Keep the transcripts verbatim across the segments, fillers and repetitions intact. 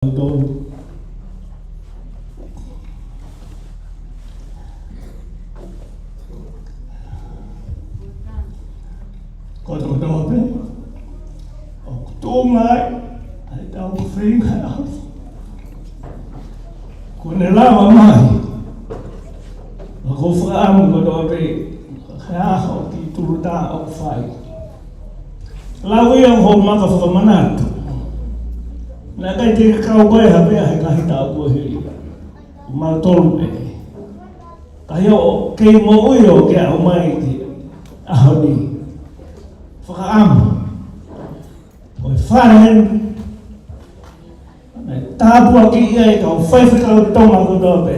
Tolu. Kotoa pē ʻoku tuʻu mai ai ʻetau feinga ʻa e ʻOtua. Kuo ne lava mai ʻa e fakaʻamu kotoa pē he ʻaho ki he tulutā ʻoku fai. Lau ia ʻo hoʻomou maka fakamanatu. Naʻe ʻikai te ke kau koe ha meʻa he ngaahi taʻu kuo hili. Mautolu pē. Ka ʻi hoʻo kei moʻui ʻo ke aʻu mai ki he ʻaho ni. Fakaʻamu. Ko e fale eni naʻe tāpuakiʻi ai e kau faifekau Tonga kotoa pē.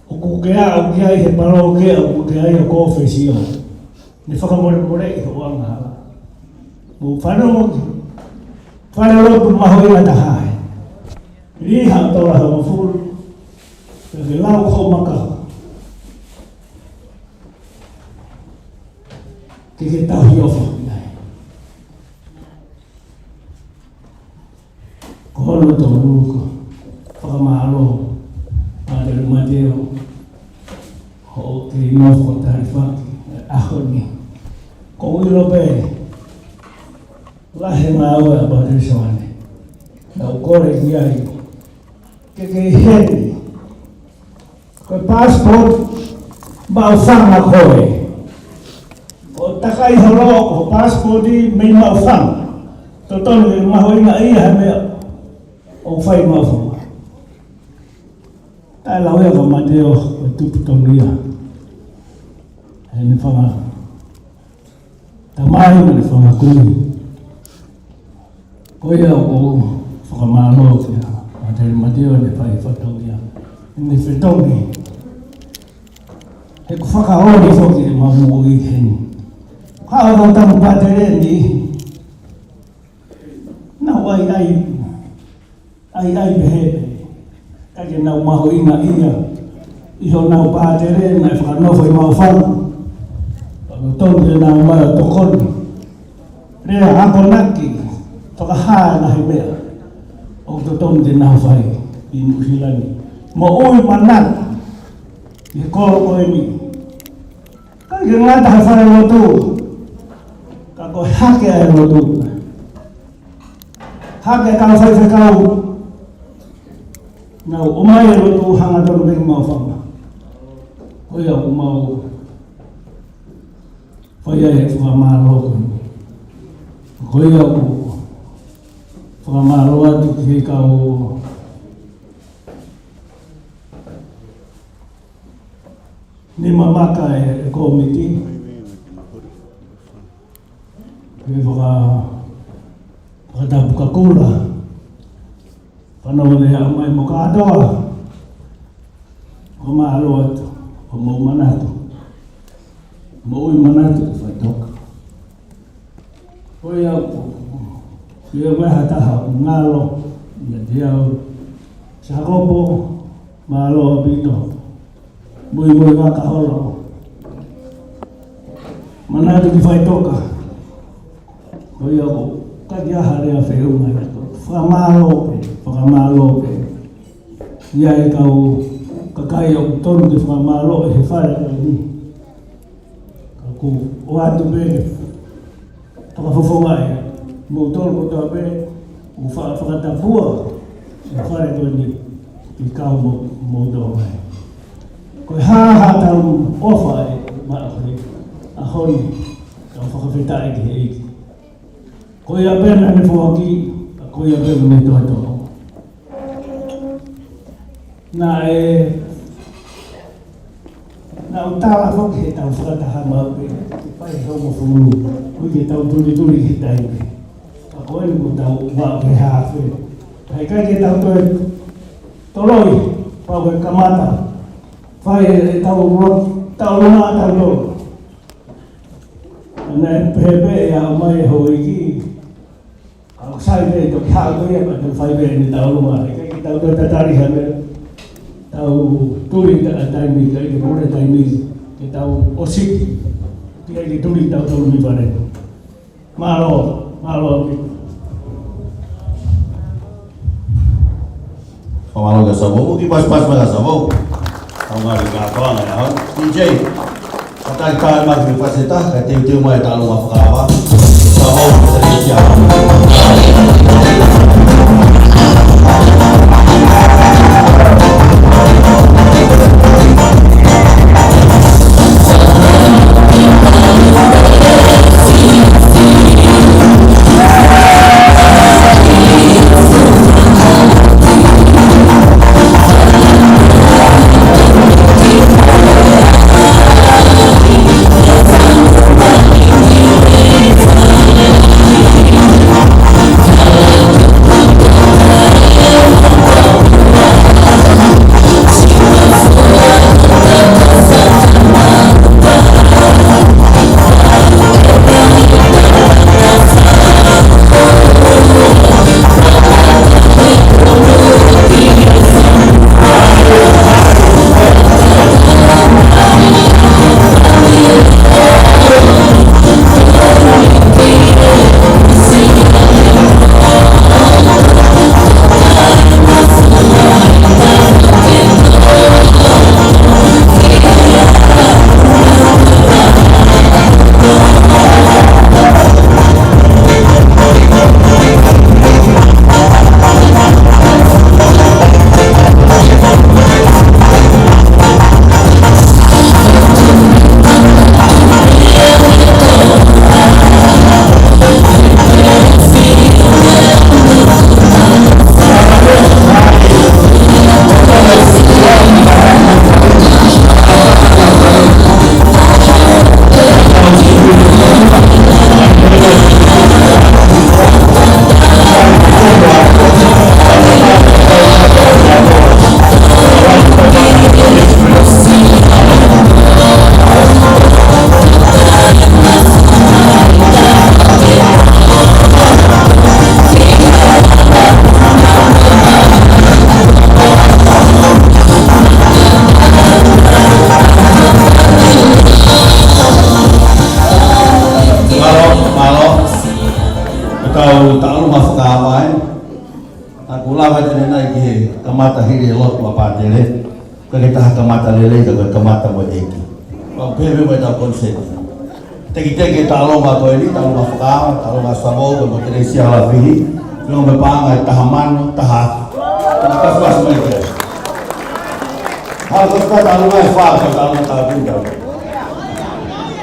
ʻOku ke aʻu ki ai he palōkea ʻoku ke ʻai ʻo kōfesio. Ne fakamolemoleʻi hoʻo angahala. Mou fanongo ki he falelotu mahuʻinga taha ē. Lī haʻo tola hongofulu. Pea ke lau hoʻo maka. Ke ke tauhi ʻofa ki ai. Ko hono tolu ko e fakamālō, Pātele Mateo, hoʻo kei nofo talifaki he ʻaho ni. ʻOku ou ʻilo pē, lahi e ngāue ʻa Pātele Soane. Naʻá ku kole ki ai ke ke ʻi heni. Ko e passport maʻufanga ko ē. ʻO takai holo ko e passport mei maʻufanga. Totonu ke mahuʻingaʻia he meʻa ʻoku fai maʻufanga. Taʻe lau ia ko Mateo, ko e tupu tonu ia. He ne fanga tamai mo ne fanga kui. Ko ia ʻoku ou fakamālō kia Pātele Mateo ne fai fakatauʻatāina. Ne fetongi. He ʻoku fakaoli foki ʻemau moʻui heni. Haʻu ʻa e tama Pātele ni. Nau ʻai ʻai. ʻAi ʻai pehē pē. Ka ke nau mahuʻingaʻia. ʻI honau pātele naʻe fakanofo ʻi maʻufanga. Pea totonu ke nau ō mai ʻo tokoni. Lea akonaki. Fakahā e ngaahi meʻa ʻoku totonu ke nau fai ʻi Nuʻusila ni. Moʻui manatu ʻi he kolo ko eni. ʻIkai ke ngata he falelotu. Ka ko e hake ʻa e lotu. Hake kau faifekau. Nau ō mai e lotu hangatonu mei maʻufanga. Ko ia ʻoku mau fai ai e fakamālō. Ko ia ʻoku fakamālō atu ki he kau nima maka e, e kōmiti. Ke faka-, fakatapu kakula. Fanongo le aʻu mai mo kātoa. Fakamālō atu. Ko hoʻomou manatu. Moʻui manatu ke faitoka. Ko ia ʻoku, ko ia ʻoku ʻi ai ha taha ʻoku ngalo, ʻiate au. Sakopo, mālō ʻaupito. Muimui vaka holo. Manatu ki faitoka. Ko ia ʻoku ʻikai ha lea feʻunga ia. Fakamālō pē, fakamālō pē. ʻI ai e kau kakai ʻoku totonu ke fakamālō he fale ko eni. Ka ʻoku ou ʻoatu pē ke fakafofongaʻi moutolu kotoa pē ʻoku fa-, fakatapua e fale ko eni ʻi he kau mo-, moutolu mai. Ko e hā haʻatau ʻofa ʻi he ʻaho ni, kau fakafetaʻi ki he ʻEiki. Ko ia pē naʻa ne foaki, ko ia pē naʻa ne toʻotoʻo. Naʻe, naʻa ku tala foki he tau fakataha maʻu pē, ke fai hongofulu, ui ke tau tulituli he taimi. Ka ko eni kuo tau ua ke hafe. Ka ʻikai ke tau toe toloi, pau ke kamata. Fai e tau ua, tau ua, tau tolu. Naʻe pehē pē ʻe aʻu mai e houʻeiki. ʻOku sai pē toki haʻu ko ia, ka tau fai pē eni tau ua. ʻIkai ke tau toe tatali ha meʻa. Tau tuli ta-, taimi, ʻikai ke pule taimi. Ke tau ʻosi. ʻIkai ke tuli tau tolu mei fale. Mālō, mālō ʻaupito. Mālō kia Savou, kiʻi pasipasi mai kia Savou. Tau ngali kātoa ngai au. D J, ka tali taha mai ki he paseta, kae teuteu mai e taʻaloga fakaava. Savou, te te kia. Mālō, mālō. Ko e taʻaloga fakaava ē. ʻOku lava ʻeni nai ki he kamata hili e lotu ʻa Pātele. Ka ke taha kamata lelei, ka ko e kamata mo e ʻEiki. Pau pē mo e tau koniseni. Tekiteki e taʻaloga ko eni, taʻaloga fakaava, taʻaloga Savou, mo Telesia Halafihi. Pea mo e paʻanga ʻe taha mano, taha. Ka pasipasi mai ki ai. Halafihi, taʻaloga ʻe fā, ka taʻaloga taʻu pinda.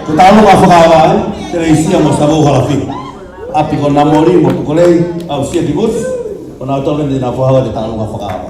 Ko e taʻaloga fakaava ē, Telesia mo Savou Halafihi. ʻApikoʻonamoli mo Tukolei, ʻa Usia ki Busi, ʻo nau tau leni nau fakaava e taʻaloga fakaava.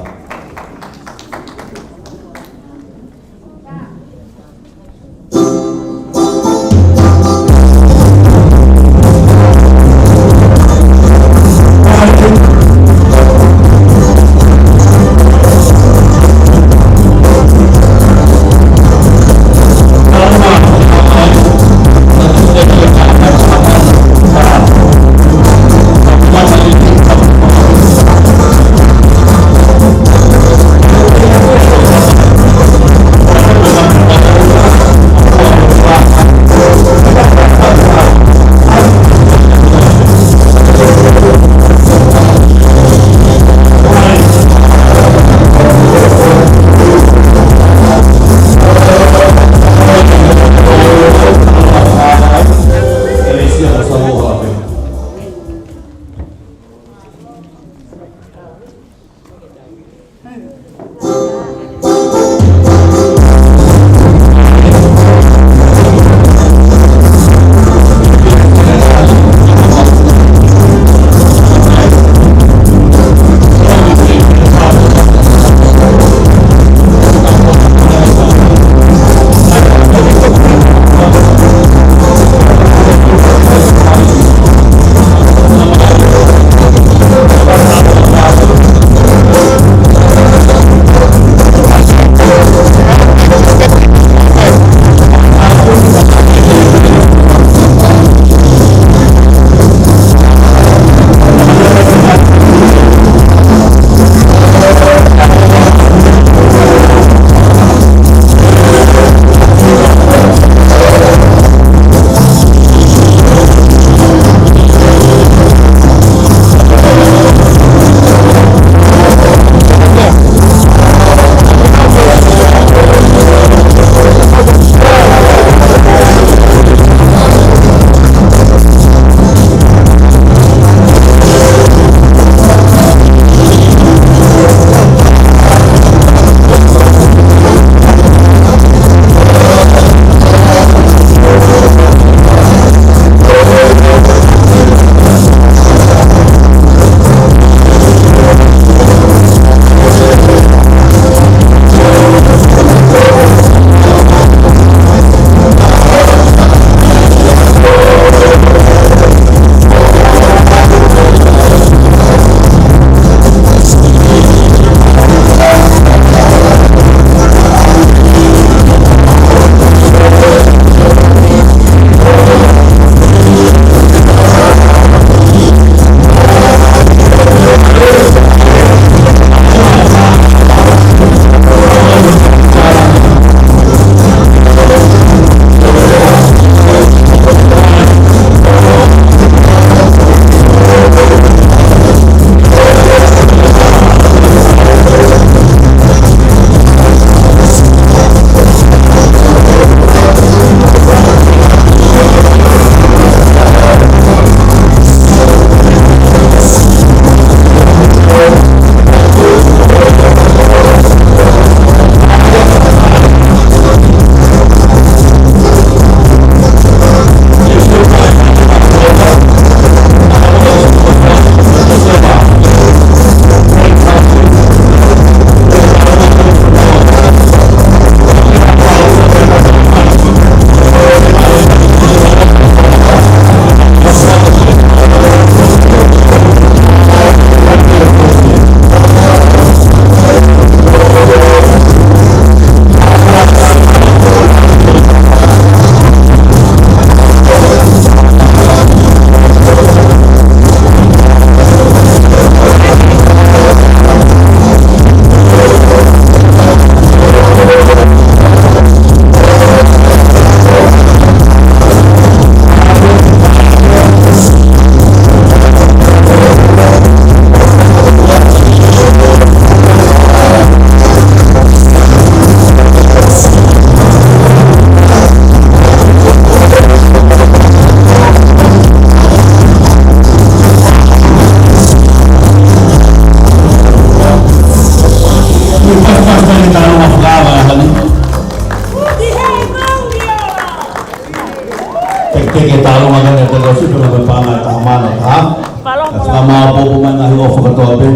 Ke tālunga mai ʻa e Tokosiʻi pea mo e paʻanga ʻe taha mano taha. Ka fakamaʻopoʻopo mai ngaahi ʻofa kotoa pē.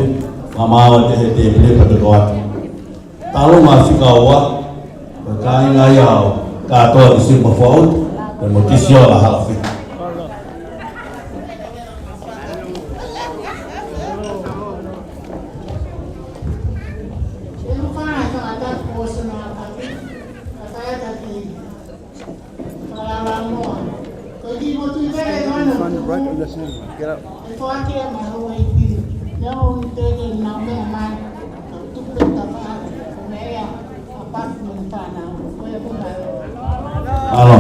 Fakamaʻu ʻe he tēpile pea toki ʻoatu. Tālunga fika ua, ko e kāinga ia ʻo Kātoa Kisiu Mafoa Uta, pea mo Kisiola Halafihi. Find it right in the center. Get up. Alo.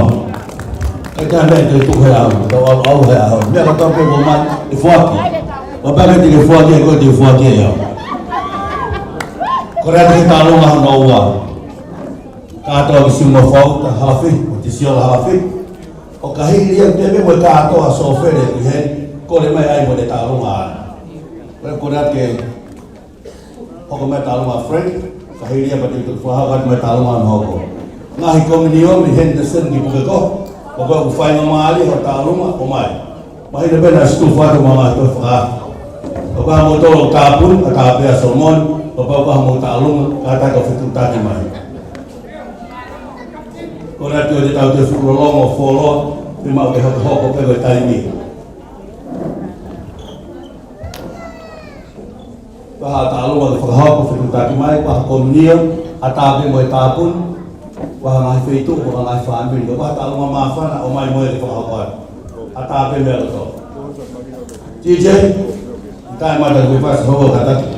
ʻE ka me te tuku he ʻaho, tau ʻalu ʻalu he ʻaho. Meʻa ka tau ke mo mai, ʻe foaki. Wa pake te ke foaki, ko e te foaki ʻe au. Ko e ʻata ke tālunga hono ua. Kātoa Kisiu Mafoa Uta Halafihi, mo Kisiola Halafihi. ʻO ka hili ia te me mo e kātoa sofele ki he, kole mai ai mo e tālunga ai. Ko e, ko e ʻata ke hoko mai tālunga Frank, ka hili ia pea te fakahoko mai tālunga ʻo hoko. Ngaahi kominio mei Henderson ki Pukeko, ʻoku ʻoku fai ngā mālie ho tālunga ʻo mai. Mahino pē naʻa situ fatu mama to fa. ʻOku ʻa mo tolo tāpuni, ʻa tāpea Solomon, ʻoku ʻa mo tālunga, ka taka fetuʻutaki mai. Ko e ʻata ke tau te fuku lolongo folo, te mau ke hoko hoko pē ko e taimi. Ko ha tālunga ke fakahoko fetuʻutaki mai, ko ha kominio, ʻa tāpea mo e tāpuni, ko ha ngaahi feituʻu, ko ha ngaahi fāmili, ko ha tālunga māfana, ʻo mai mo e ke fakahoko atu. ʻA tāpea mo e loto. T J, tae mata ke fasi hoko kataki.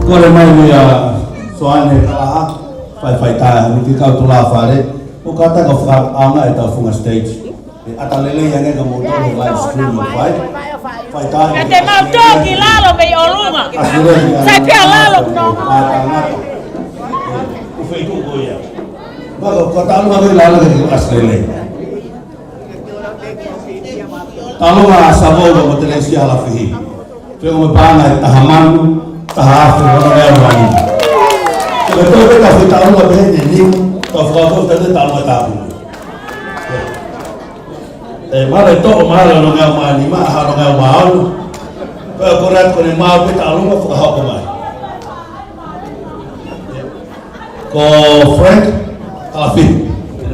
Kole mai ʻa Soane Kalaha, fai fai tā, miki kau tula fale, ʻo kātaki fakaʻaongaʻi ʻetau funga stage. ʻE ʻata lelei ange ka mou tau live stream ʻo fai. Fai tā. Ka te mau tō ki lalo mei ʻolunga. Sai pea lalo nō. ʻO feituʻu ko ia. Maka, ko tālunga mei lalo ke ʻasi lelei. Talu ʻa Savova mo Telesia Halafihi. Pea ko e paʻanga ʻe taha mano, taha afe, ono ngeau mā nima. Ko e toe pē ka fai taʻu ʻa pehē ni, ka fakahoko atu taʻu ʻa tapu. ʻE, mālō e toʻo, mālō e ono ngeau mā nima, ʻa e ono ngeau mā ono. Pea ko e ʻai ko eni mālō pē taʻu ʻa fakahoko mai. Ko Frank Halafihi.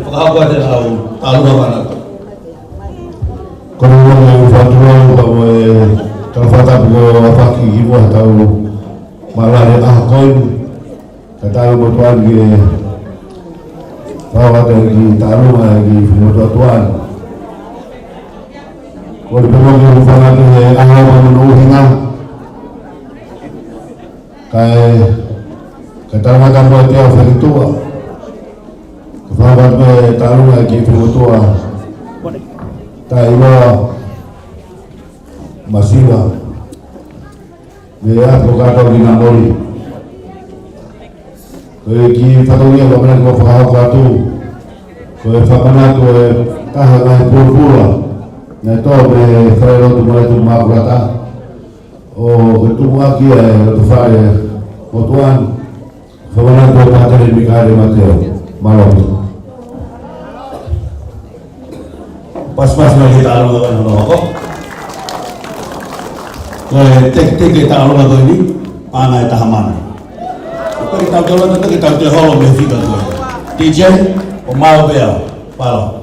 Fakahoko atu ʻa e taʻu ʻa mana. Ko e ʻuhinga ʻoku ou fakaʻamu atu au ka mo e kau fakatapu ko ʻAfaki ki muʻa tau mālō e ʻaho ko eni. Ka tau mo tuan ke fakaʻatā ki taʻu ʻa ki fumotuatuan. Ko e pemo ke u fanga ke he ʻaho ʻa mano ʻuhinga. Kae, ka tau mata mo te au fakatua. Ka fakatua e taʻu ʻa ki fumotua. Taʻi loa masiva. Mei he ʻapi ko Kato ki Namoli. Ko e kiʻi fatongia ko e meʻa ko fakahoko atu. Ko e fakamanatu e taha ngaahi pulupula. Naʻe tō mei he fale lotu mo e tu makulata. ʻO ko e tuʻuaki e lotu fale motuan. Fakamanatu e Pātele Mikaele Mateo. Mālō. Pasipasi mai ki he taʻu ʻa e ono ngeau. Ko e teketeke taʻu ʻa ko eni, paʻanga ʻe taha mano. Ko e tau te ʻalu atu ke tau toe holo mei he fika ko ē. DJ, ʻo maʻu pē au. Mālō.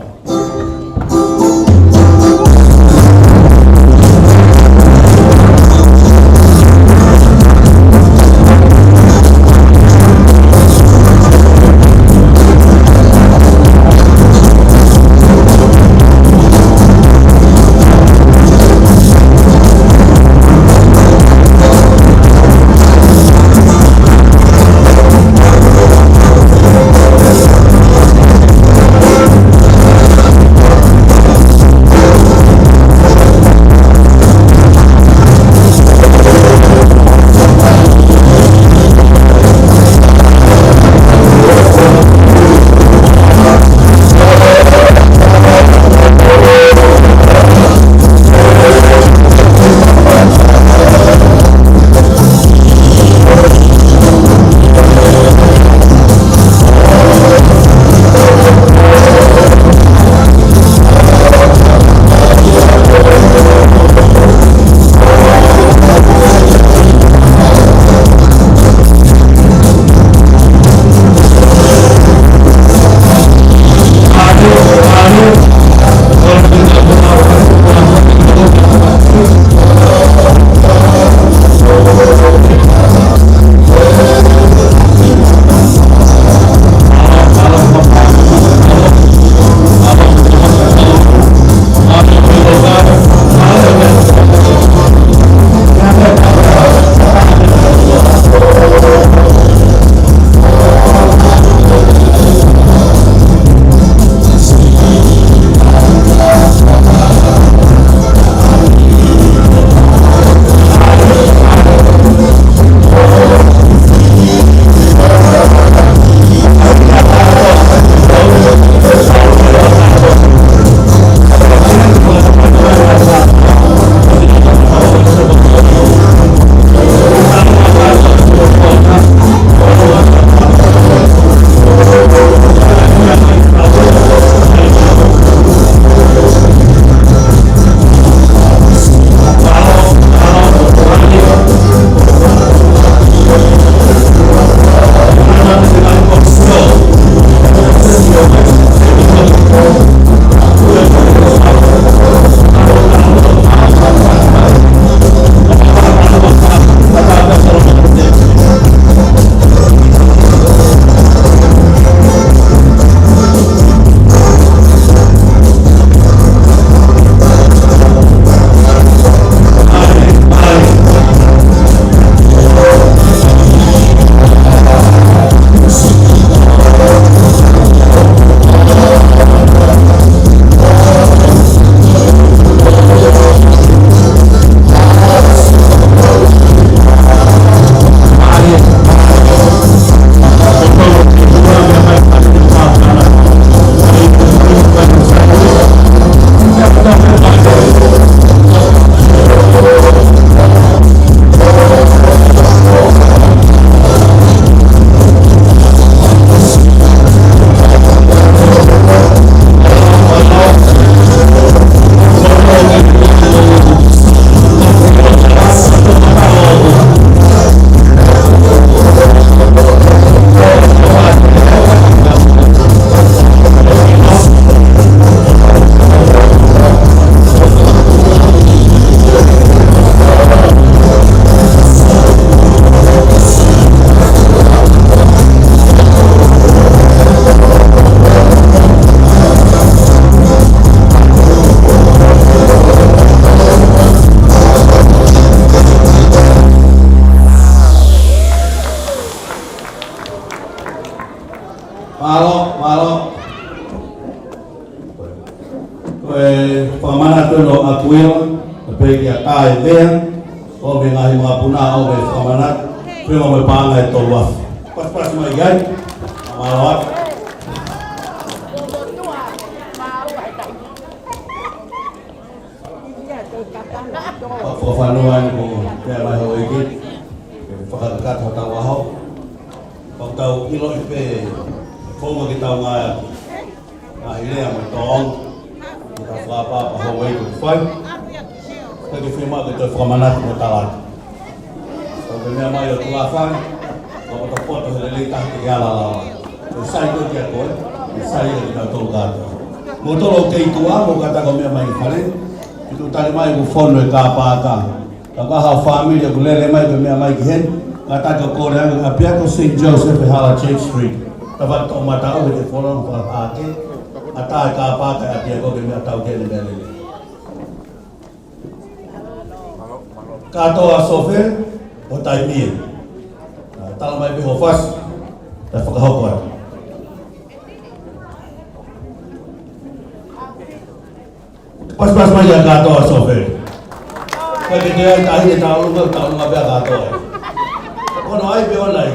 Uila, pea pehē kia Tae Vea, ʻo e ngaahi makapuna, ʻo e fakamanatu, pea mo e paʻanga ʻe tolu afe. Pasipasi mai ai, mālō atu. Fakafanua ni ko e meʻa mai houʻeiki, ke fakakakato hotau ʻaho. Pea tau ʻiloʻi pē, founga ke tau ngāueʻaki. Ngaahi lea mo e tōʻonga, ke tau fakaʻapaʻapa houʻeiki ʻoku fai. Pea ke fiemaʻu ke toe fakamanatu mo tala atu. Tau ke meʻa mai ʻo tuʻa fai, ʻo potopoto he lelei taha ke ala lava. Ko e sai ko ē kia koe, ko e sai ia kia kitautolu kātoa. Mou tolo kei tuʻa, mou kātaki ʻo meʻa mai ki fale, ke tuʻu tali mai ʻoku fonu e kāpaka. Ka ko ha fāmili ʻoku lele mai pē meʻa mai ki heni, kātaki ʻo kole ange ʻapiako Saint Joseph ʻi he hala Church Street. Tau fakatoʻomataʻu he te follow fakahake, ʻatā e kāpaka ʻapiako ke meʻa tau ke ne meʻa lele. Kātoa Sofe, ʻo taimi ē. Tala mai pē hoʻo fasi, tau fakahoko atu. Pasipasi mai ia kātoa Sofe. Ka ke te ai tahi e taulunga, taulunga pea kātoa. Ono ai pē ona ai.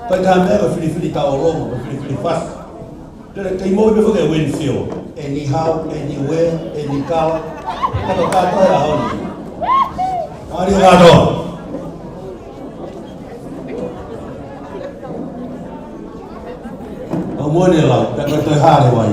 Ka ka meʻa ka filifili taulunga, ka filifili fasi. Te le kei mo i pē fake Winfield. Anyhow, anywhere, any color. Ka ka kātoa e ʻaho ni. Mālie kātoa. ʻOku mou ne lau, pea ka toe hale vai.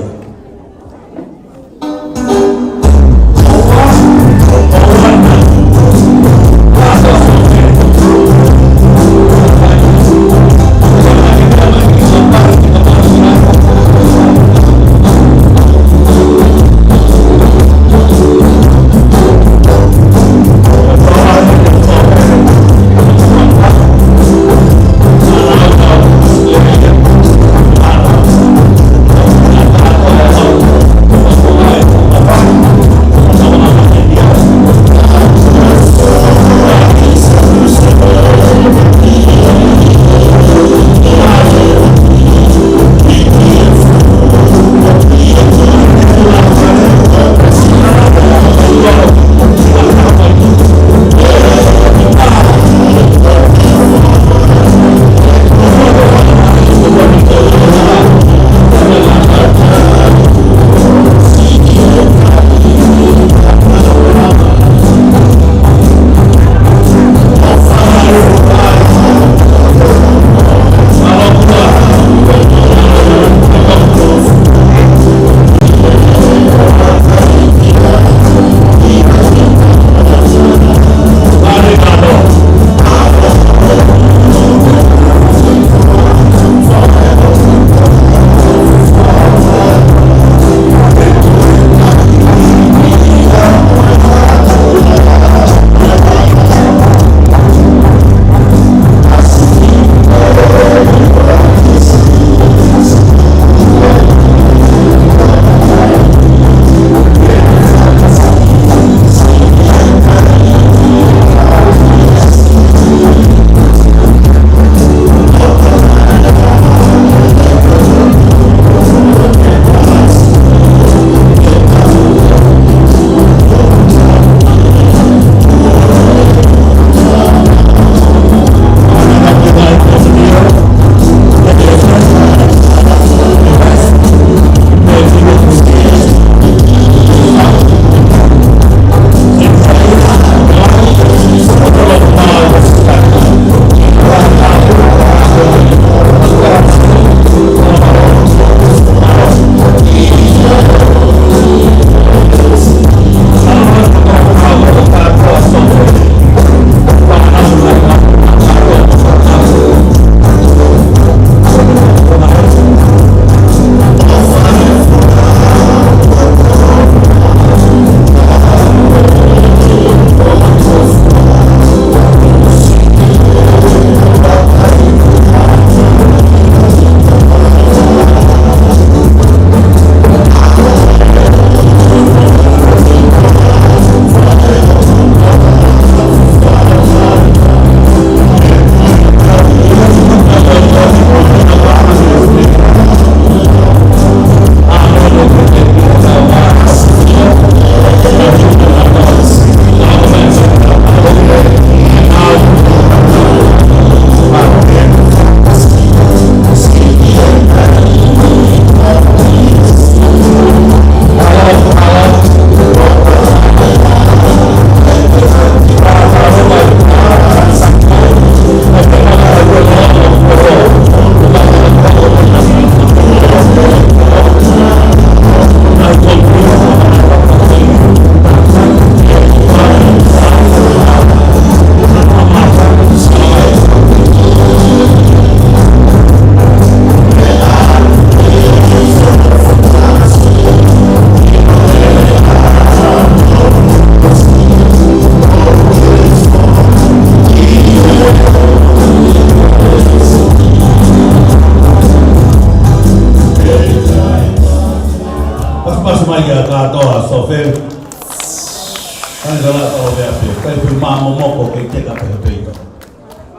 Momoko kei teka pehē pē ia.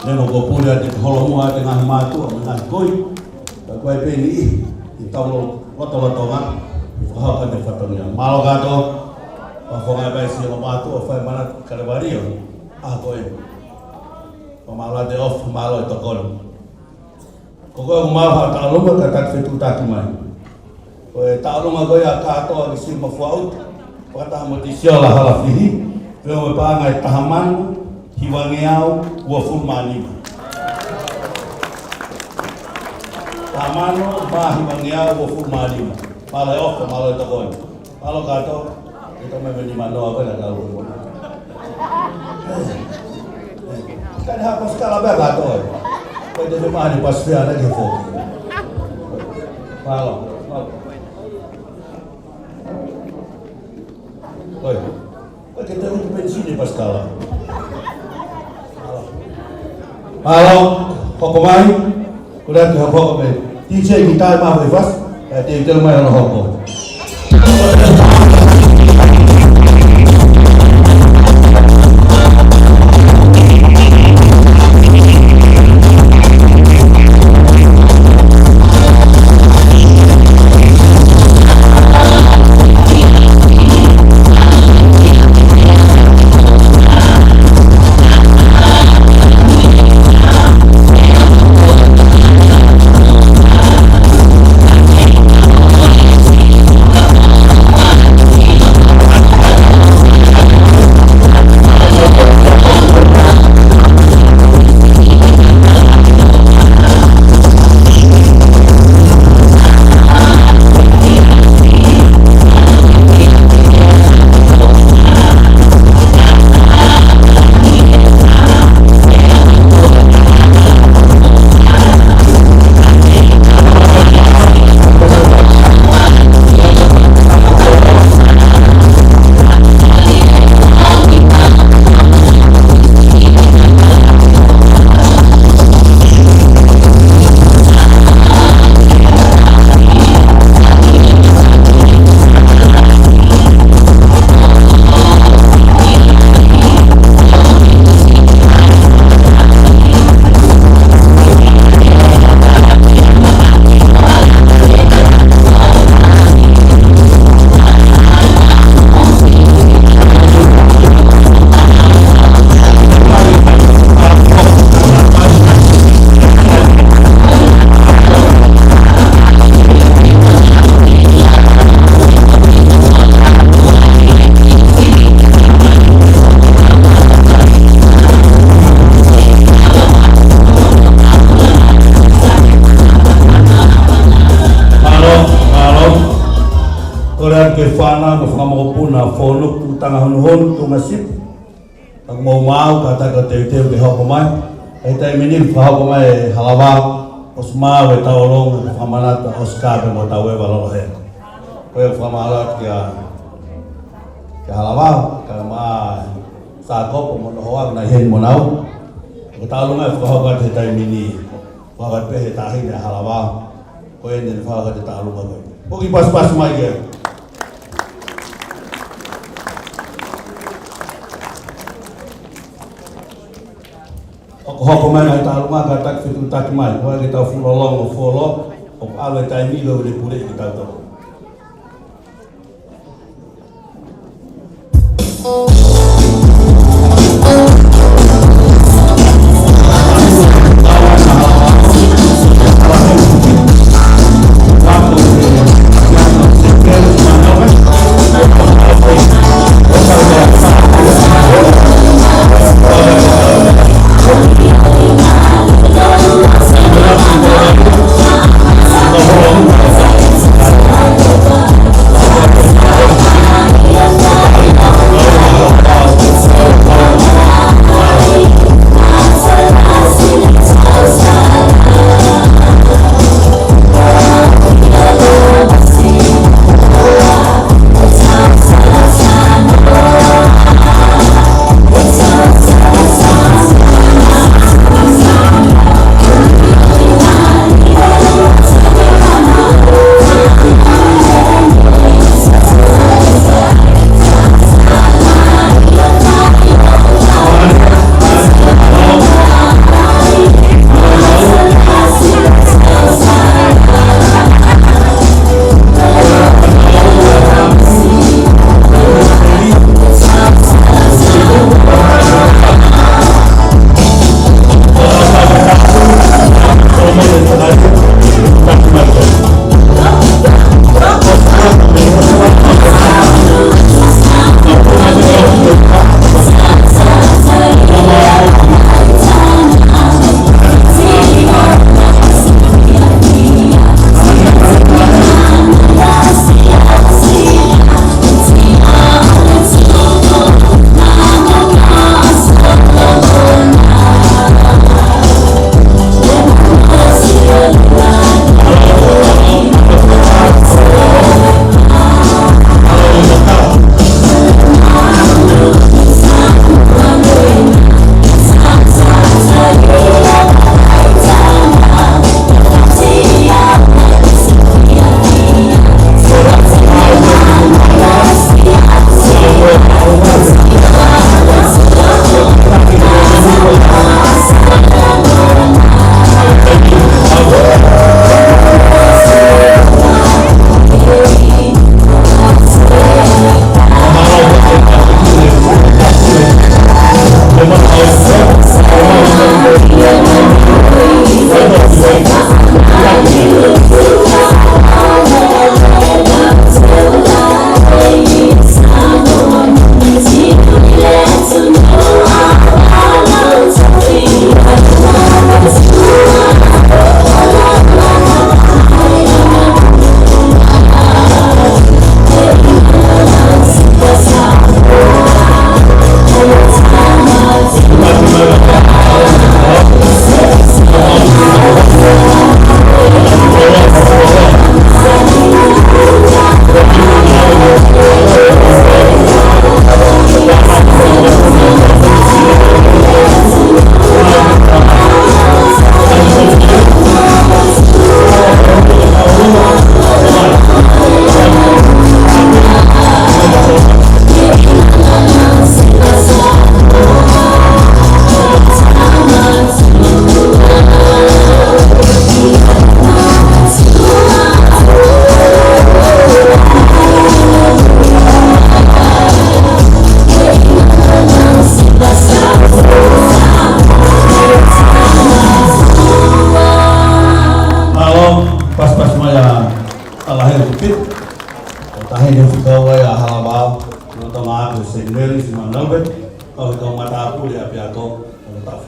Neongo kuo pule ʻa e holomua ʻa e ngaahi mātuʻa mo e ngaahi koi, ka ko e peni ʻi he tau lotolotonga ʻi he fakahoko ʻa e fatongia. Mālō kātoa. Fakafofonga pē siʻi mātuʻa fai mana kalevalio. ʻA ko e. Fakamālō atu ʻofa, mālō e tokoni. Ko koe ʻoku maʻu ha taʻolunga kātaki fetuʻutaki mai. Ko e taʻolunga ko ia ʻa Kātoa Kisimafuaʻuta, fakataha mo Tisiola Halafihi, pea mo e paʻanga ʻe taha mano, hivangeau, uofulu mā nima. Taha mano, mā hivangeau, uofulu mā nima. Mālō e ʻofa, mālō e tokoni. Mālō kātoa, ʻe tau mai meni manoa ko ena kau. Ka ne ha pasikala pē kātoa. Ko e te mani pasifea na ke fo. Mālō, mālō. Oi. Ko e te utu penisini pasikala. Mālō, hoko mai. Kole atu ke hoko mai. T J ki tai ma fai fas, ʻe te teu mai ʻo hoko. Mālō, mālō. Kole atu ke fānau, ke fakamokopuna, Fonuku, Tangahonuhonu, Tungasipi. Ka ʻoku mou maʻu kātaki ʻo teuteu ke hoko mai. ʻI he taimi ni fakahoko mai ʻe Halavao, ʻosi maʻu e taʻolunga, ke fakamanatu ʻa Oscar pea mo Taueva Lolohea. Ko ia fakamālō atu kia, kia Halavao, kae ʻumaʻā Sākopo mo Nohoa, naʻe ʻi heni mo nau. Ko e taʻolunga ʻe fakahoko atu he taimi ni. Fakahoko atu pē he taʻahine ʻa Halavao. Ko ʻene fakahoko atu e taʻolunga ko ē. Foki pasipasi mai kia. ʻOku hoko mai ngaahi taʻolunga kātaki fetuʻutaki mai. Ko e ke tau fuʻu lōlongo, fuʻu lōlongo, ʻoku ʻalu e taimi ʻo e pule ke tau tau.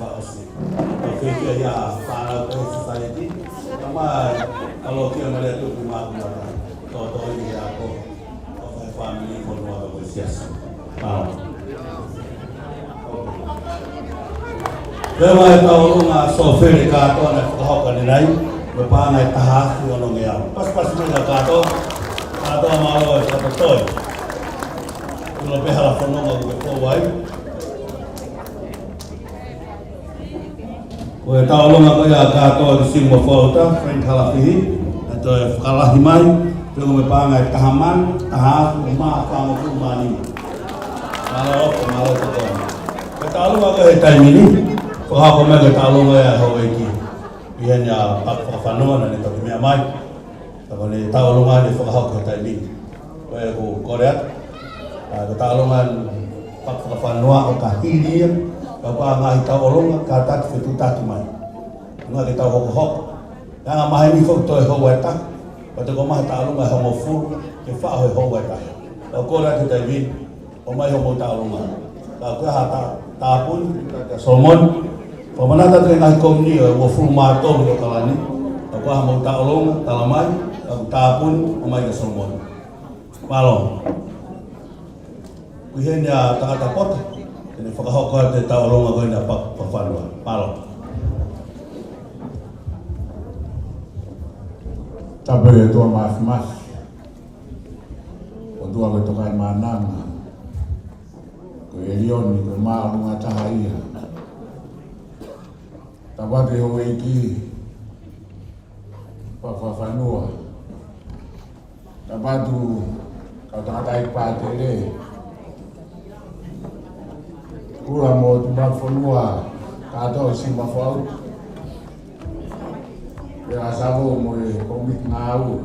Fakaʻosi. Tau fiefia ia fānau ko e society. Tama, ʻalokia mai atu ki māku mata. Tōtō i ako. ʻO fai fāmili ko noa ko e siasi. Mālō. Leva e tauʻolunga sōfele kātoa naʻe fakahoko ʻanenai, mo e paʻanga ʻe taha afe onongeau. Pasipasi mai kia kātoa, kātoa mālō e fakatotoi. Kuo pē hala fononga ʻoku ke fou ai. Ko e tauʻolunga ko ia kātoa ki Simu Mafuaʻuta, Frank Halafihi, naʻe toe fakalahi mai, pea ko e paʻanga ʻe taha mano, taha afe, mā fāngofulu mā nima. Mālō ʻaupito, mālō ʻaupito. Ko e tauʻolunga ko e taimi ni, fakahoko mai ko e tauʻolunga ia ʻa e houʻeiki. ʻI heni ʻa Paku Fakafanua naʻa ne toki meʻa mai. Ka ko ʻene tauʻolunga ne fakahoko he taimi ni. Ko e ʻoku kole atu. ʻA, ko e tauʻolunga Paku Fakafanua ʻo ka hili ia. Ka ko e ngaahi tauʻolunga kātaki fetuʻutaki mai. Ngaahi ke tau hokohoko. Ka ngaahi maheni foki toe houa ʻe taha. Ka te ko e maha tauʻolunga ʻe hongofulu. Ke faʻo he houa ʻe taha. Ka ʻoku kole atu he taimi ni. ʻOmai hoʻomou tauʻolunga. Ka ko e hā tā, tāpuni, ka kia Solomon. Fakamanatu atu ki he ngaahi komini ʻe uofulu mā tolu ʻi ʻOkalani. Ka ko e hā hoʻomou tauʻolunga, tala mai, ka ko e tāpuni, ʻomai kia Solomon. Mālō. Ko e heni ʻa Tangata Poto, te ne fakahoko atu e tauʻolunga ko eni ʻa Paku Fakafanua. Mālō. Tapu ki he ʻOtua Mafimafi. ʻOtua ko e Tokaimaʻananga. Ko e ʻElioni, ko e Māʻolunga Taha ia. Tapu atu ki he houʻeiki Paku Fakafanua. Tapu atu ki he kau tangataʻeiki pātele. Kula mo Tuʻi Maʻufonua, kātoa ʻi Simu Mafuaʻuta. Pea Savo mo e kōmiti ngāue.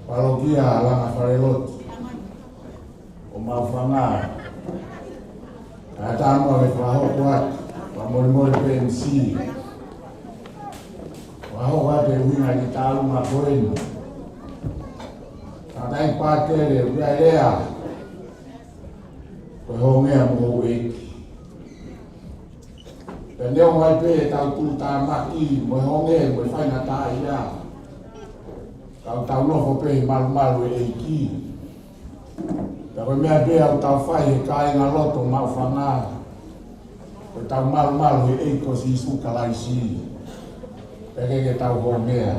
Palokia Langa Falelotu. ʻO Maʻufanga. Kae ʻatā muʻa ke fakahoko atu, fakamolemole pē M C. Fakahoko atu e ʻuhinga ʻi he tauʻolunga ko eni. Tangataʻeiki pātele, ʻuhinga e lea. Ko e honge mo e houʻeiki. Pea neongo ai pē ʻetau tuʻutāmaki mo e honge mo e faingataʻaʻia, ka ʻoku tau nofo pē he malumalu ʻo e ʻEiki. Pea ko e meʻa pē ʻoku tau fai he kāingalotu Maʻufanga, ko ʻetau malumalu he ʻEiki ko Sīsū Kalaisi. Pea ke ke tau hongea.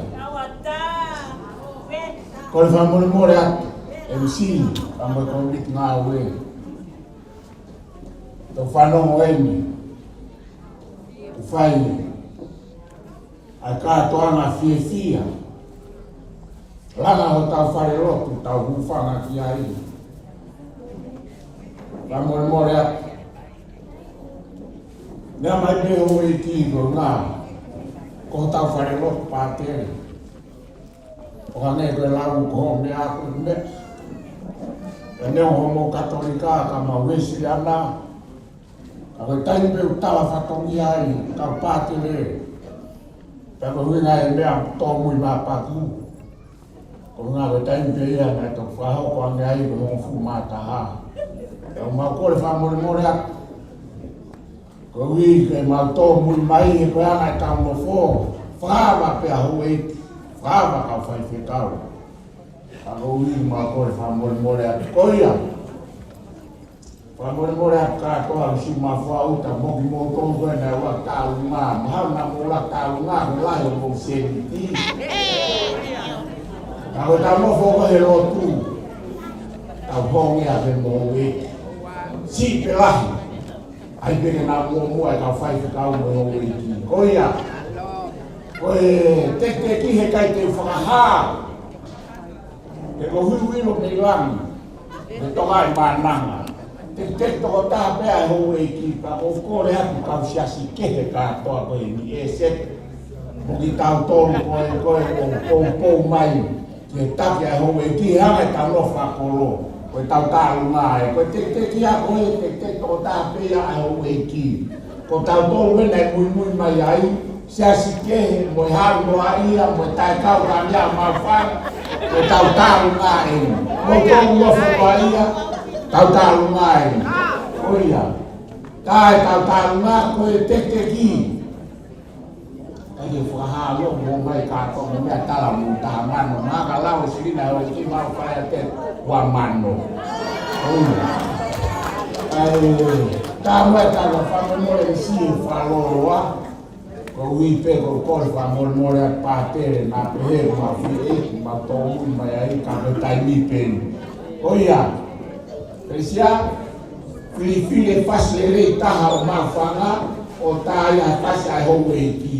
Kole fakamolemole atu, M C, pea mo e kōmiti ngāue. Tau fanongo eni. ʻOku fai ʻa e kātoanga fiefia. Langa hotau falelotu, tau hūfanga ki ai. Fakamolemole atu. Meʻa mai pē houʻeiki ko e ngā. Ko hotau falelotu pātele. ʻO hangē ko e lau ko e meʻa ko e meʻa. ʻE neongo hoʻomou Katolika ka mau Uēsiliana. Ka ko e taimi pē ʻoku tala fatongia ai, kau pātele. Pea ko e ʻuhinga e meʻa tōmui mā Paku. Ko e ʻuhinga ko e taimi pē ia naʻe toki fakahoko ange ai ko e hongofulu mā taha. Pea ʻoku mau kole fakamolemole atu. Koeʻuhi ke mau tōmui mai he ko e anga ʻetau nofo, fakaava pē ʻa houʻeiki, fakaava kau faifekau. Ka koeʻuhi mau kole fakamolemole atu ko ia. Fakamolemole atu kātoa ʻi Simu Mafuaʻuta mo kimoutolu ko ē naʻe ʻuluaki tauʻolunga, mahalo naʻa mou ʻuluaki tauʻolunga, ko e lahi hoʻomou sēniti. Ka ko ʻetau nofo ko ē he lotu, tau hongea pē mo houʻeiki. Siʻi pe lahi. ʻAi pē ke na muʻomuʻa e kau faifekau mo e houʻeiki. Ko ia, ko e tekiteki he ʻikai te u fakahā. Ke ko huihuilo mei langi. Mei Tokaimaʻananga. Tekiteki tokotaha pē ʻa e houʻeiki, ka ʻoku kole atu kau siasi kehe kātoa ko eni ʻEsete. Mo kitautolu ko ē, ko ē ʻoku poupou mai. Ke taki ʻa e houʻeiki he anga ʻetau nofo fakakolo. Ko ʻetau tauʻolunga ē. Ko e tekiteki ia ko e tekiteki tokotaha pē ia ʻa e houʻeiki. Ko tautolu ē naʻe muimui mai ai. Siasi kehe mo e haʻu noaʻia mo e taʻekau ka mea mau fai. Ko ʻetau tauʻolunga ē. Mo tau nofo noaʻia. Tau tauʻolunga ē. Ko ia. Tae tau tānga ko e tekiteki. Ai ke fakahā lo mo mai ka to mo mea tala mo tā mano, maka lau sili na o ki mau fai a te ua mano. Ui. Ai, tā mai tā ka famo mo e si e faloa. Ko ui pe ko ko famo mo e pātele na pe he ma fi e ma tō ui mai ai ka ko taimi peni. Ko ia. Kelisia, filifili e fasi lelei taha ʻo Mafanga, ʻo tā ia fasi ʻa e houʻeiki.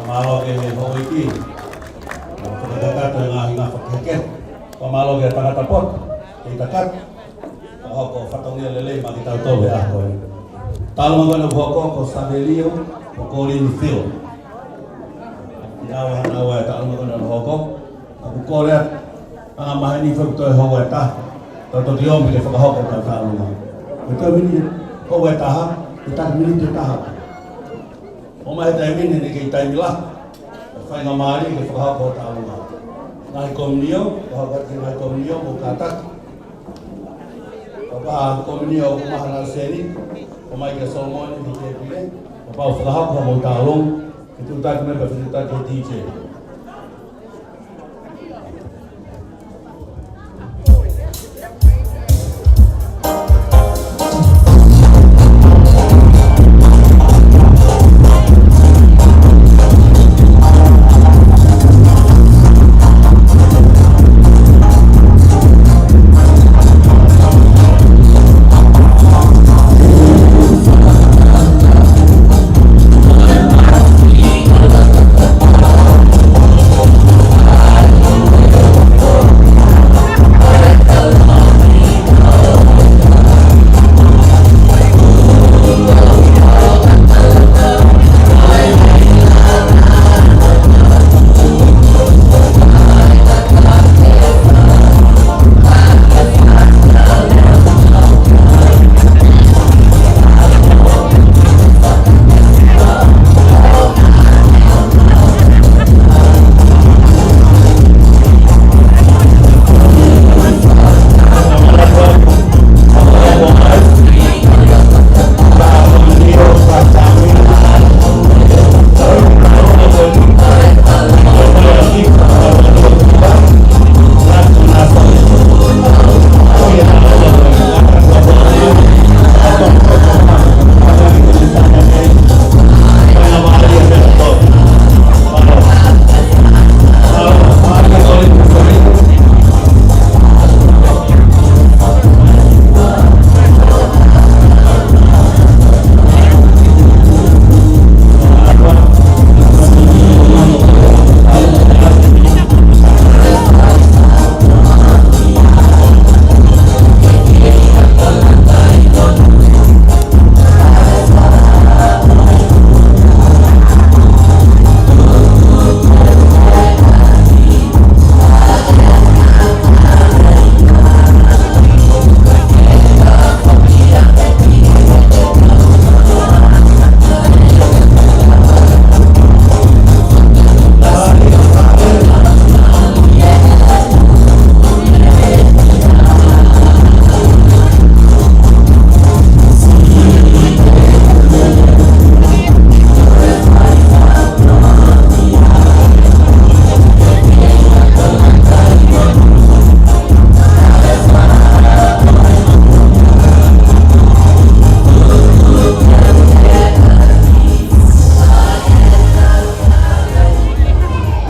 Mālō ke houʻeiki. Fakakakato e ngaahi ngāue fakaheke. Mālō ke tangata poto. Ke tangata. Ka hoko fatongia lelei maʻa kitautolu he ʻaho ko eni. Taʻalonga ko eni ʻoku hoko ko Savelio mo Colin Phil. ʻI he ʻaho ni ʻa e taʻalonga ko eni ʻoku hoko. ʻOku kole atu ʻa e ngaahi maheni ʻoku toe houa ʻe taha. Tau toki ō mai ke fakahoko ʻetau taʻalonga. Ko e toe miniti houa ʻe taha, ʻe taha miniti ʻe taha. ʻOmai he taimi ni, he ʻikai taimi lahi. Faingamālie ke fakahoko ʻetau taʻalonga. Ngaahi komiunio, fakahoko atu ki he ngaahi komiunio, mou kātaki. Papa komiunio ʻoku maha na seni, ʻomai kia Solomone, ni ke pile. Papa ʻo fakahoko homou taʻalonga, fetuʻutaki mai pea fetuʻutaki ki he D J.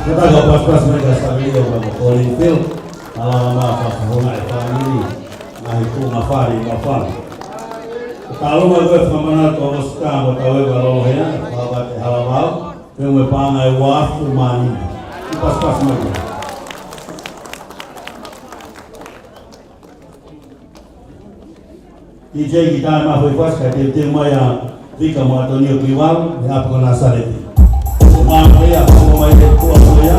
Kātaki ʻo pasipasi mai kia Savelio mo Colin Phil, ʻa e lava mai ʻo fakahoko e fāmili, ngaahi tuʻunga fale, mo fale. Taʻalonga ko e fakamanatu ʻa Oscar mo Taueva Lolohea, fakahoko ʻe Halavao, pea mo e paʻanga ʻe ua afe mā nima. Ke pasipasi mai. D J ki tae mai foʻi fasi kae teuteu mai ʻa Vika mo ʻAtonio Kivalu, mei he ʻapi ko Nāsaleti. Mālō ia, ko mai e kua ko ia.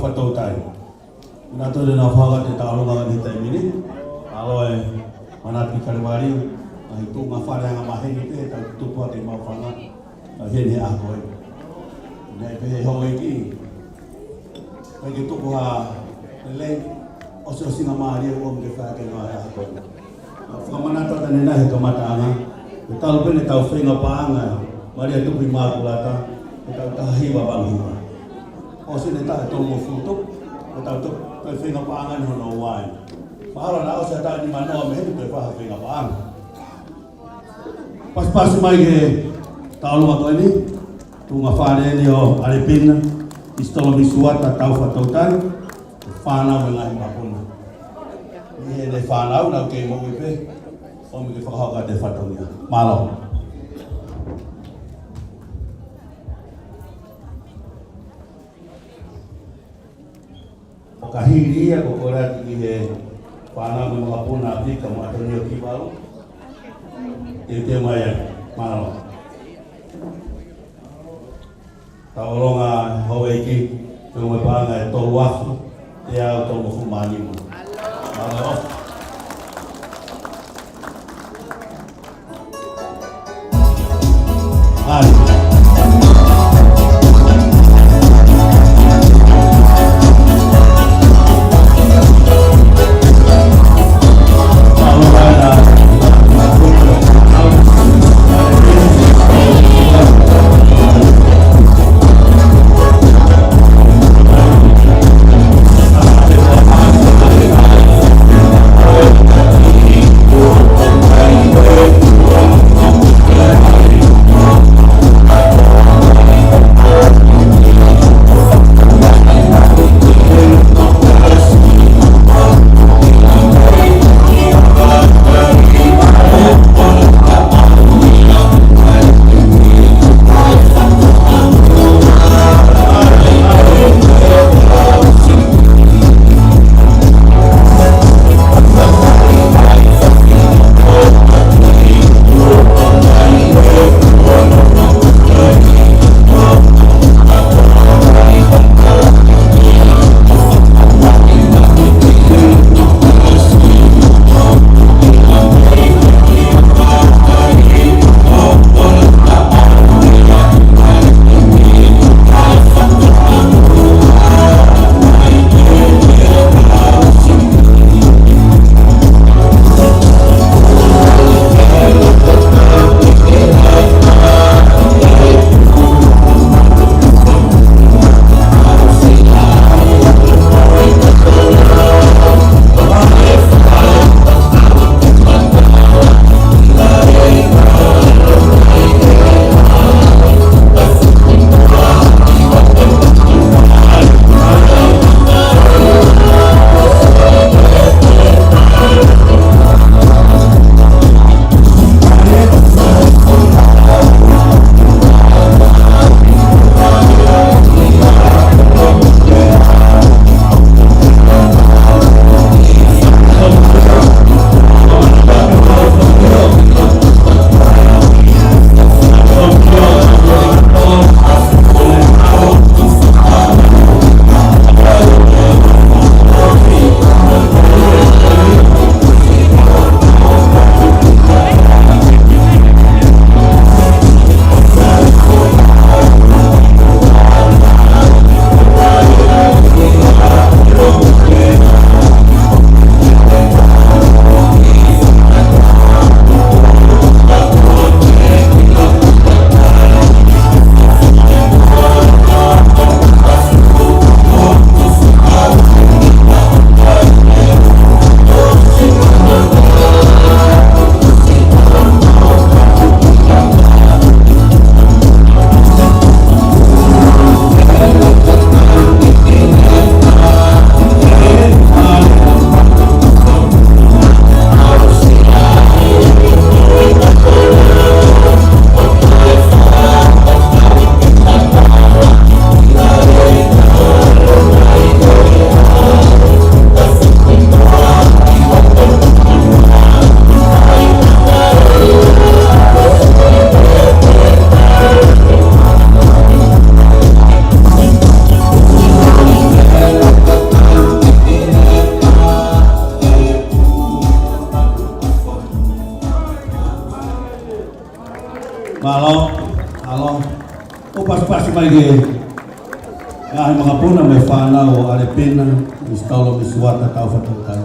Fatoutai. Naʻa tau lele ʻo fakahoko atu e tauʻolunga ʻi he taimi ni. ʻAlu e manatu ki Kalevaliu, ʻa e tuʻunga fale anga maheni pē, tau tupu ake ʻi Maʻufanga, ʻa heni he ʻaho ko ē. Naʻe pehē ʻe he houʻeiki, ʻikai ke tuku ha lelei, ʻosiʻosingamālie ʻoku ʻomi ke fai ʻaki e ngāue he ʻaho ko ē. Fakamanatu atu ʻanenai he kamataʻanga, ʻe talu pē ʻetau feinga paʻanga, Malia Tupu ʻImākulata, ʻi he taʻu taha hiva valu hiva. ʻOsi ʻene taʻu ʻe tolungofulu, ʻetau toe, toe feinga paʻanga ʻi hono ua. Mahalo naʻa ʻosi ʻa e taʻu nimanoa mei heni toe fai ha feinga paʻanga. Pasipasi mai ki he tauʻolunga ko eni, tuʻunga fale eni ʻo ʻAlepina Kisitolo Misuata Taufa Toutai, fānau mei he ngaahi makapuna. ʻI heʻene fānau naʻa nau kei moʻui pē, ʻomi ke fakahoko atu e fatongia. Mālō. ʻO ka hili ia, ko e kole atu ki he fānau mei he makapuna ʻa Pika mo ʻAtonio Kivalu. Teuteu mai ai. Mālō. Tauʻolunga houʻeiki, tuʻunga paʻanga ʻe tolu afe, teau tolungofulu mā nima. Mālō. Ke ngaahi makapuna mo e fānau ʻo ʻAlepina, Miss Tolo, Miss Uata, tau fakatautai.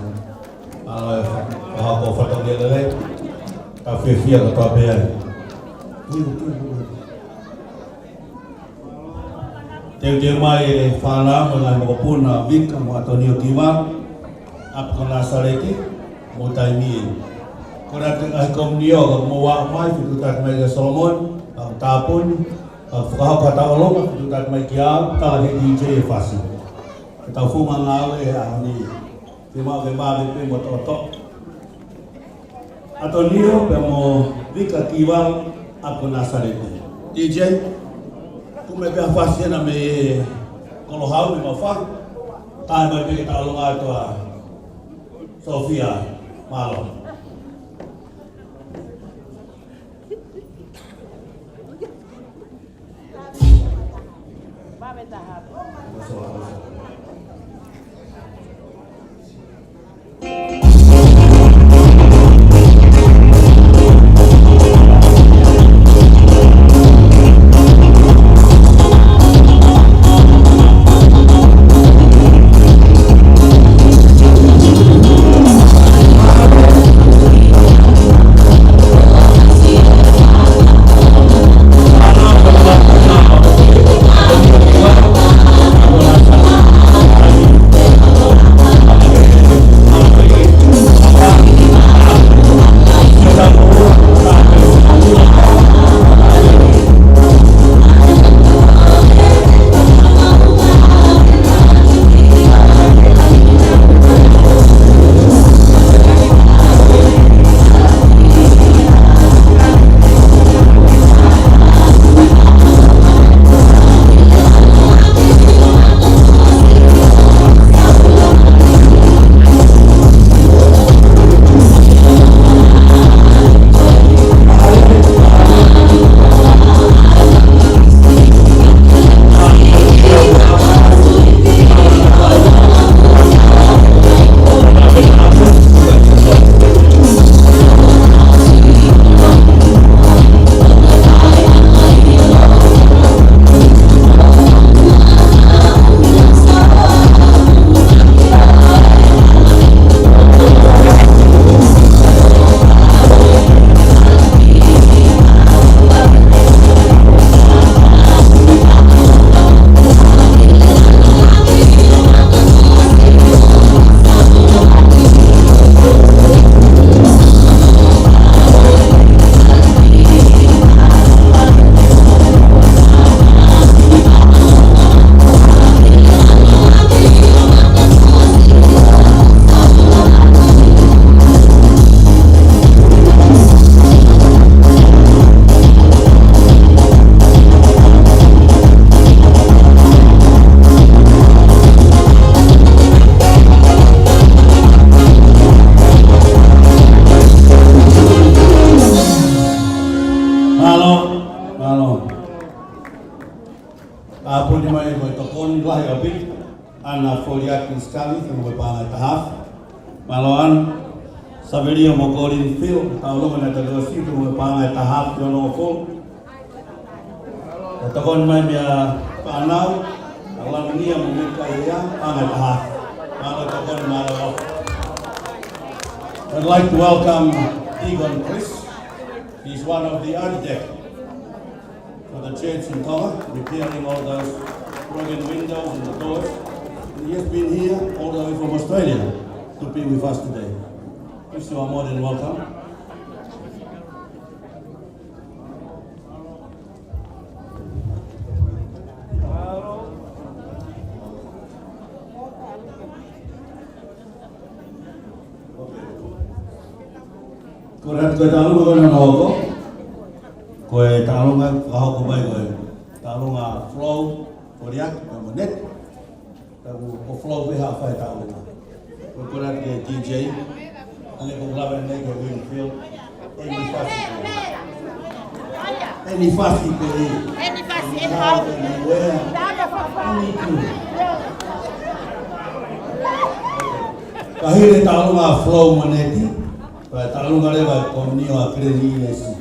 Mālō e fa-, fakahoko fatongia lelei. Tau fiefia kotoa pē ai. Teuteu mai e fānau mo e ngaahi makapuna, Vika mo ʻAtonio Kivalu, ʻapi ko Nāsaleti, mo taimi ē. Kole atu ki he ngaahi komiunitī, ka mou ō mai, fetuʻutaki mai kia Solomone, ka tāpuni, ka fakahoko ha tauʻolunga, fetuʻutaki mai kia au, tala ki he D J e fasi. Ke tau funga ngāue he ʻaho ni. Ke mau ke mau pē mo toʻotoʻo. ʻAtonio pea mo Vika Kivalu, ʻapi ko Nāsaleti. D J, kumi pē ha fasi ena mei Kolohau mei Mafa. Tae mai pē ke tauʻolunga atu ʻa Sofia. Mālō. Mālō, mālō. Tāpuni mai mo e tokoni lahi ʻaupito, ʻAna Foliaki Skali, talu mo e paʻanga ʻe taha afe. Mālō ʻAna. Savelio mo Colin Field, tauʻolunga naʻe tali ʻosi, talu mo e paʻanga ʻe taha afe onongofulu. Tokoni mai mei he fānau, ʻa Lavinia mo Mika ia, paʻanga ʻe taha afe. Mālō tokoni, mālō. I'd like to welcome Deacon Chris. He's one of the architects for the church in Tonga, repairing all those broken windows and the doors. And he has been here all the way from Australia to be with us today. Chris, you are more than welcome. Ko e, ko e tauʻolunga ko ena naʻe hoko, ko e tauʻolunga fakahoko mai ko e tauʻolunga Flo Foliaki, pea mo Neti. Pea ko Flo pē ʻa e fai tauʻolunga. Ko e kole atu ki he D J, ʻa ē ko e lava ʻene ko Winfield, ʻeni fasi pē. ʻEni fasi pē. ʻEni fasi, ʻeni hau. ʻEni wea. ʻEni tu. Ka hili e tauʻolunga Flo mo Neti, pea tauʻolunga leva e komiunitī ʻa Kileni Inesi.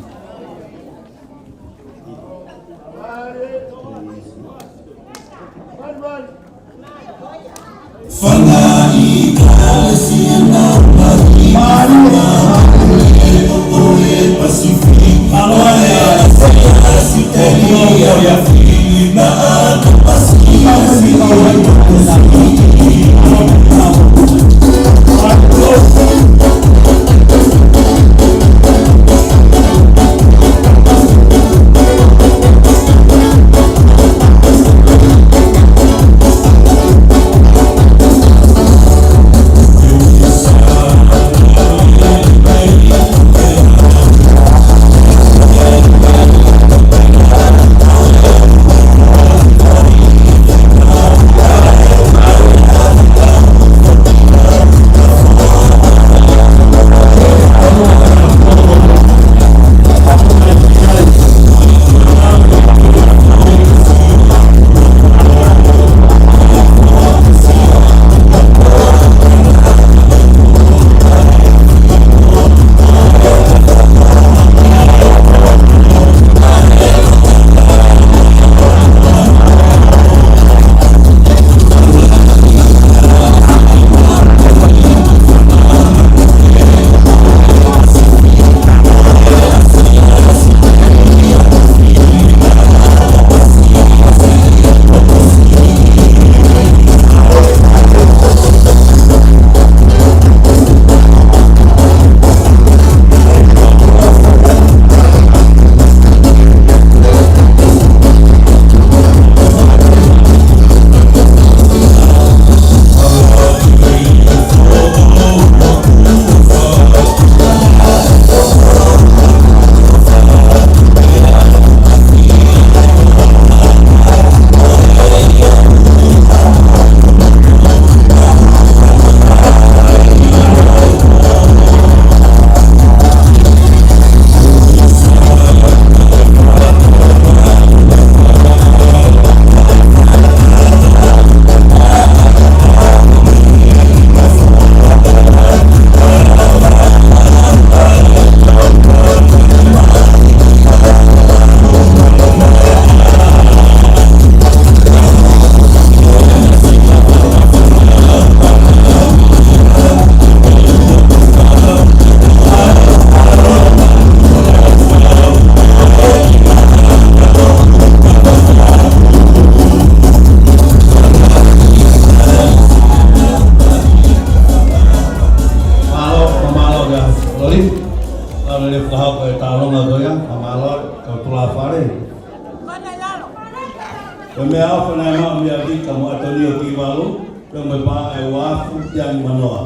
Naʻe maʻu mei a Vika mo ʻAtonio Kivalu, pea mo e paʻanga ʻe uaafu teau nimanoa.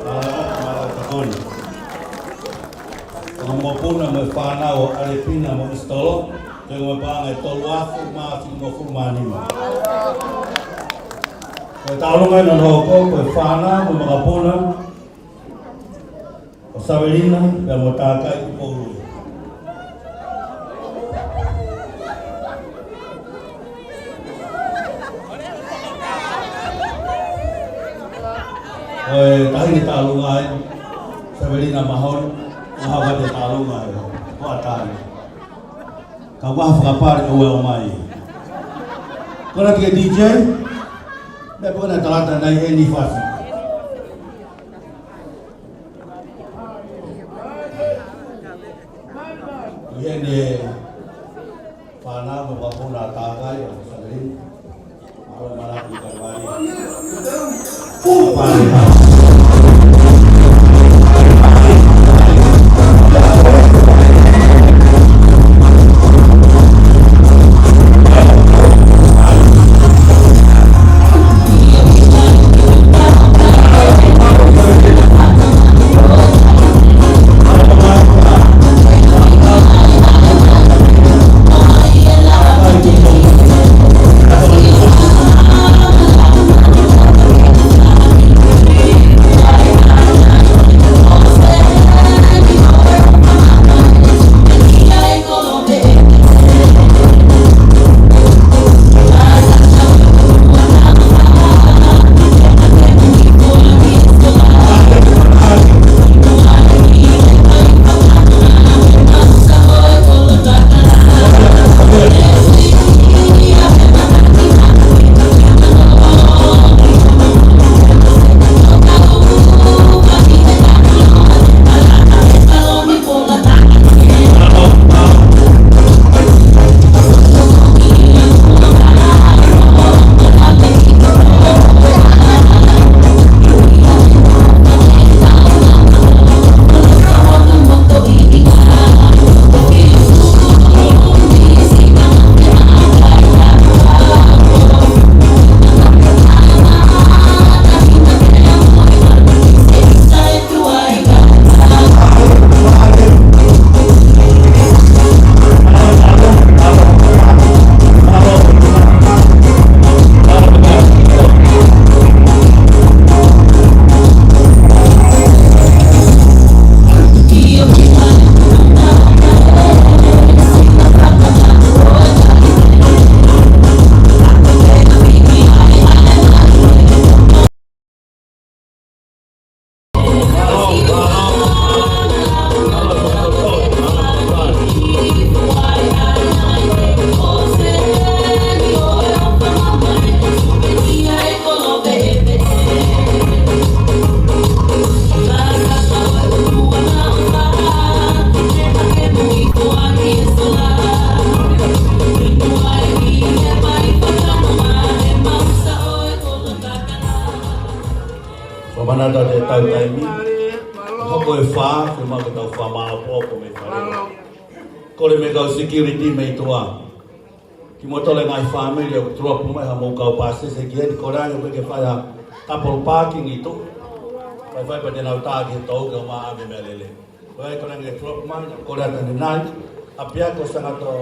Mālō, mālō Tokoni. Fanga mokopuna mo e fānau ʻo ʻAlepina mo ʻIsitolo, pea mo e paʻanga ʻe tolu afe mā fitungofulu mā nima. Ko e taʻalunga ʻena naʻe hoko, ko e fānau mo e makapuna ʻo Savelina pea mo Tākai Tupoului. Ko e taʻahine taʻalunga ē, Savelina Mahon, ʻa ia ko e taʻalunga ē, ko ʻAtāina. Ka ʻoku ʻi ai ha fakapale ʻoku ʻomai. Ko ena ke D J, me puna talata nai eni fasi. ʻI heʻene fānau mo e makapuna ʻa Tākai ʻo Savelina. Mālō e malaki kae vale. Fakamanatu atu e tau taimi. Hoko e fā, ke mau ke tau fakamāʻopoʻopo mei fale. Kole mei he kau security mei tuʻa. Kimoutolu e ngaahi fāmili ʻoku drop mai haʻamou kau pāsese ki heni, kole ange ke fai ha couple parking ʻi tuʻa. Fai fai pea te nau tā ki he tou ke ʻomai ʻa e meʻalele. Ko ia kole ange drop mai, kole atu ʻanenai. ʻApiako Sangato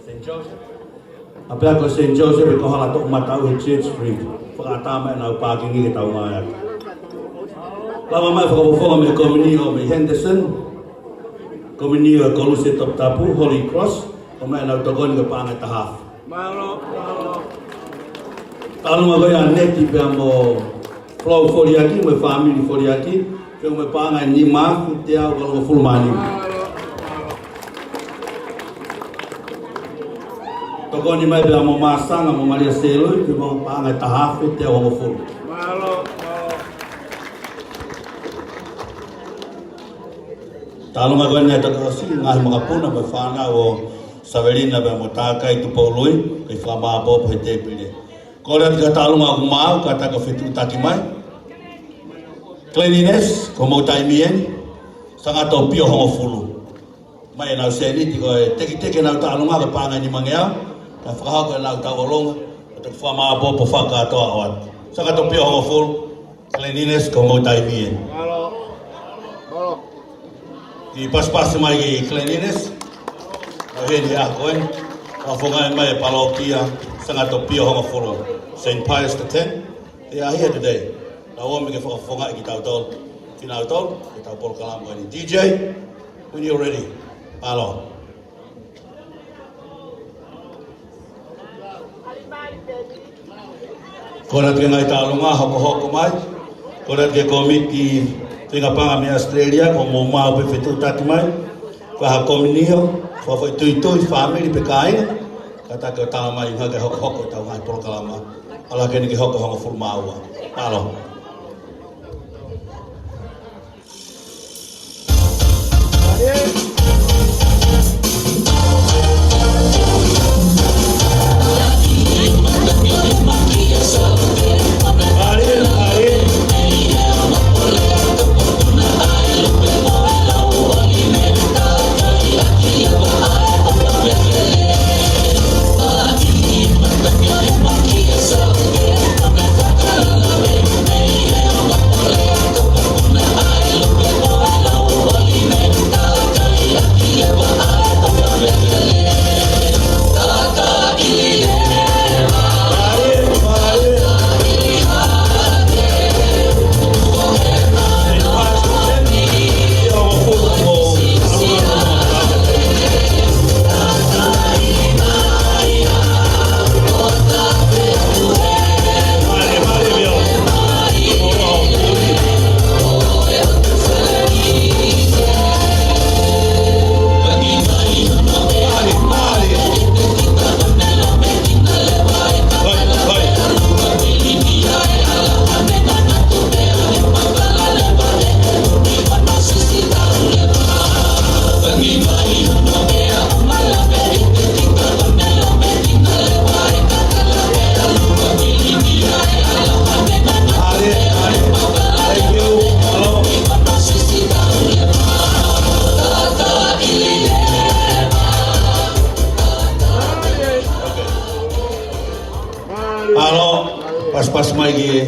Saint Joseph. ʻApiako Saint Joseph ʻi he kauhala toʻomataʻu he Church Street. Fakaʻatā mai ʻenau parking ke tau ngāue atu. Lava mai fakafofonga mei he komini ʻo mei Henderson. Komini ʻo e Koluse Toputapu, Holy Cross. ʻOmai ʻenau tokoni ko e paʻanga ʻe taha afe. Mālō, mālō. Talu mai ko ia ʻa Neti pea mo Flo Foliaki, mo e fāmili Foliaki, pea mo e paʻanga ʻe nima afe teau valungofulu mā nima. Tokoni mai pea mo Māsanga mo Malia Selui, pea mo e paʻanga ʻe taha afe teau hongofulu. Mālō, mālō. Talu mai ko ena ʻa e tokosiʻi ngaahi makapuna mo e fānau ʻo Savelina pea mo Tākai Tupoului, kei fakamāʻopoʻopo he tēpile. Kole atu ki he taʻalunga ʻoku maau, kātaki ʻo fetuʻutaki mai. Cleanliness, ko homou taimi eni, Sangato Pio hongofulu. Mai ʻenau sēniti ko e teketeke ʻenau taʻalunga ko e paʻanga ʻe nimangeau, kae fakahoko ʻenau tauʻolunga, ko e Fakamaʻopoʻopo fakakātoa ʻoatu. Sangato Pio hongofulu, Cleanliness, ko hoʻomou taimi ē. Mālō. Mālō. Kiʻi pasipasi mai ki Cleanliness. ʻO heni ʻa koe. Fakafofongaʻi mai ʻe he palōkia Sangato Pio hongofulu, Saint Pius the tenth. They are here today. Naʻa nau ō mai ke fakafofongaʻi kitautolu. Kinautolu, ke tau polokalama ko eni. D J, when you're ready. Mālō. Kole atu ki he ngaahi tauʻolunga hokohoko mai. Kole atu ki he kōmiti feinga paʻanga mei Australia, ko hoʻomou maʻu pē fetuʻutaki mai. Ko e hā kominio, fakafoʻituitui, fāmili pe kāinga. Kātaki ʻo tala mai ʻuhinga ki he hokohoko ʻetau ngaahi polokalama. ʻAlu hake eni ki he hoko hongofulu mā ua. Mālō. Mālō, pasipasi mai ki he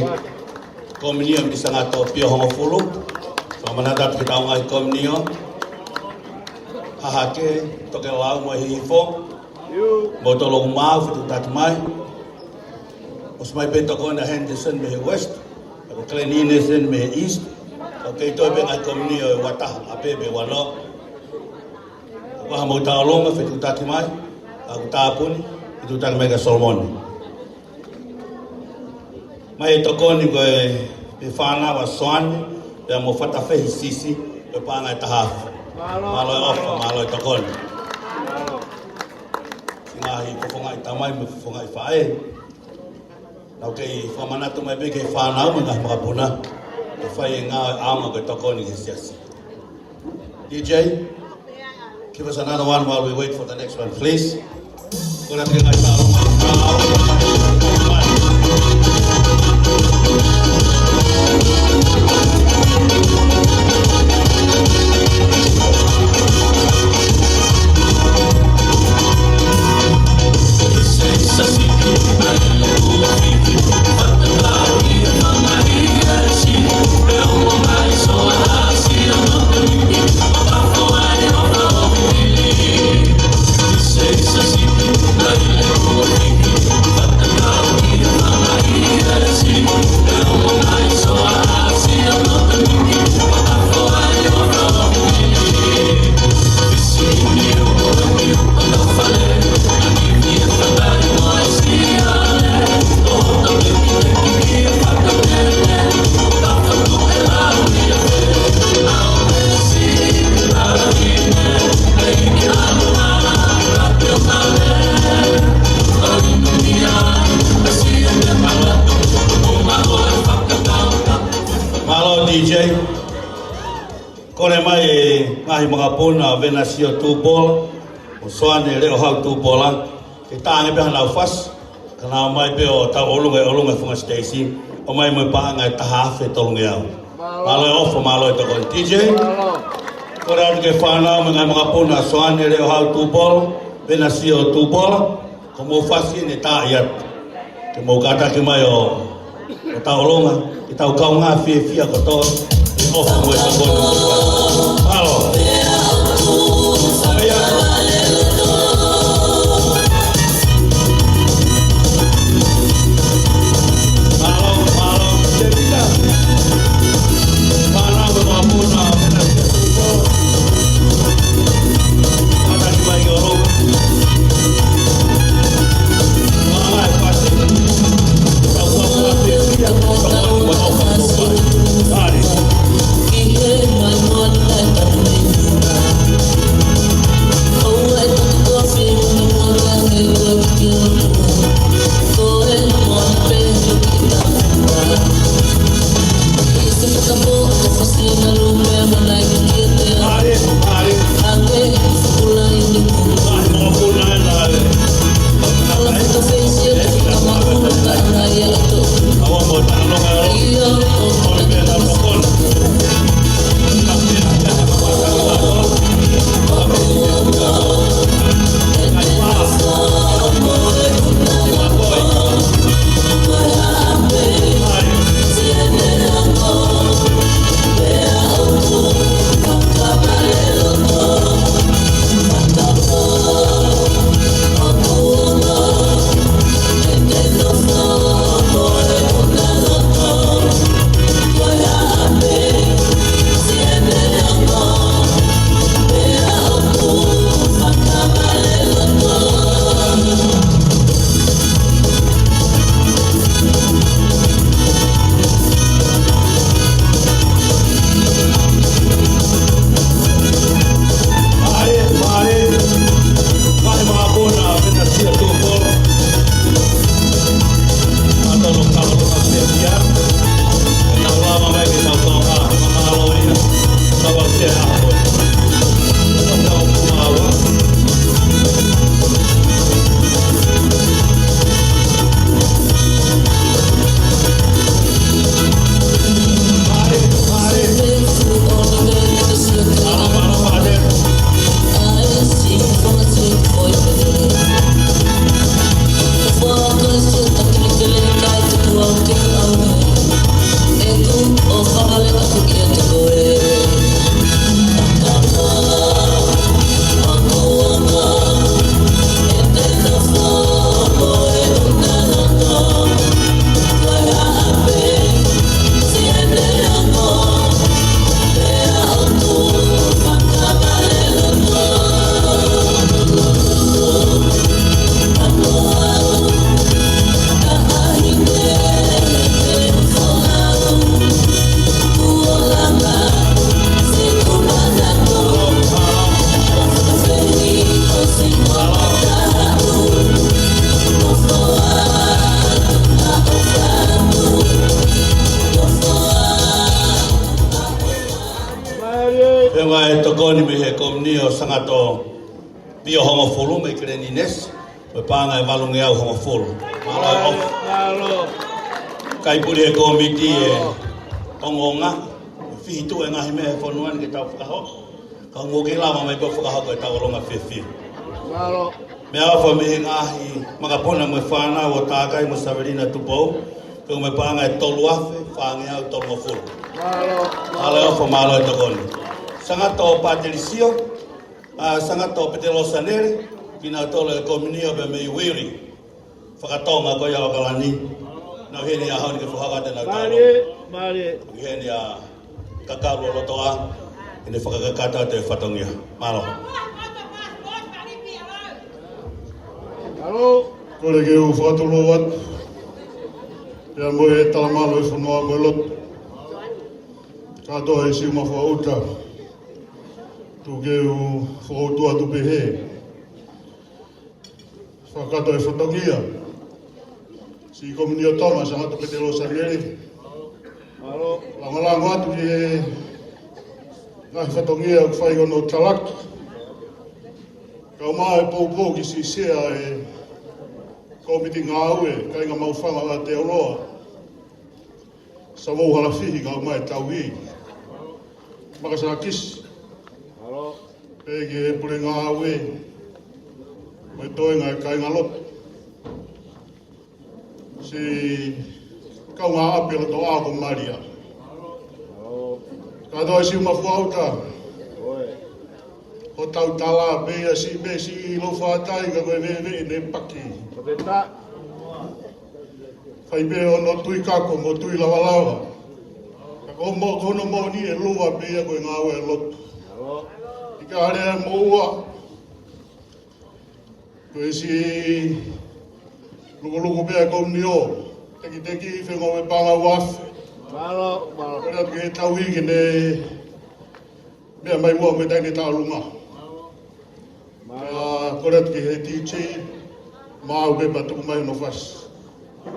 kominio mei Sangato Pio hongofulu. Fakamanatu atu ki heʻetau ngaahi kominio. Hahake, Tokelau mo Hihifo. Mou tolo ʻo maʻu fetuʻutaki mai. ʻOsi mai pē tokoni ʻa Henderson mei he West. Ko Cleanliness mei he East. Ko e kei toe pē ngaahi kominio ʻe ua taha, ʻa pē pē ua noa. Ko e hā hoʻomou tauʻolunga, fetuʻutaki mai. ʻOku tāpuni, fetuʻutaki mai kia Solomone. Mai e tokoni ko e, e fānau ʻa Soane, pea mo Fatafehi Sisi, ko e paʻanga ʻe taha afe. Mālō e ʻofa, mālō e tokoni. Siʻi ngaahi fofongaʻi tamai mo e fofongaʻi faʻē. Naʻa ku kei fakamanatu mai pē ki he fānau mo e ngaahi makapuna. ʻE fai e ngāue ʻaonga ko e tokoni ki he siasi. D J, give us another one while we wait for the next one, please. Kole atu ki he ngaahi tauʻolunga. Mālō D J. Kole mai e ngaahi makapuna, Venasio Tupola mo Soane Leʻohau Tupola, ke tā ange pē haʻanau fasi, ka nau ō mai pē ʻo tauʻolunga, ʻolunga e funga siteisi, ʻomai mo e paʻanga ʻe taha afe tolungeau. Mālō e ʻofa, mālō e tokoni. D J, kole atu ki he fānau mo e ngaahi makapuna, Soane Leʻohau Tupola, Venasio Tupola, ko hoʻomou fasi eni ʻe tā atu. Ke mou kātaki mai ʻo, ʻo tauʻolunga, ke tau kaungā fiefia kotoa, ʻi he ʻofa mo e tokoni. Mālō. Mālō, mālō. Tēvita. Mālō, mālō, mālō. Pea ʻoku tokoni mei he Komini ʻo Sangato Pio hongofulu mei Keleninesi, mo e paʻanga ʻe valungeau hongofulu. Mālō e ʻofa. Mālō. Kae puli he kōmiti e ongoongo, fihi tuʻu e ngaahi meʻa he fonua ni ke tau fakahoko. Ka mou kei lava mai pē ʻo fakahoko e tauʻolunga fiefia. Mālō. Meʻaʻofa mei he ngaahi makapuna mo e fānau ʻo Takai mo Savelina Tupou, pea mo e paʻanga ʻe tolu afe fāngeau tolungofulu. Mālō. Mālō e ʻofa, mālō e tokoni. Sangato Patelisio, ʻa Sangato Petelosanele, kinautolu e Komini ʻo pē mei Uiri. Fakatonga ko ia ʻAokalani. Nau ʻi heni he ʻaho ni ke fakahoko atu ʻenau tauʻolunga. Mālie, mālie. ʻI heni ʻa Kakalu ʻo Lotoʻā, ʻi heʻene fakakakato atu e fatongia. Mālō. Mālō. Kole ke u fakatulou atu, pea mo e talamalu e fonua mo e lotu, kātoa e siʻi mafuaʻuta, tuku ke u fakautu atu pehē. Fakakakato e fatongia, siʻi Komini ʻo Tonga, Sangato Petelosanele. Langolango atu ki he ngaahi fatongia ʻoku fai hono talaki. Kau mai e poupou ki siʻi sea e Kōmiti Ngāue, Kāinga Maʻufanga ʻo Aotearoa. Savou Halafihi, kau mai e Tauhi. Maka Salakisi. Pea ki he Pule Ngāue, mo e toenga e kāingalotu. Siʻi kaungāʻapi loto ʻa ko Malia. Kātoa siʻi mafua uta. Hotau tala pē ia siʻi pē siʻi ʻilo fatai ka ko e veve ne paki. Fai pē hono tui kako mo tui lavalava. Ka ko mo ko hono moʻoni ʻe lua pē ia ko e ngāue lotu. ʻIkai ha lea mo ua. Ko e siʻi lukuluku pē ʻa e komiunio, tekiteki, fengāueʻanga ua afe. Mālō, mālō. Kole atu ke tauhi ke ne meʻa mai ua mo e taʻahine tauʻolunga. Mālō. Pea kole atu ki he D J, maʻu pē pea tuku mai hono fasi.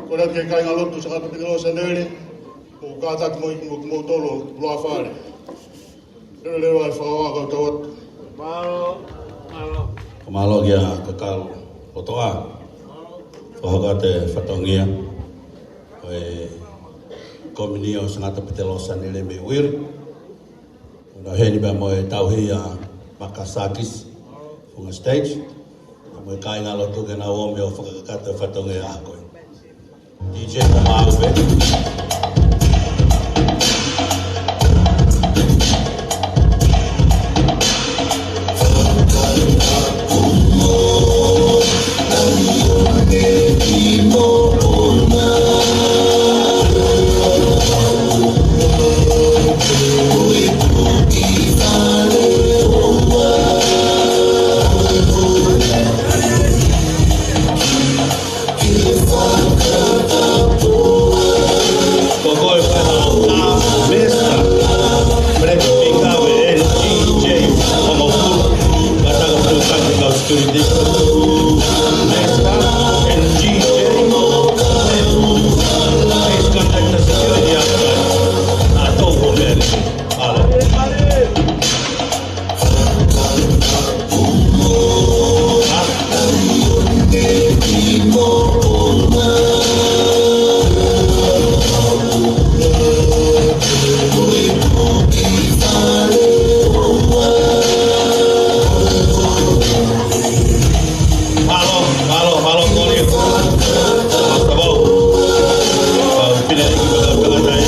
Kole atu ki he kāingalotu Sangata Pete Losanele, ʻo kātaki mo, mo, mo tolo, loa fale. Leveleva e fakahoko ʻa e tau atu. Mālō, mālō. Mālō kia Kakalu Lotoʻā. Fakahoko atu e fatongia ʻo e komiunio Sangata Pete Losanele mei Uiri. Ko hono ʻi heni pea mo e tauhi ʻa Maka Sakis, funga stage. Mo e kāingalotu ke nau ō mai ʻo fakakakato e fatongia ʻa ko ē. D J ka mau pē. Ko koe pē ʻa Mesa, Black Speaker, N G J, Hongofulu, Kataka Pulu Kati Kau Security. Mesa, N G J, please contact the security outside. ʻA tau ko mele. ʻAlo. Mālō, mālō, mālō, Tony. Mālō. Pau, pine, mālō, kia, mālō, Tony.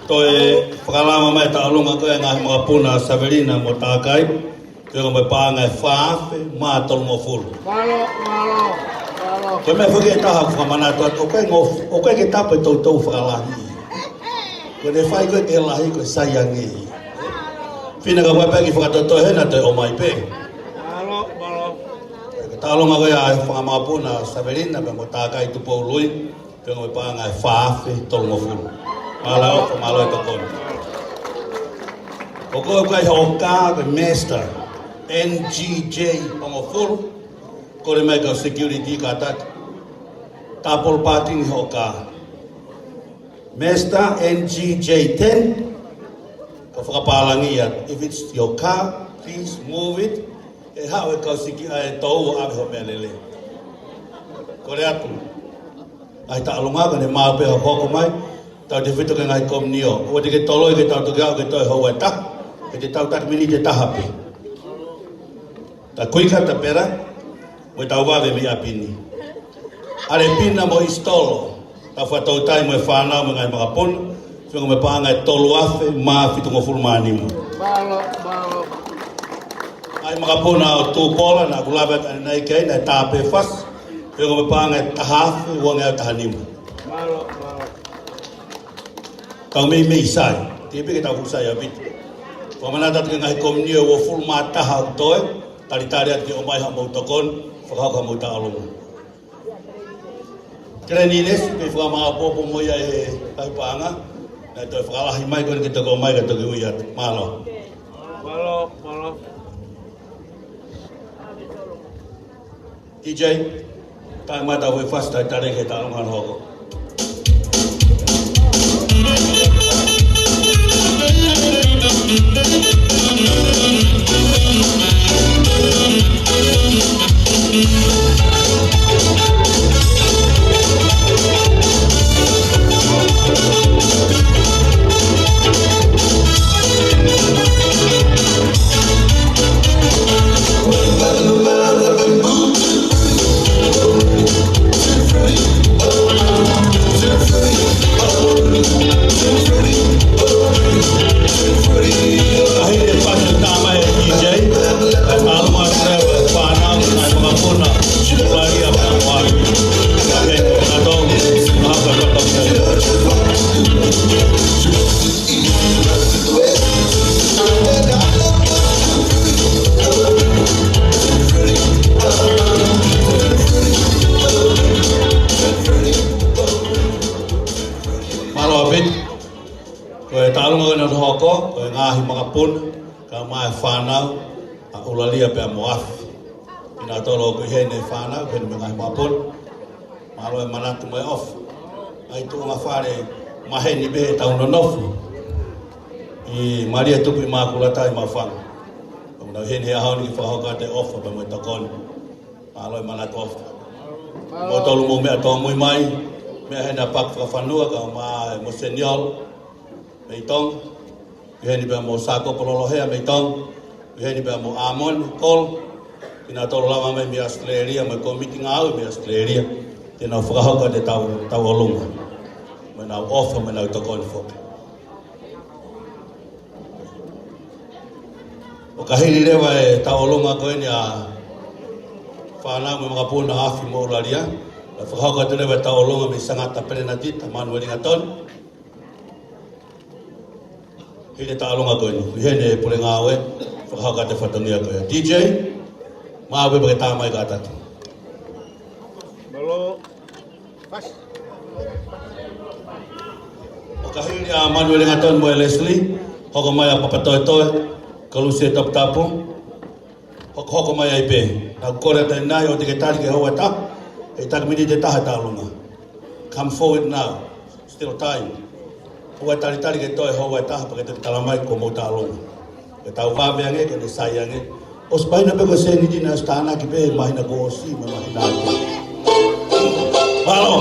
Toe fakalama mai e tauʻolunga ko ē ngaahi makapuna Savelina mo Takai. Pea ko e paʻanga ʻe fā afe mā tolungofulu. Mālō, mālō, mālō. Ko e meʻa foki ʻe taha ʻoku fakamanatu atu, ʻoku ʻikai ngofua, ʻoku ʻikai ke tapu e toutou fakalahi. Ko ʻene fai ko ē ke lahi ko e sai ange. Fina ka ua pē ki fakatoto hena toe ʻomai pē. Mālō, mālō. Ko e tauʻolunga ko ē ʻa e fanga makapuna Savelina pea mo Takai Tupou Lui. Pea ko e paʻanga ʻe fā afe tolungofulu. Mālō e ʻofa, mālō e tokoni. Ko e kau ʻi hoʻo kā ko e Mazda N G J hongofulu. Kole mai kau security kātaki. Double parking hoʻo kā. Mazda N G J ten. Ko e fakapālangi ia, if it's your car, please move it. ʻE haʻu e kau siki ʻa e tou ʻo ʻave hoʻo meʻalele. Kole atu. ʻAi tauʻolunga ka ne maʻu pē hoʻo hoko mai. Tautefito ki he ngaahi komiunio. ʻOua te ke toloi ke tau toki aʻu ke toe houa ʻe taha. Ke te tau taki miniti ʻe taha pē. The quicker the better. Mo e tau vave mei ʻapi ni. ʻAle Pina mo Isitolo. Tau fakatautai mo e fānau mo e ngaahi makapuna. Fengo mo e paʻanga ʻe tolu afe mā fitungofulu mā nima. Mālō, mālō. ʻAi makapuna ʻo Tupola, naʻa ku lave atu ʻanenai ki ai, naʻe tā pē fasi. Fengo mo e paʻanga ʻe taha afe uangeau taha nima. Mālō, mālō. Tau meimei sai. Te pē ke tau hū sai ʻaupito. Fakamanatu atu ki he ngaahi komiunio ʻe uofulu mā taha ʻoku toe. Talitali atu ke ʻomai haʻamou tokoni. Fakahoko haʻamou tauʻolunga. Cleanliness, pea fakamāʻopoʻopo mo ia ʻe he kau paʻanga. Naʻe toe fakalahi mai ko eni ke toki ʻomai ka toki ui atu. Mālō. Mālō, mālō. D J, taʻe mata ʻo e fasi taʻe tale ke taʻalonga hoko. Mālō ʻaupito. Ko e taʻalonga ko eni ʻoku hoko, ko e ngaahi makapuna, kae ʻumaʻā e fānau, ʻa ʻUlalia pea mo Afi. Kinautolu ʻoku ʻi heni e fānau, ʻi heni mo e ngaahi makapuna. Mālō e manatu mo e ʻofa. ʻAi tuʻunga fale maheni pē ʻetau nonofo. ʻI Malia Tupu ʻi Mākulata ʻi Maʻufanga. ʻOku nau ʻi heni he ʻaho ni ke fakahoko atu e ʻofa pea mo e tokoni. Mālō e manatu ʻofa. Mo tolu mo e meʻa tōmui mai. Meʻa heni ʻa Paku Fakafanua kae ʻumaʻā e mo Seniolo mei Tonga. ʻI heni pea mo Sākopo Lolohea mei Tonga. ʻI heni pea mo ʻAmoni Kolo. Kinautolu lava mai mei Australia, mo e kōmiti ngāue mei Australia. Te nau fakahoko atu e tau, tauʻolunga. Mo ʻenau ʻofa, mo ʻenau tokoni foki. ʻO ka hili leva e tauʻolunga ko eni ʻa e fānau mo e makapuna ʻa Afi mo ʻUlalia. Naʻe fakahoko atu leva e tauʻolunga mei Sangata Pelenatita, Manueli Gatoni. Hili e tauʻolunga ko eni, ʻi heni e pule ngāue, fakahoko atu e fatongia ko ia. D J, maʻu pē pea ke tā mai kātaki. Mālō. ʻO ka hili ʻa Manueli Gatoni mo e Leslie, hoko mai ʻa Papatoetoe, Kalusi e Taputapu, hokohoko mai ai pē. Naʻa ku kole atu ʻanenai ʻoua te ke tali ki he houa ʻe taha, ʻe taki miniti ʻe taha e tauʻolunga. Come forward now. Still time. ʻOua ʻe talitali ke toe houa ʻe taha pea ke toki tala mai ko hoʻomou tauʻolunga. Ke tau vave ange, ke ne sai ange. ʻOsi māhina pē ko e sēniti naʻe ʻosi tānaki pē, māhina kuo ʻosi, mo e māhina ʻaho ni. Mālō.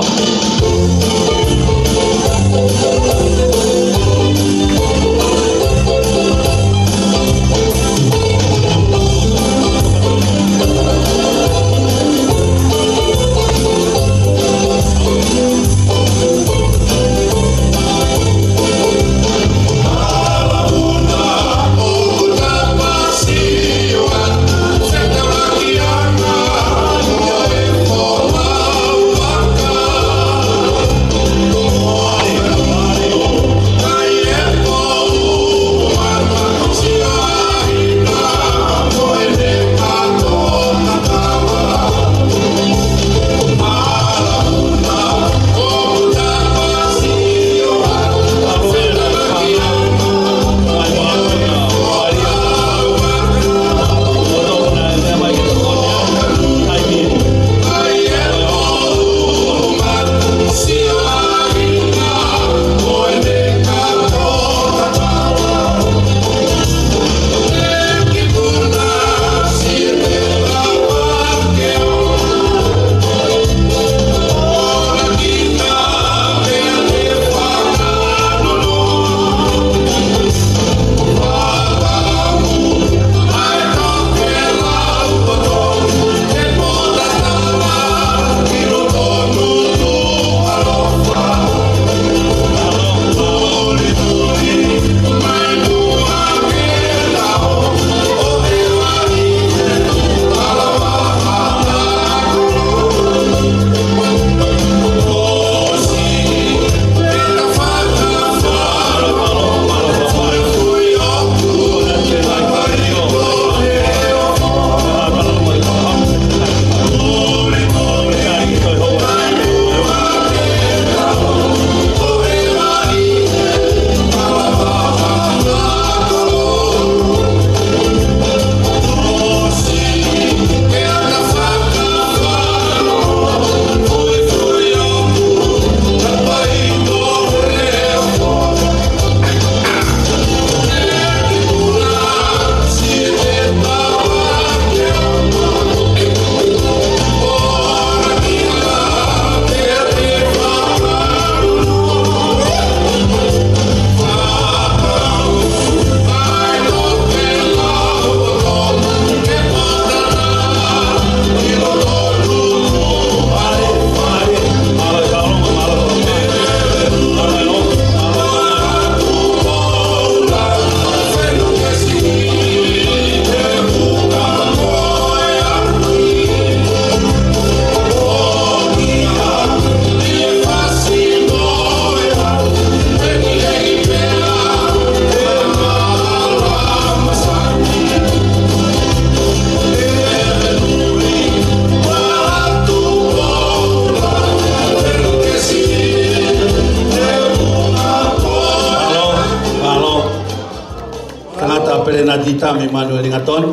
Tangata perenatita mei Manuelingatonu,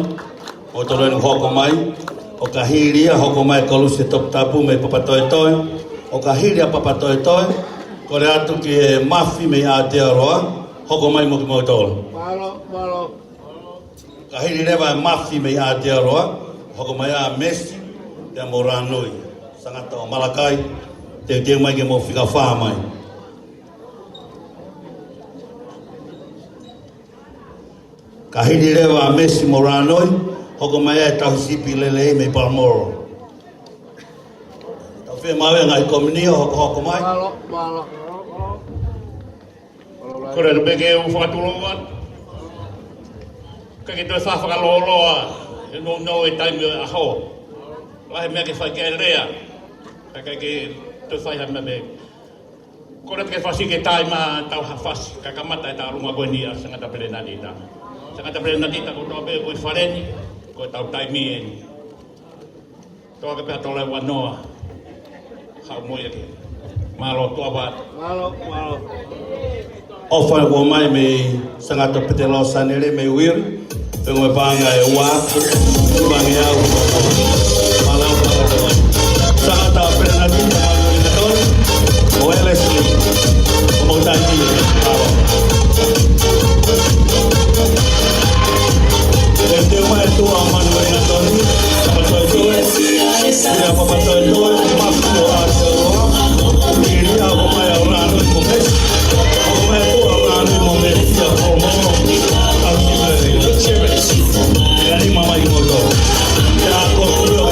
ʻo toloi ʻene hoko mai. ʻO ka hili ia, hoko mai Kolusi Toputapu mei Papatoetoe. ʻO ka hili ʻa Papatoetoe, kole atu ki he Mafi mei Aotearoa, hoko mai mo kimoutolu. Mālō, mālō. Ka hili leva ʻa e Mafi mei Aotearoa, hoko mai ʻa Mesi, pea mo Ranui. Tangata ʻo Malakai, teuteu mai ke mou fika fā mai. Ka hili leva ʻa Mesi mo Ranui, hoko mai ʻa e Tauhi Sipi Lelei mei Paramoro. Tau fiemaʻu e ngaahi komiunio, hoko, hoko mai. Mālō, mālō. Kole atu pē ke u fakatulou atu. ʻIkai ke toe faʻa fakalōloa, he nounou e taimi ʻo e ʻaho. Lahi e meʻa ke fai ki ai e lea. ʻIkai ke toe fai ha meʻa pē. Kole atu ke fasi ke taimi ʻetau hā fasi. Kae kamata e tālunga ko eni ʻa e tangata perenatita. Tangata perenatita kotoa pē ko e fale ni, ko ʻetau taimi eni. Toka pē ʻa e tolu ua noa. Haʻu mo ia ke. Mālō, tuʻa ʻofa atu. Mālō, mālō. ʻOfa kuo ʻomai mei Sangata Petelao Sanele mei Uiri. Pea mo e paʻanga ʻe ua. Paʻanga ʻe ua. Mālō, mālō. Tangata perenatita Manuelingatonu. ʻO Leslie. ʻO Mōtaimi. Mālō. Teuteu mai e tuʻa ʻo Manuelingatonu, Papatoetoe, ʻi he Papatoetoe, Mafi ʻo Aotearoa, ʻi he hoko mai ʻa Ranui mo Mesi, hoko mai e tuʻa ʻo Ranui mo Mesi, ʻa Paramoro, ʻa Kimberley. ʻIa ni mai kimoutolu. ʻIa ko kimoutolu,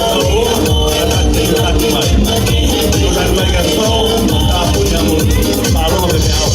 ʻa e taki, taki mai. Ko e taki mai ka tau, tāpuni ʻa muli. Mālō, mālō.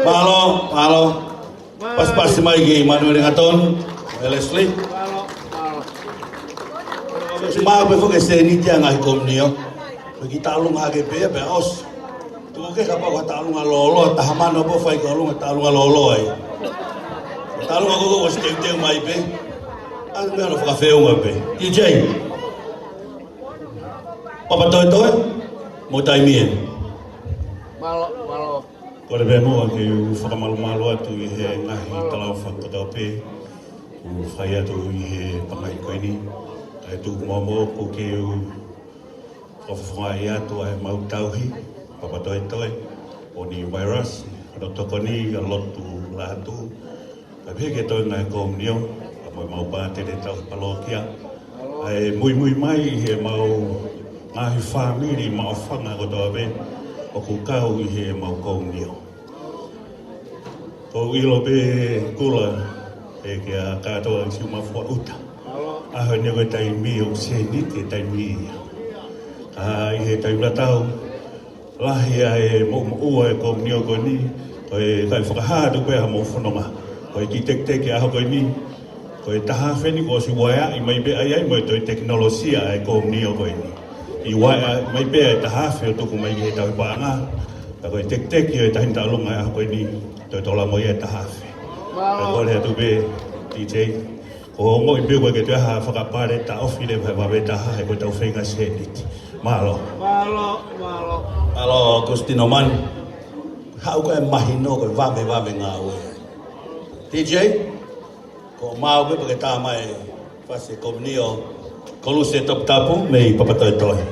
Mālō, mālō. Pasipasi mai ki Manuelingatonu, ʻe Leslie. Sio, si mau pē foki e sēniti ʻa e ngaahi komiunio. Ko e kiʻi tālunga hake pē ia pea ʻosi. Tuku ke kapau ko ha tālunga lōloa, taha mano pē ʻo fai ko e ʻolunga tālunga lōloa ia. Tālunga ko ē kuo ʻosi teuteu mai pē. ʻA e meʻa ʻoku fakafeʻunga pē. D J. Papatoetoe, Mōtaimi ē. Mālō, mālō. Kole pē muʻa ke u fakamalumalu atu ʻi he ngaahi talaʻofa kotoa pē kuo fai atu ʻi he pangai ko eni. Kae tuku muʻa moʻoku ke u fakafofongaʻi atu ʻa e mau tauhi, Papatoetoe, ʻo e vairasi, ʻo e tokoni ʻa e lotu lātū, kae pehē ki he toenga e komiunio, pea mo e mau pātele tauhi palōkia, ʻa e muimui mai ʻi he mau ngaahi fāmili maʻufanga kotoa pē ʻoku kau ʻi he mau komiunio. ʻOku ou ʻilo pē Kula, ʻe kia kātoa ʻi Siʻumafuaʻuta. ʻAho ni ko e taimi ʻoku sēniti e taimi ia. Ka ʻi he taimi tatau, lahi ʻa e moʻumoʻua e komiunio ko eni, ko e kai fakahā atu pē ha moʻu fononga. Ko e kiʻi teketeke ʻaho ko eni, ko e taha afe ni kuo ʻosi uaea mai pē ʻa ia mo e toe tekinolosia ʻa e komiunio ko eni. ʻI uaea mai pē ʻa e taha afe ʻo tuku mai ki he tauhi paʻanga. Ka ko e teketeke ʻo e taʻahine taʻolunga ʻaho ko eni, toe tola mo ia e taha afe. Ka kole atu pē, D J, ko hoʻo ongoʻi pē ʻoku ʻikai ke toe ʻi ai ha fakapale taʻofi leva he vave taha, he ko ʻetau feinga sēniti. Mālō. Mālō, mālō. Mālō, Kusitino Manu. Haʻu ko e mahino ko e vavevave ngāue. D J, ko e maau pē pea ke tā mai e fasi komiunio, Koluse Toputapu mei Papatoetoe.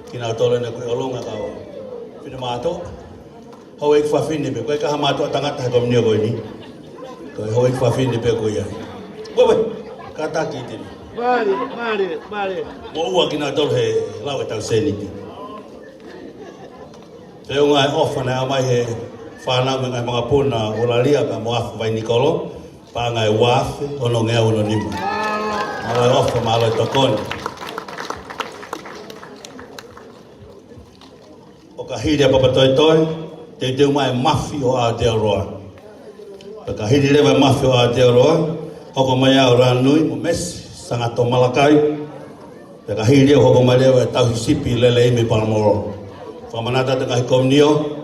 Kinautolu ʻena ko e ʻolunga kau finemātuʻa. Houʻeiki fafine pē, ko e kaha mātuʻa tangata he komiunio ko eni. Ko e houʻeiki fafine pē ko ia. Ua pē, kātaki tini. Mālie, mālie, mālie. Mo ua kinautolu he lau e tau sēniti. Feʻunga e ʻofa naʻe ʻomai he fānau mei he ngaahi makapuna ʻo Lalia pea mo Afu Vainikolo, paʻanga ʻe ua afe ono ngeau ono nima. Mālō e ʻofa, mālō e tokoni. ʻO ka hili ʻa Papatoetoe, teuteu mai e Mafi ʻo Aotearoa. Pea ka hili leva e Mafi ʻo Aotearoa, hoko mai ʻa Ranui mo Mesi, Sangato Malakai. Pea ka hili ʻo hoko mai leva e Tauhi Sipi Lelei mei Paramoro. Fakamanatu atu e ngaahi komiunio,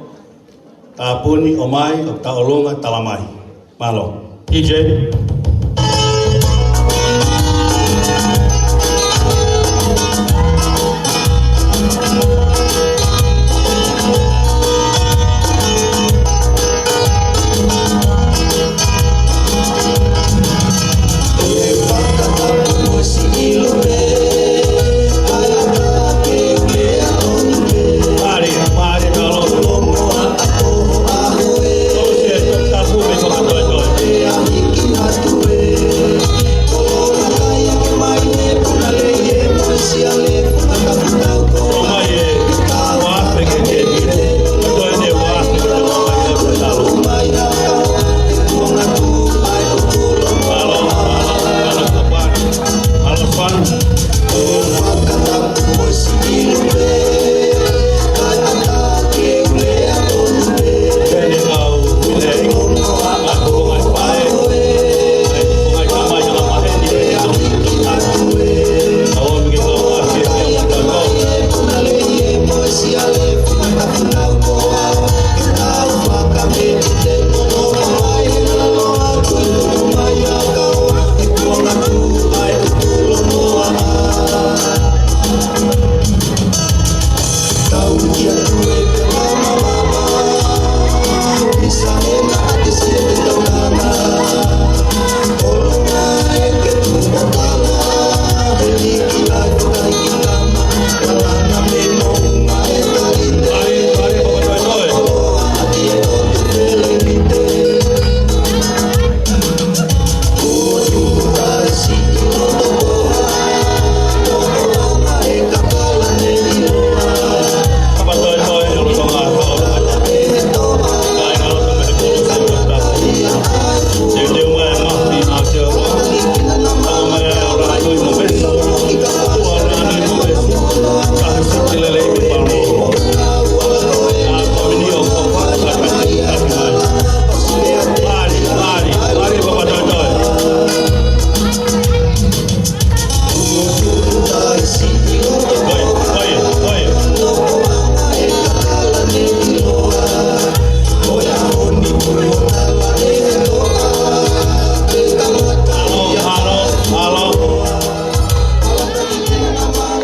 tāpuni, ʻomai, ʻo tauʻolunga, tala mai. Mālō. D J.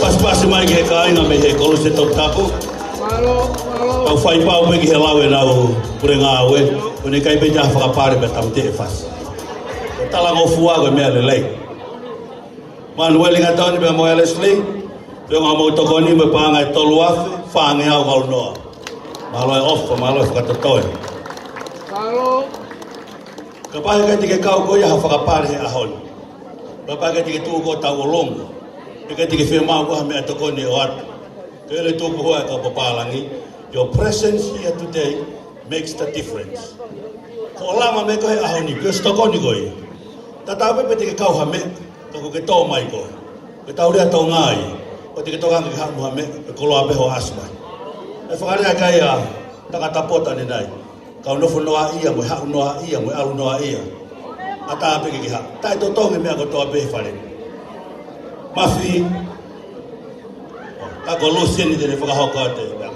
Pasipasi mai ki he kāinga mei he Koluse Toputapu. Tau fai pau pē ki he lau ʻenau pule ngāue, ʻo ne ʻikai pē te ʻi ai ha fakapale pea tāmateʻi e fasi. Ko e talangofua ko e meʻa lelei. Manueli Gatoni pea mo Leslie, pea mo e tokoni mo e paʻanga ʻe tolu afe fāngeau valu noa. Mālō e ʻofa, mālō e fakatotoe. Mālō. Kapau he ʻikai te ke kau koe ʻi ha fakapale he ʻaho ni. Kapau he ʻikai te ke tuʻu koe ʻo tauʻolunga. He ʻikai te ke fiemaʻu koe ha meʻatokoni ʻo ʻoatu. Ke le tuku hoa e kau pālangi. Your presence here today makes the difference. Ko e lava meʻa ko ē he ʻaho ni, ko e tokoni ko ia. Tatau ai pē pe te ke kau ha meʻa, ka ko e ke tō mai koe. Ke tau lea Tonga ai, ʻoua te ke tokanga ke haʻu mo ha meʻa, ko e koloa pē hoʻo ʻasi mai. ʻE fakalea ki ai ʻa Tangata Pota ʻanenai. Kau nofo noaʻia, mo e haʻu noaʻia, mo e ʻalu noaʻia. ʻAtā pē ke ke haʻu. Taʻetotongi e meʻa kotoa pē he fale. Mafi. Ka ko Lusieni te ne fakahoko atu e meʻa.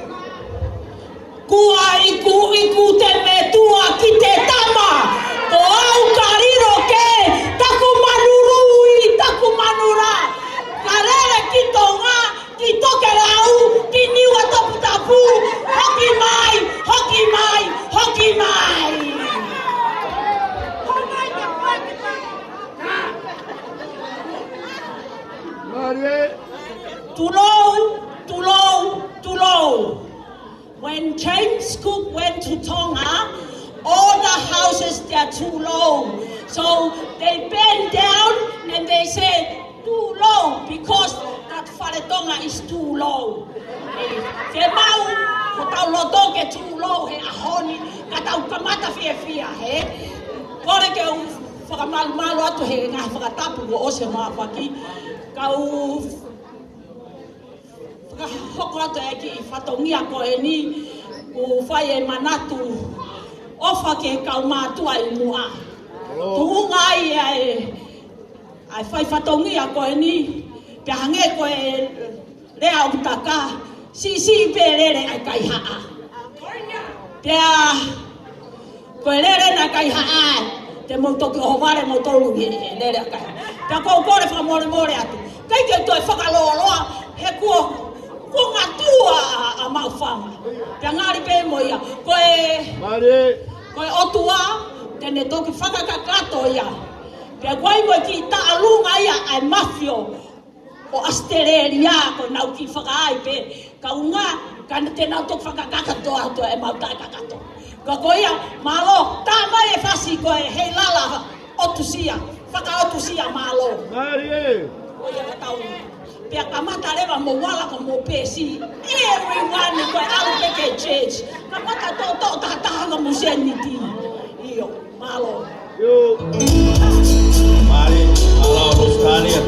Kuo ikuiku te metua ki te tama, ko au ka lilo ki taku manu lui, taku manu lā. Ka lele ki Tonga, ki Tokelau, ki Niuatoputapu, hoki mai, hoki mai, hoki mai. So they bend down and they say, "Too low," because that fale Tonga is too low. Fiemaʻu hotau loto ke too low he ʻaho ni, ka tau kamata fiefia, hē? Kole ke u fakamalumalu atu he ngaahi fakatapu kuo ʻosi ʻa e māfaki. Kau fakahoko atu e kiʻi fatongia ko eni, ʻoku fai e manatu ʻofa ki he kau mātuʻa ʻi muʻa. Tuʻunga ai ʻa e, ʻa e fai fatongia ko eni, pea hangē ko e lea ʻoku taka, siʻisiʻi pē lele ʻa e kaihaʻa. Pea ko e lele ʻa e kaihaʻa, te mou toki ʻohovale moutolu he lele ʻa e kaihaʻa. Pea ʻoku ou kole fakamolemole atu. ʻIkai ke toe fakalōloa, he kuo, kuo ngatua ʻa, ʻa Maʻufanga. Pea ngali pē mo ia. Ko e, ko e ʻOtua, te ne toki fakakakato ia. Pea ko e ʻai mo e kiʻi taʻalunga ia ʻa e mafio ʻo ʻAositelēlia, ko ʻenau kiʻi fakaʻai pē, kaunga, ka te nau toki fakakakato atu ʻemau taʻekakato. Ka ko ia, mālō, tā mai e fasi ko e Heilala ʻOtusia, fakaʻotusia, mālō. Mālie. Ko ia ka tau. Pea kamata leva mo Wala ka mo Pesi. Everyone ko e ʻalu pē ki church. Kamata toʻotoʻo tahataha ka mo seniti. ʻIo. Mālō. Mālie, mālō Australia.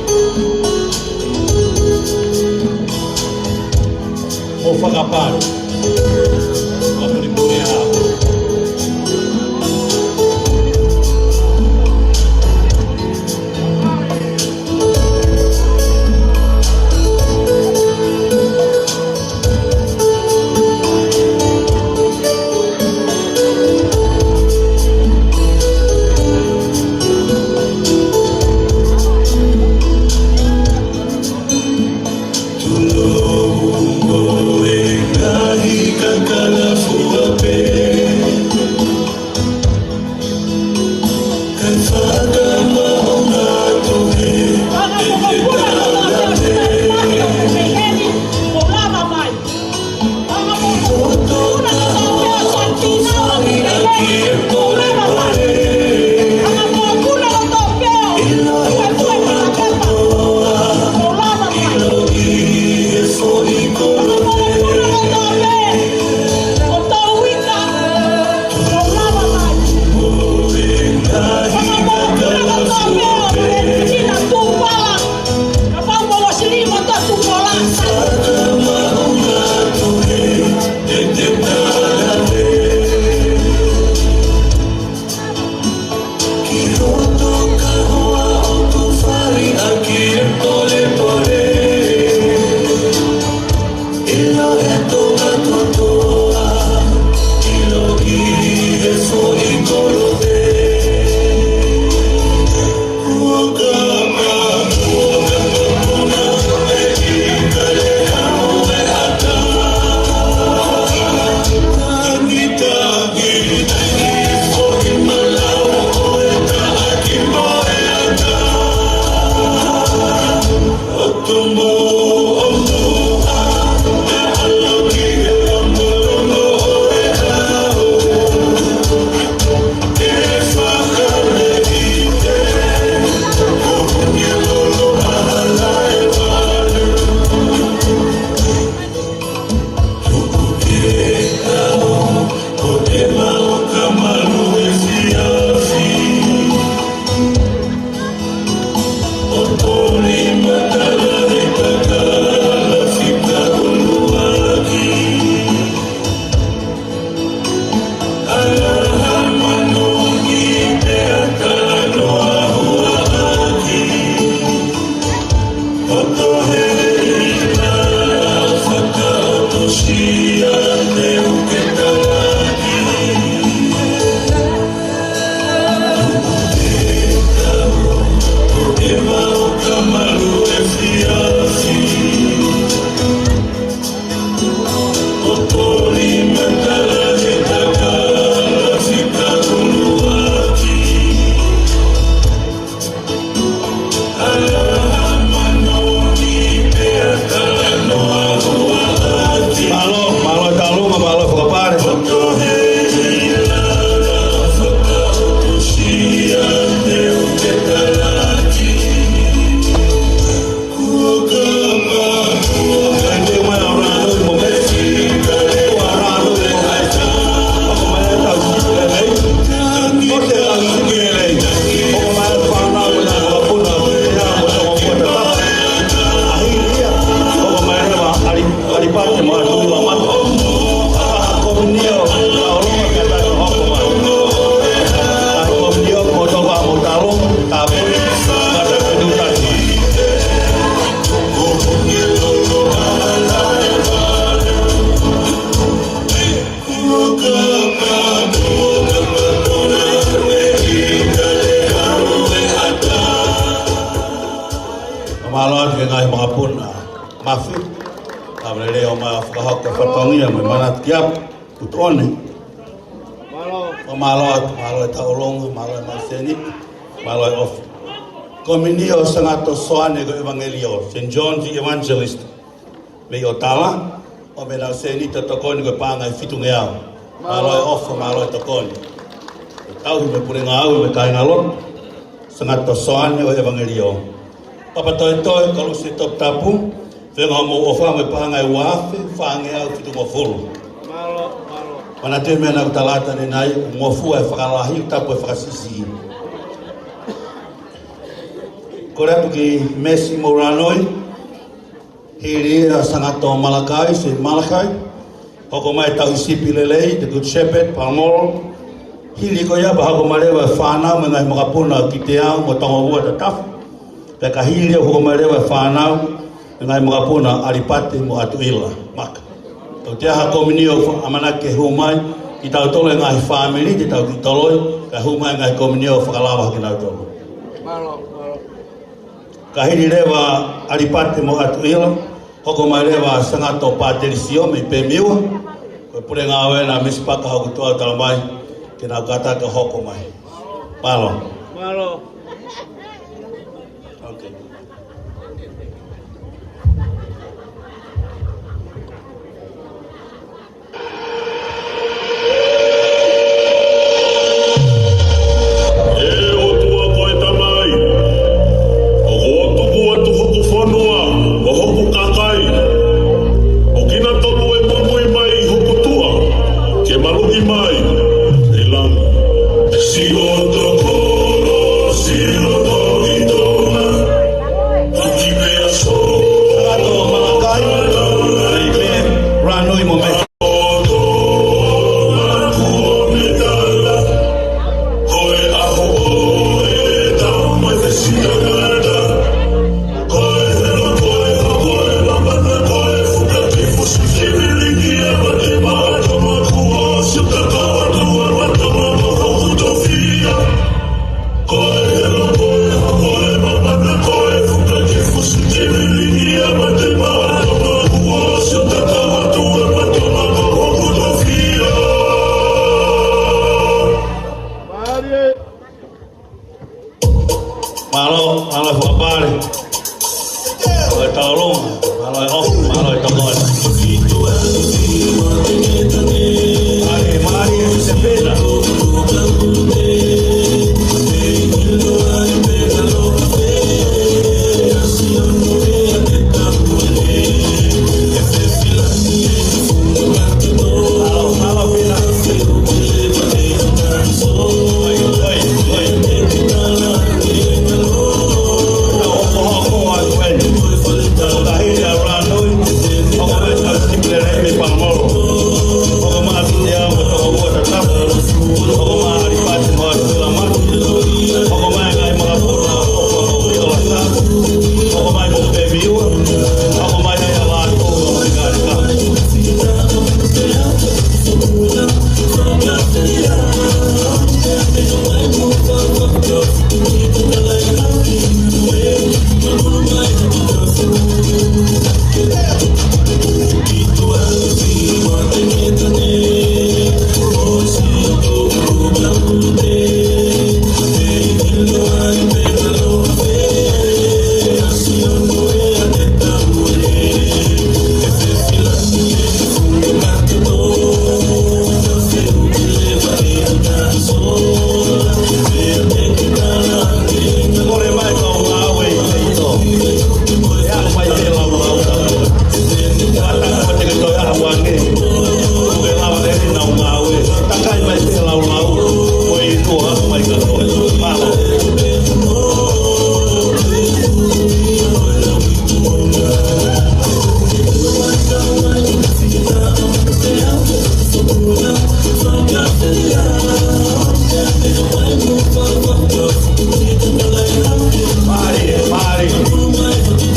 Mo fakapale. Fakapale. Mālō atu ki he ngaahi makapuna Mafi. Ka vele leo mai ʻo fakahoko e fatongia mo e manatu ki ai. Kutuone. Mālō. Mālō atu, mālō e tauʻolunga, mālō e mau sēniti, mālō e ʻofa. Kominio Sangato Soane ko e ʻEvangeliō, Saint John the Evangelist. Mei ʻOtala, ʻo mei nau sēniti ʻo tokoni ko e paʻanga ʻe fitungeau. Mālō e ʻofa, mālō e tokoni. ʻE tauhi mo e pule ngāue mo e kāingalotu. Sangato Soane ʻo e ʻEvangeliō. Papatoetoe, Kolosi Toputapu, fenga mo ʻofa mo e paʻanga ʻe ua afe, fāngeau fitungofulu. Mālō, mālō. Manatuʻi e meʻa naʻa ku tala atu ʻanenai, ngofua e fakalahi, tapu e fakasiʻisiʻi. Kole atu ki Mesi mo Ranoi, hili ʻa Sangato Malakai, Saint Malachi, hoko mai e tauhi sipi lelei, the Good Shepherd, Palomoro. Hili ko ia pea hoko mai leva e fānau mei he ngaahi makapuna Kiteau mo Tongavua Tatafu. Pea ka hili ia hoko mai leva e fānau mei he ngaahi makapuna ʻAlipate mo ʻAtuʻila, Maka. Tau toe ʻi ai ha kominio ʻoku ʻamanaki ke hū mai, kitautolu e ngaahi fāmili, te tau kiʻi toloi, kae hū mai e ngaahi kominio fakalava kinautolu. Mālō, mālō. Ka hili leva ʻAlipate mo ʻAtuʻila, hoko mai leva Sangato Pātelisio mei Pemiua, ko e pule ngāue ena Mesi Paka, ʻoku tuʻu ʻo tala mai ke nau kātaki ʻo hoko mai. Mālō. Mālō. Okay. ʻE ʻOtua ko e Tamai, ʻoku ou tuku atu hoku fonua mo hoku kakai, ʻo kinautolu ʻe muimui mai ʻi hoku tuʻa, ke maluʻi mai ʻi langi. Sio tokolo, sio tokitona, haki pea so. Sangato Malakai, Ranoi mo Mesi. Mālō, mālō e fakapale. Mālō e tauʻolunga, mālō e ʻofa, mālō e tokoni. Mālō, mālō, se pena. Mālō, mālō.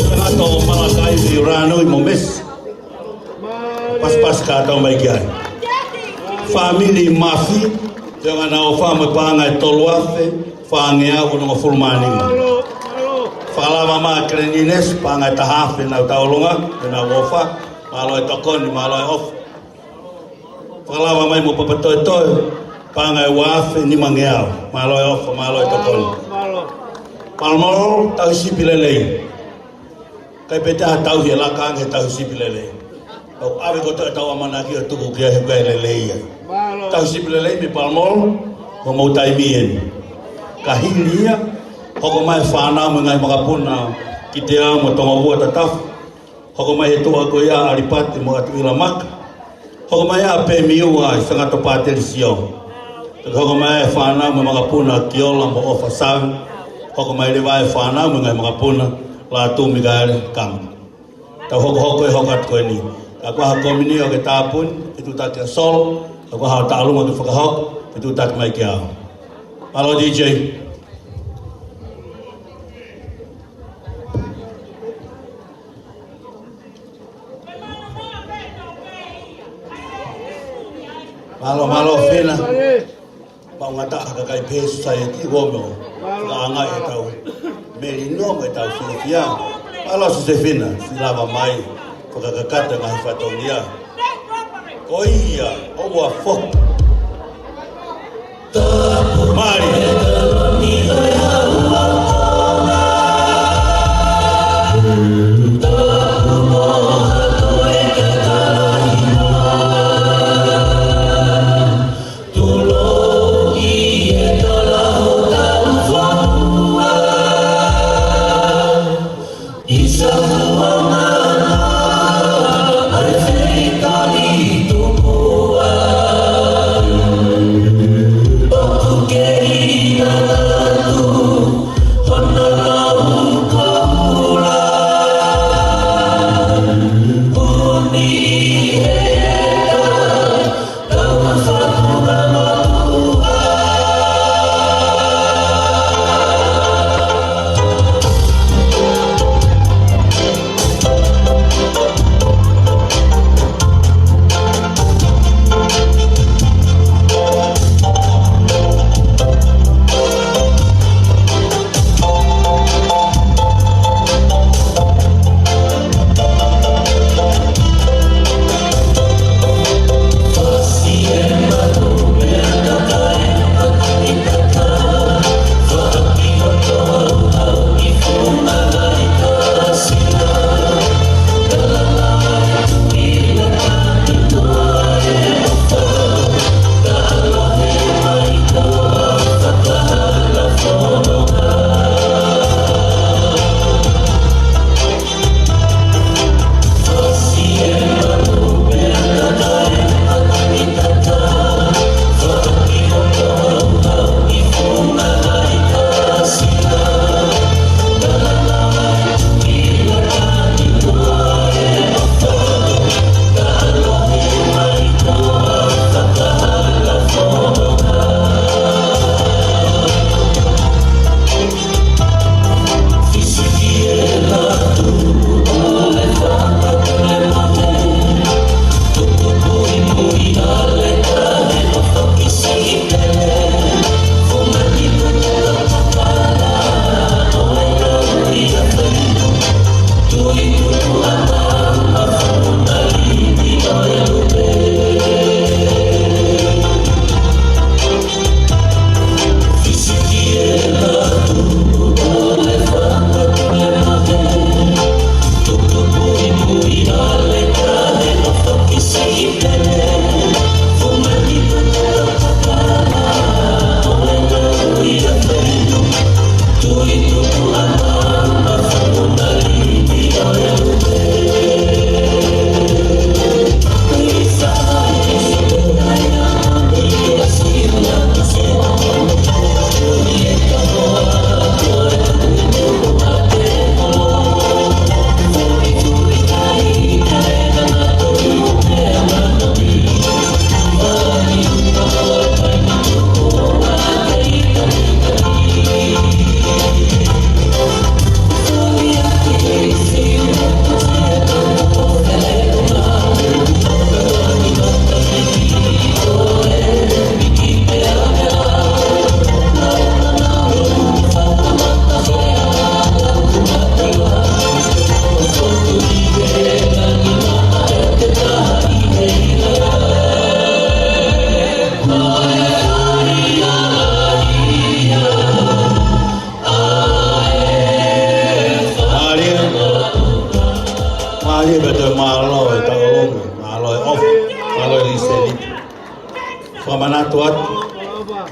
Sangato Malakai, Ranoi mo Mesi. Pasipasi kātoa mai ki ai. Fāmili Mafi, te ngana o fā mo e paʻanga ʻe tolu afe, fāngeau onongofulu mā nima. Fakalava mai Keleninesi, paʻanga ʻe taha afe ʻenau tauʻolunga, ʻenau ʻofa, mālō e tokoni, mālō e ʻofa. Fakalava mai mo Papatoetoe, paʻanga ʻe ua afe nimangeau, mālō e ʻofa, mālō e tokoni. Palomalo, tauhi sipi lelei. ʻIkai pē te ha tauhi ʻe laka ange he tauhi sipi lelei. Tau ʻave kotoa ʻetau ʻamanaki ʻo tuku ki ai he ʻoku ʻikai lelei ai. Tauhi sipi lelei mei Palomalo, ko hoʻomou taimi eni. Ka hili ia, hoko mai e fānau mo e ngaahi makapuna, Kiteau mo Tongofua Tatafu. Hoko mai he tuʻa ko ia ʻa ʻAlipate mo ʻAtuʻilamaka. Hoko mai ʻa Pemiua ʻi Sangato Patelisio. Pea hoko mai e fānau mo e makapuna Kiola mo ʻOfa Save. Hoko mai leva e fānau mo e ngaahi makapuna Lātū Mikaele Kama. Tau hokohoko e hoko atu ko eni. Ka ko ha kōmini ʻoku ke tāpuni, fetuʻutaki kia Solo. Ka ko ha taʻaluma ke fakahoko, fetuʻutaki mai kia au. Mālō D J. Mālō, mālō Fina. Pau ngata ha kakai pē society ʻoku mou fakaanga ʻetau melino mo ʻetau fiefia. Mālō Sosefina, siʻi lava mai fakakakato e ngaahi fatongia. Ko ia, ʻoua foki. Mali.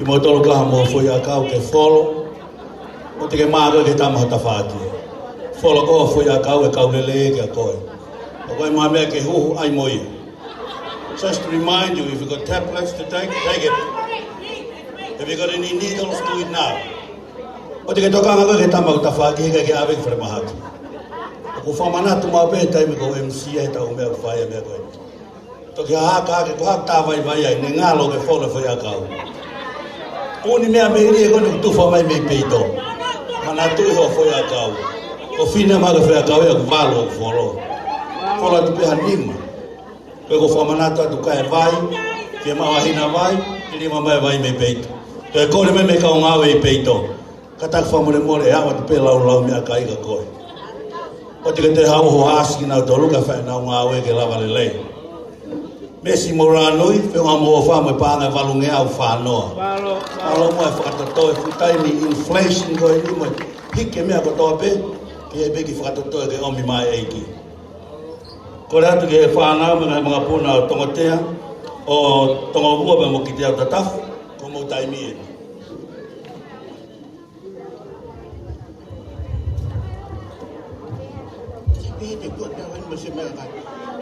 Mo tolu ka mo foʻi ʻakau ke folo. ʻOua te ke mā koe ke tama ho tafaʻaki. Folo ko e foʻi ʻakau e kau lelei kia koe. ʻO ko e meʻa ke huhu ai mo ia. Just to remind you, if you got tablets to take, take it. If you got any needles, do it now. ʻOua te ke tokanga koe ke tama ho tafaʻaki, ke ke ʻave ki falemahaki. ʻOku ou fakamanatu maʻu pē he taimi ko e M C he taʻu meʻa ʻoku fai e meʻa ko ē. Toki hahaka ke ko haku tā vaivai ai, ne ngalo ke folo e foʻi ʻakau. Ko eni meʻa meili ē ko eni ʻoku tufa mai mei peito. Manatuʻi hoʻo foʻi ʻakau. Ko e finemui ko e foʻi ʻakau ia ʻoku valu ʻoku folo. Folo atu pē ha nima. Ko e ko e fakamanatu atu ka e vai, ke maʻu ha hina vai, ke lima mai e vai mei peito. Ko e kole mai mei he kau ngāue ʻi peito. Kātaki fakamolemole, ʻe ʻave atu pē laulau meʻakai kia koe. ʻOua te ke toe haʻu ho ʻasi kinautolu ka fai ʻenau ngāue ke lava lelei. Mesi mo Lanui, feʻunga mo e ʻofa mo e paʻanga ʻe valungeau fā noa. Mālō, mālō. Mālō mo e fakatotolo e full time inflation ko eni mo e hiki e meʻa kotoa pē, ke ʻi ai pē kiʻi fakatotolo ke ʻomi mai ʻEiki. Kole atu ki he fānau mo e ngaahi makapuna ʻo Tongotea, ʻo Tongomua pea mo Kiteautatafu, ko hoʻomou taimi eni. Sipi, sipi, kuo pea wani mo se mea kai.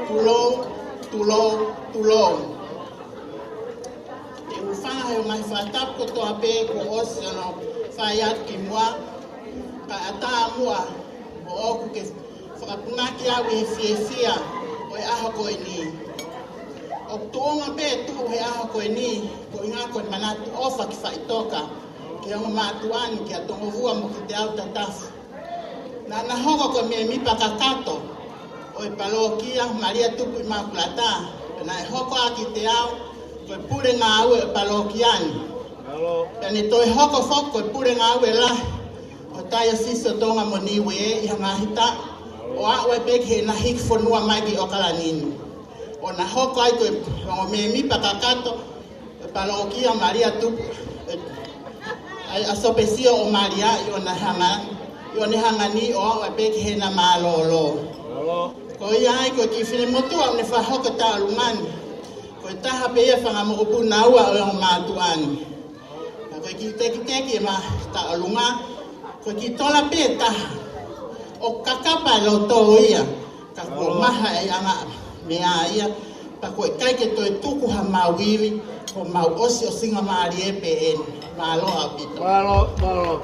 Tulou, tulou, tulou. Te u hūfanga he ngaahi fakatapu kotoa pē kuo ʻosi hono fai atu kimuʻa, kae ʻatā muʻa moʻoku ke fakapunaki au ʻi he fiefia ʻo e ʻaho ko eni. ʻOku tuʻunga pē tuʻu he ʻaho ko eni, ko e ʻuhinga ko e manatu ʻofa ki faʻitoka, ki he ongo mātuʻa ni, kia Tongomua mo Kiteautatafu. Naʻa na hoko ko e mēmipa kakato ʻo e palōkia Malia Tupu ʻImakulata, pea naʻe hoko ʻa Kiteau ko e pule ngāue ʻo e palōkia ni. Pea ne toe hoko foki ko e pule ngāue lahi ʻo e Taiosisi ʻo Tonga mo Niue ʻi ha ngaahi taʻu, ʻo aʻu ai pē ki heʻena hiki fonua mai ki ʻOkalani ni. ʻO na hoko ai ko e ongo mēmipa kakato ʻo e palōkia Malia Tupu, ʻa e ʻAsopesio ʻo Malia ʻi ʻOnehunga, ʻi ʻOnehunga ni, ʻo aʻu ai pē ki heʻena mālōlō. Ko ia ai ko e kiʻi finemotuʻa ʻoku ne fakahoko e tauʻolunga ni, ko e taha pē ia e fanga mokopuna ua ʻo e ongo mātuʻa ni. Ka ko e kiʻi tekiteki ʻema tauʻolunga, ko e kiʻi tola pē taha. ʻOku kakapa e loto ia, ka kuo maha e anga meʻa ia, pea ʻoku ʻikai ke toe tuku ha maʻu ivi, ko e maʻu ʻosiʻosingamālie pē eni. Mālō ʻaupito. Mālō, mālō.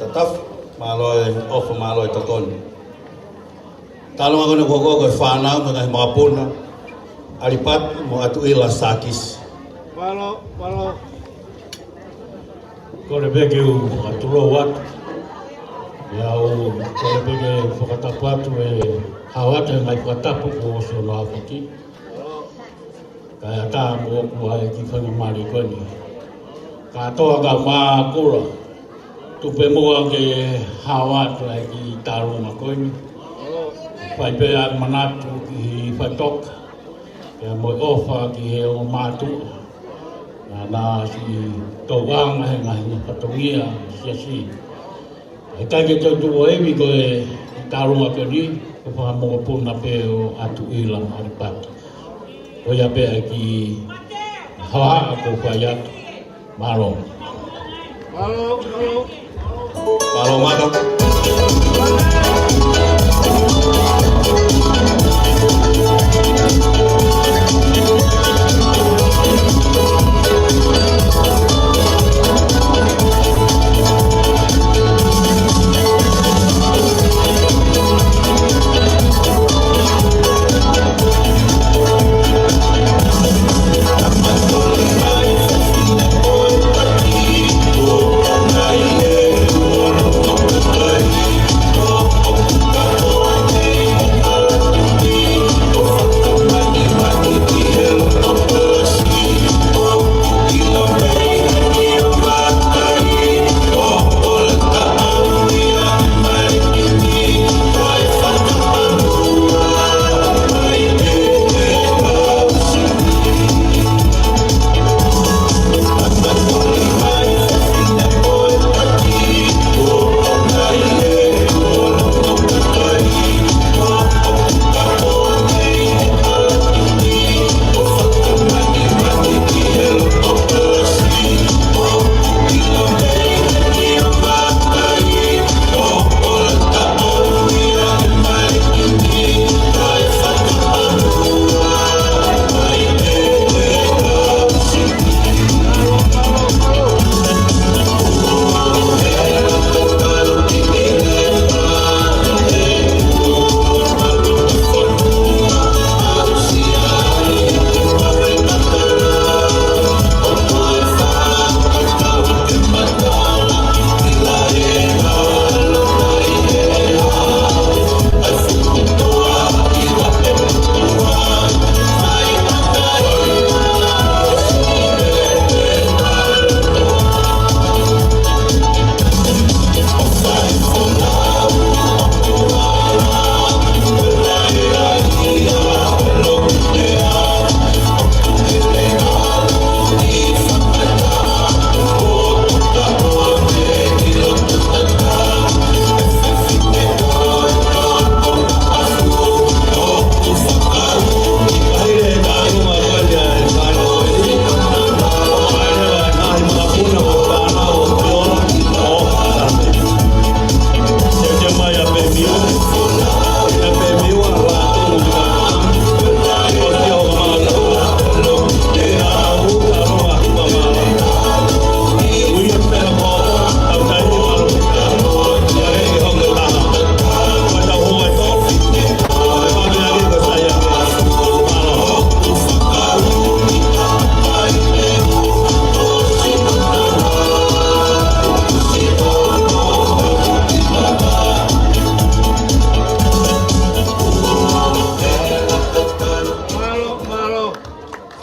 Tatafu, mālō e ʻofa, mālō e tokoni. Talu ange ko eni ko e fānau mo e ngaahi makapuna, ʻAlipati mo ʻAtuʻila Sākisi. Mālō, mālō. Kole pē ke u fakatulou atu. ʻIo, kole pē ke fakatapu atu e hao atu e ngaahi fakatapu kuo ʻosi hono aofaki. Kae ʻatā moʻoku ʻa e kiʻi faingamālie ko eni. Kātoa kau mākula, tuku pē muʻa ke hao atu ʻa e kiʻi talunga ko eni. Fai pē ʻa e manatu ki he faʻitoka, pea mo e ʻofa ki he ongo mātuʻa naʻa nau siʻi touʻanga he ngaahi fatongia siasi. ʻIkai ke tau tuʻu ʻo ʻevi ko e talunga ko eni, ko e fakamoʻopuna pē ʻo ʻAtuʻila mo ʻAlipati. Ko ia pē ʻa e kiʻi hohaʻa ʻoku ou fai atu. Mālō. Mālō, mālō. Mālō, mālō. Mālō, mālō.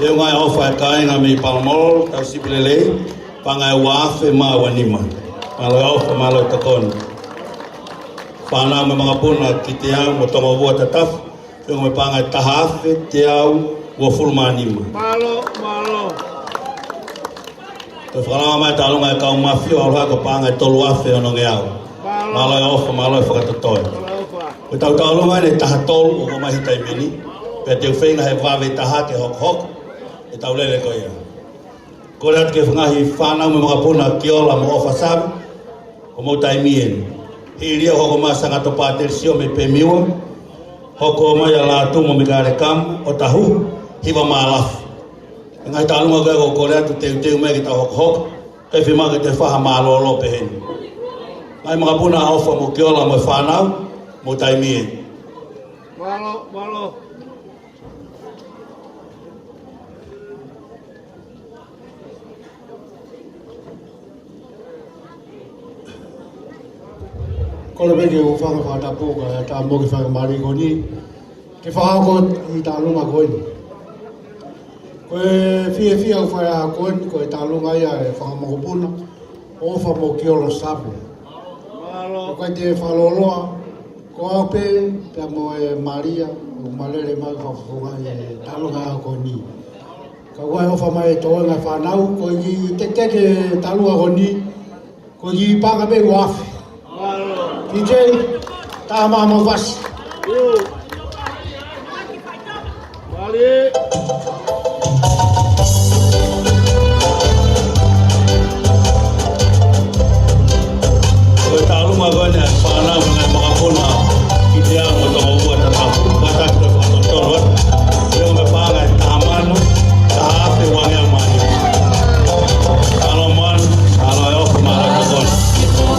Feʻunga e ʻofa e kāinga mei Palomolo, tau sipi lelei, paʻanga ʻe ua afe mā ua nima. Mālō e ʻofa, mālō e tokoni. Fānau mo e makapuna kiate au mo Tongovua Tatafu, feʻunga mo e paʻanga ʻe taha afe teau uofulu mā nima. Mālō, mālō. Ko e fakalava mai e talunga e kau mafio, ʻalu hake ko e paʻanga ʻe tolu afe onongeau. Mālō. Mālō e ʻofa, mālō e fakatotoe. Mālō e ʻofa. Ko ʻetau talunga eni ʻe taha tolu ʻoku ʻomai he taimi ni. Pea te u feinga he vave taha ke hokohoko ʻetau lele ko ia. Kole atu ki he ngaahi fānau mo e makapuna Kiola mo ʻOfasave, ko homou taimi eni. Hili ia ʻoku hoko mai ʻa Sangato Patelisio mei Pemiua, hoko mai ʻa Lātū mo Mikaele Kama, ʻo tahu, hiva mā lafi. Ngaahi talunga ko ē ʻoku kole atu teuteu mai ke tau hokohoko, kae fiemaʻu ke toe fai ha mālōlō pehē ni. Ngaahi makapuna, ʻofa mo e kiola mo e fānau, mo e taimi ē. Mālō, mālō. Kole pē ke u hūfanga he fakatapu kae ʻatā mo e kiʻi faingamālie ko eni ke fakahoko e kiʻi taʻalonga ko eni. Ko e fiefia ʻoku fai ʻaki ko eni, ko e taʻalonga ia ʻa e fanga makapuna, ʻofa mo e kiola Sapu. Mālō. ʻOku ʻikai te u fakalōloa, ko au pē, pea mo e Malia, ʻoku ma lele mai fakafofonga ʻi he taʻalonga ko eni. Ka ʻoku ʻi ai e ʻofa mai ʻa e toenga fānau, ko e kiʻi teketeke taʻalonga ko eni, ko e kiʻi paʻanga pē ʻe uaafe. Mālō. DJ, tā mai mo e fasi. Mālō. Ko e taʻalonga ko eni ʻa e fānau mo e ngaahi makapuna, ʻi he ʻaho ʻo e toko ua tatau. Kātaki ke fakatotolo atu. Pea ko e paʻanga ʻe taha mano, taha afe uangeau mā nima. Mālō Manu, mālō e ʻofa, mālō e tokoni.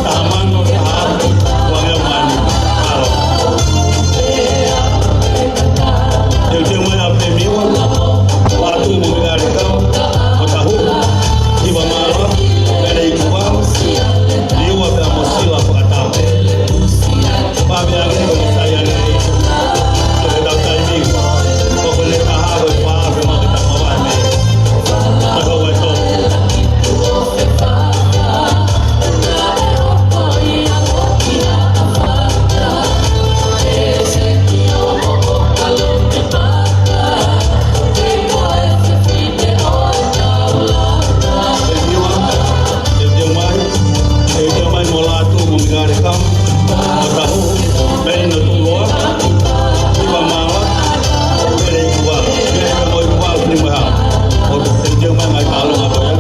Taha mano, taha afe uangeau mā nima. Mālō. Teuteu mai ʻa Pemiua, Lātū mo Mikaele Kamu, ʻOtahuhu, Hiva Mālā, Mele Ikuvalo, Liua pea mo Sila Fakatau. Pea ʻi he ʻaho ni ko e sai ange ʻetau taimi, ko e taha ko e fā afe mo e tama vahe mei. Ko e hau e tō. Teuteu mai, teuteu mai mo Lātū mo Mikaele Kamu, ʻOtahuhu, Melino Tuʻuloa, Hiva Mālā, Mele Ikuvalo, Mele Ikuvalo, Hiva Mālā. ʻO teuteu mai ngaahi taʻalonga ko ia.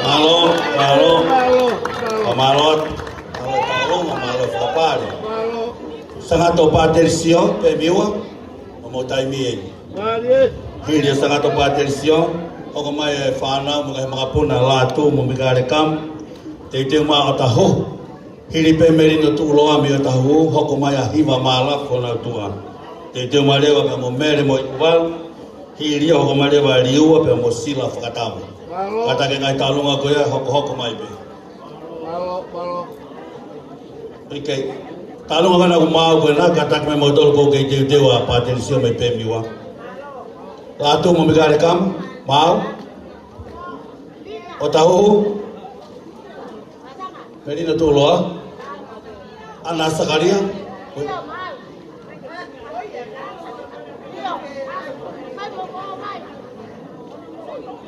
Mālō, mālō. Mālō, mālō. Mālō, mālō, mālō, fakapale. Sangata Pātelisiō, Pemiua, ʻo mo taimi eni. Hili ʻa Sangata Pātelisiō, hoko mai e fānau mo e ngaahi makapuna, Lātū mo Mikaele Kamu, teuteu mai ʻa ʻOtahuhu. Hili pē Melino Tuʻuloa mei ʻOtahuhu, hoko mai ʻa Hiva Mālā, Fonau Tuʻa. Teuteu mai leva pea mo Mele mo Ikuvalo, hili ia hoko mai leva Liua pea mo Sila Fakatau. Mālō. Kātaki e ngaahi taʻalonga ko ia, hokohoko mai pē. Mālō, mālō. ʻIkai. Taʻalonga ko ena ʻoku maau ko ena, kātaki mai moutolu ʻoku kei teuteu ʻa Pātelisiō mei Pemiua. Lātū mo Mikaele Kamu, maau. ʻOtahuhu. Melino Tuʻuloa. ʻAna Sakalia.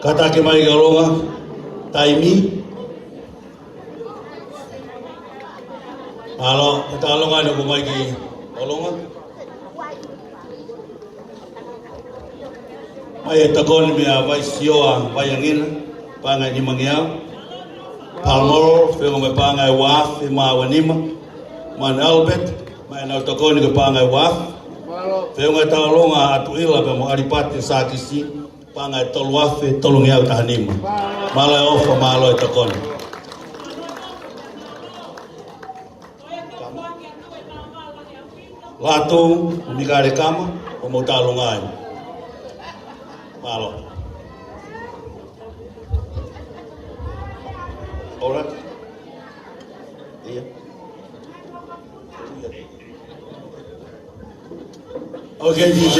Kātaki mai ki ʻolunga. Taimi. Mālō, e taʻalonga ʻoku ʻomai ki ʻolunga. Mai e tokoni meia Vice Sioa Vaiangina, paʻanga ʻe nimangeau. Palomoro, feʻunga mo e paʻanga ʻe uaafe mā uanima. Manu Albert, mai ʻenau tokoni ko e paʻanga ʻe uaafe. Feʻunga e taʻalonga ʻa Tuʻila pea mo ʻAlipate Sākisi, paʻanga ʻe tolu afe tolungeau taha nima. Mālō e ʻofa, mālō e tokoni. Lātū, Mikaele Kama, ʻo mou tālunga ai. Mālō. All right. ʻIo. Okay, D J.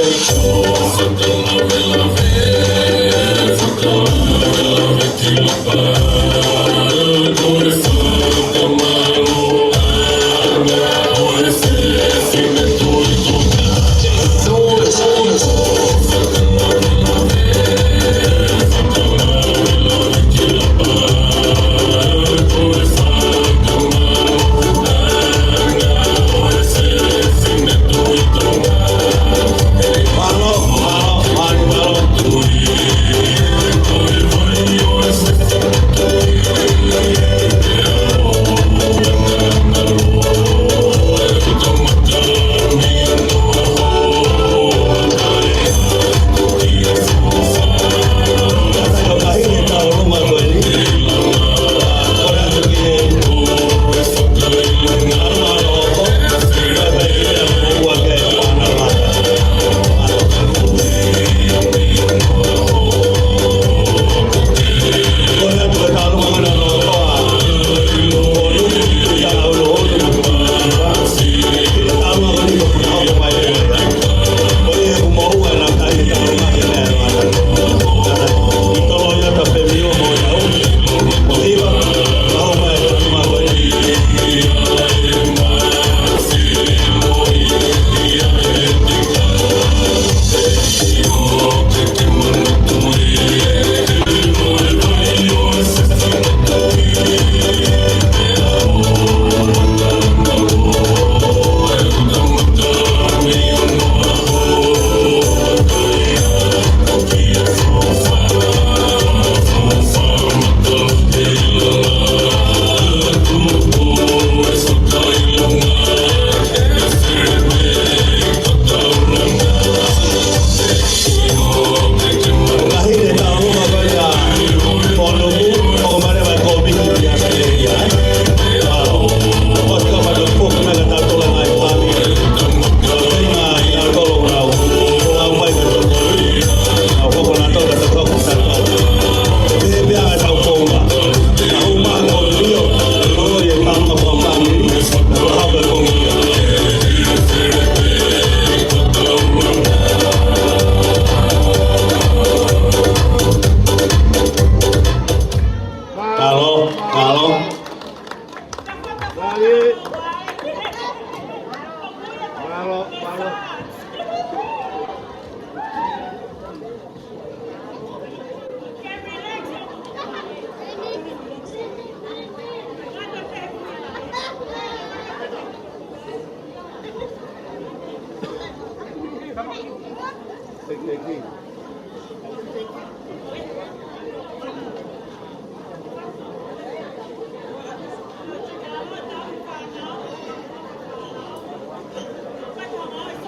Mālō, mālō. Mālō, mālō.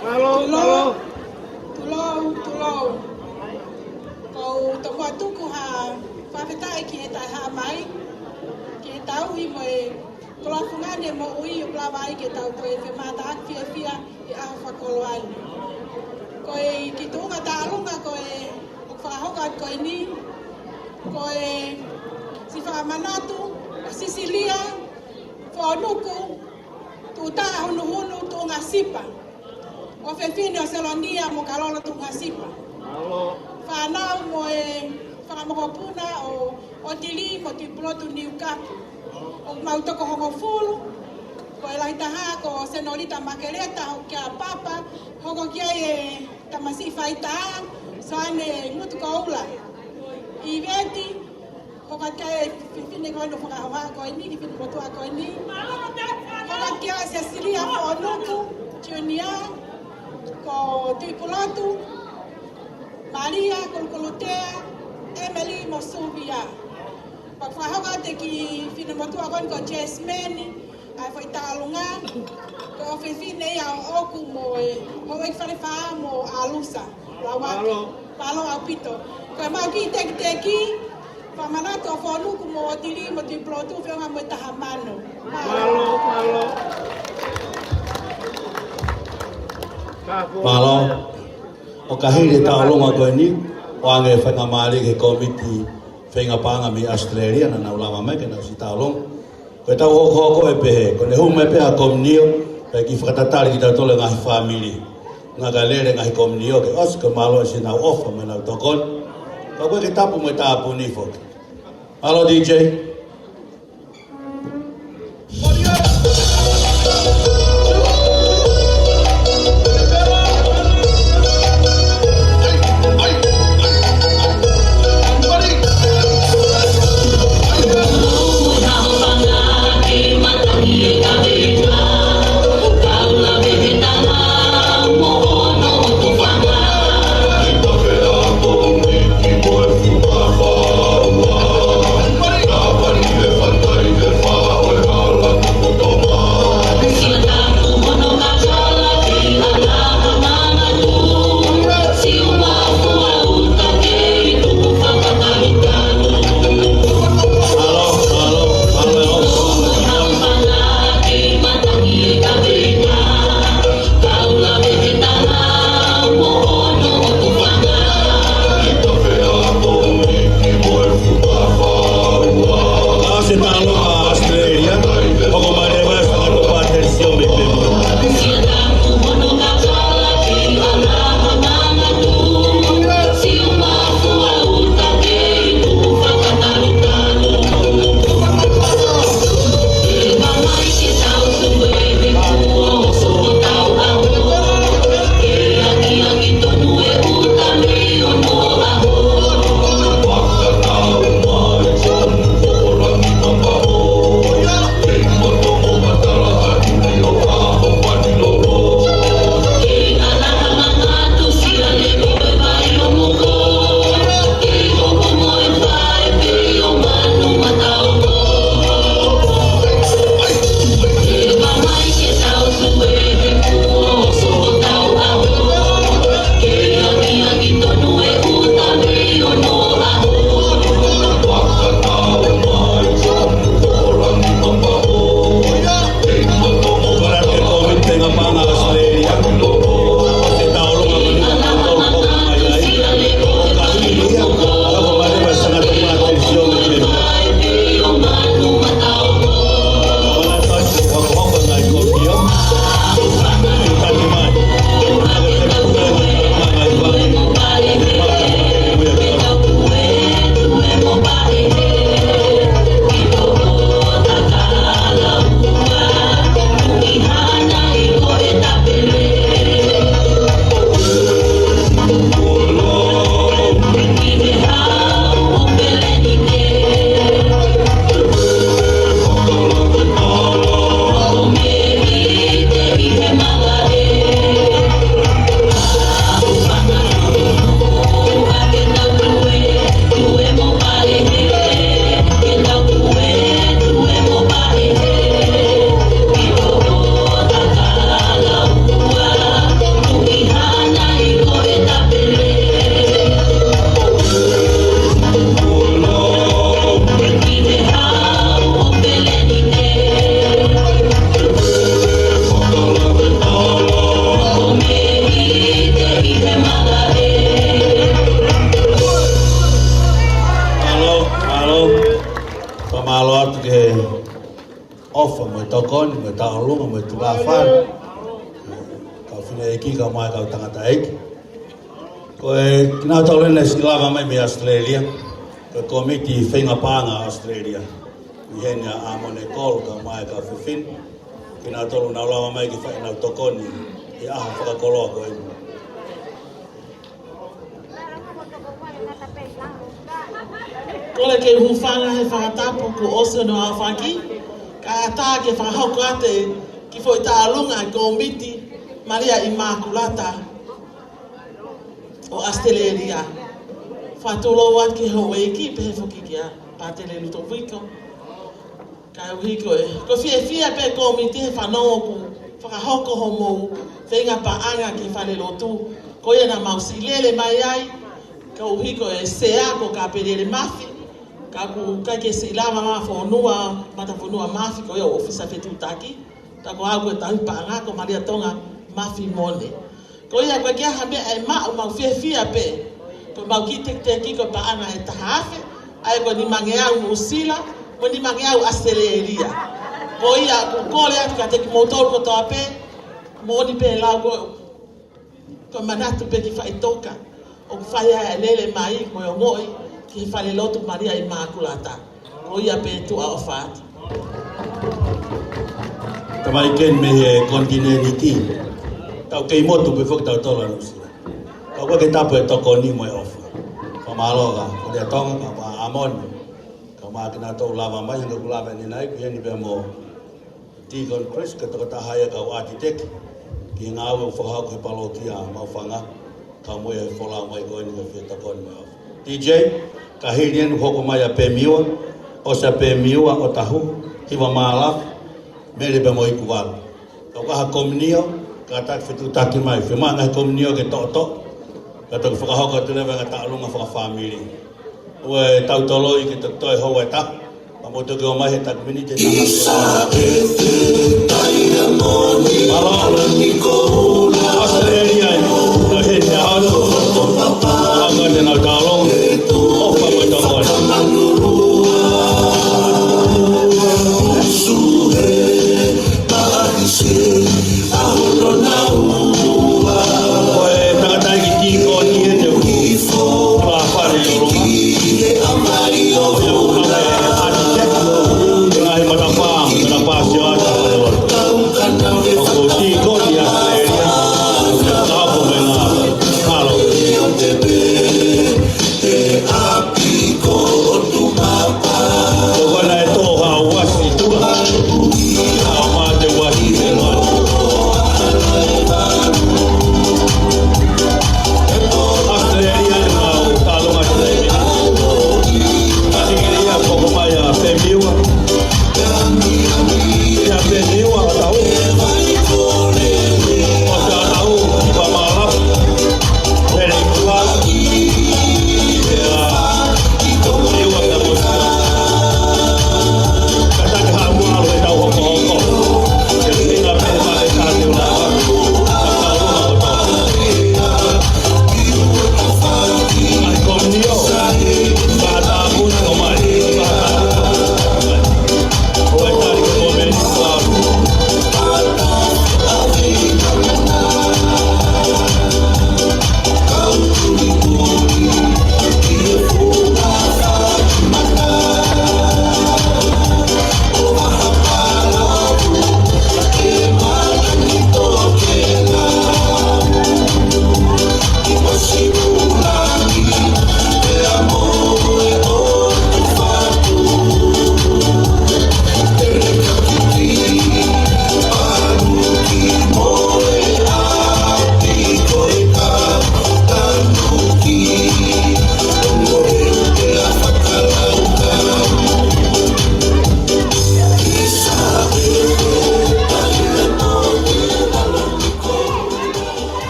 Mālō, mālō. Tulou, tulou. Ko u tomuʻa tuku ha fakafetaʻi ki he taʻehāmai, ki he tauhi mo e koloa fungani e moʻui ʻo lava ai ke tau toe femātaaki fiefia he ʻaho fakakoloa ni. Ko e kiʻi tuʻunga tālunga ko ē ʻoku fakahoko atu ko eni, ko e siʻi fakamanatu ʻo Sisilia Fonuku Tuʻutaʻahunuhunu Tuʻungasipa, ʻofefine ʻo Selonia mo Kalolo Tuʻungasipa. Mālō. Fānau mo e fanga mokopuna ʻo ʻOtili mo Tuʻipulotu Niukapu. ʻOku mau toko hongofulu, ko e lahi taha ko Senolita Makeleta, hoko kia Papa, hoko ki ai e tamasiʻi faitā, Soane Ngutukoula. ʻIveti, hoko ki ai e fefine ko eni ʻoku fakahoha ko eni, ki he finemotuʻa ko eni. Hoko ki ai Sesilia Fonuku Junior, ko Tuʻipulotu, Malia, Kulukulutea, Emily mo Suvia. Pea fakahoko atu ki he finemotuʻa ko eni ko Jasmine, ʻa e foʻi tālunga, ko e ʻofefine ia ʻoʻoku mo e houʻeiki Falefā mo ʻAlusa. Lawaki. Mālō. Mālō ʻaupito. Ko e mau kiʻi tekiteki, fakamanatu ʻo Fonuku mo ʻOtili mo Tuʻipulotu feʻunga mo e taha mano. Mālō, mālō. Mālō. ʻOka hili e tauʻolunga ko eni, ʻoange e faingamālie ki he kōmiti feinga paʻanga mei ʻAositelēlia, naʻa nau lava mai ke nau siʻi tauʻolunga. Ko e tau hokohoko ʻe pehē, ko ʻene hū mai pē ʻa e kominio, pea kiʻi fakatatali kitautolu e ngaahi fāmili. Naʻa ka lele ngaahi kominio ke ʻosi, ko e mālō e siʻi nau ʻofa mo ʻenau tokoni. Ka ko e ke tapu mo e tāpuni foki. Mālō D J. Mālō, mālō. Fakamālō atu ki he ʻofa mo e tokoni mo e tauʻolunga mo e tuʻa fale. Kau fineʻeiki kae ʻumaʻā e kau tangataʻeiki. Ko e kinautolu eni naʻe siʻi lava mai mei ʻAositelēlia, ko e kōmiti feinga paʻanga ʻAositelēlia. ʻI heni ʻa ʻĀmone Kolo kae ʻumaʻā e kau fefine. Kinautolu naʻa nau lava mai ke fai ʻenau tokoni he ʻaho fakakoloa ko eni. Kole ke u hūfanga he fakatapu kuo ʻosi hono aofaki, kae ʻatā ke fakahoko atu e kiʻi foʻi tauʻolunga ʻa e kōmiti Malia ʻImākulata ʻo ʻAositelēlia. Fakatulou atu ki he houʻeiki, pehē foki kia Pātele Lutoviko. Koeʻuhi ko e, ko e fiefia pē kōmiti he fanongo ʻoku fakahoko hoʻomou feinga paʻanga ki he falelotu. Ko ia naʻa mau siʻi lele mai ai, koeʻuhi ko e sea ko Kapelele Mafi, ka ʻoku ʻikai ke siʻi lava mai fonua, matafonua Mafi, ko ia ʻo ʻofisa fetuʻutaki. Tā ko au ko e tauhi paʻanga ko Malia Tonga Mafi Mone. Ko ia ko e kiʻi ha meʻa ʻe maʻu, mau fiefia pē. Ko ʻemau kiʻi tekiteki ko e paʻanga ʻe taha afe, ʻa ia ko e nimangeau Nuʻusila, mo e nimangeau ʻAositelēlia. Ko ia ʻoku ou kole atu kiate kimoutolu kotoa pē, moʻoni pē lau ko, ko e manatu pē ki faʻitoka. ʻOku fai ai e lele mai mo e ongoʻi ki he falelotu Malia ʻImākulata. Ko ia pē, tuʻa ʻofa atu. Tamai Ken mei he konitinēniti. Tau kei motu pē foki tautolu ʻa Nuʻusila. Ka ʻoku ʻikai ke tapu e tokoni mo e ʻofa. Fakamālō ka ko e Tonga, ka pa amon. Ka ma kina tau lava mai, hanga ʻoku lava ʻeni nai, ko ʻeni pē mo Deacon Chris, ko e tokotaha ia ʻoku ʻākitekiti ki he ngāue ʻoku fakahoko he palokia Maʻufanga, kae ʻumaʻā e folau mai ko ʻeni ka fie tokoni mai ʻofa. D J, ka hili ʻeni hoko mai ʻa Pemiua, ʻosi ʻa Pemiua, ʻOtahuhu, Hiva Maalafi, Mele pea mo Ikuvalu. Ka ʻoku ʻi ai ha kominio, kātaki fetuʻutaki mai, fiemaʻu e ngaahi kominio ke toʻotoʻo, ka toki fakahoko atu leva e ngaahi tauʻolunga fakafāmili. ʻOua ʻe tau toloi ke toki toe houa ʻe taha. Ka mou toki ō mai he taki miniti ʻe taha. Mālō. ʻAositelēlia ē. Nau heni ʻa ʻAlo. ʻAka te nau talo. ʻOfa mo e tokoni. Ko e tangataʻeiki tīkoni ē te u fāfale ʻi ʻolunga. Ko ia ʻoku ʻi ai e ʻākitekiti, ngaahi matapā, matapā sioata, ʻoku tīkoni ʻi ʻAositelēlia. Ka ʻoku mena, kalo. Ko ʻena ʻe tō ha uasi tuʻa. Ha mate uasi tuʻa. ʻAositelēlia ʻi he mau talo mai. Singili ia ko ko mai ʻa Pemiua. Ia Pemiua ʻOtahuhu. ʻOsi ʻa ʻOtahuhu, Hiva Maalafi. Mele Ikuvalu. Ia.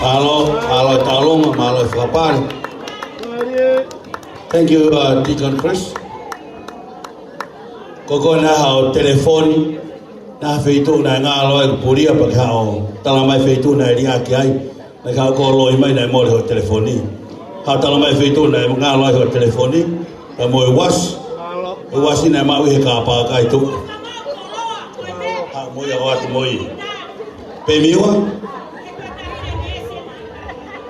Mālō, mālō e tauʻolunga, mālō e fakapale. Thank you, uh, Deacon Chris. Ko ko ena haʻo telefoni, naʻe feituʻu naʻe ngalo ai ʻeku pulia pea ke haʻo tala mai feituʻu naʻe liʻaki ai. Naʻe ka ko loi mai naʻe mole hoʻo telefoni. Haʻo tala mai feituʻu naʻe ngalo ai hoʻo telefoni. Pea mo e uasi. E uasi naʻe maʻu ʻi he kāpā kai tuʻu. Haʻu mo ia ʻo atu mo ia. Pemiua.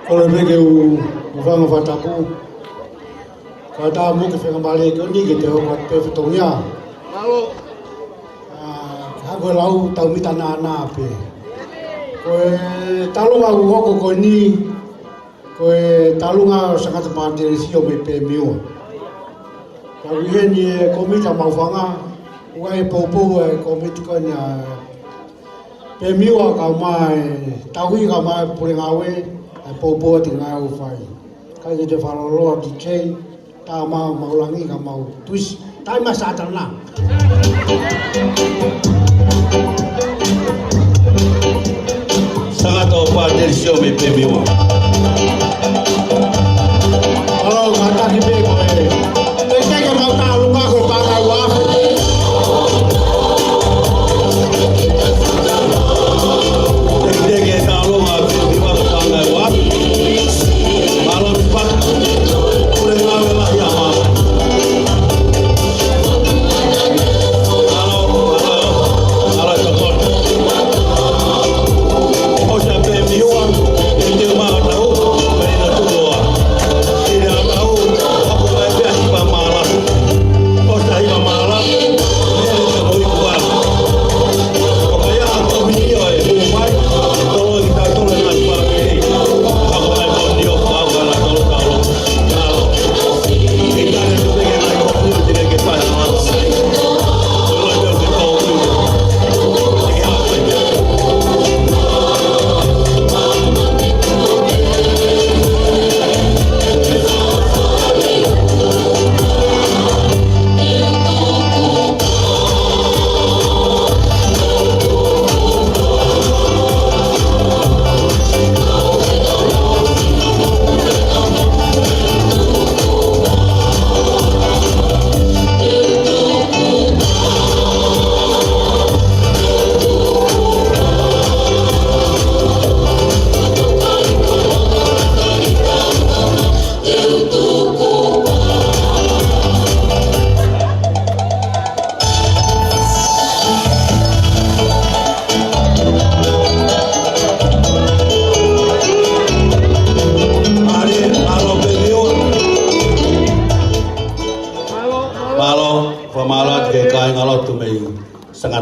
Kole pē ke u, u fanga fakatapu. Ka ta mo ke fenga male ke oni ke te hoko atu pē fatongia. Mālō. Ah, ka ko e lau tau mita nānā pē. Ko e taulunga ʻoku hoko ko eni, ko e taulunga ʻo Sangata Pātelesio mei Pemiua. Ka ʻi heni e kōmiti ʻa Maʻufanga, ʻoku ʻi ai e poupou e kōmiti ko eni ʻa Pemiua kae ʻumaʻā e tauhi kae ʻumaʻā e pulengāue, ʻa e poupou ʻa e ngāue ʻoku fai. Ka ʻi he te fakalōloa D J, tā mau mau langi ka mau tuisi. Tai mai Sātana. Sangata ʻo Pātelesio mei Pemiua. Mālō, kātaki pē ko e. Teketeke mau taulunga ko e paʻanga ʻe ua afe. Teketeke taulunga Pemiua ko e paʻanga ʻe ua afe.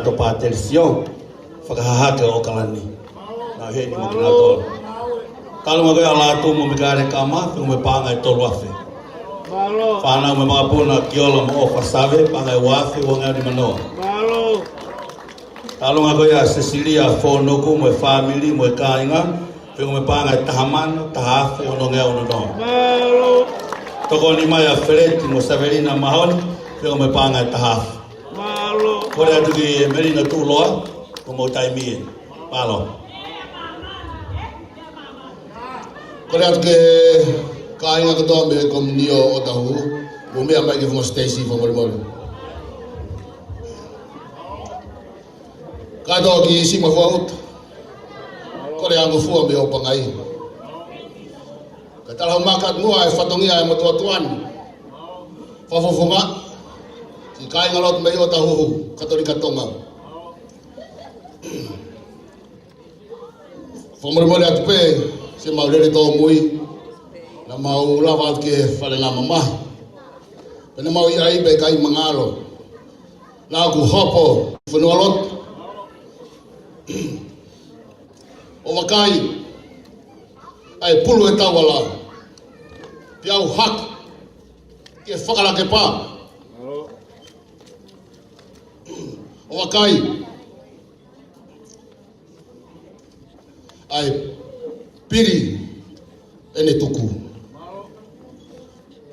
Topā Telesio, fakahahake ʻo ʻOkalani. Naʻa ʻi heni mo kinautolu. Talu ange ko ia ʻa Lātū mo Mikaele Kama, feʻunga mo e paʻanga ʻe tolu afe. Fānau mo e makapuna Kiola mo ʻOfa Save, paʻanga ʻe ua afe, ua ngeau nima noa. Talu ange ko ia ʻa Sesilia Fonuku mo e fāmili mo e kāinga, feʻunga mo e paʻanga ʻe taha mano, taha afe, ono ngeau ono noa. Tokoni mai ʻa Feleti mo Savelina Mahoni, feʻunga mo e paʻanga ʻe taha afe. Kole atu ki he Melino Tuʻuloa, ko hoʻomou taimi ē. Mālō. Kole atu ki he kāinga kotoa mei he Komiunitī ʻo ʻŌtāhuhu, mou meʻa mai ki he funga siteisi fakamolemole. Kātoa ki Sima Fuauta. Kole angofua mei ʻOpangai. Kae talaumaka atu muʻa e fatongia ʻa e motuʻa tuʻa ni. Fakafofonga. Siʻi kāingalotu mei ʻŌtāhuhu, Katolika Tonga. Fakamolemole atu pē, siʻemau lele tōmui, naʻa mau lava atu ki he fale ngamamahi. Pea naʻa mau ʻi ai pē kai mangalo. Naʻa ku hopo, fonua lotu. ʻO vakai, ʻa e pulu ʻe tauala. Pea u hake, ki he fakalakepa. ʻO vakai, ʻa e pili ʻene tuku.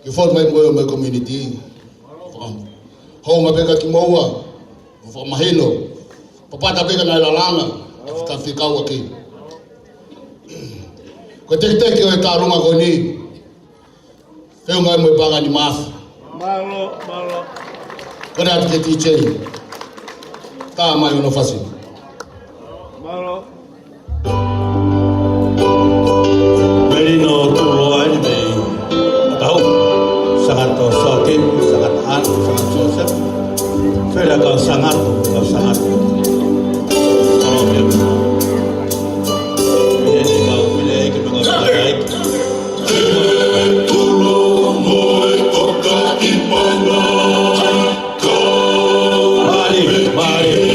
Ke fonu mai mo e, mo e community. Fakam-, hounga pē ka kimoua, fakamahino, papata pē ka naʻe lalanga, ka fekauʻaki. Ko e tekiteki ʻo e tālunga ko eni, feʻunga mo e paʻanga ʻe nima afe. Mālō, mālō. Kole atu ki he D J. Tā mai hono fasi. Mālō. Melino Tuʻuloa eni mei ʻŌtāhuhu. Sangato Soakimu, Sangato Anu, Sangato Sosefa. Fele kau Sangato, kau Sangato. Mālō, meʻa. Eni kau pile ʻeiki, meʻa kau pile ʻeiki. Mālie, mālie.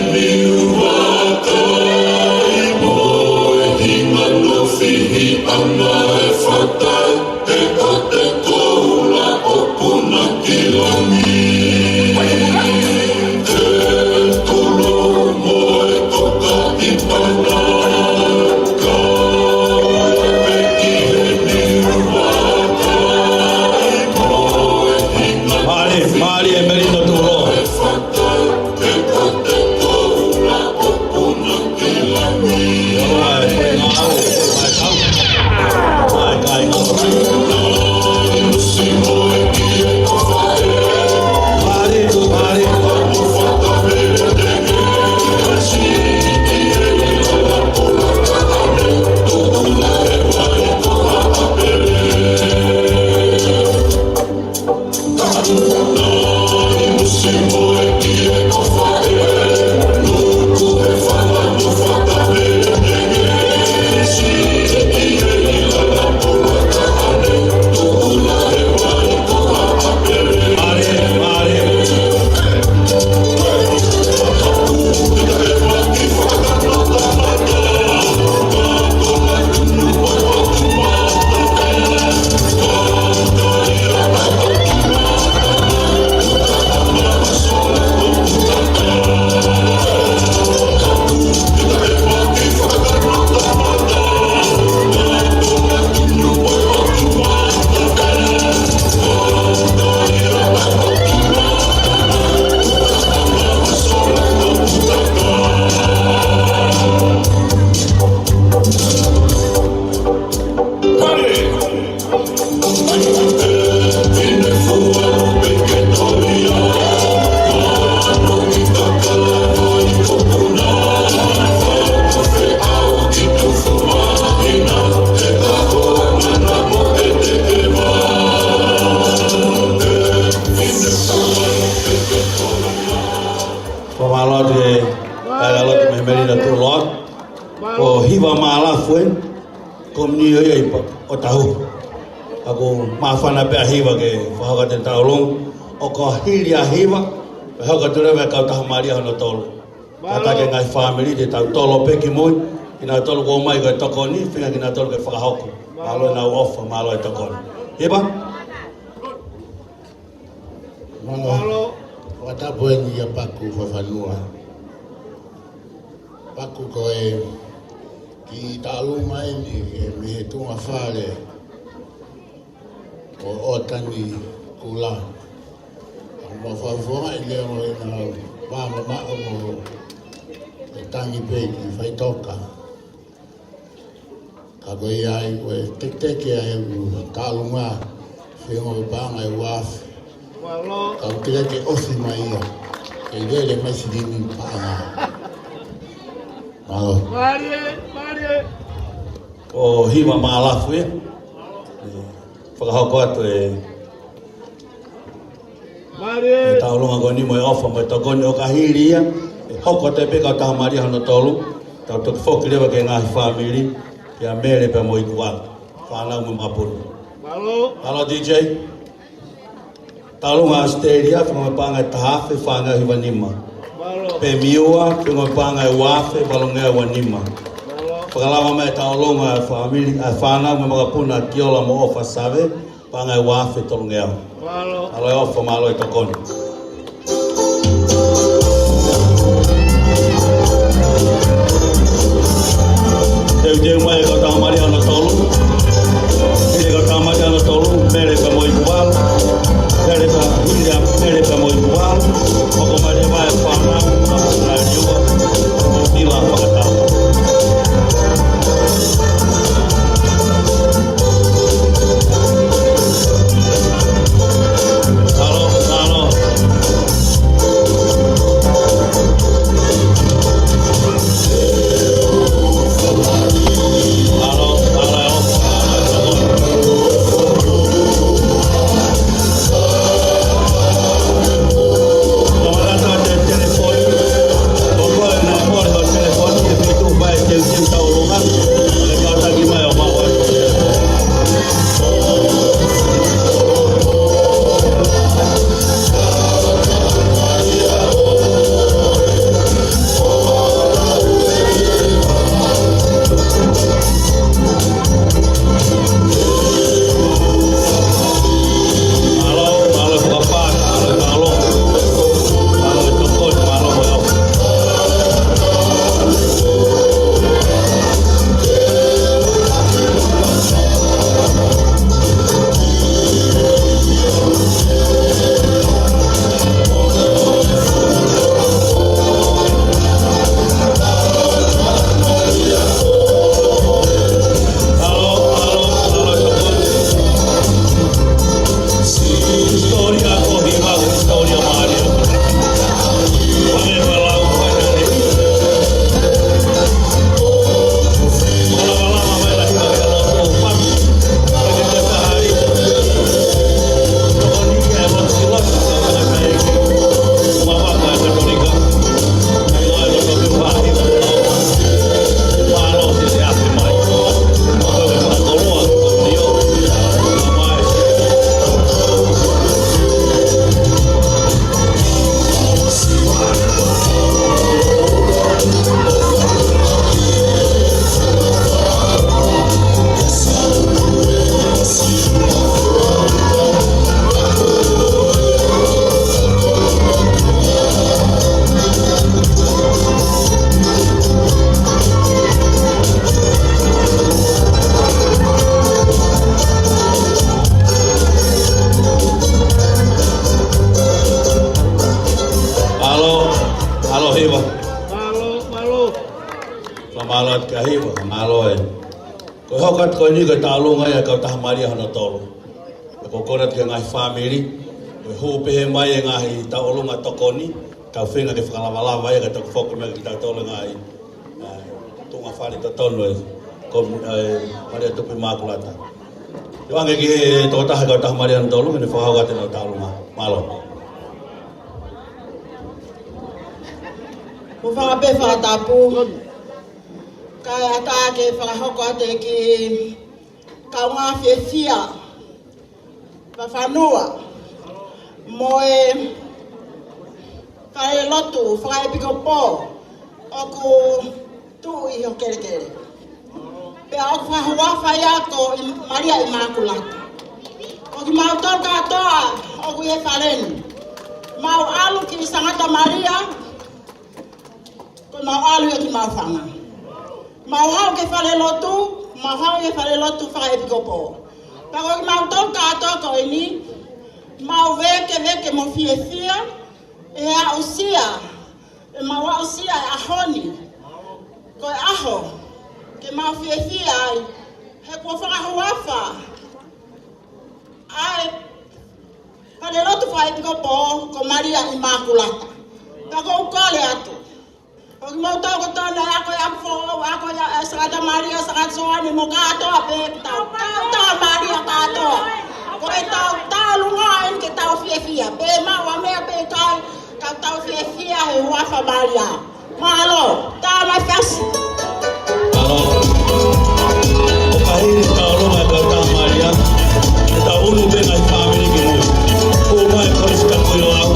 Mālie, mālie e Melino Tuʻuloa. Fakamālō atu ki he kāingalotu mei Melino Tuʻuloa. Ko e hiva mālafu ē, ko e mini ʻo ia ʻi ʻŌtāhuhu. ʻOku māfana pē ʻa e hiva ke fakahoko atu e tauʻolunga. ʻO ka hili ʻa e hiva, pea hoko atu leva e kautaha mālie hono tolu. Kātaki e ngaahi fāmili, te tau tolo pē ki mui, kinautolu kuo ʻomai ko e tokoni, feinga kinautolu ke fakahoko. Mālō ʻenau ʻofa, mālō e tokoni. Hiva? Mālō. Mālō. Fakatapu eni kia Paku Fafanua. Paku, ko e kiʻi taʻolunga eni, ʻe mei he tuʻunga fale ʻo ʻOtani Kula. Mo fafonga i leo ʻi he vā mamaʻo mo e tangi pē ki faʻitoka. Ka ko ia ai, ko e teketeke ai ʻeku taʻolunga, feinga ke paʻanga ʻe ua afe. Mālō. Ka u teʻeki ke ʻosi mai ia. Ke lele mai silini paʻanga. Mālō. Mālie, mālie. Ko Hiva Mālafu ia. ʻE, fakahoko atu e, mālie, e taʻolunga ko eni mo e ʻofa mo e tokoni ʻo ka hili ia, ʻe hoko atu pē kautaha Malia hono tolu, tau toki foki leva ki he ngaahi fāmili, kia Mele pea mo Ikuvalu, fānau mo e makapuna. Mālō. Mālō D J. Taʻolunga ʻAositelēlia, feinga paʻanga ʻe taha afe fāngeau hiva nima. Mālō. Pemiua, feinga paʻanga ʻe ua afe valungeau ua nima. Mālō. Fakalava mai e taʻolunga ʻa e fāmili, ʻa e fānau mo e makapuna Kiola mo ʻOfa Save, paʻanga ʻe ua afe tolungeau. Mālō. Mālō e ʻofa, mālō e tokoni. Teuteu mai e kautaha Malia hono tolu. Hili e kautaha Malia hono tolu, Mele pea mo Ikuvalu. Mele pea, hili ʻa Mele pea mo Ikuvalu. Hoko mai leva e fānau, makapuna ʻe ua. Tila fakatapu. Mālō, mālō. Mālō, mālō. Mālō, mālō Hiva. Mālō, mālō. Fakamālō atu kia Hiva, mālō e. Ko e hoko atu ko eni ko e taʻolunga ia ʻa e kautaha Malia hono tolu. ʻE ko e kole atu ki he ngaahi fāmili, ko e hū pehē mai e ngaahi taʻolunga tokoni, tau feinga ke fakalavalava ia ka tau foki mai kitautolu ngaahi, ʻa, tuʻunga fale totonu e, ko, ʻa, Malia Tupu ʻImākulata. ʻOange ki he tokotaha kautaha Malia hono tolu, ke ne fakahoko atu ʻenau taʻolunga. Mālō. Mou fakape fakatapu. Kae ʻatā ke fakahoko atu e kiʻi kaungā fiefia fakafanua mo e falelotu fakaʻepikopō ʻoku tuʻu ʻi ho kelekele. Pea ʻoku fakahuafa ia ko ʻi Malia ʻImākulata. Ko kimautolu kātoa ʻoku ʻi he fale ni. Mau ʻalu ki Sangata Malia, ko mau ʻalu ia ki mau fanga. Mau haʻu ki he falelotu, mau haʻu ki he falelotu fakaʻepikopō. Pea ko kimautolu kātoa ko eni, mau vēkeveke mo fiefia, ʻe aʻusia, ʻe mau aʻusia e ʻaho ni ko e ʻaho ke mau fiefia ai, he kuo fakahuafa ʻa e falelotu fakaʻepikopō ko Malia ʻImākulata. Pea ʻoku ou kole atu, ʻoku mau tau ko tana ako e ako foʻou, ako e, e Sangata Malia, Sangata Soane, mo kātoa pē, tau, tau, tau Malia kātoa. Ko e tau, tau lunga eni ke tau fiefia. Pe maʻu ha meʻa pe ʻikai, ka tau fiefia he huafa Malia. Mālō, tā mai fasi. Mālō. ʻOku ʻi ai e tau longa e kautaha Malia. Ke tau ʻunu pē ngaahi fāmili ki mui. Ko mai Kolisi Takuilau.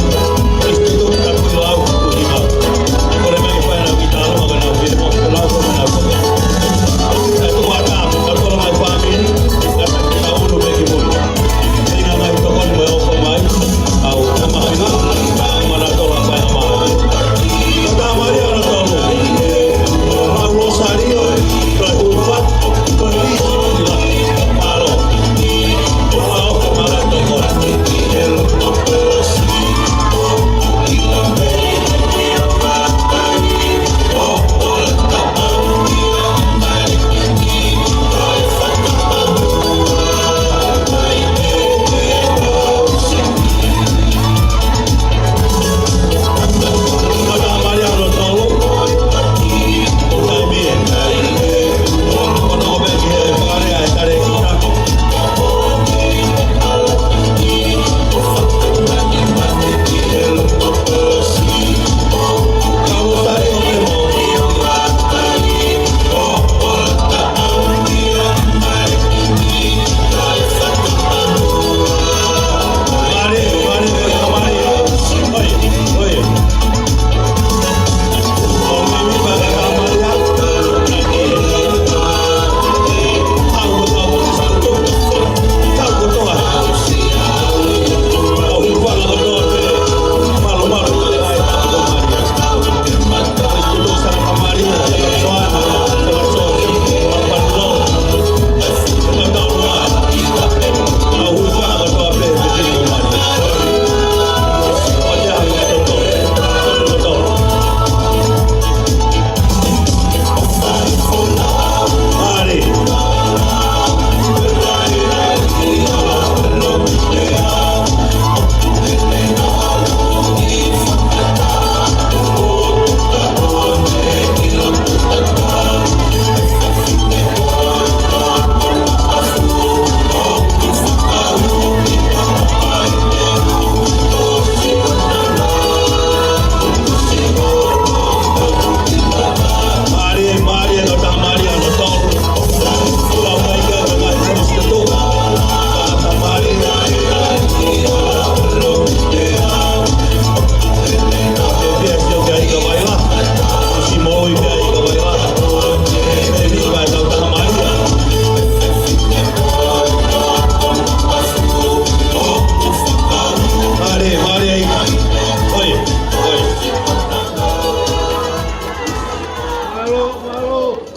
Kolisi Takuilau, ko Hiva. Ko le mai fai na ki tau longa ka na fie mo ko lau ko na ko. Ka tu mata, ka tolo mai fāmili. Ka tau ʻunu pē ki mui. Ina mai tokoni mo e ʻofa mai. Au, tama hina, mana tola mai ama. Tata mai ana tolu. Au Rosario, ko e upat, ko e isi, ila, alo. Au, mana tokoni.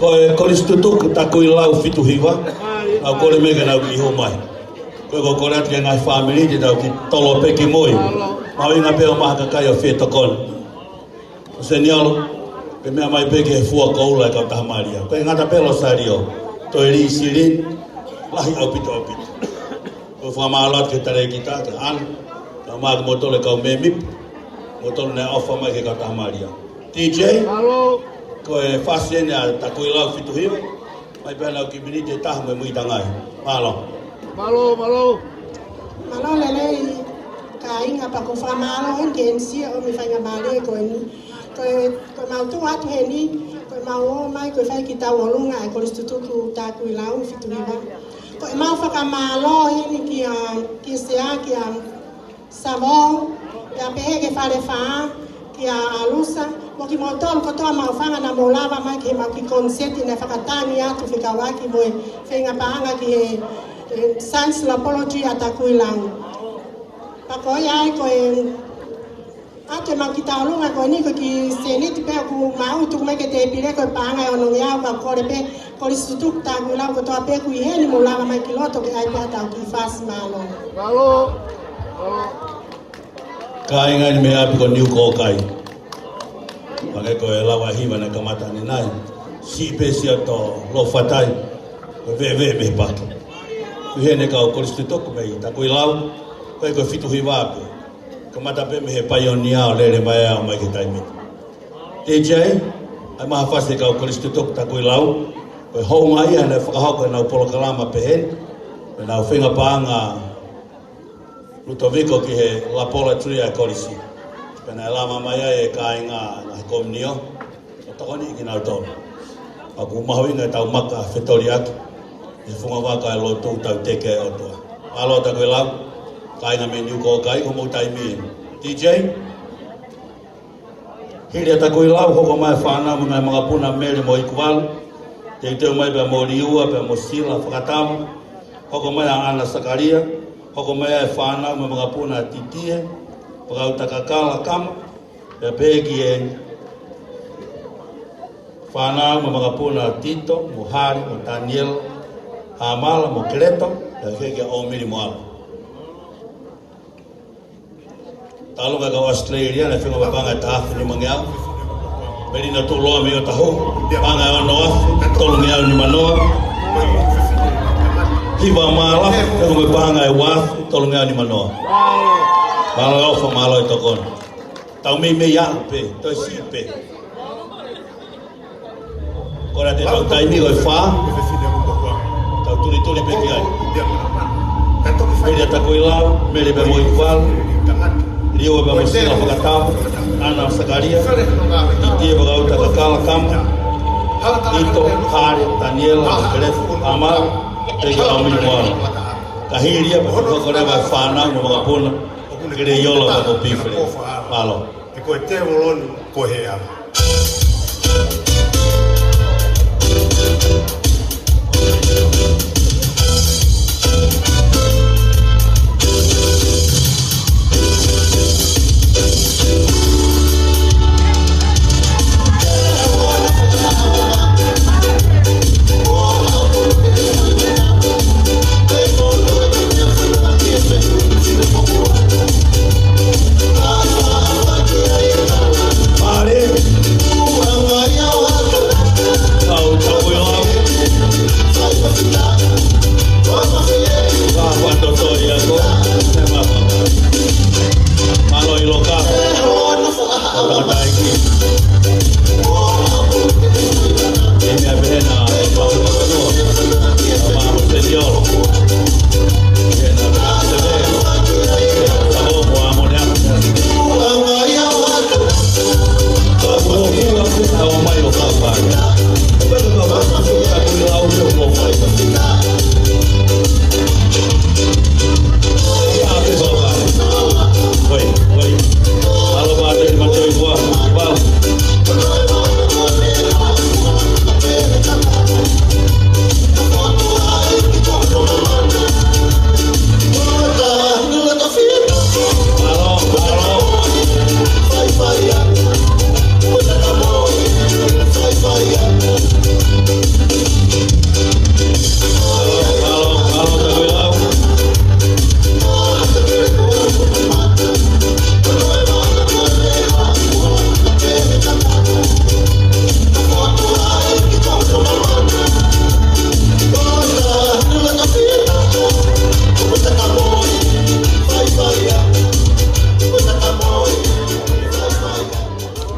Ko e Kolisi Tutuku Takuilau fitu hiva. Au kole mai ke nau kiʻi hū mai. Ko e kole atu ki he ngaahi fāmili te tau kiʻi tolo pē ki mui. Mahuʻinga pē ʻo maʻu ha kakai ʻo fie tokoni. ʻO Seniolo, ke meʻa mai pē ki he fua koula e kautaha Malia. Ko e ngata pē Rosario, toe lī silini, lahi ʻaupito ʻaupito. Ko e fakamālō atu ki he talēkita, ki he ana, ka maʻa kimoutolu e kau mēmipa, moutolu naʻe ʻofa mai ki he kautaha Malia. T J, mālō. Ko e fasi eni ʻa Takuilau fitu hiva, mai pē ʻanau kiʻi miniti ʻe taha mo e muitangai. Mālō. Mālō, mālō. Mālō lelei, kāinga, pea ʻoku ou fakamālō heni ki he M C ʻo e faingamālie ko eni. Ko e, ko ʻemau tuʻu atu heni, ko ʻemau ō mai, ko e fai ki tauʻolunga e Kolisi Tutuku Takuilau fitu hiva. Ko ʻemau fakamālō heni kia, kia Sea, kia Savo, pea pehē ki he Falefā, kia Alusa, Mo kimoutolu kotoa maʻu fanga naʻa mou lava mai ki he maʻu kiʻi koniseti naʻe fakatangi atu fekauʻaki mo e feinga paʻanga ki he, he Science Laboratory ʻa Takuilau. Pea ko ia ai ko e ʻatu e maʻu kiʻi tauʻolunga ko eni ko e kiʻi sēniti pē ʻoku maʻu tuku mai ki he tēpile ko e paʻanga ʻe onongeau, pea kole pē Kolisi Tutuki Takuilau kotoa pē ʻoku ʻi heni mou lava mai ki loto ke ʻai pē ʻetau kiʻi fasi. Mālō. Mālō. Kāinga ʻi he meʻa ʻapi ko Niukōkai. Hangē ko e lau ʻa e hiva naʻe kamata ʻanenai. Siʻi pē Siaosi Loʻofatai. Ko e veʻeveʻe mei he paki. Ko ʻi heni e kau Kolisi Tutuki mei Takuilau. Ko e ko e fitu hiva pē. Kamata pē mei he paionia ʻo lele mai ʻo aʻu mai ki he taimi ni. D J, ʻai mai ha fasi e kau Kolisi Tutuki Takuilau. Ko e houngaʻia naʻe fakahoko ʻenau polokalama pehē ni. Ko ʻenau feinga paʻanga Lutoviko ki he laboratory ʻa e kolisi. Pea naʻe lava mai ai e kāinga ngaahi komiunitī ʻo tokoniʻi kinautolu. Pea ʻoku mahuʻinga ʻetau maka fetoliaki ʻi he funga vaka ʻo e lotu tau teke ʻOtua. Mālō Takuilau, kāinga mei Niukōkai, ko hoʻomou taimi eni. D J, hili ʻa Takuilau, hoko mai e fānau mo e ngaahi makapuna Mele mo Ikuvalu, teuteu mai pea mo Liua, pea mo Sila Fakatama, hoko mai ʻa ʻAna Sakalia, hoko mai e fānau mo e makapuna Titie, Fakauta Kakala Kama, pea pehē ki he fānau mo e makapuna Tito, mo Hale, mo Taniela, Hamala, mo Keleto, pea pehē kia ʻOmili mo Alo. Talu ka kau Australia, naʻe feinga paʻanga ʻe taha afe nimangeau. Melino Tuʻuloa mei ʻOtahuhu, paʻanga ʻe ono afe tolungeau nimanoa. Hiva Mala, feinga paʻanga ʻe ua afe tolungeau nimanoa. Mālō e ʻofa, mālō e tokoni. Tau meimei aʻu pē, toe siʻi pē. Ko ʻetau taimi ko e fā. Tau tulituli pē ki ai. Mele Takuilau, Mele pea mo Ikuvalu, Liua pea mo Sila Fakatama, ʻAna Sakalia, Titie Fakauta Kakala Kama, Tito, Hale, Taniela, Keleto, Hamala, pea ki ʻOmili mo Alo. Ka hili ia pea hoko leva e fānau mo e makapuna, Keleiola pea mo Pifele. Mālō. He ko e tēvolo ni ko e hē ʻala.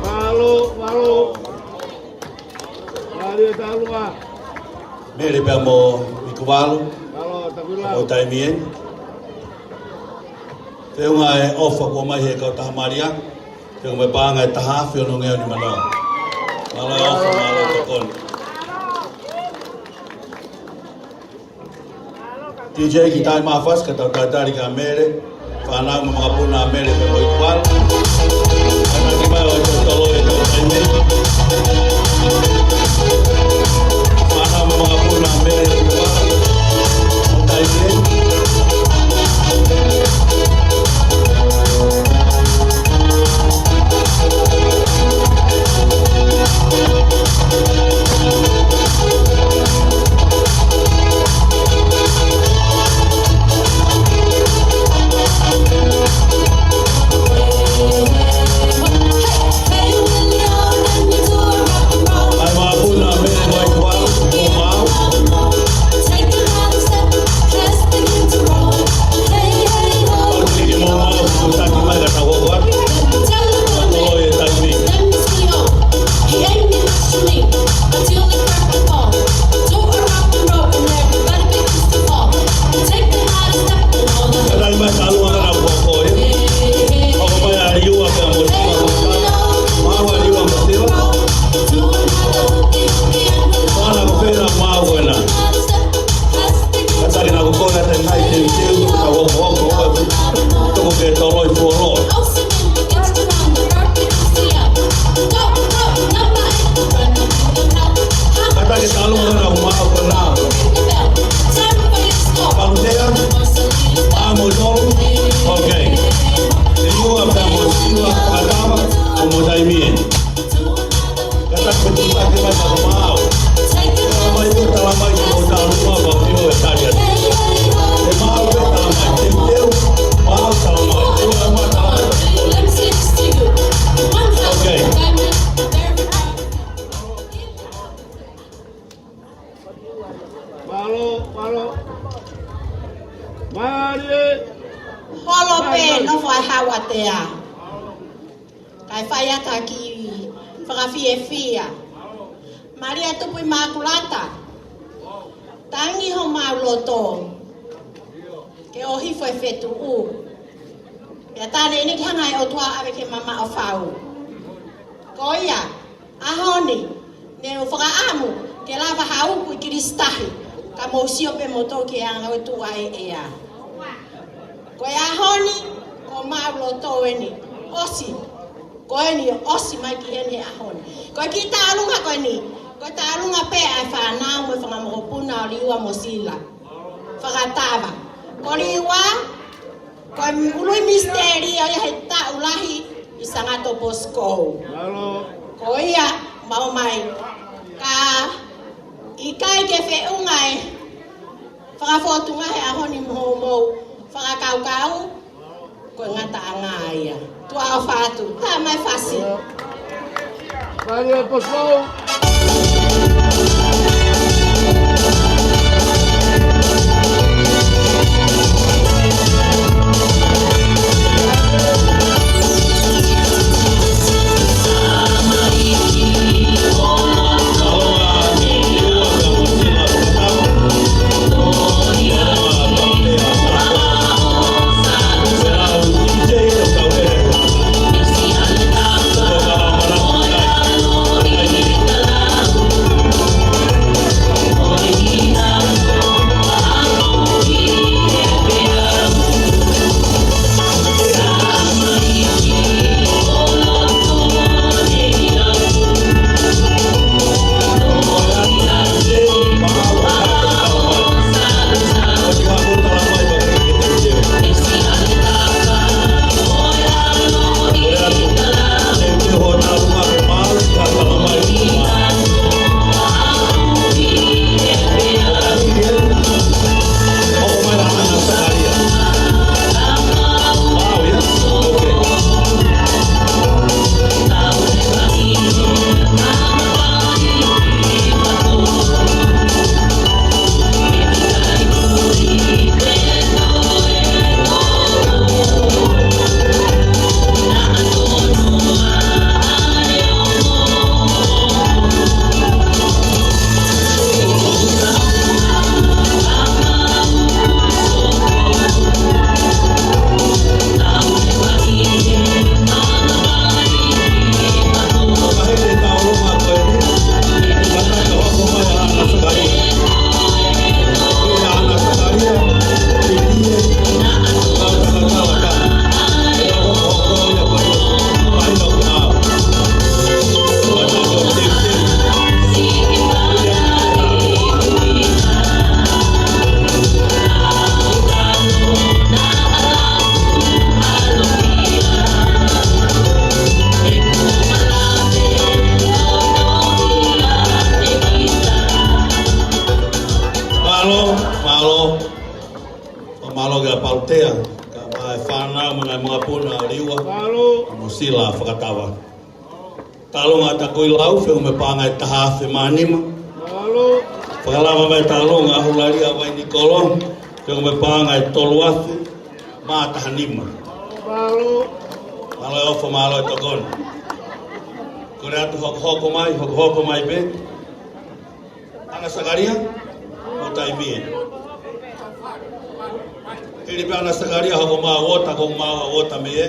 Mālō, mālō. Mālō e taulua. Mele pea mo Ikuvalu. Mālō, Takuilau. Mo taimi eni. Feinga e ʻofa kuo mai he kau taha malia. Feinga mai paʻanga ʻe taha afe onongeau nimanoa. Mālō e ʻofa, mālō e tokoni. D J, kiʻi tali mai ha fasi ka tau talitali kia Mele, fānau mo e makapuna Mele pea mo Ikuvalu. Ana ki mai ʻo e totolo e Mālō, mālō. Mālie. Holo pē, nofo ai Hauatea. Kae fai atu ha kiʻi fakafiefia. Malia Tupuʻimakulata. Tangi homau loto. Ke ʻohifo e fetuʻu. Pea tā neʻineʻi ke hanga ʻe he ʻOtua ʻo ʻave ke mamaʻo fau. Ko ia, ʻaho ni, ne u fakaʻamu ke lava ha uku ʻi Kilisitahi, ka mou sio pē moutolu ki he anga ʻo e tuʻa ʻea. Ko e ʻaho ni, ko homau loto eni, ʻosi. Ko eni, ʻosi mai ki heni he ʻaho ni. Ko e kiʻi tālunga ko eni, ko e tālunga pē ʻa e fānau mo e fanga mokopuna ʻo Liua mo Sila. Fakatava. Ko Liua, ko e ului misiteli ʻo ia he taʻu lahi ʻi Sangato Poskou. Mālō. Ko ia, mau mai. Ka ʻikai ke feʻunga e fakafōtunga he ʻaho ni mo hoʻomou fakakaukau, ko e ngataʻanga ia. Tuʻa ʻofa atu. Tā mai Fasi. Mālō Poskou. Mālō kia Palutea, kae ʻumaʻā e fānau mo e ngaahi makapuna ʻo Liua. Mālō. Mo Sila Fakatava. Taʻalonga ʻa Takuilau, feʻunga mo e paʻanga ʻe taha afe mā nima. Mālō. Fakalava mai e taʻalonga ʻa Hulalia Vainikolo, feʻunga mo e paʻanga ʻe tolu afe mā taha nima. Mālō. Mālō e ʻofa, mālō e tokoni. Kole atu hokohoko mai, hokohoko mai pē. ʻAna Sakalia, ʻo taimi ē. Hili pē ʻAna Sakalia, hoko mai ʻa Uota, ko mai ʻa Uota mei ē.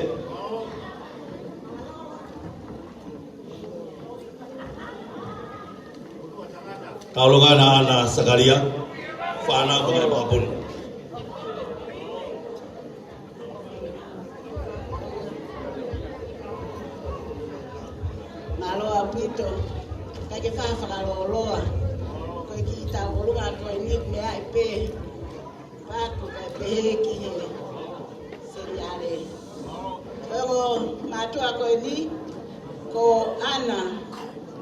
Taʻalonga ʻa ʻAna Sakalia, fānau mo e ngaahi makapuna. Mālō ʻaupito, kae ke fai ha fakalōloa. Ko e kiʻi tauʻolunga ko eni meʻa ʻi pē. Paku kae pehē ki he seniale. Ko e ongo mātuʻa ko eni, ko ʻAna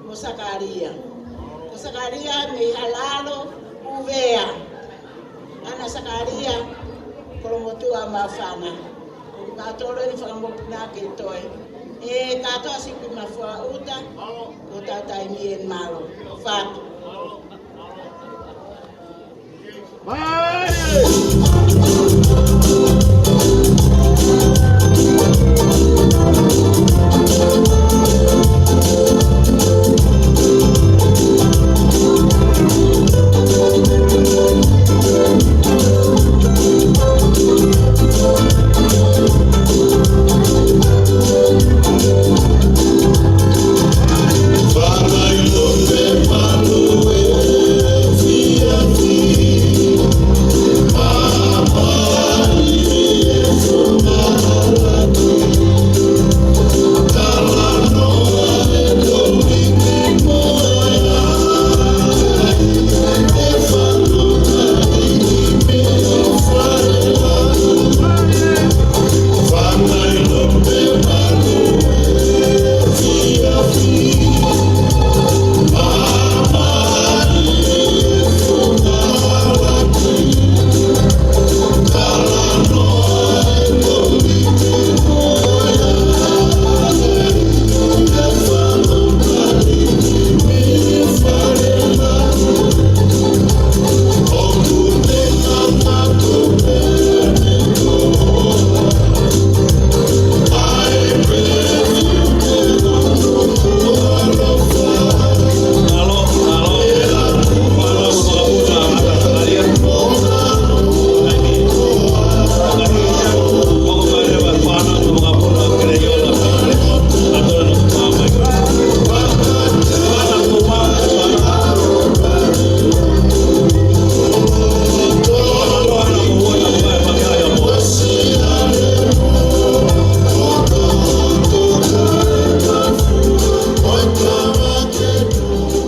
mo Sakalia. Ko Sakalia mei Halalo, ʻUvea. ʻAna Sakalia, Kolomotuʻa, Maʻufanga. Ko kimautolu eni fanga mokopuna ke toe. ʻE kātoa sipi mafuaʻuta, ko hotau taimi ē, mālō. Fatu.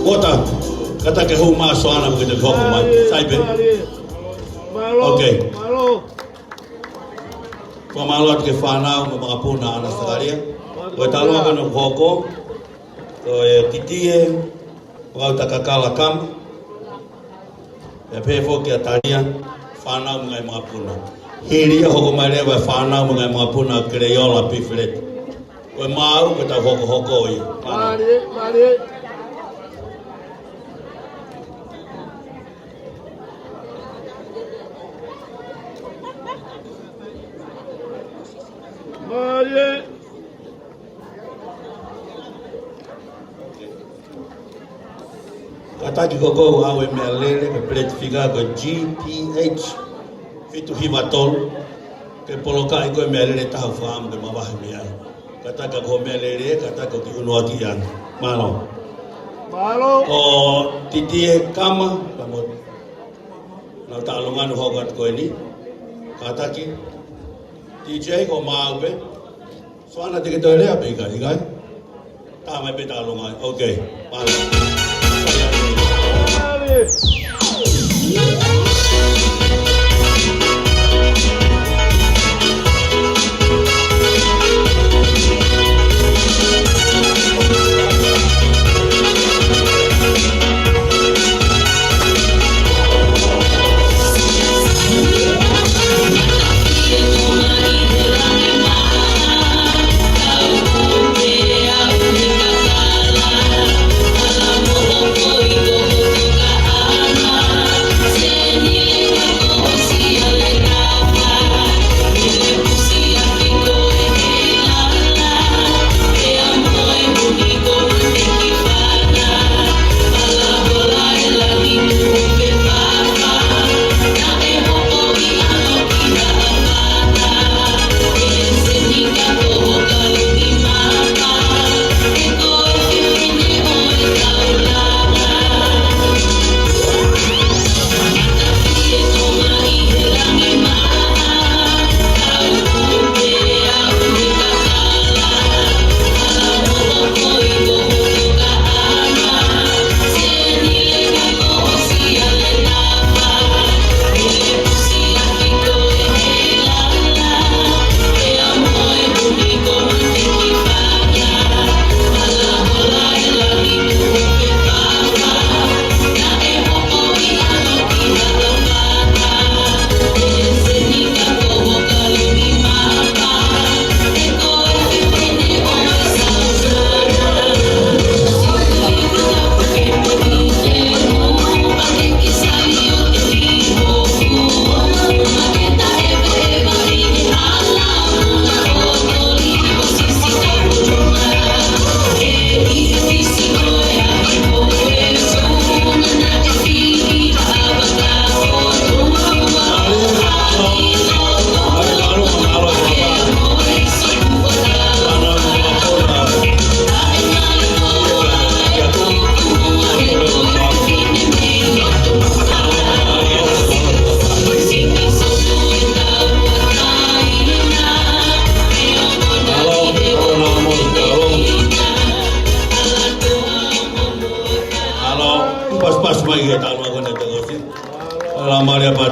Uota, kātaki ke hū mai ʻa Soana mo ke te hoko mai. Sai pē. Mālō. Ok. Mālō. Fakamālō atu ki he fānau mo e makapuna ʻa ʻAna Sakalia. Ko e taʻalonga ko eni ʻoku hoko, ko e Titie, Fakauta Kakala Kama. Pea pehē foki kia Talia, fānau mo e ngaahi makapuna. Hili ia hoko mai leva e fānau mo e ngaahi makapuna ʻa Keleiola Pifeleti. Ko e maau, ko ʻetau hokohoko ia. Mālō. Mālie, mālie. Mālie. Kātaki ko ʻeku ʻave e meʻalele, ko e plate figure ko e G P H fitu hiva tolu. Ke polokaʻi ko e meʻalele ʻe taha ʻoku fakaʻamu ke mavahe mei ai. Kātaki ko e meʻalele, kātaki ko e kiʻi ʻunuaki ia. Mālō. Mālō. Ko Titie Kama, ka mo nau taʻalonga ʻoku hoko atu ko eni. Kātaki. D J ko maau pē. Soana, te ke toe lea pē ʻikai, ʻikai? Tā mai pē taʻalonga. Ok. Mālō.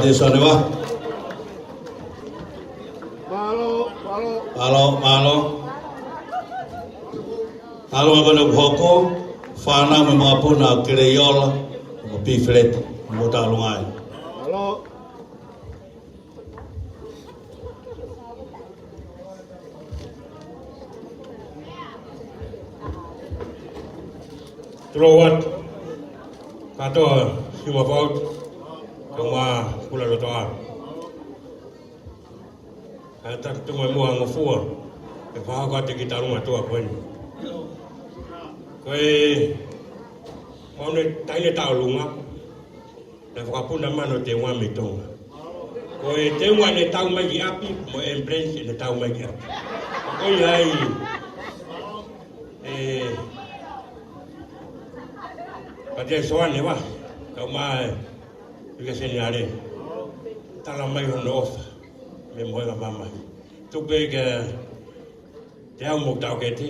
Ē, Soane Vahe. Mālō, mālō. Mālō, mālō. Talu ʻa e kole kuo hoko, fānau mo e makapuna ʻo Keleiola, mo Pifeleti, mo Taulungai. Mālō. Tulou atu. Kātoa, Sima Faut, kau mā kula loto a. Ka ta tunga mua ngofua, ke fakahoko atu e kiʻi taulunga tuʻa ko eni. Ko e, mau ne taʻahine taulunga, naʻe fakapuna mano teunga mei Tonga. Ko e teunga ʻene tau mai ki ʻapi, mo e ambulance ʻene tau mai ki ʻapi. Ko ia ai, ē, pea te Soane Vahe, kau mā e, ika seni ale. Tala mai hono ʻofa, mei he Mohenga Mamahi. Tuku pē ke te au mo Taukete,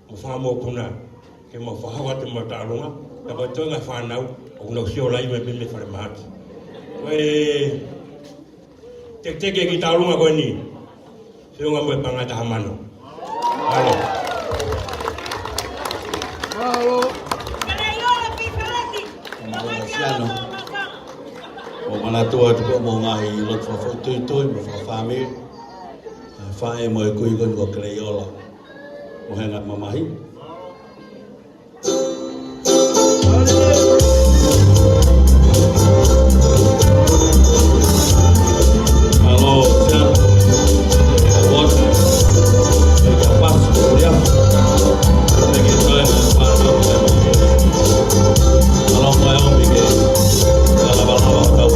mo e fanga mokopuna, ke mau fakahoko atu ʻemau taulunga, ka ko e toenga e fānau, ʻoku nau sio lahi mai mei, mei falemahaki. Ko e teketeke e kiʻi taulunga ko eni, feʻunga mo e paʻanga ʻe taha mano. Mālō. Mālō. Mālō, Siano. ʻOku ou manatu atu ki hoʻomou ngaahi lotu fakafoʻituitui mo fakafāmili. Faʻē mo e kui ko eni ko Keleiola Mohenga Mamahi. Hello, Sam. What? Make it fast, yeah. Make it time and find out. Hello, my homie. Hello, hello, hello.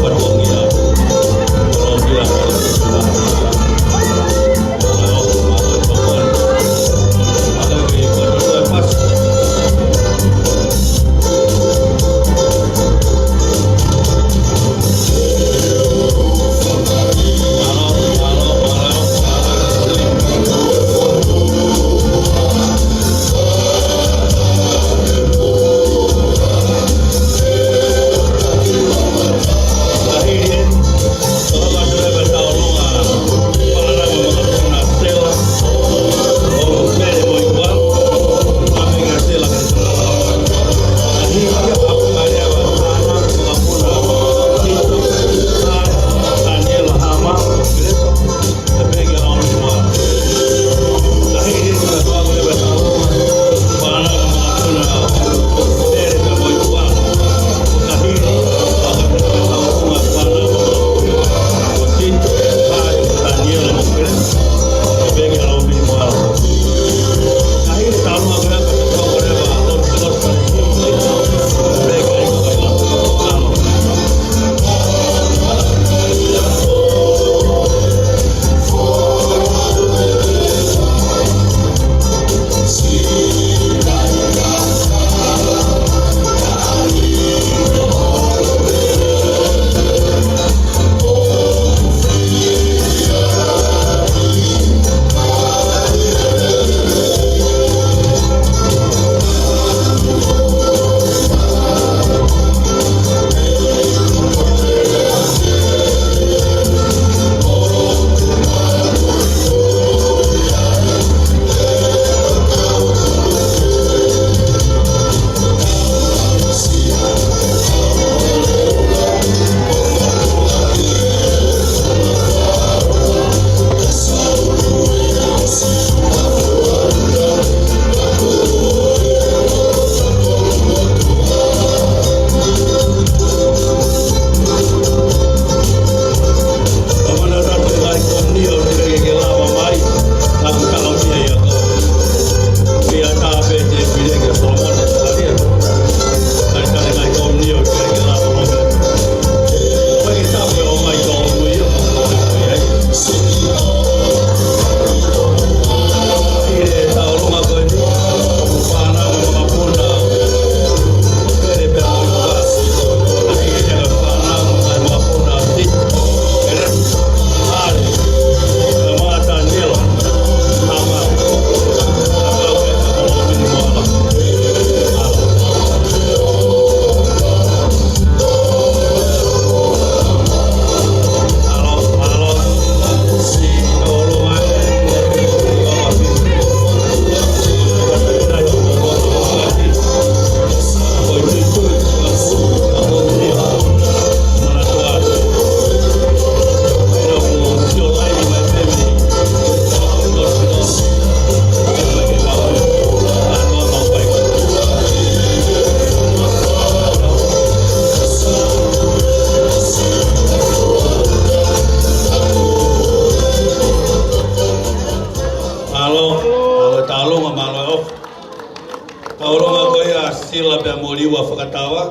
Moliua Fakataoa,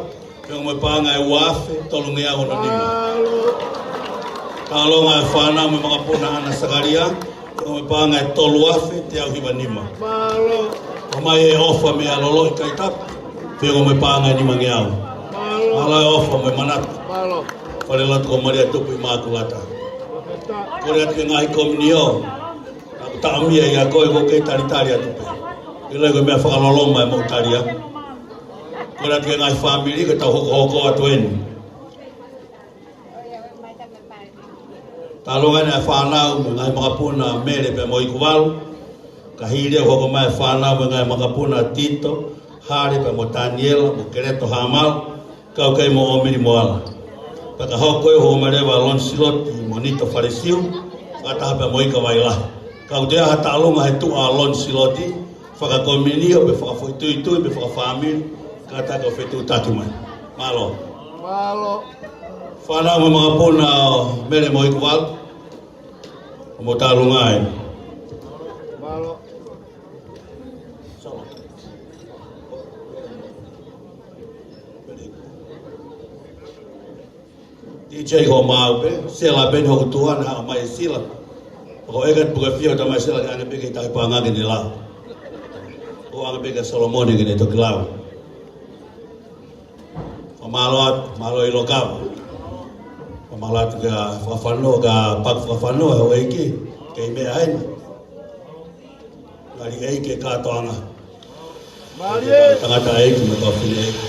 feʻunga mo e paʻanga ʻe ua afe tolungeau ono nima. Mālō. Taʻalo ʻa e fānau mo e makapuna ʻAna Sakalia, feʻunga mo e paʻanga ʻe tolu afe teau hiva nima. Mālō. ʻOmai e ʻofa mei ʻAloloʻi Kaitapu, feʻunga mo e paʻanga ʻe nimangeau. Mālō. Mālō e ʻofa mo e manatu. Mālō. Falelotu ko Malia Tupu ʻImakulata. Kole atu ki he ngaahi komiunio. Naʻa ku taʻomia ʻia koe, ʻoku ke talitali atu pē. ʻIlo ko e meʻa fakaloloma e moʻu talia. Kole atu ki he ngaahi fāmili, ko ʻetau hokohoko atu eni. Taʻalo ange ʻa e fānau mo e ngaahi makapuna Mele pea mo Ikuvalu. Ka hili ʻoku hoko mai e fānau mo e ngaahi makapuna Tito, Hale pea mo Taniela, mo Keleto Hamal, kau ki ai mo ʻOmili Moala. Pea ka hoko ʻe hoko mai leva ʻa Lonisiloti mo Nito Falesiu, fakataha pea mo Ika Vailahi. Ka ʻoku toe ʻi ai ha taʻalo ange he tuʻa ʻa Lonisiloti, fakakomiunio pe fakafoʻituitui pe fakafāmili, kātaki ʻo fetuʻutaki mai. Mālō. Mālō. Fānau mo e makapuna ʻo Mele mo Ikuvalu, ʻoku mou taʻalo ange. Mālō. D J ko maʻu pē, Sela pē ʻi hoku tuʻa, naʻe haʻu mai ʻa Sila. Ko e ʻeke atu pē ke fie ʻo tamai Sila ke ʻange pē ki he tauhi paʻanga ke ne lau. ʻO ʻange pē kia Solomone ke ne toki lau. Fakamālō atu, mālō ʻIlo Kava. Fakamālō atu kia Fakafanua, kia Paku Fakafanua, houʻeiki, kei meʻa ena. Ngali ʻeiki e kātoanga. Mālie. Tangataʻeiki mo e kau fineʻeiki.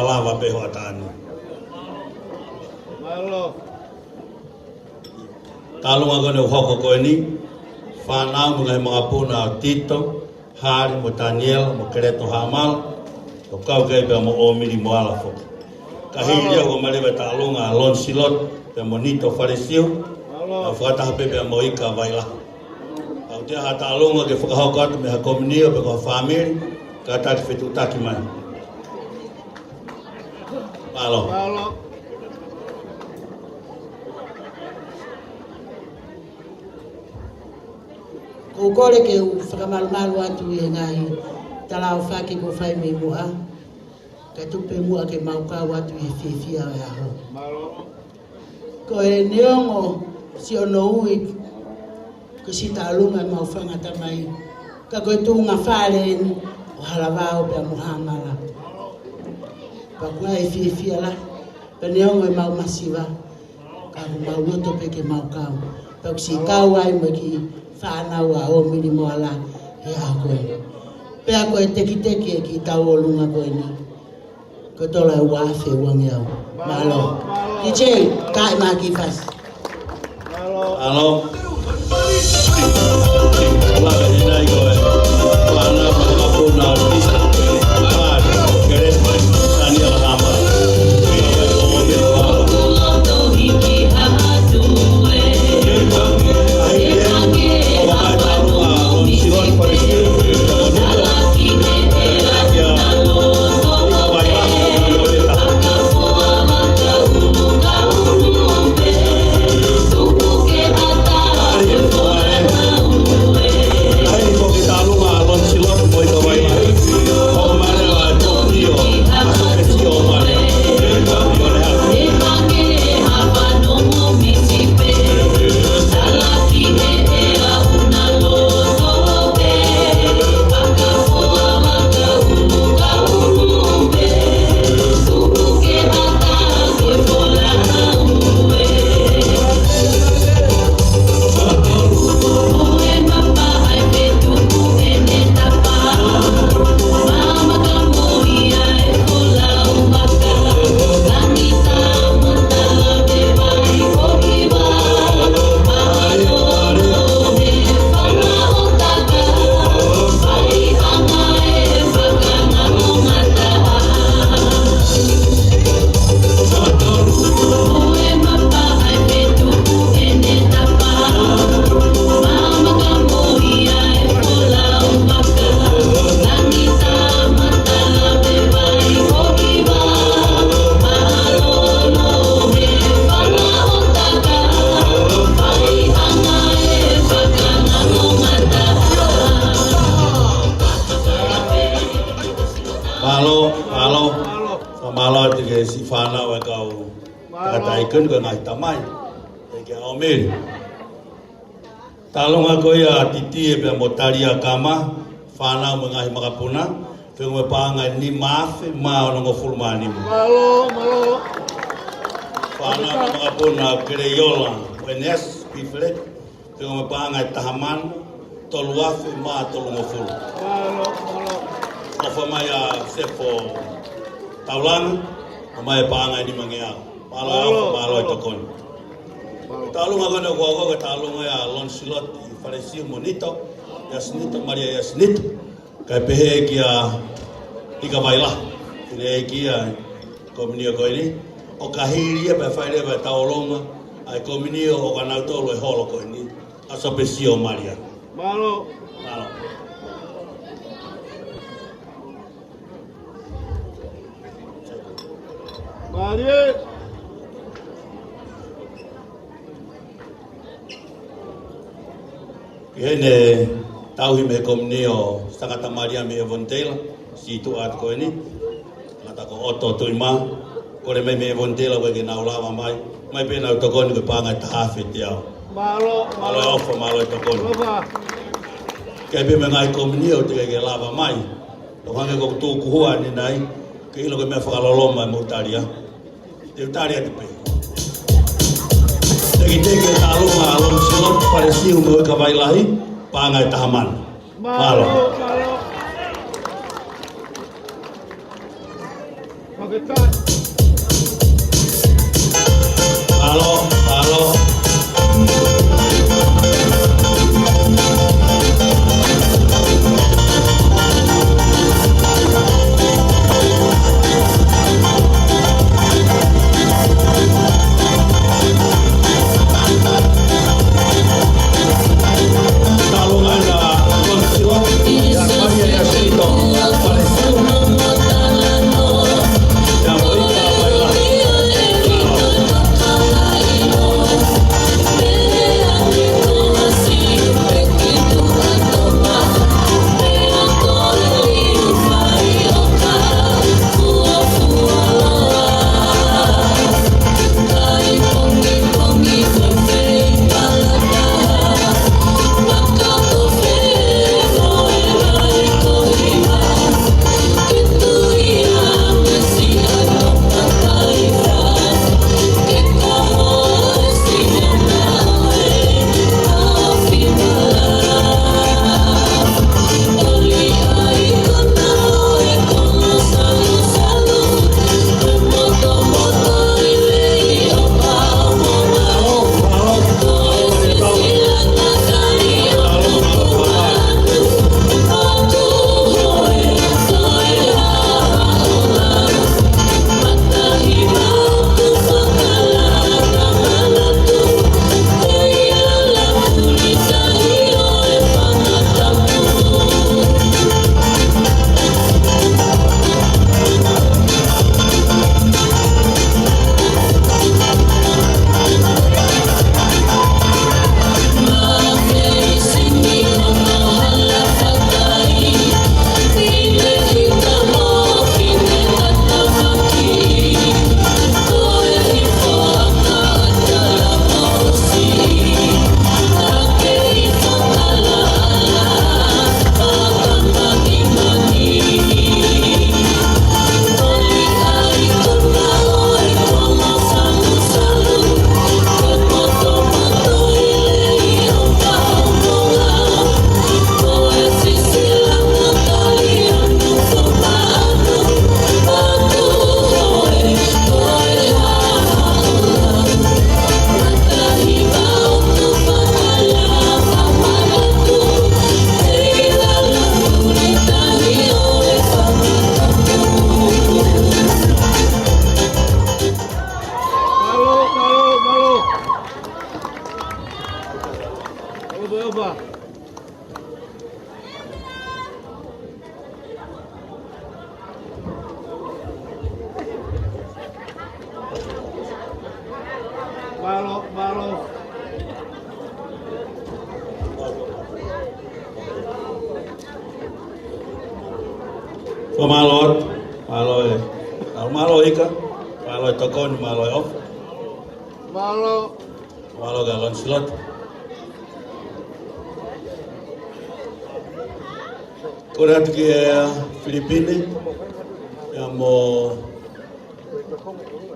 Lava pē hoʻatā ni. Mālō. Taʻalonga ko eni ʻoku hoko ko eni, fānau mo e ngaahi makapuna ʻo Tito, Hale mo Taniela mo Keleto Haʻamala, ʻo kau ki ai pea mo ʻOmili mo Ala foki. Ka hili ia ʻoku ʻomai leva e taʻalonga ʻa Lonsilot pea mo Nito Falesiu, ʻo fakataha pē pea mo Ika Vailahi. ʻOku ʻi ai ha taʻalonga ke fakahoko atu mei ha komiunitī pe ko ha fāmili, kātaki fetuʻutaki mai. Mālō. Mālō. ʻOku ou kole ke u fakamalumalu atu ʻi he ngaahi talaʻofa kuo fai mei muʻa, kae tuku pē muʻa ke mau kau atu ʻi he fiefia ʻo e ʻaho. Mālō. Ko e neongo siʻono ui, ko e siʻi taʻalonga ʻemau fanga tamai, ka ko e tuʻunga fale eni ʻo Halavao pea mo Haʻamala. Pea ʻoku ʻi ai e fiefia lahi, pea neongo ʻemau masiva, ka ʻoku mau loto pē ke mau kau. Pea ʻoku siʻi kau ai mo e kiʻi fānau ʻa ʻOmili mo Ala he ʻaho ko eni. Pea ko e tekiteki e kiʻi tauʻolunga ko eni, ko e tola ʻe ua afe uangeau. Mālō. DJ, kae maki fasi. Mālō. Mālō. Lava ʻi nai ko e fānau mo e makapuna ʻo Tito, Hale, Keleto, Taniela Haʻamala. Mālō, mālō. Fakamālō atu ki he siʻi fānau ʻa e kau tangataʻeiki ko eni, ko e ngaahi tamai. ʻEiki ʻa ʻOmili. Taʻalonga ko ia ʻa Titie pea mo Talia Kama, fānau mo e ngaahi makapuna, feʻunga mo e paʻanga ʻe nima afe mā onongofulu mā nima. Mālō, mālō. Fānau mo e makapuna ʻo Keleiola mo ʻEneasi Pifeleti, feʻunga mo e paʻanga ʻe taha mano tolu afe mā tolungofulu. Mālō, mālō. ʻOfa mai ʻa Sefo Taulanga, ʻomai e paʻanga ʻe nimangeau. Mālō e ʻofa, mālō e tokoni. Mālō. Taʻalonga ko eni ʻoku hoko ko e taʻalonga ʻa Lonsilot Falesiu mo Nito, ʻIasinito, Malia ʻIasinito. Kae pehē kia Ika Vailahi, fineʻeiki ia ʻa e komiunitī ko eni. ʻO ka hili ia pea fai leva e taʻalonga ʻa e komiunitī ʻo kinautolu ʻi he holo ko eni, ʻa Sopesio Malia. Mālō. Mālō. Malia. Ki heʻene tauhi mei he komiunitī ʻo Sangata Malia mei ʻEvoni Teila, siʻi tuʻa atu ko eni. Ngata ko ʻOto Tuʻimā, kole mai mei ʻEvoni Teila ko e ke nau lava mai. Mai pē ʻenau tokoni ko e paʻanga ʻe taha afe teau. Mālō, mālō e ʻofa, mālō e tokoni. ʻOfa. Kae pehē mo e ngaahi komiunitī ʻoku teʻeki ke lava mai. ʻO hangē ko e tukuhua ʻanenai, ke ʻilo ko e meʻa fakaloloma ʻe moʻu Talia. Te u tali atu pē. Tekiteki e taʻalonga ʻa Lonsilot Falesiu mo Ika Vailahi, paʻanga ʻe taha mano. Mālō. Mālō. Mālō. Mālō, mālō. Mālō, mālō, mālō. Opa, opa. Mālō, mālō. Fakamālō atu, mālō e, mālō ika, mālō e tokoni, mālō e ʻofa. Mālō. Mālō kia Lancelot. Kole atu ki he Filipine, pea mo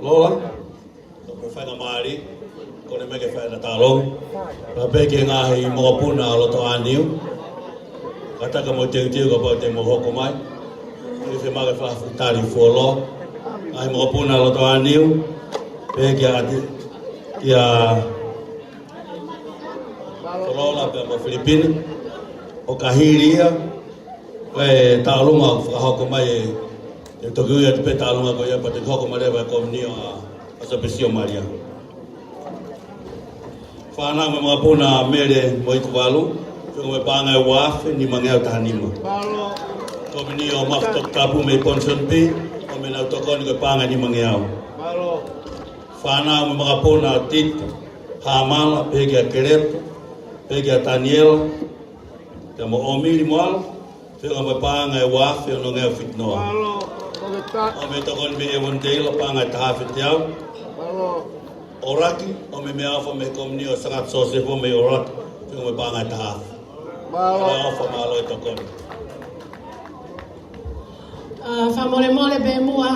Lola, ko e faingamālie, kole mai ke fai ʻena taloni. Pea pehē ki he ngaahi mokopuna ʻo loto ʻāniu. Kātaki mo teuteu kapau te mou hoko mai. Ke fai mai ke fakafeʻiloaki fuoloa. Ngaahi mokopuna ʻo loto ʻāniu. Pehē kia ʻAti, kia Kolola pea mo Filipine. ʻO ka hili ia, ko e taloni ʻoku fakahoko mai ē, ʻe toki ui atu pē taloni ko ia pea te hoko mai leva e komini ʻa, ʻa Sopesio Malia. Fānau mo e mokopuna Mele mo Ikuvalu, feʻunga mo e paʻanga ʻe ua afe nimangeau taha nima. Komini ʻo Mafi Toputapu mei Ponsonby, ʻo mei nau tokoni ko e paʻanga ʻe nimangeau. Fānau mo e mokopuna Tita Hamala, pehē kia Keleto, pehē kia Taniela, pea mo ʻOmili Moala, feʻunga mo e paʻanga ʻe ua afe onongeau fitungofulu. ʻO mei tokoni mei Avondale, paʻanga ʻe taha afe teau. ʻOlaki, ʻo mei meʻaʻofa mei he komini ʻo Sangata Sosefo mei ʻOlaki, feʻunga mo e paʻanga ʻe taha afe. Mālō. Mālō e ʻofa, mālō e tokoni. ʻA, fakamolemole pē muʻa,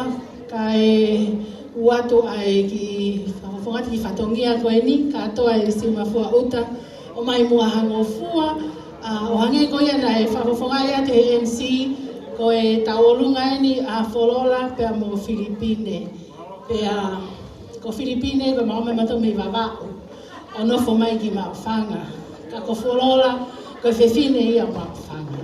kae ʻoatu ai ki, fakafofonga atu ki he fatongia ko eni, kātoa e Siumafua ʻuta, ʻomai muʻa ha ngofua, ʻa, ʻo hangē ko ia naʻe fakafofongaʻi atu ʻe he M C, Ko e tauʻolunga eni ʻa Folola pea mo Filipine. Pea ko Filipine ko e maʻu mai mautolu mei Vavaʻu ʻo nofo mai ki Maʻufanga. Ka ko Folola ko e fefine ia ʻo Maʻufanga.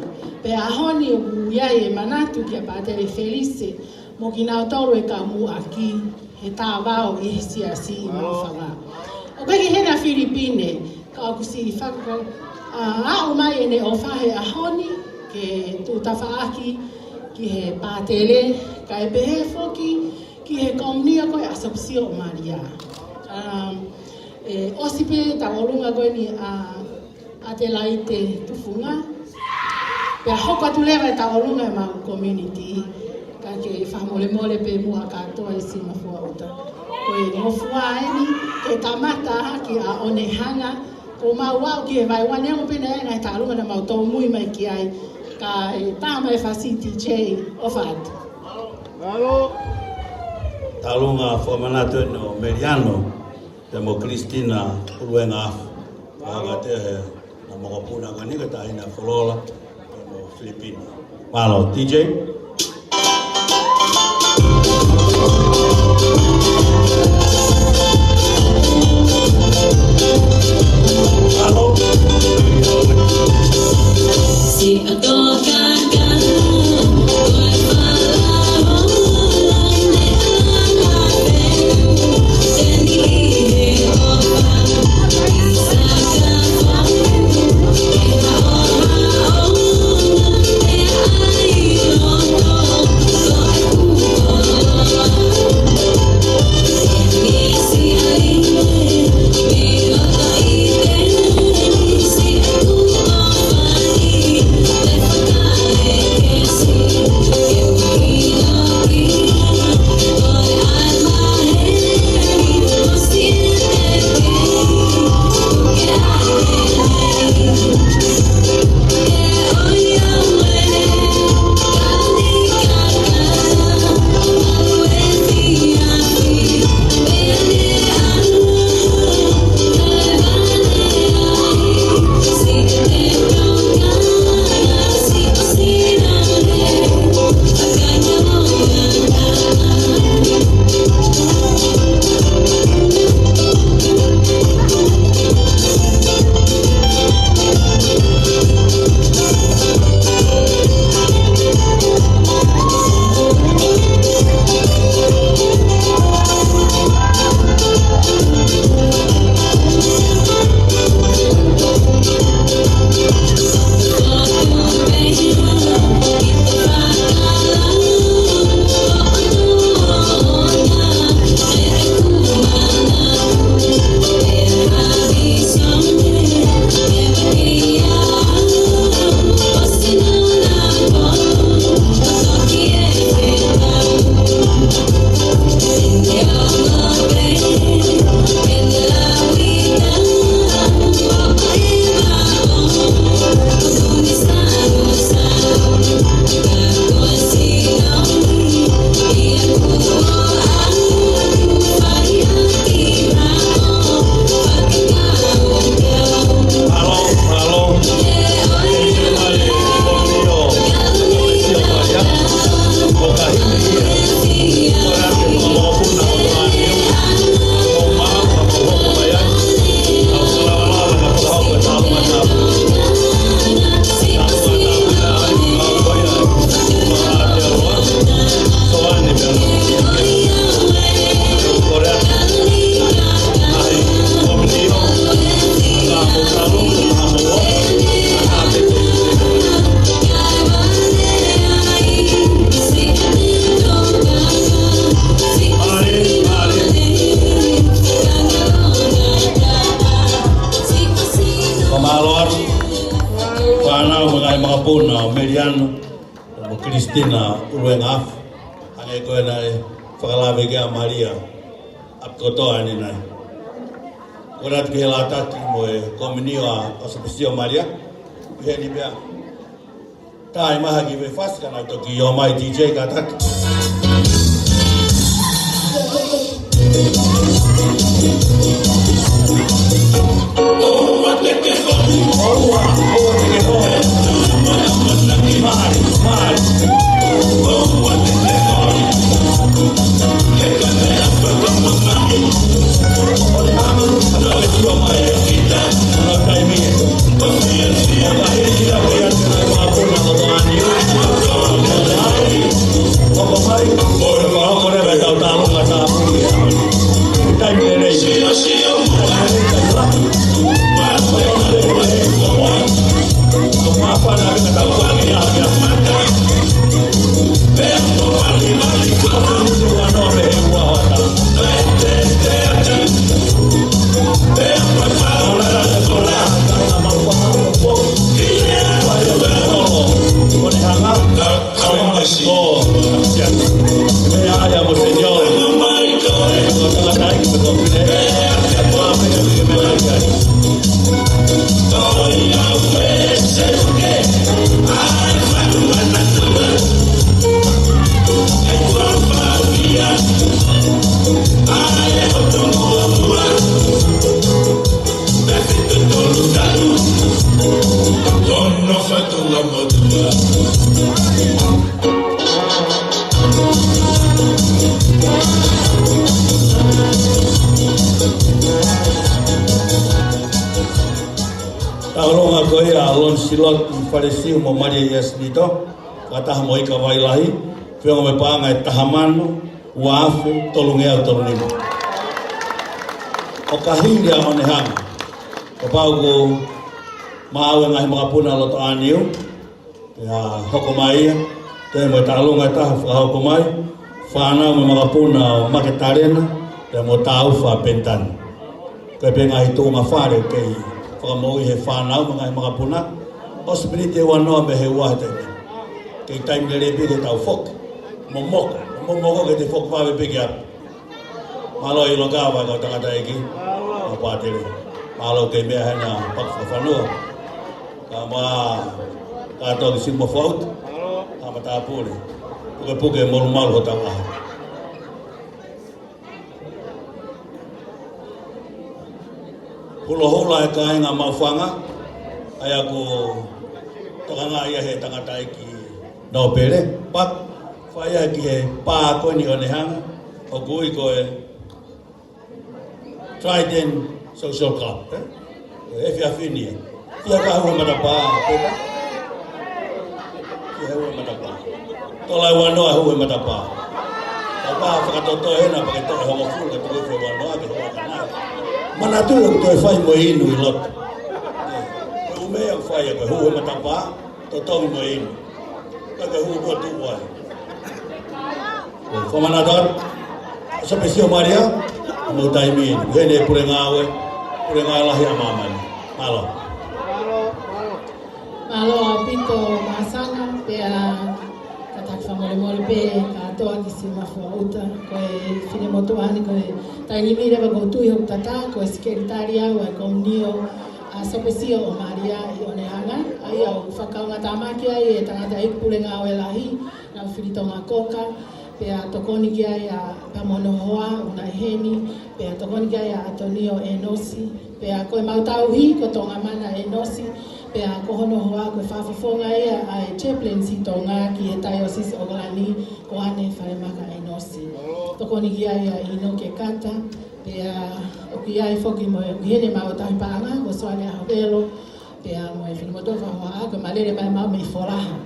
Pea ʻaho ni ʻoku ʻi ai e manatu kia Pātele Felise mo kinautolu e kau muʻaki he tāvao ʻi he siasi ʻi Maʻufanga. ʻOku ʻikai ke hena Filipine, ka ʻoku siʻi faka-, ʻa, aʻu mai ʻene ʻofa he ʻaho ni ke tuʻu tafaʻaki ki he Pātele, kae pehē foki ki he komiunitī ko e ʻAsōpasio ʻo Malia. Um, ʻe ʻosi pē tauʻolunga ko eni ʻa Adelaide Tufunga. Pea hoko atu leva e tauʻolunga ʻemau komiunitī, ka ke fakamolemole pē muʻa kātoa e siʻi mafua ʻuta. Ko e ngofua eni ke kamata ʻaki ʻa ʻOnehanga, ko mau aʻu ki he vaeuane, ongo pē naʻe ʻi ai e ngaahi tauʻolunga naʻa mau tōmui mai ki ai, ka e tā mai e fasi D J ʻo fatu. Tauʻolunga fakamanatu eni ʻo Meliano pea mo Christina Uluenga Afu. Fakatauange he ngaahi makapuna ko eni ko e taʻahine ʻa Folola pea mo Filipine. Mālō, D J. Mālō. Fakamālō atu. Fānau mo e ngaahi makapuna ʻo Meliano mo Christina Uluenga Afu. Hangē ko ia naʻe fakalave ki ai ʻa Malia, ʻapi kotoa eni nai. Kole atu ki he lātaki mo e komiunitī ʻa ʻAsōpasio Malia. Ki heni pea. Taimi ha kiʻi fasi ka nau toki ō mai D J kātaki. Mālō, mālō. Tauʻolunga ko ia ʻa Lon Silot Falesiu mo Malia Iasmito, fakataha mo Ika Vailahi, feʻunga mo e paʻanga ʻe taha mano, ua afe, tolungeau tolu nima. ʻO ka hili ʻa ʻOnehanga, kapau ʻoku maʻu e ngaahi makapuna loto ʻāniu, pea hoko mai ia, te mo e tauʻolunga ʻe taha fakahoko mai, fānau mo e makapuna ʻo Maketalena, pea mo Taufa Penitani. Ko e pē ngaahi tuʻunga fale kei fakamoʻui he fānau mo e ngaahi makapuna, ʻosi miniti ʻe ua noa mei he ua he taimi. Kei taimi lelei pē ke tau foki. Momoko, momoko ke te foki vave pē ki ʻapi. Mālō ʻIlo Kava, kau tangataʻeiki. Mālō Pātele. Mālō kei meʻa hena Paku Fakafanua. Ka ma, ka toki Sima Fuaʻuta. Ka ma tāpule. Pukepuke molumalu hotau ʻaho. Hulohula e kāinga Maʻufanga, ʻa ia ʻoku tokangaʻi ia he tangataʻeiki nōpele, pea fai ia ki he pā ko eni ʻOnehanga, ʻoku ui ko e Trident Social Club, ē? Ko e efiafi ni. Fiha ka hū he matapā, Peta? Fiha hū he matapā. Tola ua noa hū he matapā. Ka pā fakatoto ena pea ke toʻo hongofulu ka tuku fiha ua noa ke hū ʻa kanai. Manatuʻi ʻoku toe fai mo e inu ʻi loto. Ē, ko e ʻū meʻa ʻoku fai ʻa ko e hū he matapā, totongi mo e inu. Ka ke hū ko tuku ai. Ko e fakamanatu atu, Sopesio Malia, mo taimi, heni e pule ngāue, pule ngāue lahi ʻa māmani. Mālō. Mālō ʻaupito Māsanga, pea kātaki fakamolemole pē kātoa ki Sima Fuaʻuta, ko e finemotuʻa ni ko e taimi ni leva ʻoku ou tui hoku tatā, ko e sekelitali au ʻa e komiunitī ʻa Sopesio ʻo Malia ʻi ʻOnehanga, ʻa ia ʻoku fakaʻaongatāmaki ai e tangataʻeiki pule ngāue lahi, Naufili Tongakoka, pea tokoni ki ai ʻa Pamono Hoa, ʻoku nau ʻi heni, pea tokoni ki ai ʻa ʻAtonio ʻEnosi, pea ko e mau tauhi ko Tongamana ʻEnosi, pea ko hono hoa ko e fakafofonga ia ʻa e chaplaincy Tonga ki he Taiosisi ʻOkalani, ko ʻAne Falemaka ʻEnosi. Tokoni ki ai ʻa ʻInoke Kata, pea ʻoku ʻi ai foki mo e, ʻi heni mau tauhi paʻanga, ko Soane ʻAhovelo, pea mo e finemotuʻa fakahohaʻa ko Malele Maimau mei Folaha.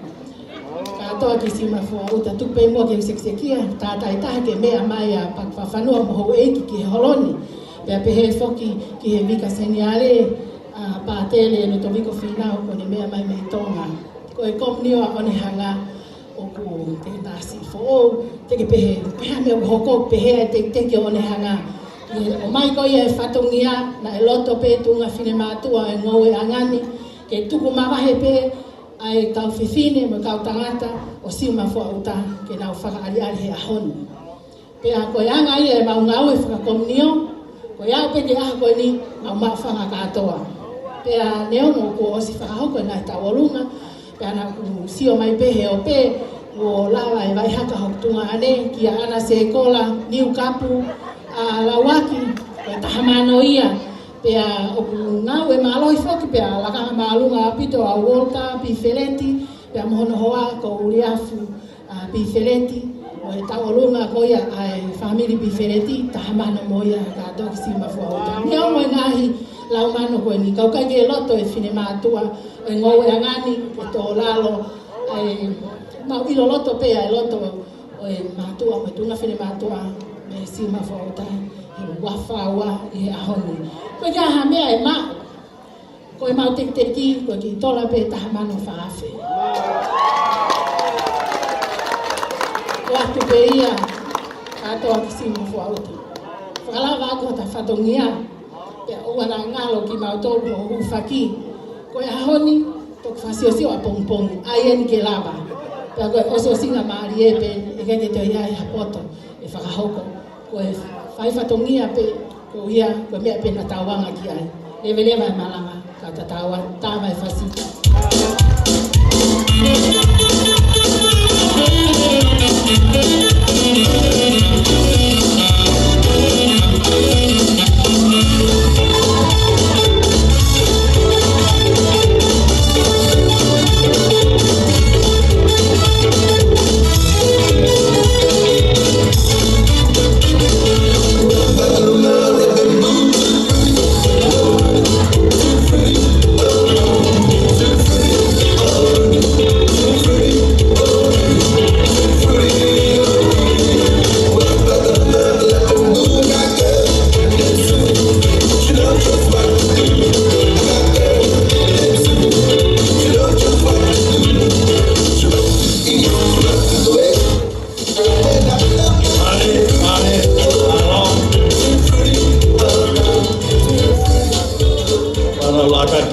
Kātoa ki Sima Fuaʻuta, tuku pē muʻa ke u sekisekia, tātāitaha ke meʻa mai ʻa Paku Fakafanua mo houʻeiki ki he holo ni. Pea pehē foki ki he Vika Seniale, ʻa Pātele Lutoviko Fīnau kuo ne meʻa mai mei Tonga. Ko e komiunitī ʻa ʻOnehanga, ʻoku te nasi foʻou, te ke pehē, pehē meʻa ʻoku hoko, pehē ʻa e tekiteki ʻo ʻOnehanga. ʻE ʻomai ko ia e fatongia, naʻe loto pē tuʻunga finemātuʻa e ngoueʻanga ni, ke tuku mavahe pē ʻa e kau fefine mo e kau tangata ʻo Sima Fuaʻuta, ke nau fakaʻaliʻali he ʻaho ni. Pea ko e anga ia e mau ngāue fakakomiunitī, ko e aʻu pē ki he ʻaho ko eni, mau Maʻufanga kātoa. Pea neongo kuo ʻosi fakahoko e ngaahi tauʻolunga, pea naʻa ku sio mai pē he ope, kuo lava e vaihaka hoku tuongaʻane, kia ʻAna Sekola, Niukapu, ʻa Lauaki, ko e taha mano ia, pea ʻoku ngāue mālohi foki, pea lakanga māʻolunga ʻaupito ʻa Walter Pifeleti, pea mo hono hoa ko Uliafu, ʻa Pifeleti, ʻo e tauʻolunga ko ia ʻa e fāmili Pifeleti, taha mano mo ia kātoa ki Sima Fuaʻuta. Neongo e ngaahi lau mano ko eni, ka ʻoku ʻikai ke loto e finemātuʻa ʻo e ngoueʻanga ni ke tō lalo ʻa e mau ʻilo loto pē ʻa e loto ʻo e mātuʻa, ʻo e tuʻunga finemātuʻa mei Sima Fuaʻuta, he ua fā ua ʻi he ʻaho ni. Ko e hā ha meʻa ʻe maʻu, ko e mau tekiteki, ko e kiʻi tola pē taha mano fā afe. ʻOatu pē ia, kātoa ki Sima Fuaʻuta. Fakalava ʻaki hota fatongia, pea ʻoua naʻa ngalo kimautolu ʻo hūfaki. Ko e ʻaho ni, toki fakasiosio ʻapongipongi, ʻai eni ke lava. Pea ko e ʻosiʻosinga mālie pē, ʻe ʻikai ke toe ʻi ai ha poto ʻe fakahoko. Ko e fai fatongia pē, ko ia, ko e meʻa pē naʻa tau anga ki ai. Leveleva e malanga, ka tatau ai, tā mai Fasita.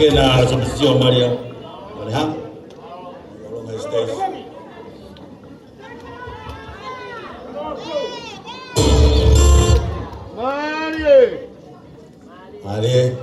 Ena Asopesio Malia Maleha. Along the stage. Mālie. Mālie.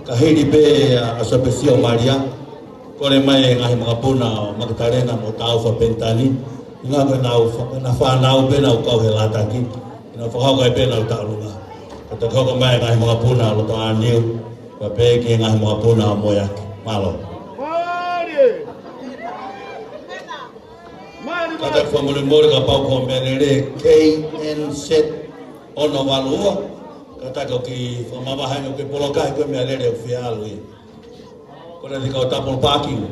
Ka hili pē ʻa Asopesio Malia, kole mai e ngaahi makapuna ʻo Makitalena mo Taufa Penitani, ʻi he ngaahi ko ʻenau fa-, ʻena fānau pē naʻa nau kau he lataki, ʻi heʻenau fakahoko ai pē ʻenau tauʻolunga. Ka toki hoko mai e ngaahi makapuna ʻo Lotoʻā Niu, kae pehē ki he ngaahi makapuna ʻo Moeaki. Mālō. Kātaki fakamolemole kapau ko e meʻalele K N Z ono valu ua. Kātaki ʻoku ou fakamavaheʻi ange ʻoku ou polokahi ko e meʻalele ʻoku fie ʻalu ia. Ko e lele kau tapu parking.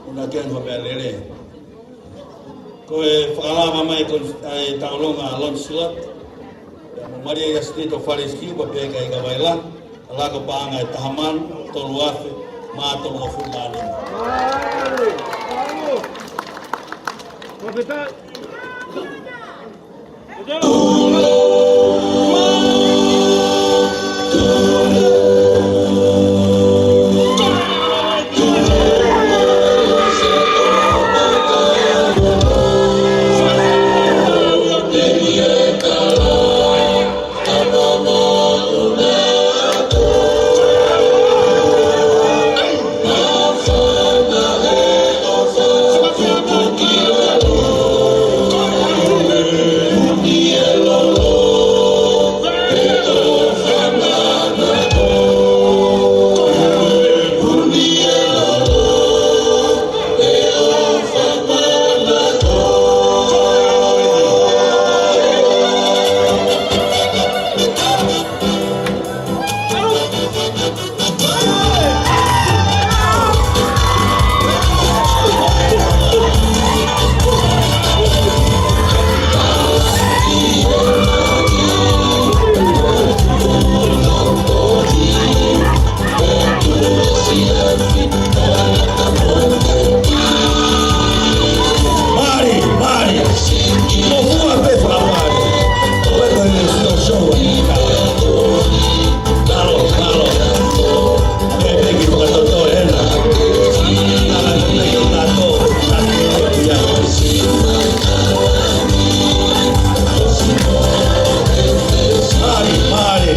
Una ke ange meʻalele. Ko e fakalava mai ko e tauʻolunga ʻa Lon Silot. Pea mo Malia ia Sitito Fale Siu, pea pehē ki ai ka vaila. Ka lava ko e paʻanga ʻe taha mano, tolu afe, mā tolu afe mā nima. Mālie, mālie. Ko fua pē fakamālie. Ko e ko e no show. Mālō, mālō. Pea pehē ki fakatoto ena. Nana ko pehē ki tato. Ia. Mālie, mālie.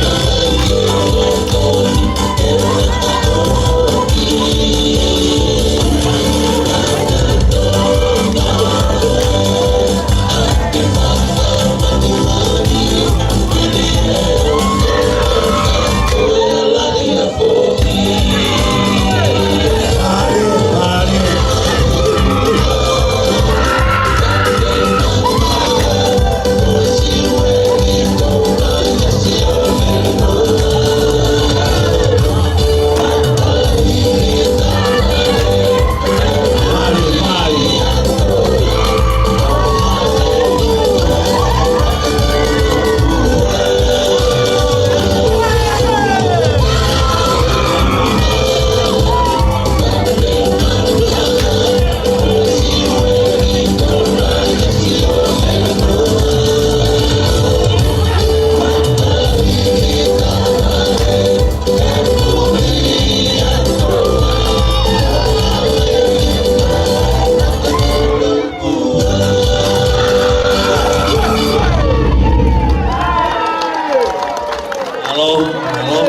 Mālō, mālō.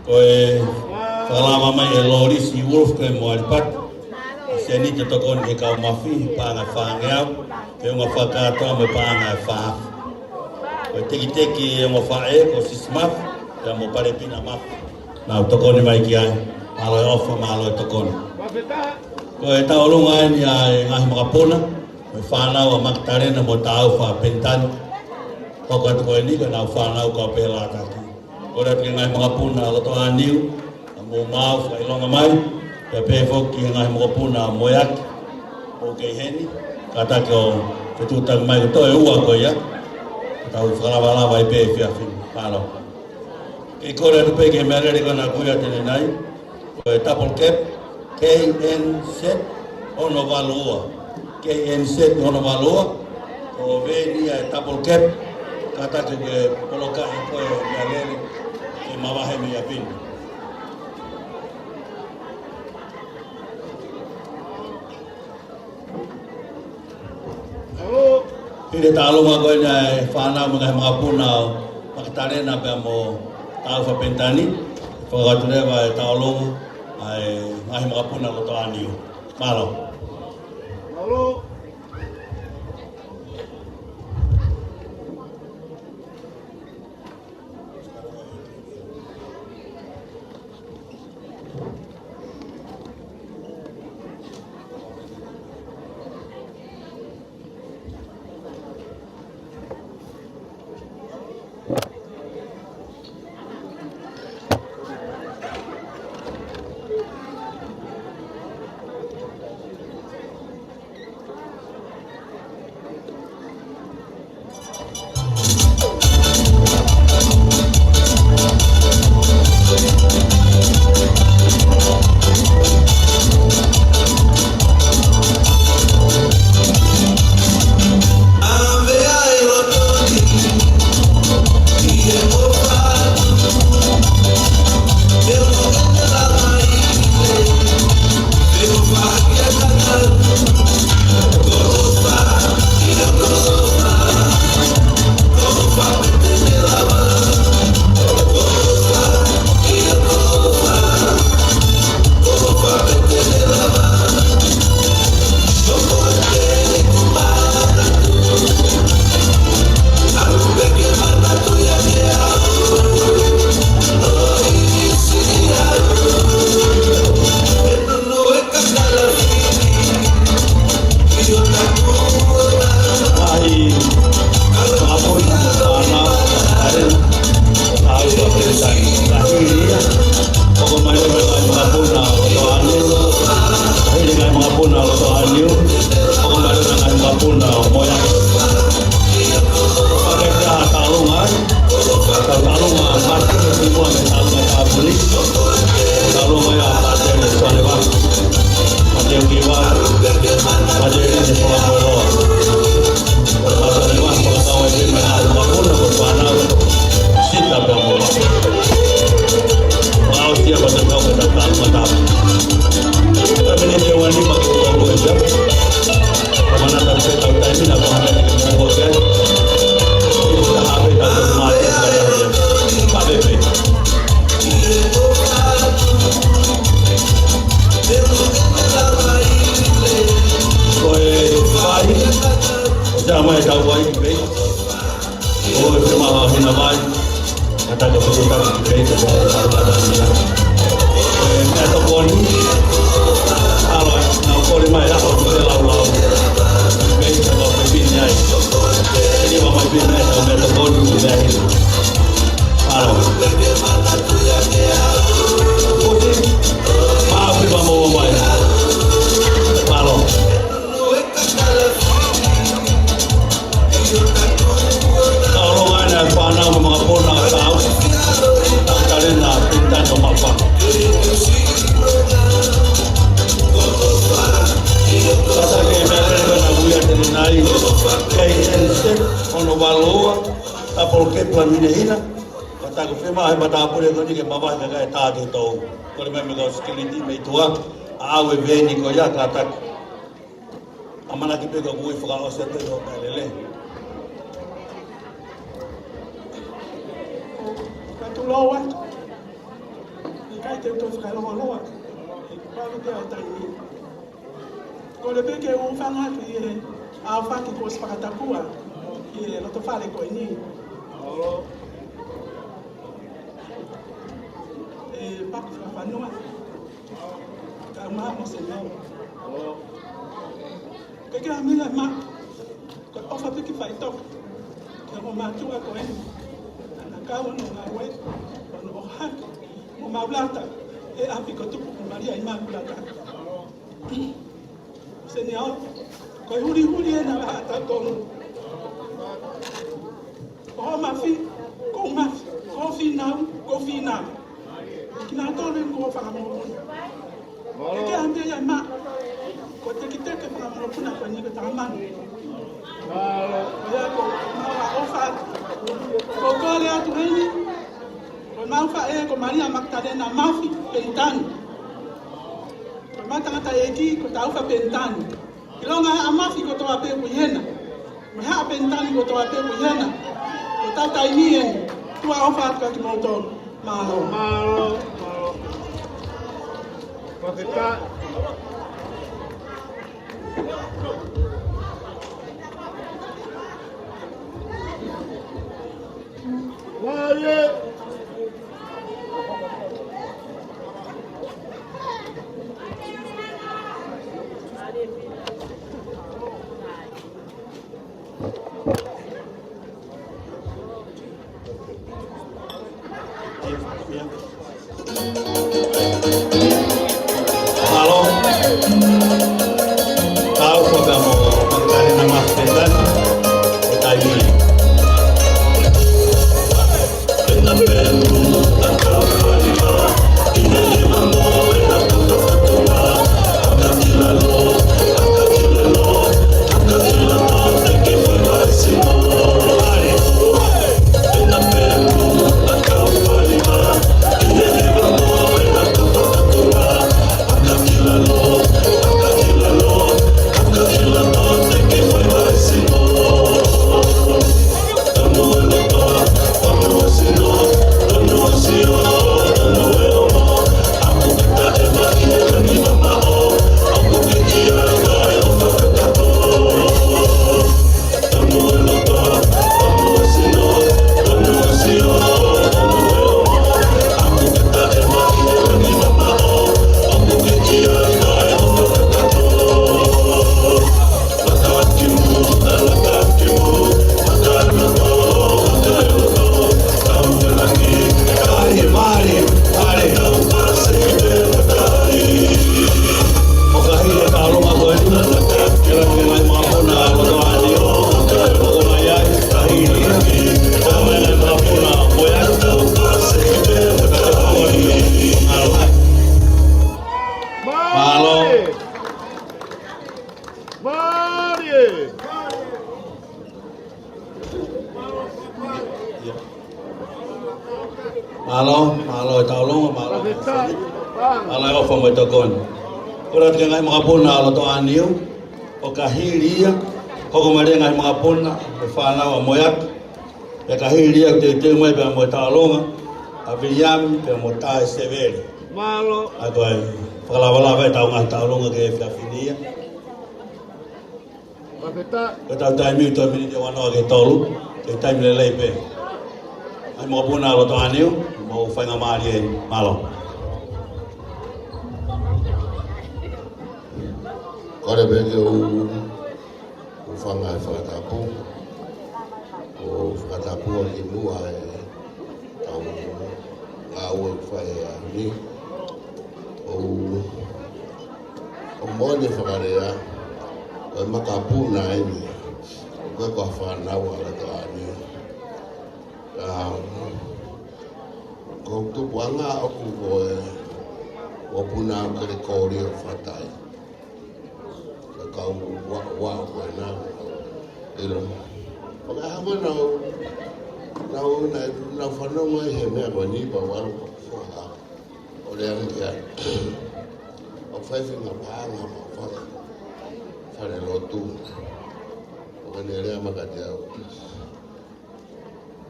Ko e fakalava mai ʻe Lolisi Wolf ko e mo Alipati. ʻA Senita tokoni ki he kau Mafi, paʻanga ʻe fāngeau, feʻunga fakakātoa mo e paʻanga ʻe fā afe. Ko e tekiteki ʻe ongo faʻē, ko Sisi Mafi, pea mo Palepina Mafi. Nau tokoni mai ki ai, mālō e ʻofa, mālō e tokoni. Ko e tauʻolunga eni ʻa e ngaahi makapuna, mo e fānau ʻa Makitalena mo Taufa Penitani. Hoko atu ko eni ko ʻenau fānau kau pē lātaki. Kole atu ki he ngaahi makapuna ʻa Lotoʻāniu, ʻa mou maʻu fakaʻilonga mai, pea pehē foki ki he ngaahi makapuna ʻa Moeaki, ʻoku kei heni, kātaki ʻo fetuʻutaki mai ko e toe ua ko ia, ka tau fakalavalava ai pē he efiafi ni. Mālō. Kei kole atu pē ki he meʻalele ko ena ʻoku ʻiate ne nai, ko e Double Cab, K N Z ono valu ua. K N Z ono valu ua. Ko e veeni ia ʻa e Double Cab, kātaki ke polokaʻi ko e meʻalele, ke mavahe mei ʻapi ni. Hili e tauʻolunga ko ena ʻa e fānau mo e ngaahi makapuna ʻo Makitalena pea mo Taufa Penitani, fakakātoa leva e tauʻolunga ʻa e ngaahi makapuna ʻo Lotoʻāniu. Mālō. Mālō. Ko e fai, ʻo tama e tau ai ki pei. ʻO te maha hina vai. Mata ko te tau ki pei te maha hina vai. Ko e meʻatokoni. ʻAlo, naʻa ku kole mai ʻa hoku te laulau. Pei te kau pepini ai. Ni wa mai pina e tau meʻatokoni ki pei. ʻAlo. Kuti. Maʻa pē ma mo mai. ʻAlo. Ka ʻolunga ʻena e fānau mo e makapuna ʻa tau. Takalena pintano mapa. Tata ke mele na uia te nai. K N Z ono valu ua. Tapolo ke pula mine hina. Ka taku fema he matāpule ko eni ke mavahe ka e tā ke tau. Kole mai mo e kau sikiliti mei tuʻa. ʻAve e veni ko ia kātaki. ʻAmanaki pē ka ui fakaʻosi atu ʻo ka lele. Ka tulou atu. ʻIkai te u toe fakalongolongo. Kau te au taimi. Kole pē ke u hūfanga atu ʻi he aofaki kuo ʻosi fakatapua ʻi he loto fale ko eni. ʻE paku fakafanua. Ka uma mo se nau. Ke ke amila ma. Ko e ʻofa pē ki faitoka. Ke mo mātuʻa ko eni. Ana kau ono ngāue. Ono ʻohake. Mo maulata. ʻE ʻapi ko tupu ko Malia ʻi maulata. Senior, ko e hulihuli ʻena ʻa tautolu. Ko hoʻo mafi, ko hoʻo mafi, ko hoʻo fīnau, ko hoʻo fīnau. Kinautolu eni ko hoʻo fanga mokopuna. Ke ke ʻambe ia ma, ko e tekiteki fanga mokopuna ko eni ko Takamanu. Ko ia ko mau ʻofa atu. Ko kole atu heni, ko mau faʻē ko Malia Makitalena Mafi Penitani. Ko e maʻu tangataʻeiki, ko Taufa Penitani. ʻIlonga haʻa mafi kotoa pē ʻoku ʻi hena. Mo e haʻa Penitani kotoa pē ʻoku ʻi hena. Ko e tau taimi eni. Tuʻa ʻofa atu kiate kimoutolu. Mālō. Mālō, mālō. Fakafetaʻi. Mālō. Mālō. Tau fakamolemole, Makitalena Mafi Penitani. ʻO taimi. Mālō. Mālō, mālō e taulongo, mālō. Mālō e ʻofa mo e tokoni. Kole atu ki he ngaahi makapuna ʻa loto ʻāniu, ʻo ka hili ia, hoko mai e ngaahi makapuna, mo e fānau ʻa Moeaki, pea ka hili ia ʻoku teuteu mai pea mo e tauʻolunga ʻa Viliami pea mo Tae Seveli. Mālō. ʻA ko e fakalavalava ʻetau ngaahi tauʻolunga ki he efiafi ni ia. Ko ʻetau taimi ʻoku toe miniti ʻe uanoa ki he tolu, ko e taimi lelei pē. Ngaahi makapuna ʻa loto ʻāniu, mou faingamālie, mālō. Kole pē ke u, u hūfanga he fakatapu. ʻO fakatapu ʻi muʻa he ʻetau ngāue ʻoku fai he ʻaho ni. ʻO, ʻoku moʻoni e fakalea, ko e makapuna eni, ʻoku ʻikai ko ha fānau ʻa loto ʻāniu. ʻA, ko e tupuʻanga ʻoku ko e, ko e puna ʻo Kelekoli ʻo Fatai. Ka kau ua, ua ko ena. ʻIlo. Pea ka hanga nau, nau, nau, nau fanongo ʻi he meʻa ko eni pea ʻalu ko fuaha. ʻO lea ange ki ai. ʻOku fai feinga paʻanga mo fale. Falelotu. ʻOku ne lea mai kiate au.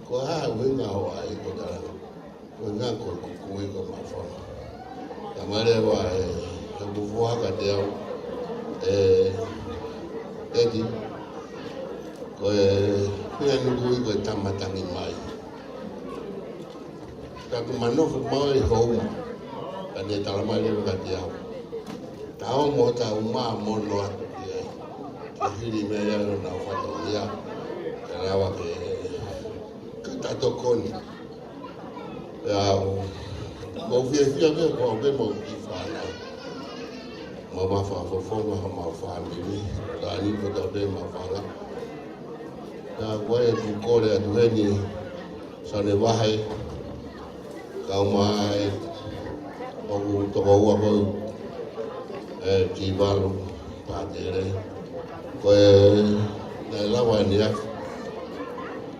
Ko e hā e ʻuhinga hoʻo ʻai ko e tala? Ko e ʻuhinga ko e kui ko e maʻufanga. Ka male ua e, he kuo foaki kiate au, ʻe Teti, ko e, ko e ʻuhinga ʻeku kui ko e tama tangi mai. Ka ʻoku ma nofo maʻu ʻi Houma, ka ne tala mai leva kiate au. Tau mo tau ma mono atu ki ai. Ke hili meʻa ia ʻo nau fatongia. Ke lava ke, ke ta tokoni. Pea u, ʻoku ou fiefia pē ko au pē mo e kiʻi fānau. Mo ma fakafofonga homau fāmili. Ka ni ko ta pē ma fanga. Pea ko e ʻeku kole atu heni, Sane Vahe, kau mai, ʻoku tokoua ko ē, ʻe Kivalu Pātele. Ko e, naʻe lava eni ʻa e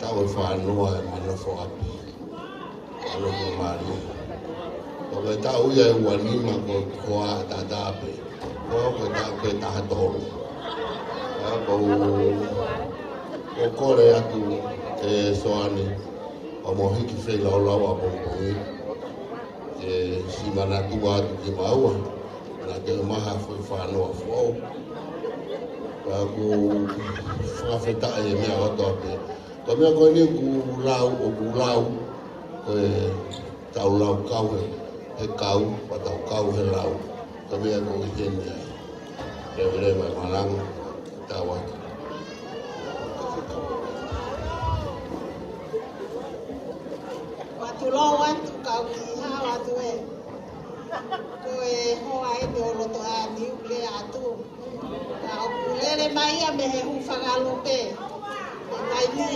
tau ʻe fānau ʻe manofo ʻapi. ʻAlu ko Mali. Ko e taʻu ia ʻe ua nima ko, ko e tātā pē. Ko, ko e taʻu pē taha tolu. ʻA ko u, ko e kole atu ki he Soane, ʻo mo hiki feilaulau ʻapongipongi. Ke siʻi manatua atu kimaua. Naʻa ke maha foʻi fānau foʻou. Ka ʻoku fakafetaʻi e meʻa kotoa pē. Ko e meʻa ko eni ʻoku lau, ʻoku lau, ko e tau lau kau he, he kau, pea tau kau he lau. Ko e meʻa ko ē ʻi heni ai. Leveleva e malanga, tau atu. Ua tulou atu kau ki hao atu ē. Ko e hoa eni ʻo loto ʻāniu lea atu. Ka ʻoku lele mai ia mei he hūfanga lupe. Mei Vaini.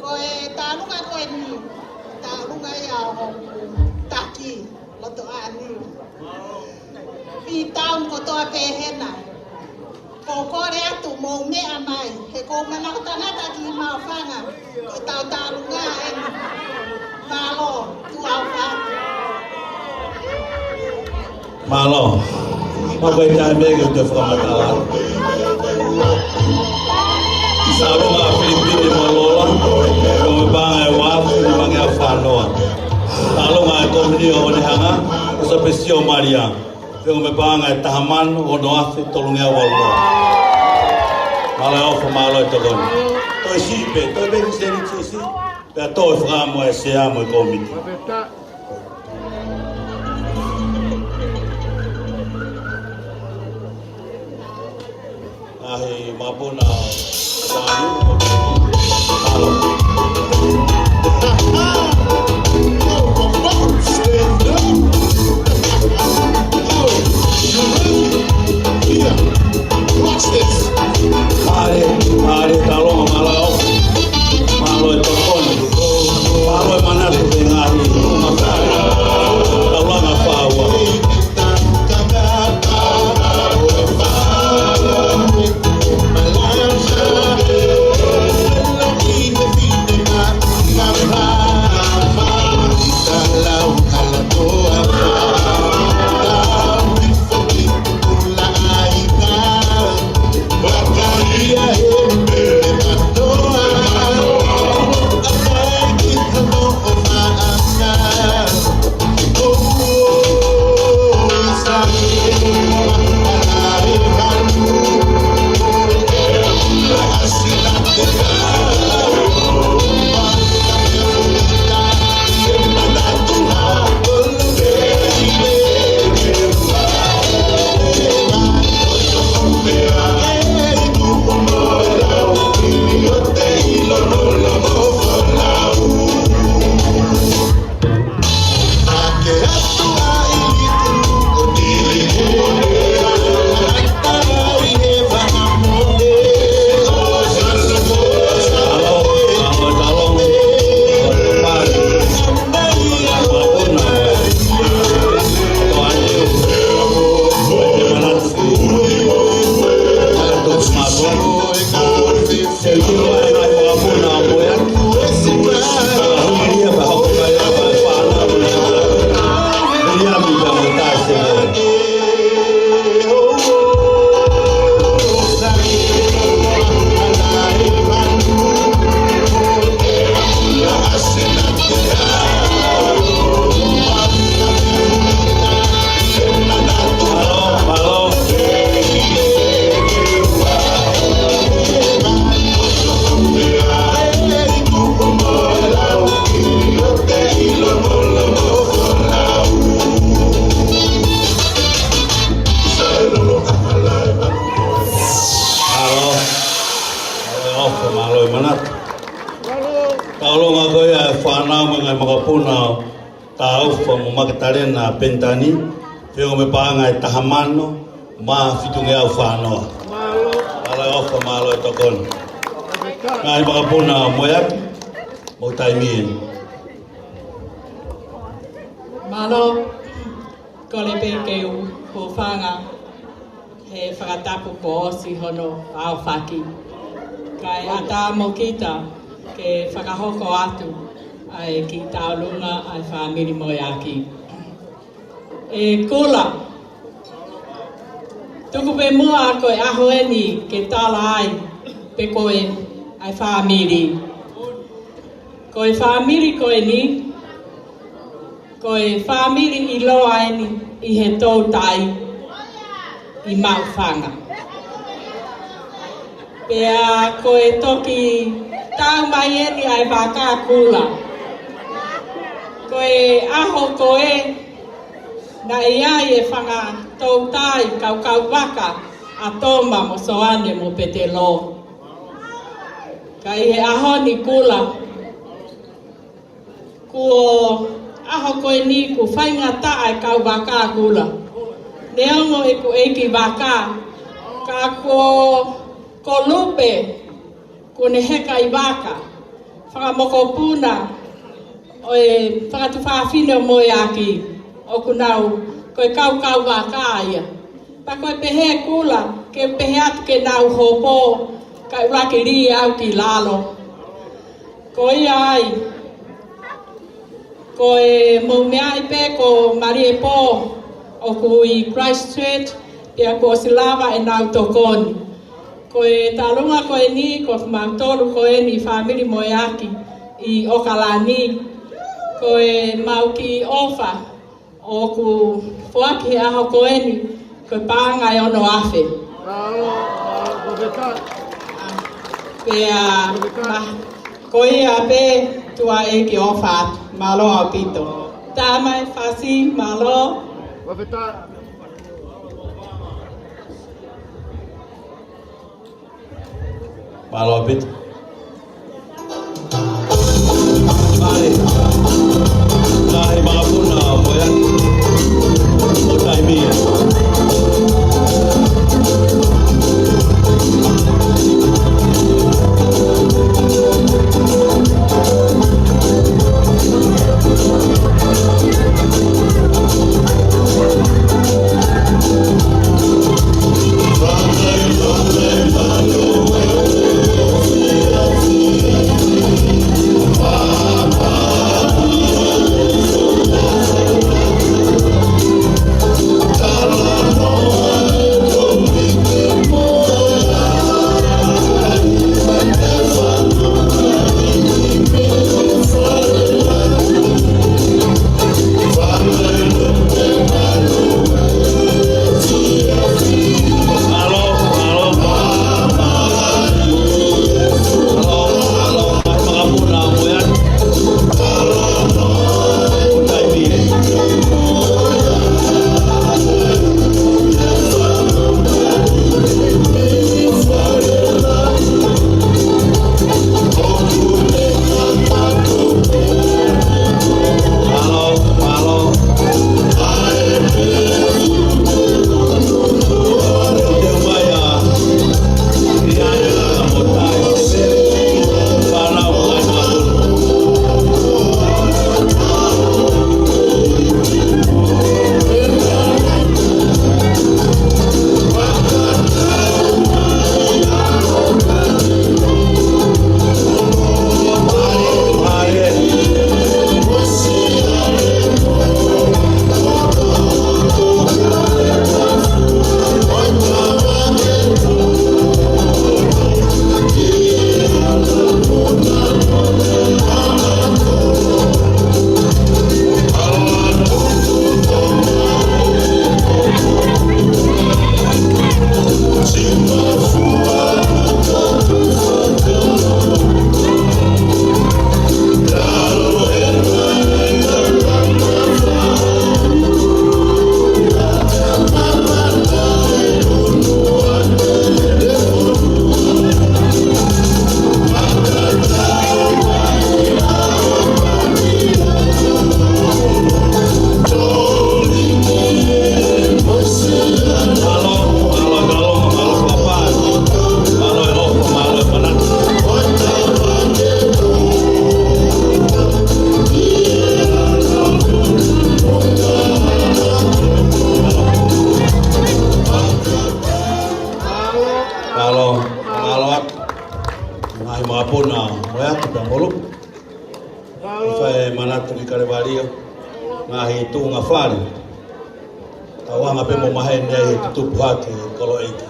Ko e tālunga ko eni. Tālunga ia ʻo hoku taki loto ʻāniu. Pea tau kotoa pē hena. Ko e kole atu mou meʻa mai. He ʻoku ou manako tangata ki he maʻufanga. Ko ʻetau tālunga eni. Mālō, tuʻa ʻofa. Mālō. Ma ko e taimi ke u toe fakamatala. Sa loma ʻa Filipini mo Lola, ko e paʻanga ʻe ua afe nimangeau fāngofulu. Sa loma e kōmiti ʻo Onehunga, ko Sāpesi ʻo Malia. Ko e paʻanga ʻe taha mano ono afe tolungeau valu. Mālō e ʻofa, mālō e tokoni. Toe siʻi pē, toe pē ki seni sisi. Pea toe fakaʻamu e sea mo e kōmiti. Ngaahi makapuna. Mālō. Mālō, mālō e tokoni, mālō. Mālō e tokoni. Mālō e manatu ki he ngaahi. Mālō. Taulanga fāua. Talena Penitani, feʻunga mo e paʻanga ʻe taha mano mā fitungeau fā noa. Mālō e ʻofa, mālō e tokoni. Ngaahi vakapuna Moeaki, mou taimi eni. Mālō, kole pē ke u hūfanga he fakatapu kuo ʻosi hono aofaki. Kae ʻatā mo kita ke fakahoko atu ʻa e kiʻi tauʻolunga ʻa e fāmili Moeaki. ʻE Kula, tuku pē muʻa ko e ʻaho eni ke tala ai pe ko e ʻa e fāmili. Ko e fāmili ko eni, ko e fāmili ʻiloa eni ʻi he toutai ʻi Maʻufanga. Pea ko e toki tau mai eni ʻa e vaka Kula. Ko e ʻaho ko ē naʻe ʻi ai e fanga toutai kaukau vaka ʻa Toma mo Soane mo Petelo. Ka ʻi he ʻaho ni Kula, kuo ʻaho ko eni kuo faingataʻa e kau vaka Kula. Neongo ʻeku ʻeiki vaka, ka ko Kolupe kuo ne heka ʻi vaka, fakamokopuna ʻo e fakatuofāfine ʻo Moeaki, ʻoku nau ko e kaukau vaka ia. Pea ko e pehē Kula, ke pehē atu ke nau hopo, kae ʻuluaki lī au ki lalo. Ko ia ai, ko e mou meaʻi pē ko Malie Pō, ʻoku ʻi Christchurch, pea kuo ʻosi lava ʻenau tokoni. Ko e tauʻolunga ko eni, ko mautolu ko eni fāmili Moeaki ʻi ʻOkalani. Ko e mau kiʻi ʻofa ʻoku foaki he ʻaho ko eni, ko e paʻanga ʻe ono afe. Pea, ma-, ko ia pē tuʻa ʻeiki ʻofa atu. Mālō ʻaupito. Tama e Fasi, mālō. Mālō ʻaupito. Mālō. Ngaahi vakapuna Moeaki, mou taimi eni. Kalevalio, ngaahi tuʻunga fale. Tauanga pē mo maheni ai he tutupu hake e koloʻeiki.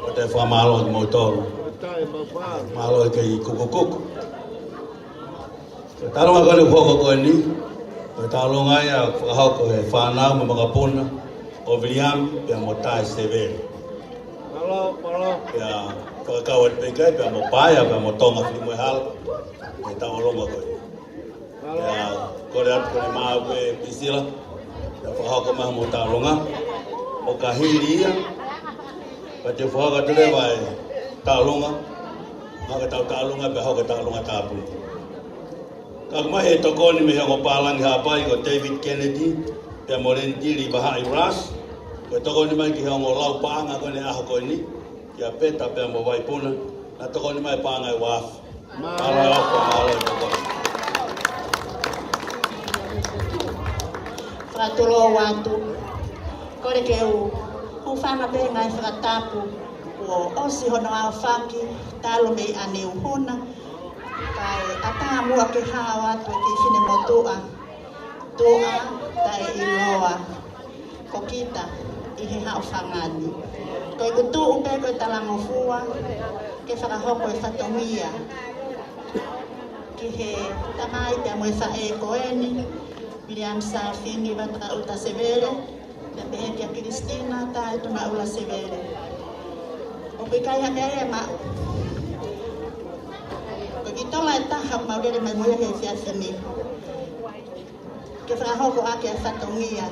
ʻOku ou fakamālō kimoutolu. Mālō e kei kukukuku. Ko e taulōnga ko eni ʻoku hoko ko eni, ko e taulōnga ia ʻoku fakahoko ʻe he fānau mo e makapuna ʻo Viliami pea mo Tae Sevele. Pea fakakau atu pē ki ai pea mo Paea pea mo Tonga Filimoehala, ko e taulōnga ko eni. Pea kole atu ko eni maʻau pē Pisila, pea fakahoko mai hoʻomou taulōnga. ʻO ka hili ia, pea te u fakahoko atu leva e taulōnga, hake ʻetau taulōnga pea hoko e taulōnga tāpuni. Ka ʻoku ʻomai e tokoni mei he ongo pālangi Haʻapai ko David Kennedy, pea mo Lentili Vahaʻi Russ, ko e tokoni mai ki he ongo lau paʻanga ko eni he ʻaho ko eni, kia Peta pea mo Vaipuna, naʻa tokoni mai paʻanga ʻe uaafe. Mālō e ʻofa, mālō e tokoni. Fakatulou atu. Kole ke u hūfanga pē he ngaahi fakatapu kuo ʻosi hono aofaki talu mei ʻaneuhu na. Kae ʻatā muʻa ke hao atu e kiʻi finemotuʻa, tuʻa taʻeʻiloa ko kita ʻi he haʻofanga ni. Ko ʻeku tuʻu pē ko e talangofua ke fakahoko e fatongia ki he tamai pea mo e faʻē ko eni, Viliami Salafini Vataʻuta Sevele, pea pehē kia Kilisitina Taetumaʻula Sevele. ʻOku ʻikai ha meʻa ia ʻe maʻu. Ko e kiʻi tola ʻe taha ʻoku mau lele mai mo ia he efiafi ni, ke fakahoko ʻaki e fatongia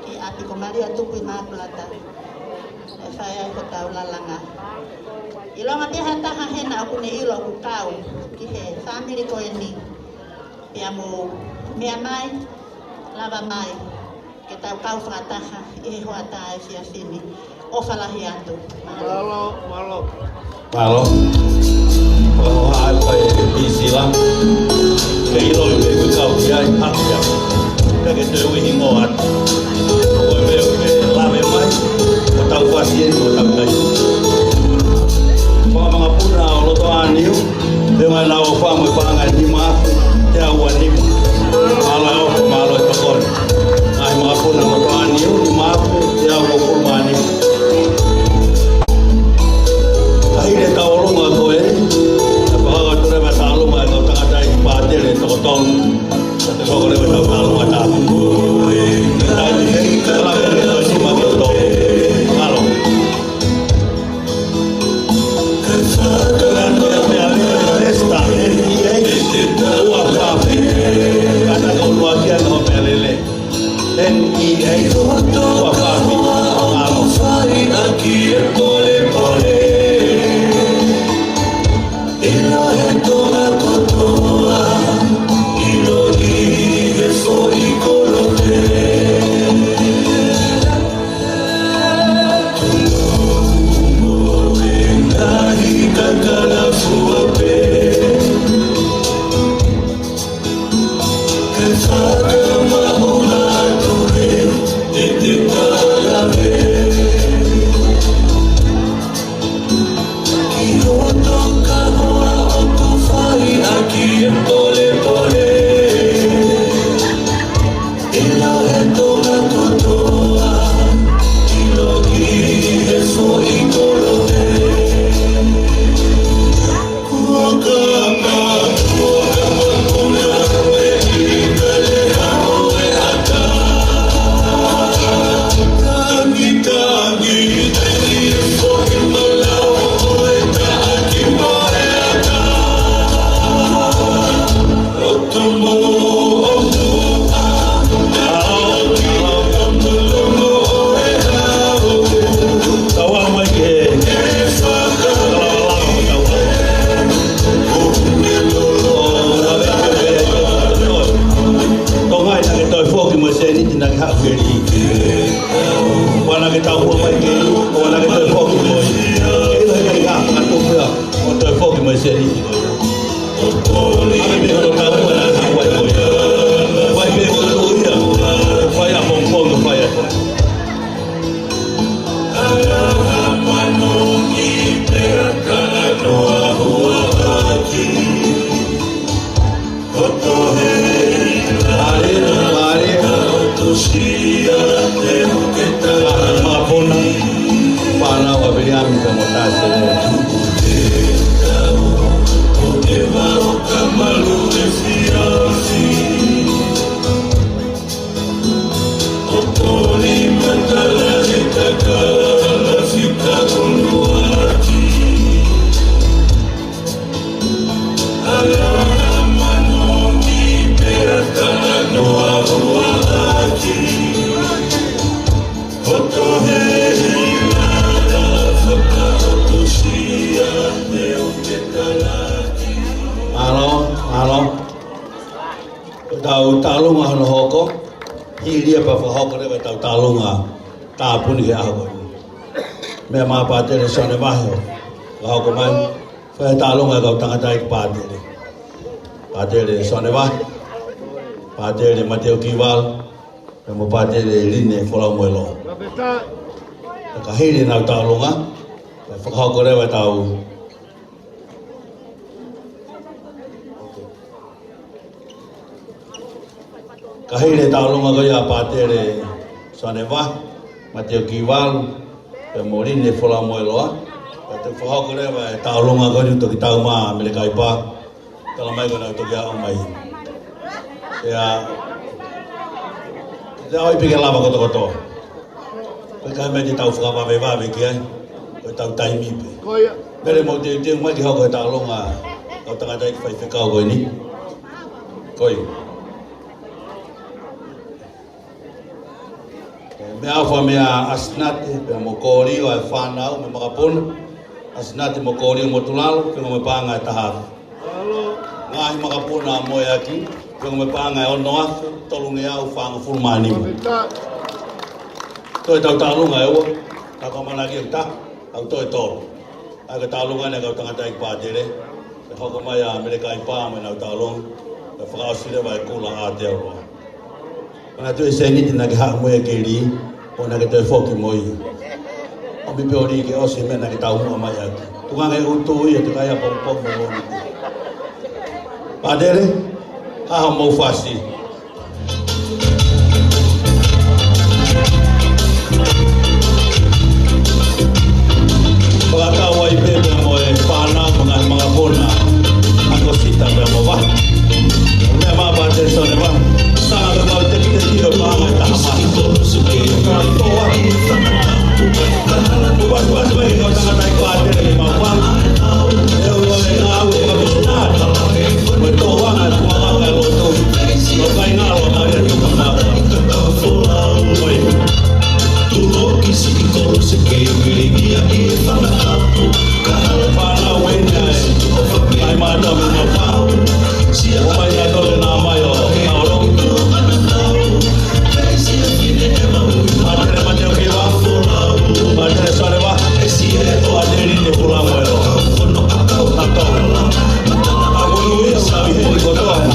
ki ʻapi ko Malia Tupu ʻImakulata, ʻe fai ai hotau lalanga. ʻIlonga pē ha taha hena ʻoku ne ʻilo ʻoku kau ki he fāmili ko eni, pea mou meʻa mai, lava mai ke tau kau fakataha ʻi he hoʻatā efiafi ni. ʻOfa lahi atu. Mālō, mālō. Mālō. Mālō, ʻai pai e Pisila. Ke ʻilo ʻi he meʻa ʻoku kau ki ai, hake ia. Pea ke toe ui hingoa atu. Ko e meʻa ʻoku ke lave mai, ko hotau fasi eni, ko hotau kai. Fakamakapuna ʻo loto ʻāniu. Te mai na o fa mo e paʻanga ʻe nima afe, te au ʻa nima. Mālō e ʻofa, mālō e tokoni. ʻAi makapuna mo e paʻanga ʻe nima afe, te au ʻa nima. Ka hili e taulōnga ko ē, ʻe fakahoko atu leva e taulōnga ʻe he kau tangataʻeiki pātele ʻe toko tolu. Ka te hoko leva e taulōnga tā. Ka hili e taulōnga ko ē, ʻe nima afe, toko tolu. Mālō. Tonga ʻi naʻa ke toe foki mo e sēniti naʻa ke haʻu ki he liʻi. Ua naʻa ke tau ua mai ke, ua naʻa ke toe foki mo e. Ke ʻilo he kai ka, ka tupu ia, ua toe foki mo e sēniti. Ame me hono tau ua naʻa ke haʻu ai ko ia. Vai me ko ia. Vai a pongpong, vai a. Pea fakahoko leva ʻetau taʻalonga tāpuni ki he ʻaho ko eni. Meʻa mai Pātele Sione Vahe ʻo fakahoko mai. Fai e taʻalonga ʻa e kau tangataʻeiki pātele. Pātele Sione Vahe, Pātele Mateo Kivalu, pea mo Pātele Line Folau Moeloa. Ka hili ʻenau taʻalonga, pea fakahoko leva ʻetau Ka hili e taʻalonga ko ia ʻa Pātele Sione Vahe, Mateo Kivalu, pea mo Line Folau Moeloa. Pea toki fakahoko leva e taʻalonga ko eni toki tau mai ʻa Melekaipa. Tala mai ko ʻenau toki aʻu mai. Pea, te au ʻai pē ke lava kotokotoa. Ko e ʻikai meʻa te tau fakavavevave ki ai, ko ʻetau taimi pē. Ko ia. Mele mou teuteu mai ke hoko e taʻalonga ʻa e kau tangataʻeiki faifekau ko eni. Ko ia. Meʻaʻofa meia ʻAsinate, pea mo Kolio ʻa e fānau mei Makapuna. ʻAsinate mo Kolio mo Tulalo, pea mo e paʻanga ʻe taha afe. Ngaahi Makapuna mo e ʻEiki, pea mo e paʻanga ʻe ono afe, tolungeau fāngofulu mā nima. Toe tau taʻalonga ʻe ua, ka ko e ʻamanaki ʻe taha, ʻe toe tolu. ʻA ia ko e taʻalonga eni ʻa e kau tangataʻeiki pātele, ʻe hoko mai ʻa Melekaipa mo ʻenau taʻalonga, ʻe fakaʻosi leva ʻe Kula ʻAotearoa. Mana tu e sēniti naʻa ke haʻu mo ia ke lī, ʻo naʻa ke toe foki mo ia. ʻOmi pē ʻo lī ke ʻosi e meʻa naʻa ke taumuʻa mai ʻaki. Tuku ange ʻutu ia te kai a popo mo ʻoni. Pātele, haʻu mou fasi. Fakatau ai pē pea mo e fānau mo e ngaahi Makapuna, ʻa Kosita pea mo Vahe. Meʻa mai Pātele Sione Vahe. Sanga pea mau teki teki ʻo paʻanga ʻe taha mā. Ka toa. Upa, upa, upa, upa, upa, tangataʻeiki pātele ke mau pā. ʻE ua e ngāue ʻa e kau tangata. Mo e toa ngā tuʻa ngā loto. ʻO kai ngā loto ngā tuʻa ngā. Oi. Tulo ki siʻi kolo se kei vilikia i e fanga tapu. Ka hala fānau ʻeni ai. Mai mātou mo e mau pau. Sia mai ʻa tole nā mai ʻo Aolo. Pātele Mateo Kivalu. Pātele Sione Vahe. Pātele Line Folau Moeloa. Pātele. Pātele Line Folau Moeloa.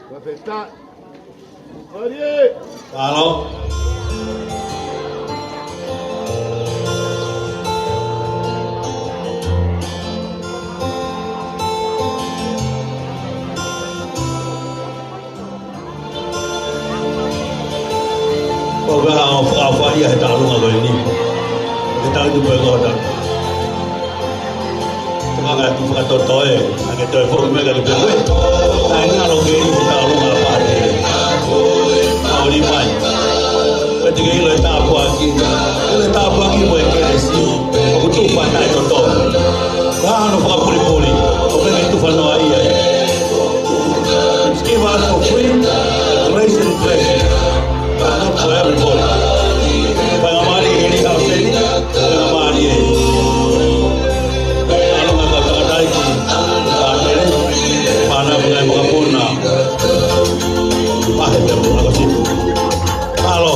Fakafetaʻi. Mālō. ʻOku ou fakaʻofoʻofa ia he taʻalonga ko eni. Ke tau tupu e kota. Tokanga atu fakatotoe, ʻa ke toe foki mai ka ke pehē. Naʻe ngalo ke ʻi he taʻalonga pātele. ʻAoli mai. Pea te ke ʻilo e tāpuaki. ʻIlo e tāpuaki mo e kelesi. ʻOku tuʻu pē taʻetotongi. Ka hano fakapulipuli. ʻOku ke tufa noa ia. It's give us for free. Grace and blessing. Not for everybody. Faingamālie ke lī hao seni. Faingamālie. Taʻalonga ʻa e kau tangataʻeiki pātele, fānau mo e ngaahi Makapuna. Vahe pea mo ʻAkositu. Mālō.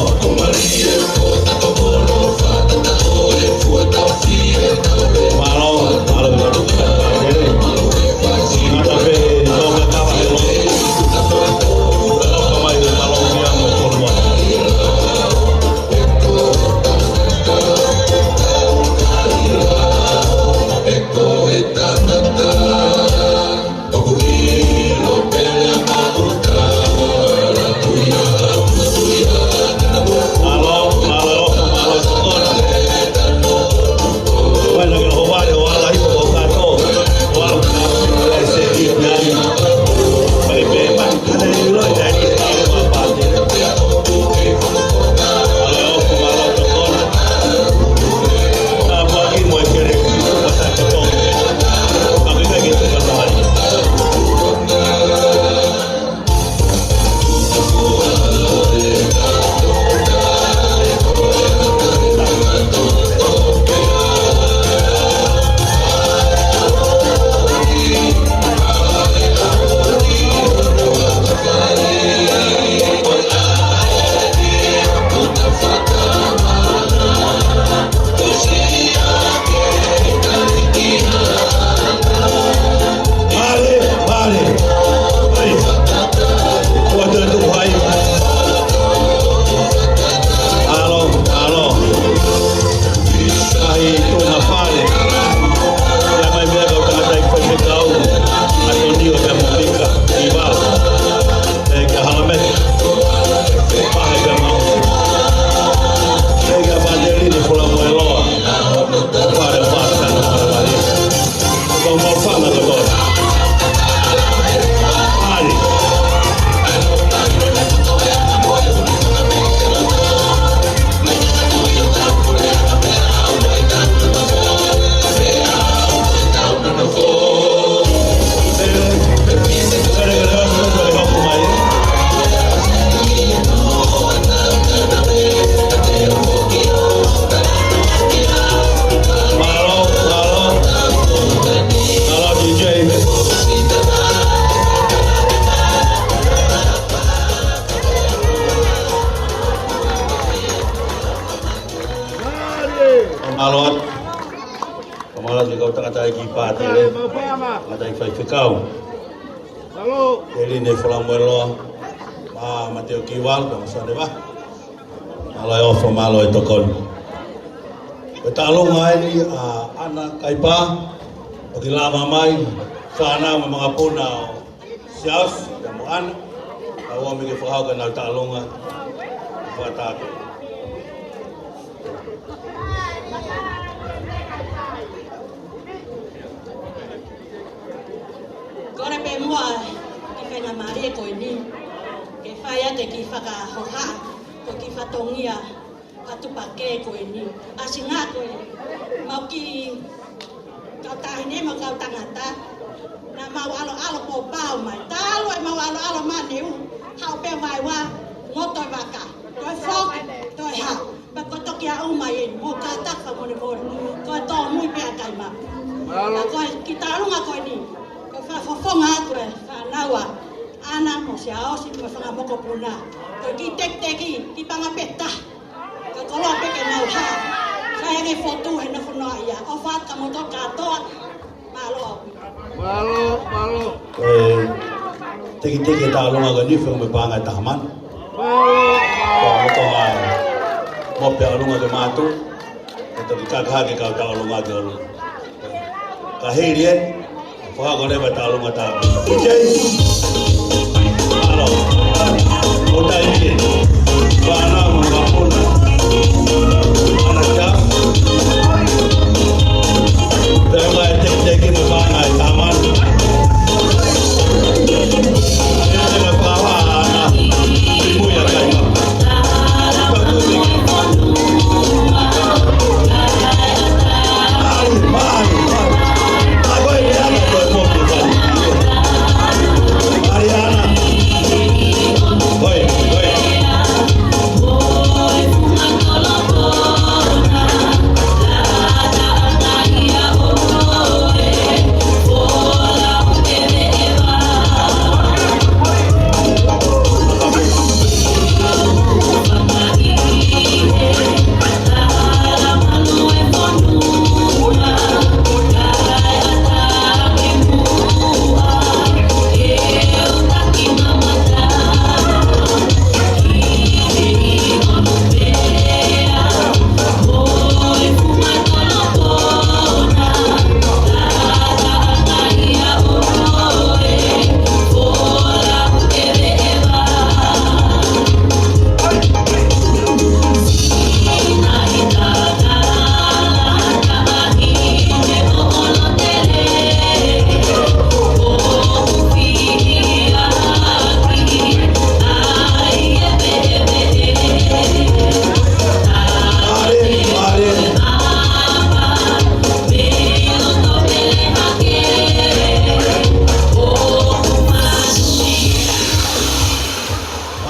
Tamaiki Pātele, Tamaiki Faifekau. Teline Falamueloa, Mā Mateo Kival, Kamasaneva. Mālō e ʻofa, mālō e tokoni. Ko e taʻalonga eni ʻa ʻAna Kaipa, ʻoku lava mai, fānau mo e makapuna ʻo Siaosi, pea mo ʻAna, ka ʻomi ke fakahoko ʻenau taʻalonga, fakatātā. Kole pē muʻa ki he faingamālie ko eni, ke fai atu e kiʻi fakahohaʻa, ko e kiʻi fatongia, ka tupa ke ko eni. ʻAsi ngā ko e mau kiʻi kau taʻahine mo e kau tangata. Naʻa mau ʻaloʻalo pōpao mai. Talu ai mau ʻaloʻalo mai neu. Haʻu pē mai ua, ngoto e vaka. Toe foki, toe haʻu. Pea ko e toki aʻu mai eni, mo kātaki fakamolemole. Ko e tōmui pē ʻa Kaimapu. Mālō. Pea ko e kiʻi taʻalonga ko eni. Ko e fakafofonga atu e fānau ʻa ʻAna mo Siaosi mo e fanga mokopuna. Ko e kiʻi tekiteki, kiʻi paʻanga pē taha. Ka koloa pē ke mau hā. Sai ange fotu he nofo noa ia. ʻOfa atu kia moutolu kātoa. Mālō. Mālō, mālō. Ko e tekiteki e taʻalonga ko eni, feʻunga mo e paʻanga ʻe taha mano. Mālō. Ko e motonga mo pea ʻolunga ke mātu. Ke toki kakaha ke kau taʻalonga ke ʻolunga. Ka hili ē, fakahoko leva e taʻalonga tā. Mālō. ʻO taimi ē. Fānau mo e makapuna. ʻAna Kaipa. Pea mai e tekiteki mo e paʻanga ʻe taha mano. Pea mai e paʻanga ʻa ʻAna. Ki mui ʻa Kaimapu.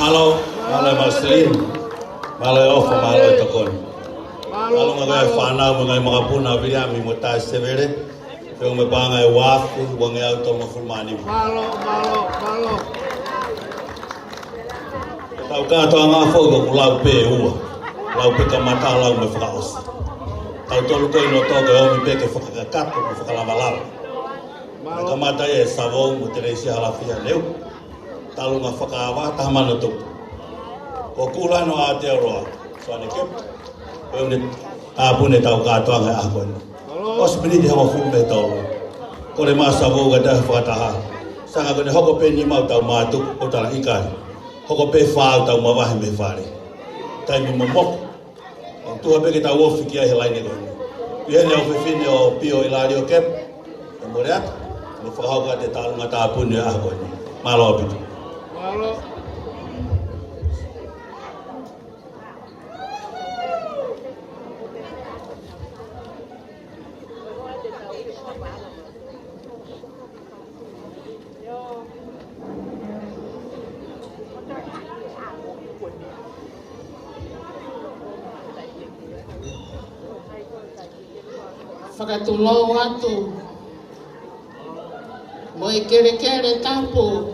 Mālō, mālō e Marceline. Mālō e ʻofa, mālō e tokoni. Mālō, mālō. Mālō e fānau mo e ngaahi makapuna, Viliami mo Taisevele. Feʻunga mo e paʻanga ʻe uaafe, uangeau tolungofulu mā nima. Mālō, mālō, mālō. Tau kātoanga foki ʻoku lau pē ua. Lau pē kamata, lau mo e fakaʻosi. Tautolu ko eni ʻoku tau ʻomi pē ke fakakakato mo fakalavalava. Mālō. Kamata ʻe Savou mo Telesia Halafia Neu. Taʻalonga fakaava, taha mano tupu. Ko Kulano ʻa Aotearoa, Soane Kepu. Ko ʻene tāpuni e tau kātoanga he ʻaho ko eni. ʻOsi miniti hongofulu mei he tolu. Kole mai Savou ke taha fakataha. Sanga ko ʻene hoko pē nima ʻo tau mātuku ʻo tala ʻikai. Hoko pē fā ʻo tau mavahe mei fale. Taimi momoko. ʻOku tuha pē ke tau ofi ki ai he laine ko eni. ʻI heʻene ʻofefine ʻo Pio ʻIlalio Kepu, ʻe mole atu, mo fakahoko atu e taʻalonga tāpuni ʻo e ʻaho ko eni. Mālō ʻaupito. Mālō. Fakatulou atu mo e kelekele tapu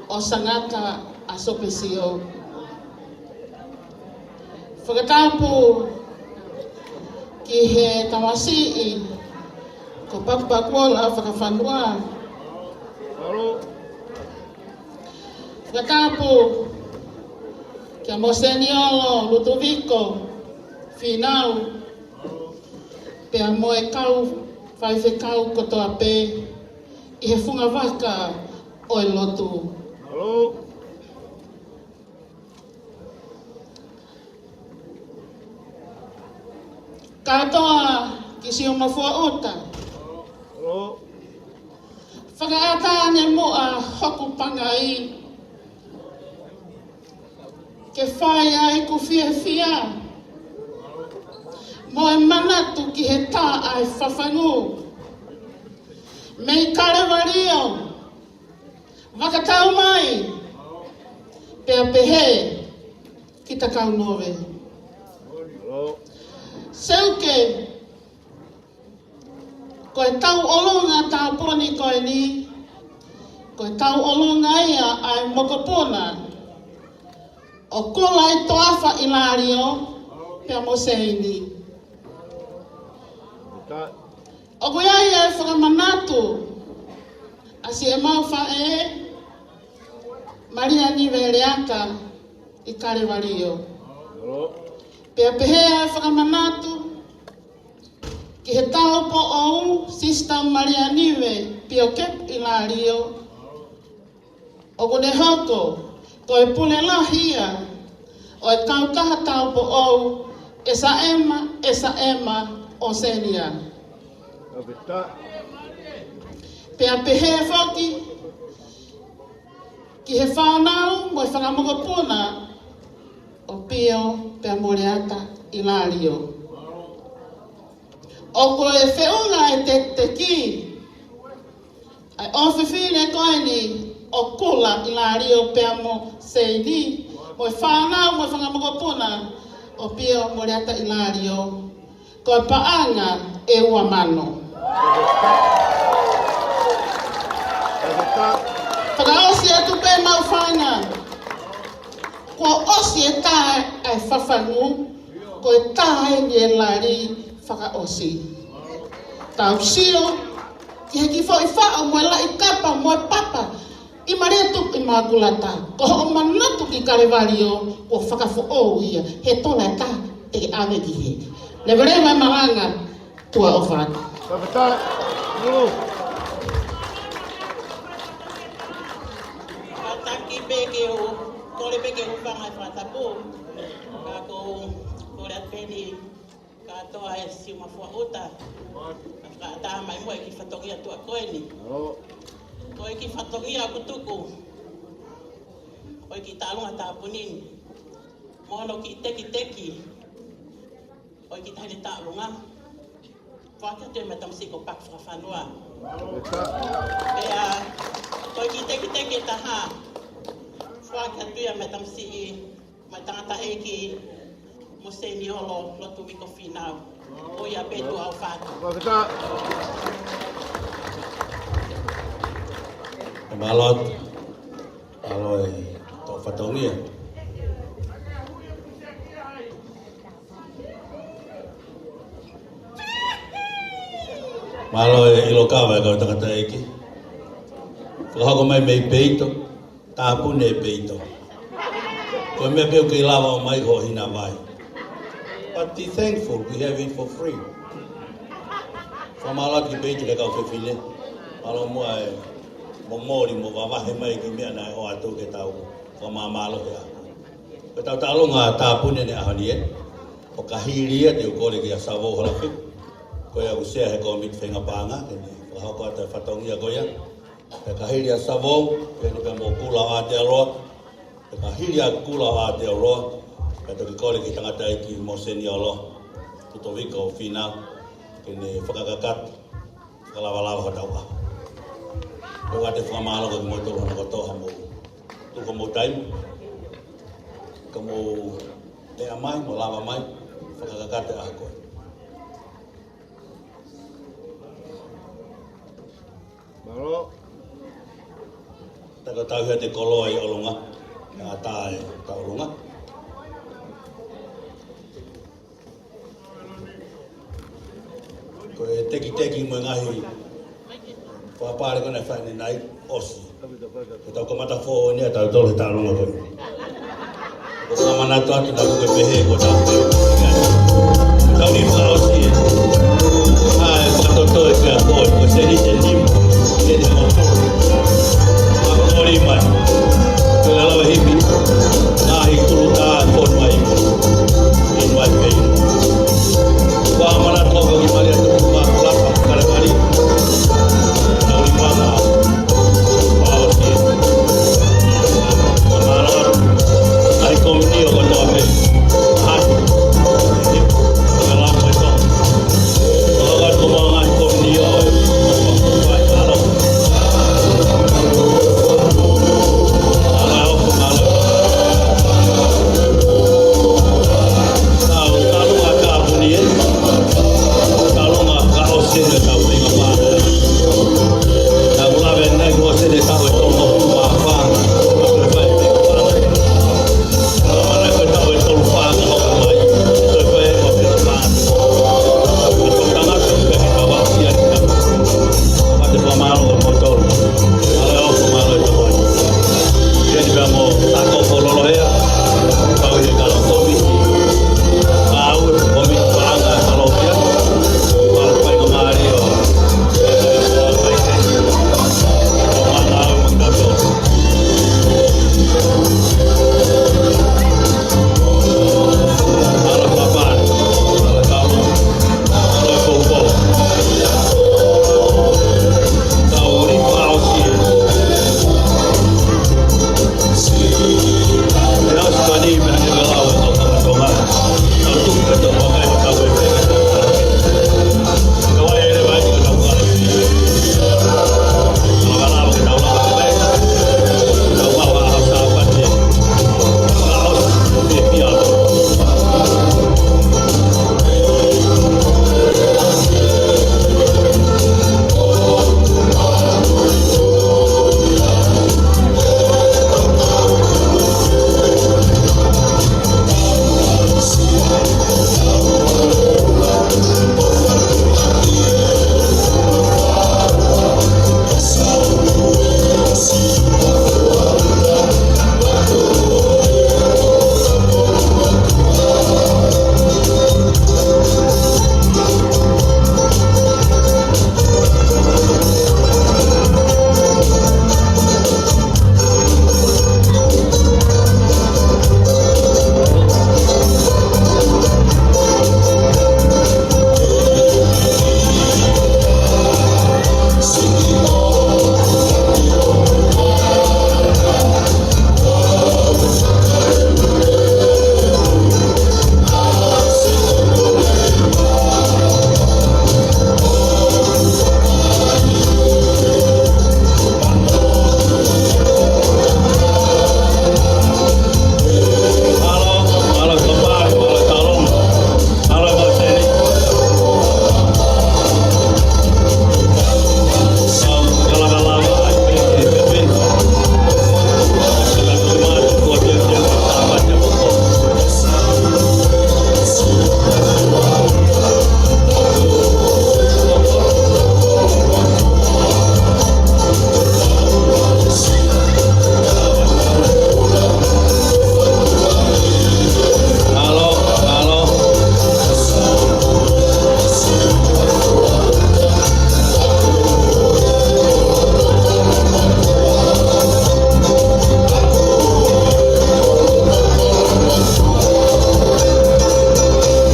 ʻo Sangata ʻa Sopesiou. Fakatapu ki he tamasiʻi Ko Pakupakuola Fakafanua. Fakatapu kia Moseniolo Lutuviko Fīnau, pea mo e kau faifekau kotoa pē ʻi he funga vaka ʻo e lotu. Kātoa ki Siumafuaʻuta. Fakaʻatā ange muʻa hoku pangai ke fai ʻeku fiefia mo e manatu ki he tā ʻa e fafangu mei Kalevalio, Vakatau mai, pea pehē ki Takaunove. Seuke, ko e tauʻolunga tāpuni ko eni, ko e tauʻolunga ia ʻa e mokopuna ʻo Kula ʻi Toafa ʻIlalio, pea mo Seini. ʻOku ʻi ai e fakamanatu ʻa siʻemau faʻē, Malia Nive Leaka ʻi Kalevalio. Pea pehē e fakamanatu ki he taupoʻou, Sister Malia Nive Piokepu ʻIlalio, ʻoku ne hoko ko e pule lahi ia ʻo e kautaha taupoʻou ʻe Saʻema, ʻe Saʻema ʻOsenia. Pea pehē foki ki he fānau mo e fanga mokopuna ʻo Pio pea mo Leata ʻIlalio. ʻOku ʻi he feʻunga e tekiteki ʻa e ʻofefine ko eni ʻo Kula ʻIlalio pea mo Seini, mo e fānau mo e fanga mokopuna ʻo Pio mo Leata ʻIlalio, ko e paʻanga ʻe ua mano. Fakaʻosi atu pē mau fānau, kuo ʻosi e tā ʻa e fafangu, ko e tā eni e lali fakaʻosi. Tau sio ki he kiʻi foʻi faʻo mo e laʻi kapa mo e papa ʻi Malia Tupu ʻImakulata. Ko hoʻo manatu ki Kalevalio kuo fakafoʻou ia, he tola e tā te ke ʻave ki hē. Leveleva e malanga, tuʻa ʻofa atu. Fakafetaʻi. Kātaki pē ke u, kole pē ke u hūfanga he fakatapu. Ka ko, kole atu pē ni kātoa e Siumafuaʻuta, ka fakataha mai mo e kiʻi fatongia tuʻa ko eni. Ko e kiʻi fatongia ʻoku tuku, ko e kiʻi taʻalunga tāpuni ni, mo hono kiʻi tekiteki, ko e kiʻi taʻahine taʻalunga. Foaki atu ia mei he tamasiʻi ko Paku Fakafanua. Pea ko e kiʻi tekiteki ʻe taha, foaki atu ia mei he tamasiʻi, mei he tangataʻeiki Moseniolo Lotuviko Fīnau. Ko ia pē, tuʻa ʻofa atu. Mālō atu. Mālō e toʻo fatongia. Mālō e ʻilo kava e kau tangataʻeiki. Fakahoko mai mei peito, tāpuni e peito. Ko e meʻa pē ʻoku kei lava ʻo ʻomai ko e hina vai. But be thankful we have it for free. Fakamālō atu ki peito ki he kau fefine. Mālō muʻa e momoli mo vavahe mai e kiʻi meʻa naʻe ʻoatu ke tau fakamāmālohi ʻaki. Ko ʻetau taʻalonga tāpuni ʻanenai ʻaho ni ē, ʻo ka hili ia te u kole kia Savou Halafiku, ko ia ʻoku sea he kōmiti feinga paʻanga, ke ne fakahoko atu e fatongia ko ia. Pea ka hili ʻa Savou, pea ne pea mo Kula ʻo Aotearoa, pea ka hili ʻa Kula ʻo Aotearoa, pea toki kole ki he tangataʻeiki Moseniolo Lotuviko Fīnau, ke ne fakakakato fakalavalava hotau ʻaho. Pea ʻoatu e fakamālō kiate kimoutolu hono kotoa hoʻomou tuku homou taimi, ka mou lea mai, mou lava mai, fakakakato e ʻaho ko ē. Mālō. Tau tauhi atu e koloa ʻi ʻolunga, ʻatā e taʻolunga. Ko e tekiteki mo e ngaahi fakapale ko ē naʻe fai ʻanenai, ʻosi. Ko ʻetau kamata foʻou eni ʻa tautolu he taʻu longo ko ē. Ko e manatu atu naʻa ku ke pehē ko ʻetau pehē. Tau ni fakaʻosi ē. ʻAi, fakatotoe pea ko e, ko e seni te nimu. Seni mo. Makori mai. Ko e lalo hipi. Ngaahi tulu tā fonu mai. Inu ai pē. Ua mana toko ki mali atu ma lapa kare mali. Tau ni mana.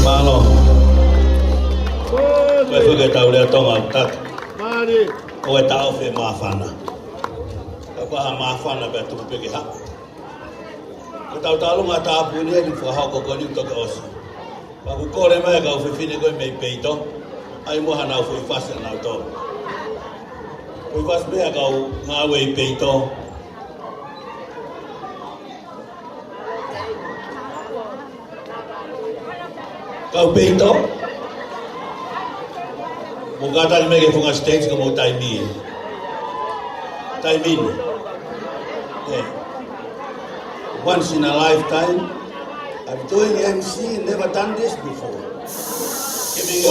Mālō. Ko e fuʻu ke tau lea Tonga, tatu. Mālō. Ko e taʻofi e māfana. Ka ko ha māfana pea tuku pē ke haʻu. Ko ʻetau taʻu longo tāpuni eni fakahoko ko eni toki ʻosi. Pea ʻoku kole mai e kau fefine ko ē mei peito. ʻAi mo haʻanau fuʻu fasi ʻanautolu. Fuʻu fasi pē ʻa e kau ngāue ʻi peito. Kau peito. Mou kātaki mai ki he funga stage ka mou taimi ē. Taimi ni. Yeah. Once in a lifetime, I'm doing M C, never done this before. Giving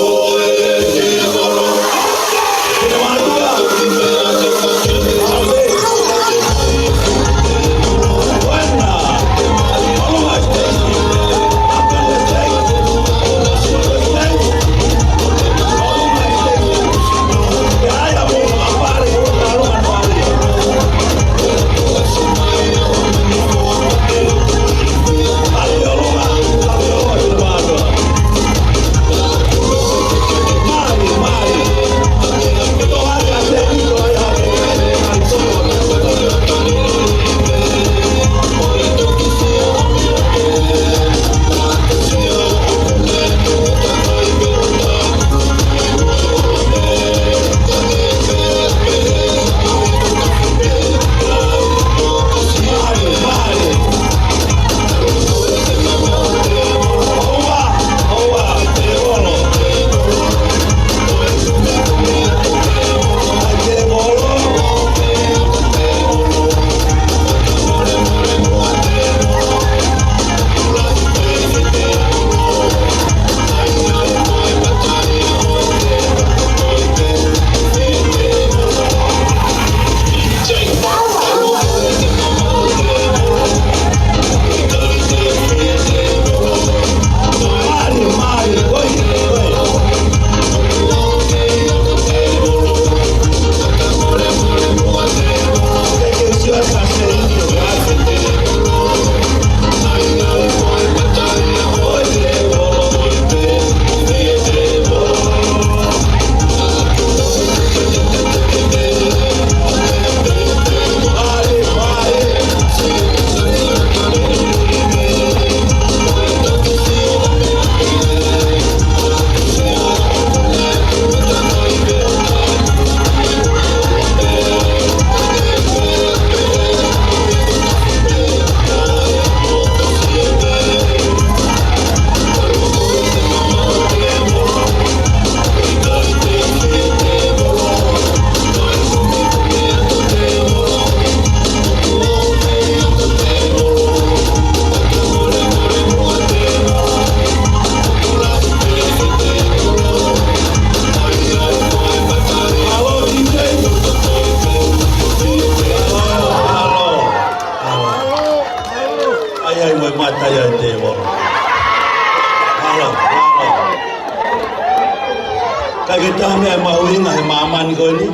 Ke tā meʻa mahuʻinga he māmani ko eni,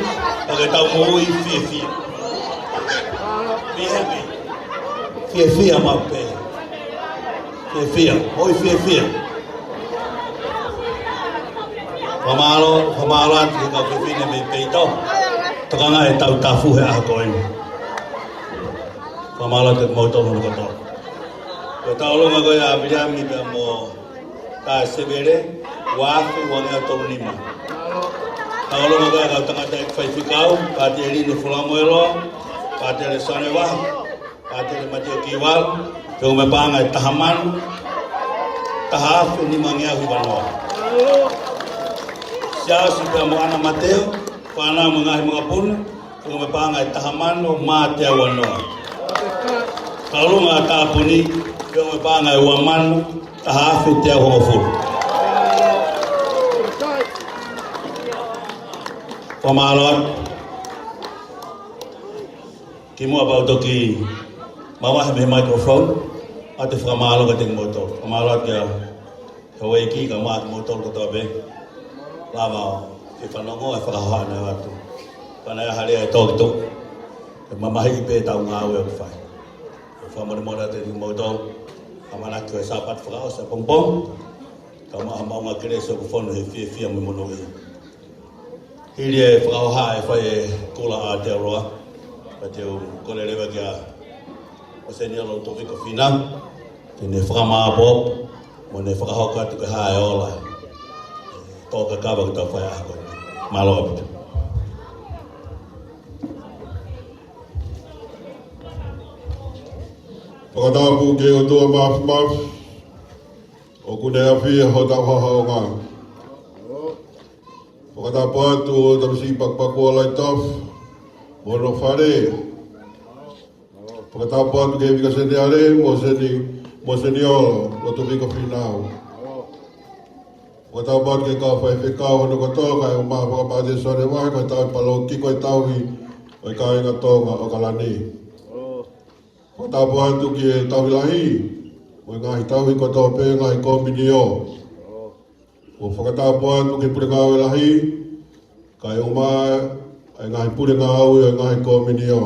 ka ke tau moʻui fiefia. Be happy. Fiefia maʻu pē. Fiefia. Moʻui fiefia. Fakamālō, fakamālō atu ki he kau fefine mei Peito. Tokanga e tau tafu he ʻaho ko eni. Fakamālō atu kimoutolu hono kotoa. Ko e tauʻolunga ko ia ʻa Viliami pea mo Taʻesevele, ua afe ua ngeau tolu nima. Tauʻolunga ko ia kau tangataʻeiki faifekau, Pātele Line Fulamoeloa, Pātele Sone Vaha, Pātele Matio Kivalu, pea ko e paʻanga ʻe taha mano, taha afe nima ngeau hiva noa. Siaosi pea mo ʻAna Mateo, fānau mo e ngaahi makapuna, pea ko e paʻanga ʻe taha mano, mā teau ua noa. Tauʻolunga ʻa Tāpuni, pea ko e paʻanga ʻe ua mano, taha afe teau hongofulu. Fakamālō atu. Kimuʻa pea u toki mavahe mei he microphone, ʻoatu e fakamālō kiate kimoutolu. Fakamālō atu kia Houʻeiki kae ʻumaʻā kimoutolu kotoa pē. Lava ʻo ke fanongo e fakahohaʻa naʻe ʻoatu. Pea naʻe ʻi ai ha lea ʻe toki toʻo. Ke mamahiʻi pē ʻetau ngāue ʻoku fai. Fakamolemole atu kiate kimoutolu. ʻAmanaki ko e Sāpate fakaʻosi ʻapongipongi, kae ʻumaʻā ha maʻunga kelesi ʻoku fonu he fiefia mo e monūʻia. Hili e fakahohaʻa ʻe fai ʻe Kula ʻAotearoa, pea te u kole leva kia Monsenior Lotofika Finau ke ne fakamāopoopo mo ne fakahoko atu ke hā e ola ʻe tō kakava ke tau fai ʻaho ko eni. Mālō ʻaupito. Fakatapu ki he ʻOtua Māfimafi, ʻoku ne ʻafio ʻi hotau haʻohaʻonga. Fakatapu atu ʻo Tamasiʻi Pakupakua Laʻitofa mo hono fale. Fakatapu atu ki he Vika Seniale, Monseni-, Monsiniolo Lotofika Finau. Fakatapu atu ki he kau faifekau hono kotoa, kae ʻumaʻā Fakapātele Sone Vaha, ko e tauhi paloki, ko e tauhi ʻo e kāinga Tonga ʻAokalani. Fakatapu atu ki he tauhi lahi, mo e ngaahi tauhi kotoa pē, ngaahi kōminio. ʻO fakatapu atu ki he pulengāue lahi, kae ʻumaʻā e ngaahi pulengāue ʻo e ngaahi kōminio.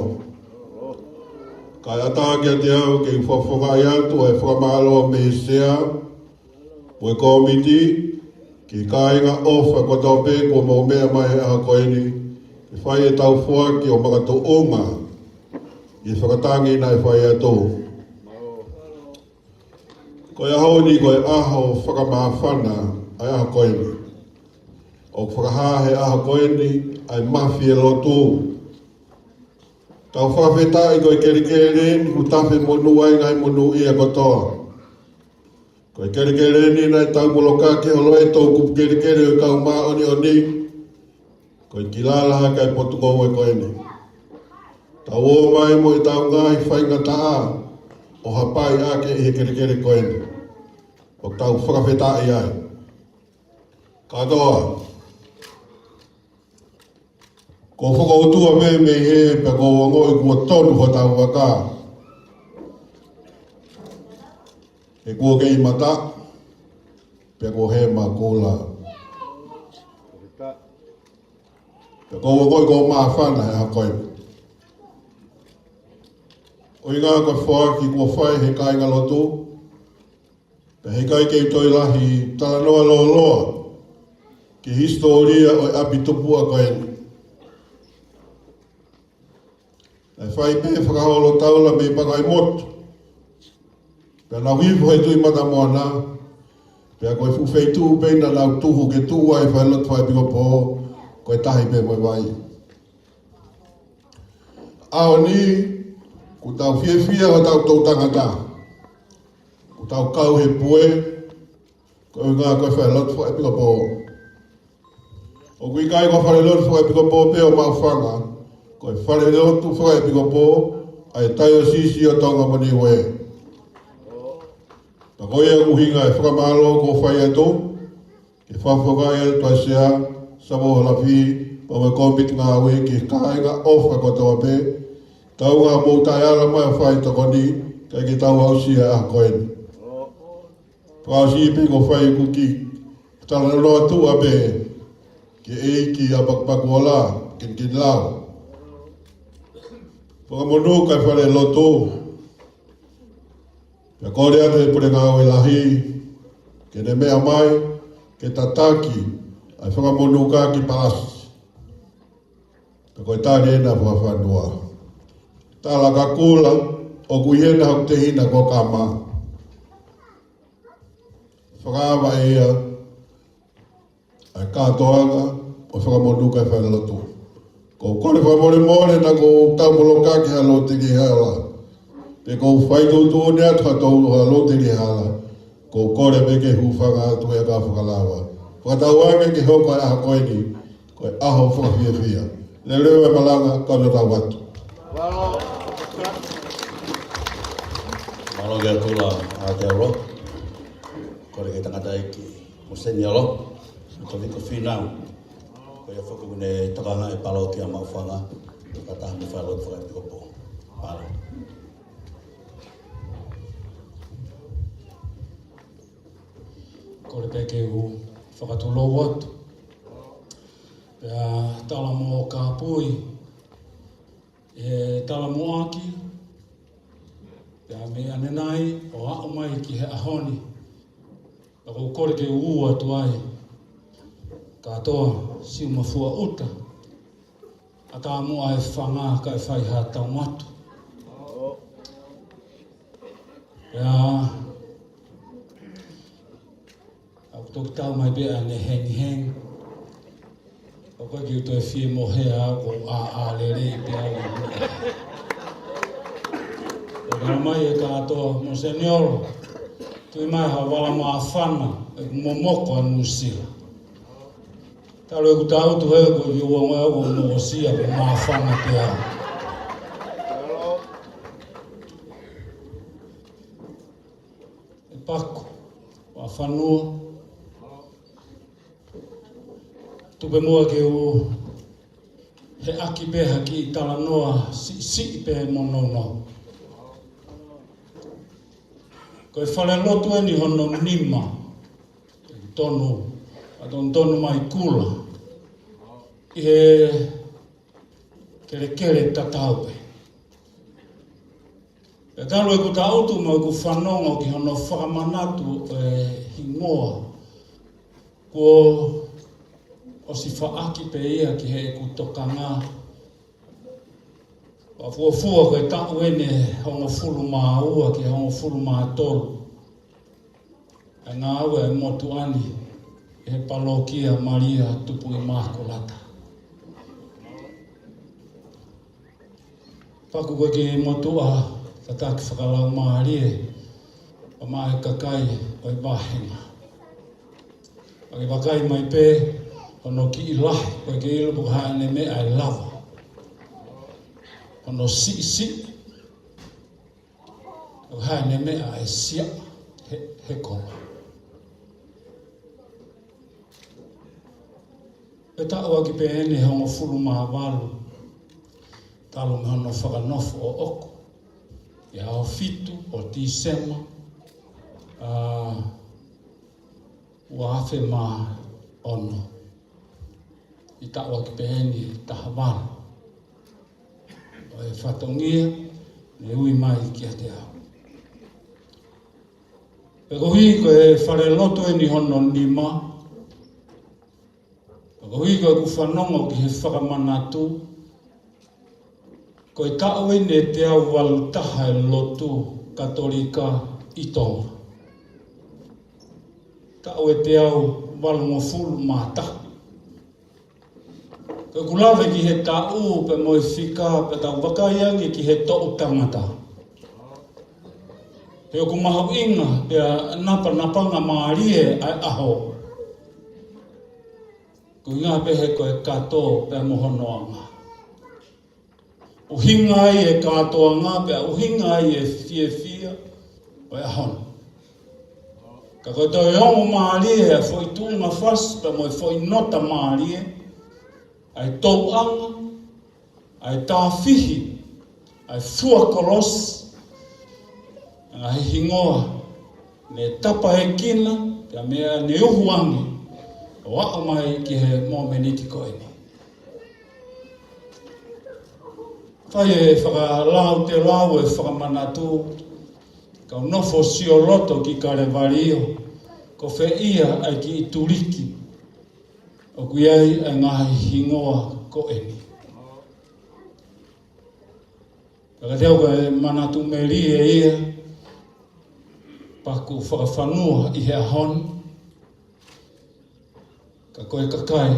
Kae ʻatā kiate au ke u fakafofongaʻi atu e fakamālō mei he Sea mo e kōmiti, ki he kāinga ʻofa kotoa pē kuo mou meʻa mai he ʻaho ko eni, ke fai ʻetau foaki ʻo makatuʻunga ʻi he fakatangi naʻe fai atu. Ko e ʻaho ni ko e ʻaho fakamāfana ʻa e ʻaho ko eni. ʻOku fakahā he ʻaho ko eni ʻa e mafi e lotu. Tau fakafetaʻi ko e kelekele ni ʻoku tafe monū ai ngaahi monūʻia kotoa. Ko e kelekele ni naʻe tau molokaki holo ai e toʻukupu kelekele ʻo e kau māʻoniʻoni. Ko e kilala hake ʻa e potungāue ko eni. Tau ō mai mo ʻetau ngaahi faingataʻa ʻo hapai ʻaki ʻi he kelekele ko eni. ʻOku tau fakafetaʻi ai. Kātoa, ko e fokoutua mei, mei he pea ko e ongoʻi kuo tonu hotau vaka. He kuo kei mata, pea kuo hema Kula. Pea ko e ongoʻi kuo māfana he ʻaho ko eni. ʻUhinga ko e foaki kuo fai he kāinga lotu, pea heʻikai ke u toe lahi talanoa lōloa ki he hisitōlia ʻo e ʻapi tupuʻa ko eni. Naʻe fai pē fakaholo taula mei Pangaimotu. Pea nau hifo he Tuʻi Matamoana. Pea ko e fuʻu feituʻu pē naʻa nau tuhu ke tuʻu ai e falelotu fakaʻepikopō, ko e tahi pē mo e vai. ʻAho ni, kuo tau fiefia hotau toʻu tangata. Kuo tau kau he pue, ko e ʻuhinga ko e falelotu fakaʻepikopō. ʻOku ʻikai ko e falelotu fakaʻepikopō pē ʻo Maʻufanga, ko e falelotu fakaʻepikopō ʻa e Taiosisi ʻo Tonga mo Niue. Pea ko ia ʻoku ʻuhinga e fakamālō kuo fai atu, ke fakafofongaʻi atu ʻa e Sea, Samoa Halafi, pea mo e kōmiti ngāue ki he kāinga ʻofa kotoa pē, tau ngā mou taʻeala mai ʻo fai tokoni, kae ke tau aʻusia e ʻaho ko eni. Fakaʻosi pē ko e fai ʻeku kiʻi talanoa tuʻa pē ki he ʻEiki ʻa Pakupaku Ola, Kinikinilau. Fakamonū ki he falelotu. Pea kole atu ki he Pule Ngāue Lahi ke ne meʻa mai ke tataki ʻa e fakamonū ki he palasi. Pea ko e tali ena fakafanua. Tala ka kula, ʻoku ʻi hena hoku tehina ko Kama. Fakaava ia ʻa e kātoanga ʻo e fakamonū ki he falelotu. ʻOku ou kole fakamolemole naʻa ku tau molokaki ha loteli hala. Pea ʻoku ou fai tuʻutuʻuni atu ha tau ha loteli hala. ʻOku ou kole pē ke hūfanga atu he ʻakau fakalava. Fakatauange ke hoko ʻa e ʻaho ko eni ko e ʻaho fakafiefia. Leveleva e malanga, kau tau atu. Mālō kia Kula Aotearoa. Kole ki he tangataʻeiki Moseniolo, Lutoviko Fīnau. Ko ia foki ʻoku ne tokanga ʻi he palokia Maʻufanga, fakataha mo e falelotu fakaepikopō. Mālō. Kole pē ke u fakatulou atu. Pea tala mo kāpui, ʻe talamuʻaki, pea mei ʻanenai ʻo aʻu mai ki he ʻaho ni. Pea ʻoku ou kole ke u ʻoatu ai, kātoa, Siumafua ʻuta, ʻatā muʻa e fanga kae fai ha taumatu. Pea ʻoku toki tau mai pē ʻa e hengihengi. ʻOku ʻikai ke u toe fie mohe au, ʻoku ou ʻāʻā lelei pē au. ʻOku ʻomai e kātoa, Moseniolo, tui mai ha vala māfana, ʻe momoko ʻa Nuʻusila. Talu ʻeku tangutu he ko e uongo au ʻoku mokosia pē māfana pē au. ʻE Paku, ʻa Fanua. Tuku pē muʻa ke u heʻaki pē ha kiʻi talanoa siʻisiʻi pē mo nounou. Ko e falelotu eni hono nima, tonu, ʻa tonu tonu mai Kula. ʻI he kelekele tatau pē. Pea talu ʻeku tangutu mo ʻeku fanongo ki hono fakamanatu e hingoa, kuo ʻosi faʻaki pē ia ki heʻeku tokanga. Pea fuofua ko e taʻu eni ʻe hongofulu mā ua ki he hongofulu mā tolu. ʻA e ngāue ʻa e motuʻa ni ʻi he palokia Malia Tupu ʻImakulata. Paku ko e kiʻi motuʻa tataki fakalaumālie, ʻa e kakai ʻo e vāhenga. Pea ke vakai mai pē, hono kiʻi lahi, ko e kiʻi ʻilo pe ko e hā ʻene meʻa ʻe lava. Hono siʻisiʻi, ʻo hā ʻene meʻa ʻe sia he, he kolo. Pea taʻu ʻaki pē eni hongofulu mā valu, talu mei hono fakanofo ʻoʻoku, ʻi he ʻaho fitu ʻo Tīsema, ʻa, ua afe mā ono. ʻI he taʻu ʻaki pē eni taha valu ʻo e fatongia, ne ui mai kiate au. Pea koeʻuhi ko e falelotu eni hono nima, pea koeʻuhi ko ʻeku fanongo ki he fakamanatu, ko e taʻu eni ʻe teau valu taha e lotu Katolika ʻi Tonga. Taʻu ʻe teau valungofulu mā taha. Ko ʻeku lave ki he taʻu pea mo e fika pea tau vakai ange ki he toʻu tangata. He ʻoku mahuʻinga pea napanapanga mālie ʻa e ʻaho. Ko e ʻuhinga pē he ko e kato pea mo hono anga. ʻUhinga ai e kātoanga, pea ʻuhinga ai e fiefia ʻo e ʻaho ni. Ka ko e toe ongo mālie ʻa e foʻi tuʻunga fasi, pea mo e foʻi nota mālie, ʻa e touʻanga, ʻa e tāfihi, ʻa e fua kolosi, ʻa e hingoa, ne tapaekina, pea meʻa ne uhu ange, ʻo ʻo aʻu mai ki he momeniti ko eni. Fai e fakalautelau e fakamanatu, kau nofo sioloto ki Kalevalio, ko fē ia ʻa e kiʻi tuliki ʻoku ʻi ai ʻa e ngaahi hingoa ko eni. Ka kiate au ko e manatu melie ia, paku fakafanua ʻi he ʻaho ni, ka ko e kakai,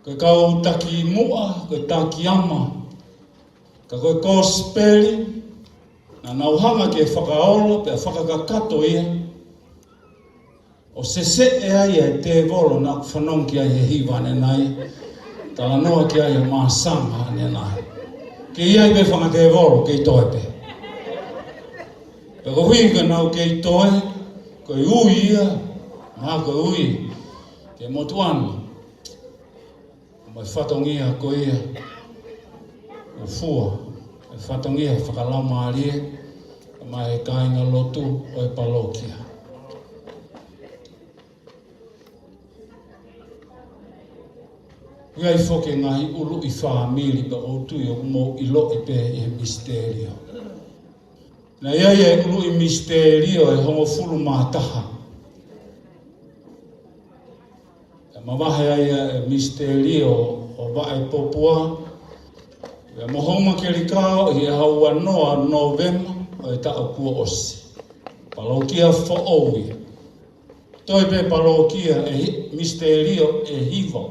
ko e kau taki muʻa, ko e taki ama, ka ko e kosipeli, naʻa nau hanga ke fakaola, pea fakakakato ia, ʻo seseʻe ai e tēvolo naʻa ku fanongo ki ai he hiva ʻanenai, talanoa ki ai e māsanga ʻanenai. Kei ʻi ai pē fanga tēvolo, kei toe pē. Pea ko e ʻuhi ke nau kei toe, ko e ui ia, mo e ui ki he motuʻa ni, mo e fatongia ko ia ʻoku fua, e fatongia fakalaumālie, mo e kāingalotu ʻo e palokia. ʻOku ʻi ai foki e ngaahi ʻuluʻi fāmili pea ʻoku ou tui ʻoku mou ʻiloʻi pē ʻi he misiterio. Naʻe ʻi ai e ʻuluʻi misiterio ʻe hongofulu mā taha. Naʻe mavahe ai e misiterio ʻo Vaʻepopua, pea mo Houmakelikao ʻi he ʻaho uanoa Nōvema ʻo e taʻu kuo ʻosi. Palokia foʻou ia. Toe pē palokia ʻe hi-, misiterio ʻe hiva.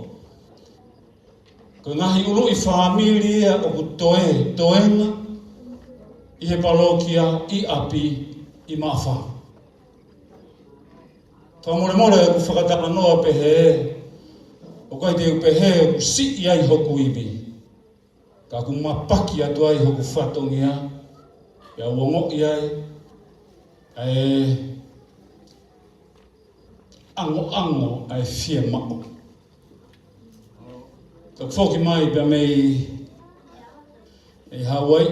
Ko e ngaahi ʻuluʻi fāmili ia ʻoku toe, toenga ʻi he palokia ʻi ʻapi ʻi Maʻufanga. Fakamolemole ʻeku fakatalanoa pehē, ʻoku ʻikai te u pehē ʻoku siʻi ai hoku ivi. Ka ʻoku mapaki atu ai hoku fatongia, ʻi heʻeku ongoʻi ai ʻa e ʻangoʻango ʻa e fiemaʻu. Ka u foki mai pea mei, mei Hauaiʻi,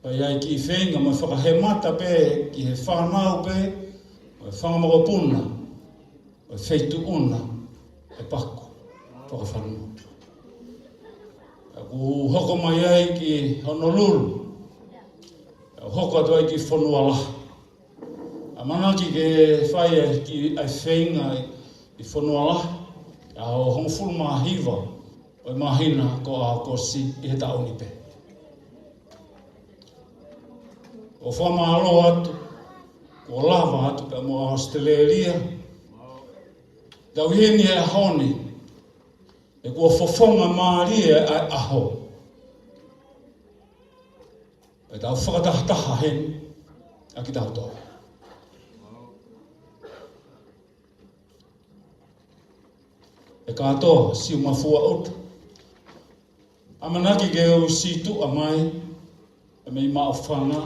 pea ʻi ai e kiʻi feinga mo e fakahemata pē ki he fānau pē, mo e fanga mokopuna, mo e feituʻu na ʻe paku fakafanua. Ka u hoko mai ai ki Honolulu, ka u hoko atu ai ki Fonualahi. ʻAmanaki ke fai e kiʻi feinga ʻi Fonualahi, ʻaho hongofulu mā hiva ʻo e māhina ko ʻAokosi ʻi he taʻu ni pē. ʻOku fakamālō atu, kuo lava atu pea mo ʻAositelēlia. Tau ʻi heni he ʻaho ni, he kuo fofonga mālie ʻa e ʻaho. Pea tau fakatahataha heni ʻa kitautolu. ʻE kātoa, Siumafua ʻUta. ʻAmanaki ke u sītuʻa mai, ʻa mei Maʻufanga,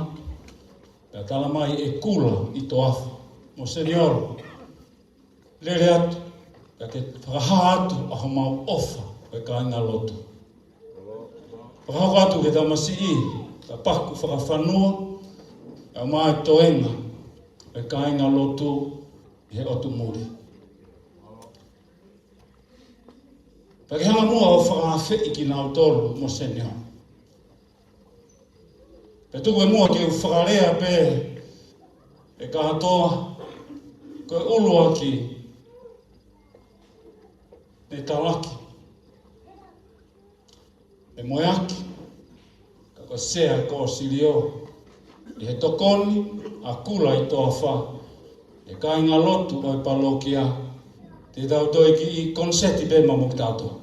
pea tala mai ʻe Kula ʻi Toafa. Monsenior, lele atu, pea ke fakahā atu ʻa homau ʻofa ʻo e kāingalotu. Fakahoko atu ke tamasiʻi, ka paku fakafanua, ʻa e maʻu toenga ʻo e kāingalotu ʻi he ʻotu muli. Pea ke hanga muʻa ʻo fakaafeʻi kinautolu, Monsenior. Pea tuku muʻa ke u fakalea pē ʻe kātoa, ko e ʻuluaki, ne talaki ʻe Moeaki, ka ko Sea ko Silio, ʻi he tokoni ʻa Kula ʻi Toafa, ʻe kāingalotu ʻo e palokia, te tau toe kiʻi koniseti pē mo kitautolu.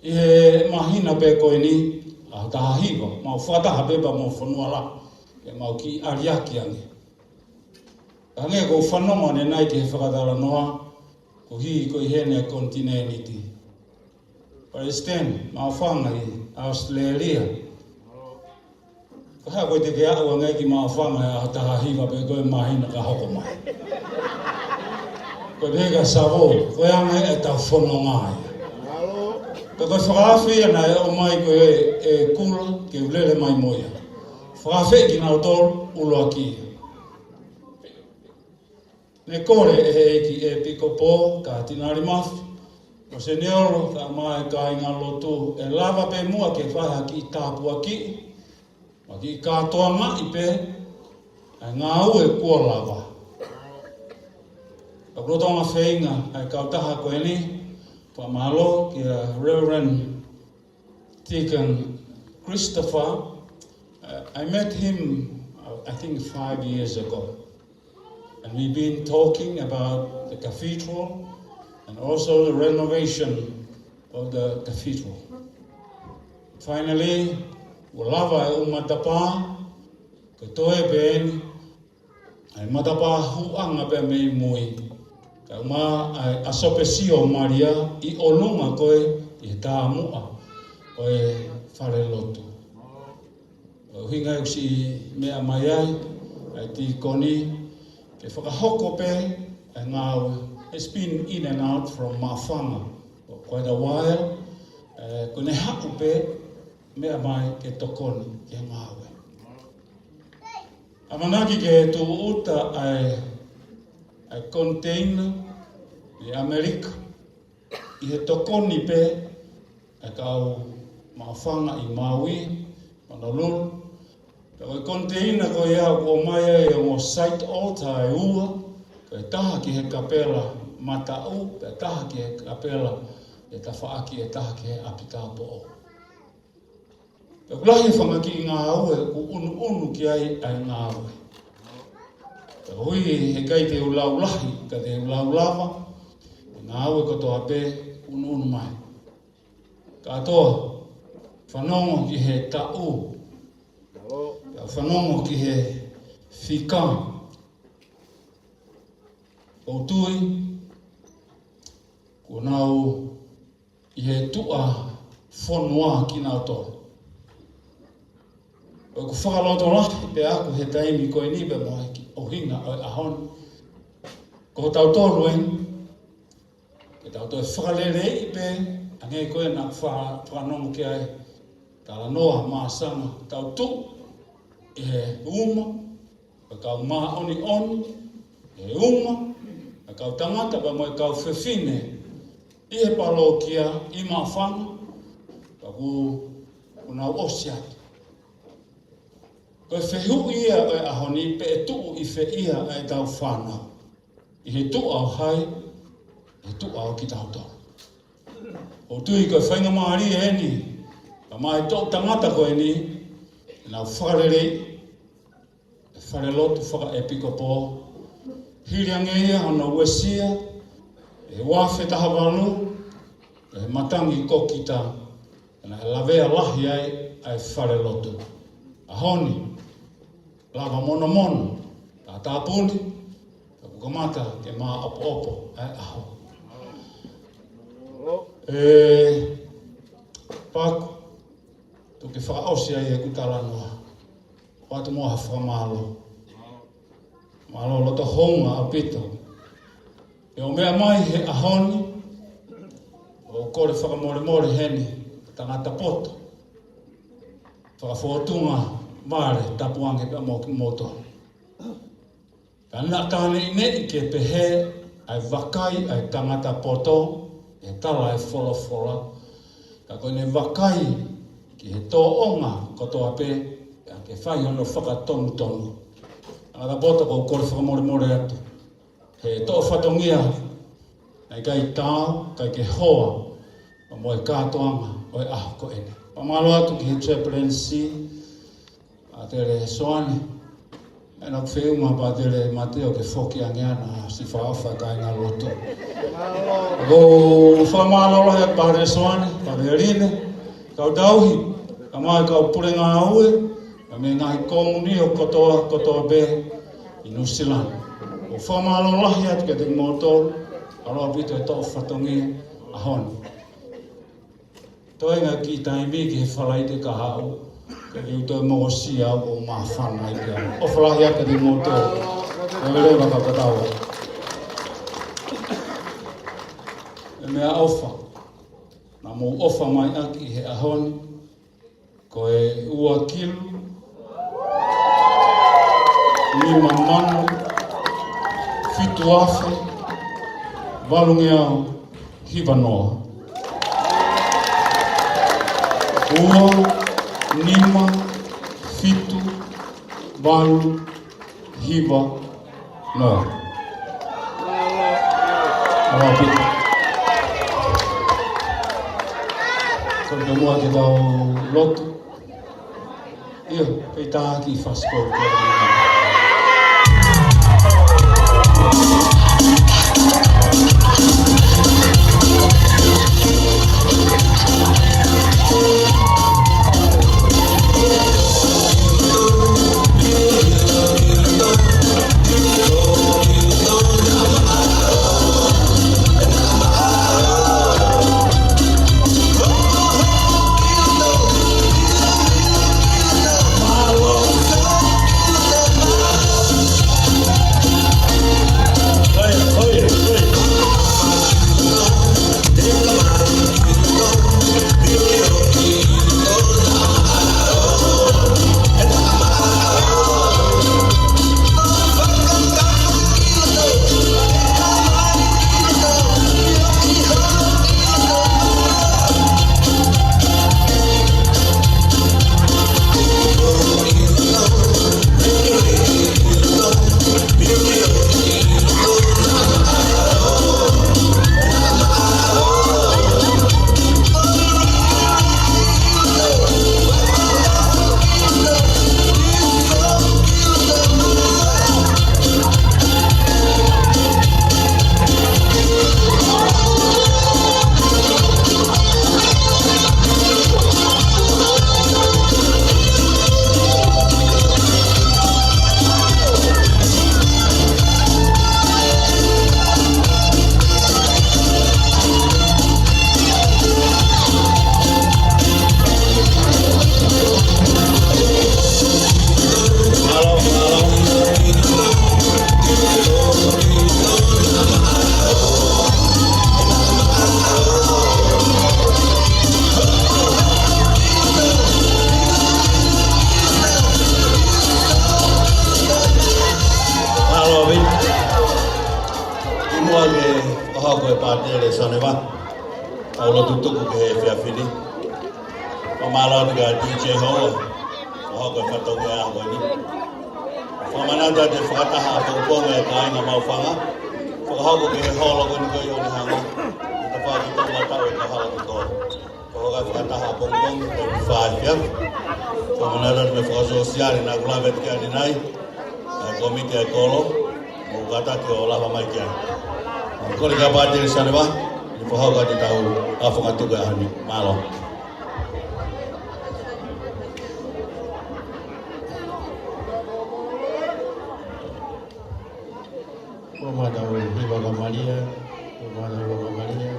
ʻI he māhina pē ko eni, ʻaho taha hiva, mau fakataha pē pea mo Fonualahi, ke mau kiʻi aliaki ange. Ka hangē ko e fanongo ʻanenai ki he fakatalanoa, ko e hā ko ē ʻi heni ʻa e konitinēniti. Palesiteni, Maʻufanga ʻi ʻAositelēlia. Ko e hā ko ē te ke aʻu ange ki Maʻufanga he ʻaho taha hiva pē ko e māhina ka hoko mai. Ko e pehē kia Savo, ko e anga ʻetau fononga ia. Pea ko e fakaafe ia naʻe ʻomai ko ē ʻe Kula, ke u lele mai mo ia. Fakaafeʻi kinautolu, ʻuluaki ia. Ne kole ʻe he ʻEiki ʻEpikopō Katinali Mafi, Monseniolo, kae ʻumaʻā e kāingalotu, ʻe lava pē muʻa ke fai ha kiʻi tāpuaki, mo e kiʻi kātoangaʻi pē ʻa e ngāue kuo lava. Ka ko e lolotonga feinga ʻa e kautaha ko eni, fakamālō kia Reverend Deacon Christopher. Uh, I met him, uh, I think, five years ago. And we've been talking about the cathedral and also the renovation of the cathedral. Finally, kuo lava e ʻū matapā, ko e toe pē eni, ʻa e matapā hūʻanga pē mei mui. Kae ʻumaʻā ʻa e ʻAsopesio Malia ʻi ʻolunga ko ē ʻi he tāmuʻa ʻo e falelotu. ʻUhinga ʻeku siʻi meʻa mai ai, ʻa e tīkoni, ke fakahoko pē ʻa e ngāue. It's been in and out from Mafanga for quite a while. Eh, ko ʻene haʻu pē meʻa mai ke tokoni ki he ngāue. ʻAmanaki ke tūʻuta ʻa e, ʻa e container ʻi ʻAmelika, ʻi he tokoni pē ʻa e kau Mafanga ʻi Maui, Honolulu. Pea ko e container ko ia ʻoku ʻomai ai ʻa e ongo site altar ʻe ua, ko e taha ki he kapela mataʻu, pea taha ki he kapela ʻe tafaʻaki ʻe taha ki he ʻapi taupoʻou. Pea ʻoku lahi e fanga kiʻi ngāue ʻoku ʻunuʻunu ki ai ʻa e ngāue. Pea ʻoku ʻikai te u lau lahi, ka te u lau lava, ngāue kotoa pē ʻunuʻunu mai. Kātoa, fanongo ki he taʻu, pea fanongo ki he fika. ʻOku ou tui, kuo nau ʻi he tuʻa fonua kinautolu. ʻOku fakalotolahi pē ʻaku he taimi ko eni pea mo e kiʻi ʻuhinga ʻo e ʻaho ni. Ko tautolu eni, ke tau toe fakaleleiʻi pē, hangē ko ē naʻa fa-, fanongo ki ai, talanoa māsanga, tau tuʻu ʻi he uma, ʻa e kau māʻoniʻoni, ʻi he uma, ʻa e kau tangata pea mo e kau fefine, ʻi he palōkia, ʻi Mafanga, pea kuo, kuo nau ʻosi atu. Ko e fehuʻi ia ʻo e ʻaho ni pe ʻe tuʻu ʻi fē ia ʻa ʻetau fānau. ʻI he tuʻa ʻo hai, ʻi he tuʻa ʻo kitautolu. ʻOku ou tui ko e faingamālie eni, kae ʻumaʻā e toʻu tangata ko eni, ʻenau fakaleleiʻi e falelotu fakaʻepikopō, hili ange ia hono uesia ʻe he ua afe taha valu, ʻe he matangi kokita, naʻe lavea lahi ai ʻa e falelotu. ʻAho ni, lava monomono, tātāpuni, ka kuo kamata ke māʻopoʻopo ʻa e ʻaho. ʻE, Paku, tuku ke fakaʻosi ai ʻeku talanoa. ʻOatu muʻa ha fakamālō. Mālō loto hounga ʻaupito. ʻI hoʻo meʻa mai he ʻaho ni, ʻoku ou kole fakamolemole heni, tangata poto. Fakafōtunga vale tapu ange pea mo kimoutolu. Ka naʻa tā neʻineʻi ke pehē ʻa e vakai ʻa e tangata poto, ʻi he tala ʻa e folofola. Ka ko ʻene vakai ki he tōʻonga kotoa pē, ʻa ke fai hono fakatonutonu. Tangata poto, ʻoku ou kole fakamolemole atu. He toʻo fatongia, naʻe ʻikai taau, ʻikai ke hoa, mo e kātoanga ʻo e ʻaho ko eni. Fakamālō atu ki he chaplaincy, Pātele Soane. ʻE naʻa ku feʻunga Pātele Mateo ke foki ange ʻana siʻi fakaʻofa kāingalotu. ʻOku ou fakamālō lahi atu Pātele Soane, Pātele Line, kau tauhi, kae ʻumaʻā e kau pule ngāue, kae ʻumaʻā e ngaahi komunio kotoa, kotoa pē ʻi Nuʻusila ni. ʻOku ou fakamālō lahi atu kiate kimoutolu, ʻalu ʻaupito e toʻo fatongia ʻaho ni. Toe ngaahi kiʻi taimi ki he Falaite kahaʻu, ke u toe mokosia au ʻo māfana ai pē au. ʻOfa lahi atu kiate kimoutolu. Leveleva ka kataua. E meʻaʻofa naʻa mou ʻofa mai ʻaki he ʻaho ni, ko e ua kilu, nima mano, fitu afe valungeau hiva noa. Ua nima fitu valu hiva noa. Mālō ʻaupito. Ko e muʻa ke tau lotu. ʻIo, pea tau kiʻi fast forward. Mālō ʻaupito. Kimuʻa ke fakahoko e pātele Saneva, tau lotu tuku ki he efiafi ni. Fakamālō atu kia D J Hoa, fakahoko e fatongia ko eni. Fakamanatu atu e fakataha ʻapongipongi e kāinga Maʻufanga, fakahoko ki he holo ko eni ko ʻIo Onehunga, ʻi he tafaʻaki toʻomataʻu ʻo e kahaʻu kotoa. Ko e fakataha ʻapongipongi, ko e fā efiafi. Fakamanatu atu mo e fakasōsiale naʻa ku lave ki ai ʻanenai, ʻa e kōmiti ʻa e kolo, mo kātaki ʻo lava mai ki ai. Kole kia pātele Saneva, ni fakahoko atu ʻetau ʻafunga tuku he ʻaho ni. Mālō. Ko e mātau hiva ka Malia, ko e mātau hiva ka Malia.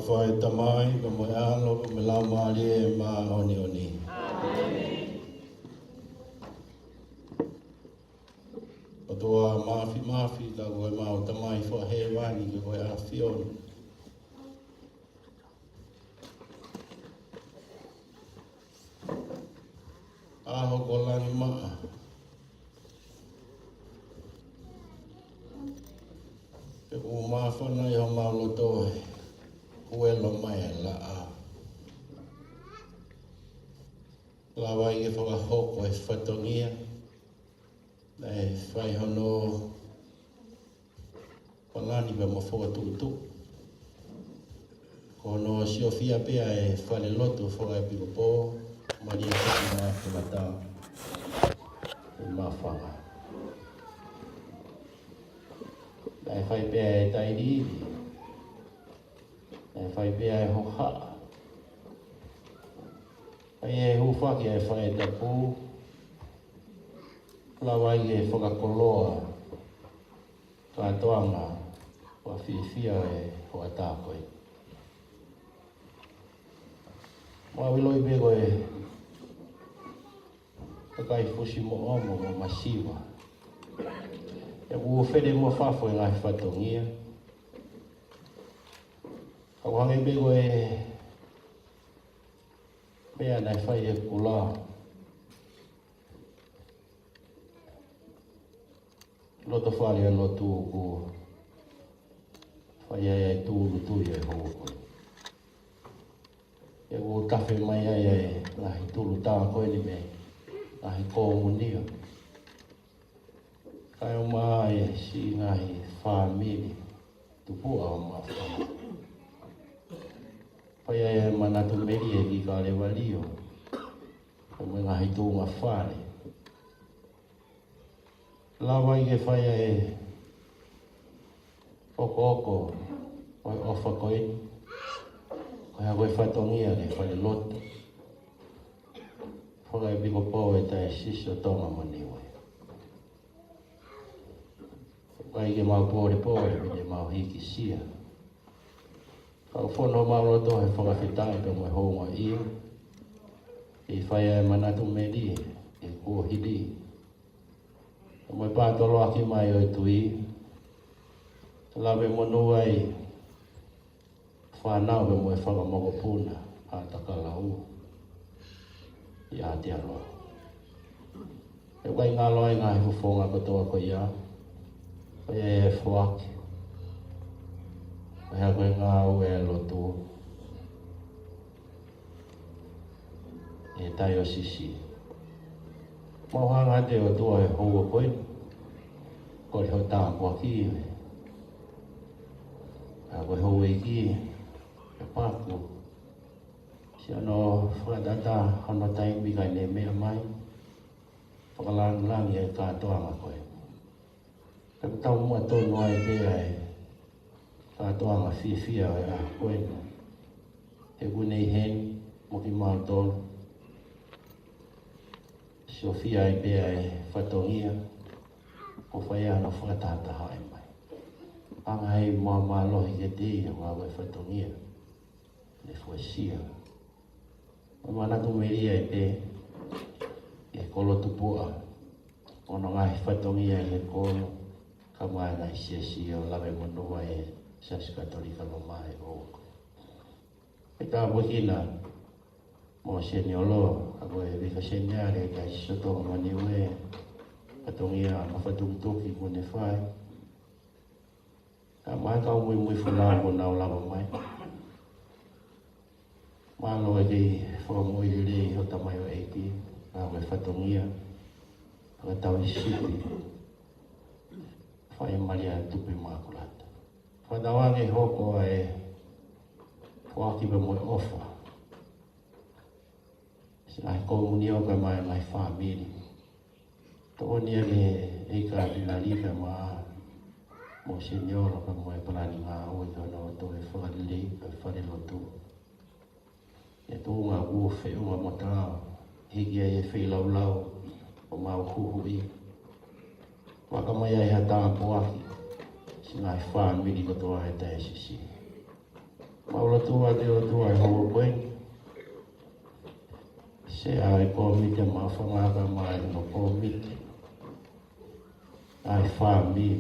ʻOfa ʻa e Tamai, pea mo e ʻAlo, pea mo e Laumālie Māʻoniʻoni. ʻOtua Māfimafi, ka ko ʻemau Tamai Fakahēvani, ka ko e ʻAfiona. ʻAho ko Langimaʻa. Ko ʻeni ʻa homau loto, huelo mai ʻa e laʻā. Lava ai ke fakahoko e fatongia naʻe fai hono palani pea mo e fokotuʻutuʻu. Ko hono siofia pē ʻa e falelotu fakaepikopō, Malia Fiti Mafimatao ʻi Mafanga. Naʻe fai pē ʻa e tailiili. Naʻe fai pē ʻa e hohaʻa. Fai e hūfaki ʻa e fale tapu. Lava ai ke fakakoloa kātoanga ʻo e fiefia ʻo e hoʻatā ko ē. Mau ʻiloʻi pē ko e kakai fusi mo ʻomo mo masiva. ʻOku fele mo fafo e ngaahi fatongia. Ka ʻoku hangē pē ko e meʻa naʻe fai ʻe Kula. Loto fale ʻa e lotu ʻoku fai ai ʻa e tūʻulutui ʻa e houa ko ē. ʻOku tafe mai ai ʻa e ngaahi tūʻulutui ko eni mei he ngaahi komunia. Kae ʻumaʻā e siʻi ngaahi fāmili tupuʻa ʻo Mafanga. Fai ai ʻa e manatu melie ki Kalevalio. Ko e ngaahi tuʻunga fale. Lava ai ke fai ʻa e okooko ʻo e ʻofa ko ē. Ko e hā ko e fatongia ki he falelotu fakaepikopō ʻo e Taiosisi ʻo Tonga mo Niue. Fai ke mau pōlepole, pea te mau hīkisia. Ka ʻoku fonu homau loto he fakafetaʻi pea mo e houngaʻia. ʻI he fai ʻa e manatu melie ʻi he kuohili. Pea mo e pātoloaki mai ʻo e tui. Lave monū ai fānau pea mo e fanga mokopuna ʻa Takalau ʻi Aotearoa. ʻOku ʻikai ngalo ai ngaahi fofonga kotoa ko ia. Ko ia ʻe foaki. Ko ia ko e ngāue ʻa e lotu ʻi he Taiosisi. Mau hanga atu ʻe ʻOtua he houa ko ē. Kole ho tāpuaki. ʻA ko e houʻeiki ʻe Paku. Siʻono fakatātā hono taimi kae ne meʻa mai. Fakalāngilangi e kātoanga ko ē. Pea ʻoku tau muʻa tonu ai pē ʻa e kātoanga fiefia ʻo e ʻaho ko ē. He ʻoku ne ʻi heni mo kimautolu. Siofia ai pē ʻa e fatongia. ʻOku fai ai hono fakatahatahaʻi mai. Anga hei māmālohi kiate ia ʻa e fatongia. Ne fuesia. Mo e manatu melie ai pē ʻi he kolo tupuʻa. ʻO hono ngaahi fatongia ʻi he kolo. Kae ʻumaʻā e ngaahi siasi ʻo lave monū ai e Siasi Katolika Loma ʻi he houa ko ē. Pea tāpuekina Monsignor Lo, ʻa ko e Vika Seniale ʻa e Taiosisi ʻo Tonga mo Niue. Fatongia mafatukitukituki kuo ne fai. Kae ʻumaʻā e kau muimui fonau kuo nau lava mai. Mālō e kei fakamoʻui lelei ho tamaioʻeiki, ʻa ko e fatongia, fakatau ʻi sipi, fai Malia Tupu ʻImakulata. Fakatauange hoko ʻa e foaki pea mo e ʻofa. Siʻi ngaahi komunio kae ʻumaʻā e ngaahi fāmili. Tokoni ange ʻe he Katinali pea mo Monsignor pea mo e palani ngāue ki hono toe fakalelei ʻa e falelotu. ʻI he tuʻunga kuo feʻunga mo taau, hiki ai e feilaulau ʻo mau huhuʻi. Fakaʻamu ai ha tāpuaki, siʻi ngaahi fāmili kotoa ʻo e Taiosisi. Mau lotua ʻa e ʻOtua he houa ko ē. Sea ʻa e kōmiti ʻa Mafanga kae ʻumaʻā hono kōmiti ʻa e fāmili.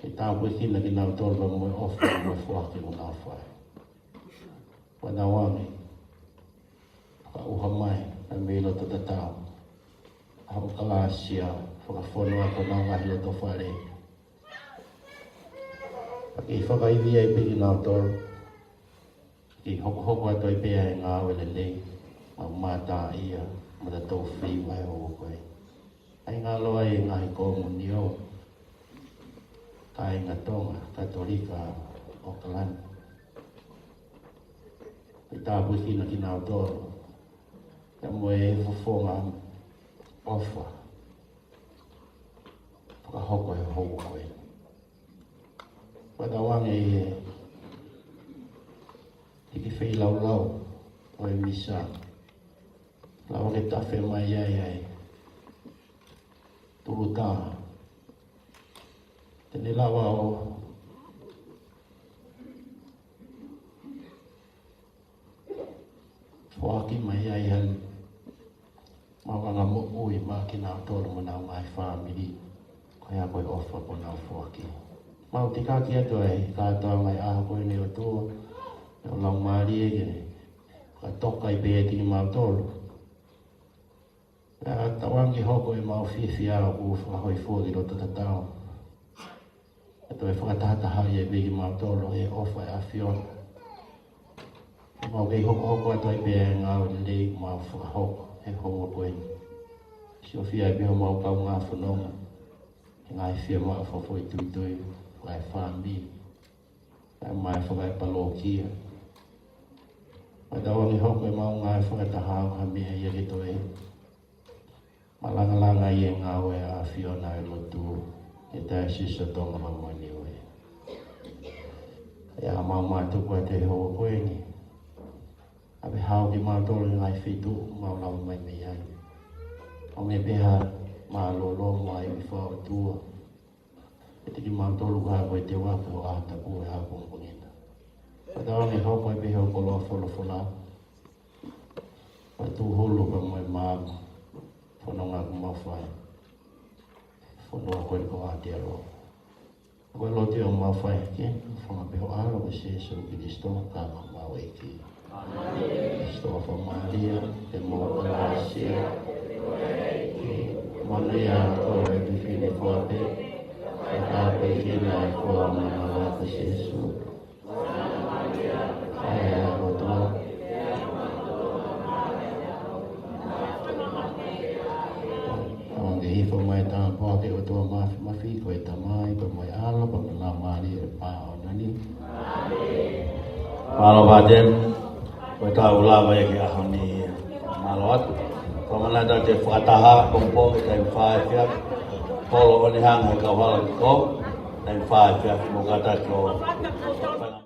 Ke tāpuekina kinautolu pea mo e ʻofa mo e foaki ʻoku nau fai. Fakatauange fakaʻuha mai ʻa e mei loto tatau. ʻA hoʻo kalāsia, fakafonu ʻa honau ngaahi loto fale. Ka ke fakaivia ai pē kinautolu. Ke hokohoko atu ai pē ʻa e ngāue lelei, mau mātā ia, mo tatou feiva he houa ko ē. ʻAi ngalo ai e ngaahi komunio, kāinga Tonga, Katolika, ʻAokalani. Ke tāpuekina kinautolu, pea mo e fofonga ʻofa. Fakahoko he houa ko ē. Fakatauange ʻe hiki feilaulau ʻo e misa. Lava ke tafe mai ai ʻa e tuluta. Te ne lava ʻo foaki mai ai heni. Mau anga moʻui maʻa kinautolu mo ʻenau ngaahi fāmili. Ko ia ko e ʻofa kuo nau foaki. Mau tikaki atu ai kātoa mai ʻaho ko eni ʻOtua. ʻE ʻo Laumālie ke fakatoka ai pē kiate kimautolu. Pea tauange hoko ʻemau fiefia ʻoku fakahōifua ki loto tatau. ʻE toe fakatahatahaʻi ai pē kimautolu ʻe he ʻofa ʻa e ʻAfiona. Mau kei hokohoko atu ai pē ʻa e ngāue lelei mau fakahoko he houa ko eni. Siofia ai pē homau kaungā fononga. He ngaahi fiemaʻu fakafoʻituitui, fakaefāmili. Kae ʻumaʻā e fakaepalōkia. Pea tauange hoko ʻemau ngāue fakataha ʻo ha meʻa ia ke toe malangalanga ʻi he ngāue ʻa e ʻAfiona ʻi he lotu ʻi he Taiosisi ʻo Tonga mo Niue. ʻA ia mau mātuku atu he houa ko eni. ʻAve hao kimautolu ʻi he ngaahi feituʻu mau lava mai mei ai. ʻOmi pē ha mālōlō mo e ʻofa ʻa e ʻOtua. ʻIate kimautolu ka ko e te wako ʻa taku e hao kongkongina. Pea tauange hoko ai pē hoʻo koloa folofola. Pea tūhulu pea mo e maama. Fononga kuo mau fai. Fononga ko eni ko Aotearoa. Ko e lotu ʻoku mau fai ki he huafa pē ho ʻAlo ko Sīsū Kalaisi ko homau ʻEiki. Sitoa Fakamālie, te mo kalāsia, mo e ʻEiki, mo e ʻEiki ko e fefine koa pē, ka tāpuekina ʻa e fua ʻo e mamahi ko Sīsū. ʻA e ʻOtua. ʻOku hifo mai ʻa e tāpuaki ʻa e ʻOtua Māfimafi, ko e Tamai, pea mo e ʻAlo, pea mo e Laumālie Māʻoniʻoni. Mālō Pāteni, ko e tau lava ia ki he ʻaho ni. Mālō atu. Ko e manatu atu ke fakataha, pongipongi, taimi fā efiafi. Holo ʻo ne hanga he kauhala ki ko, taimi fā efiafi, mo kātaki ʻo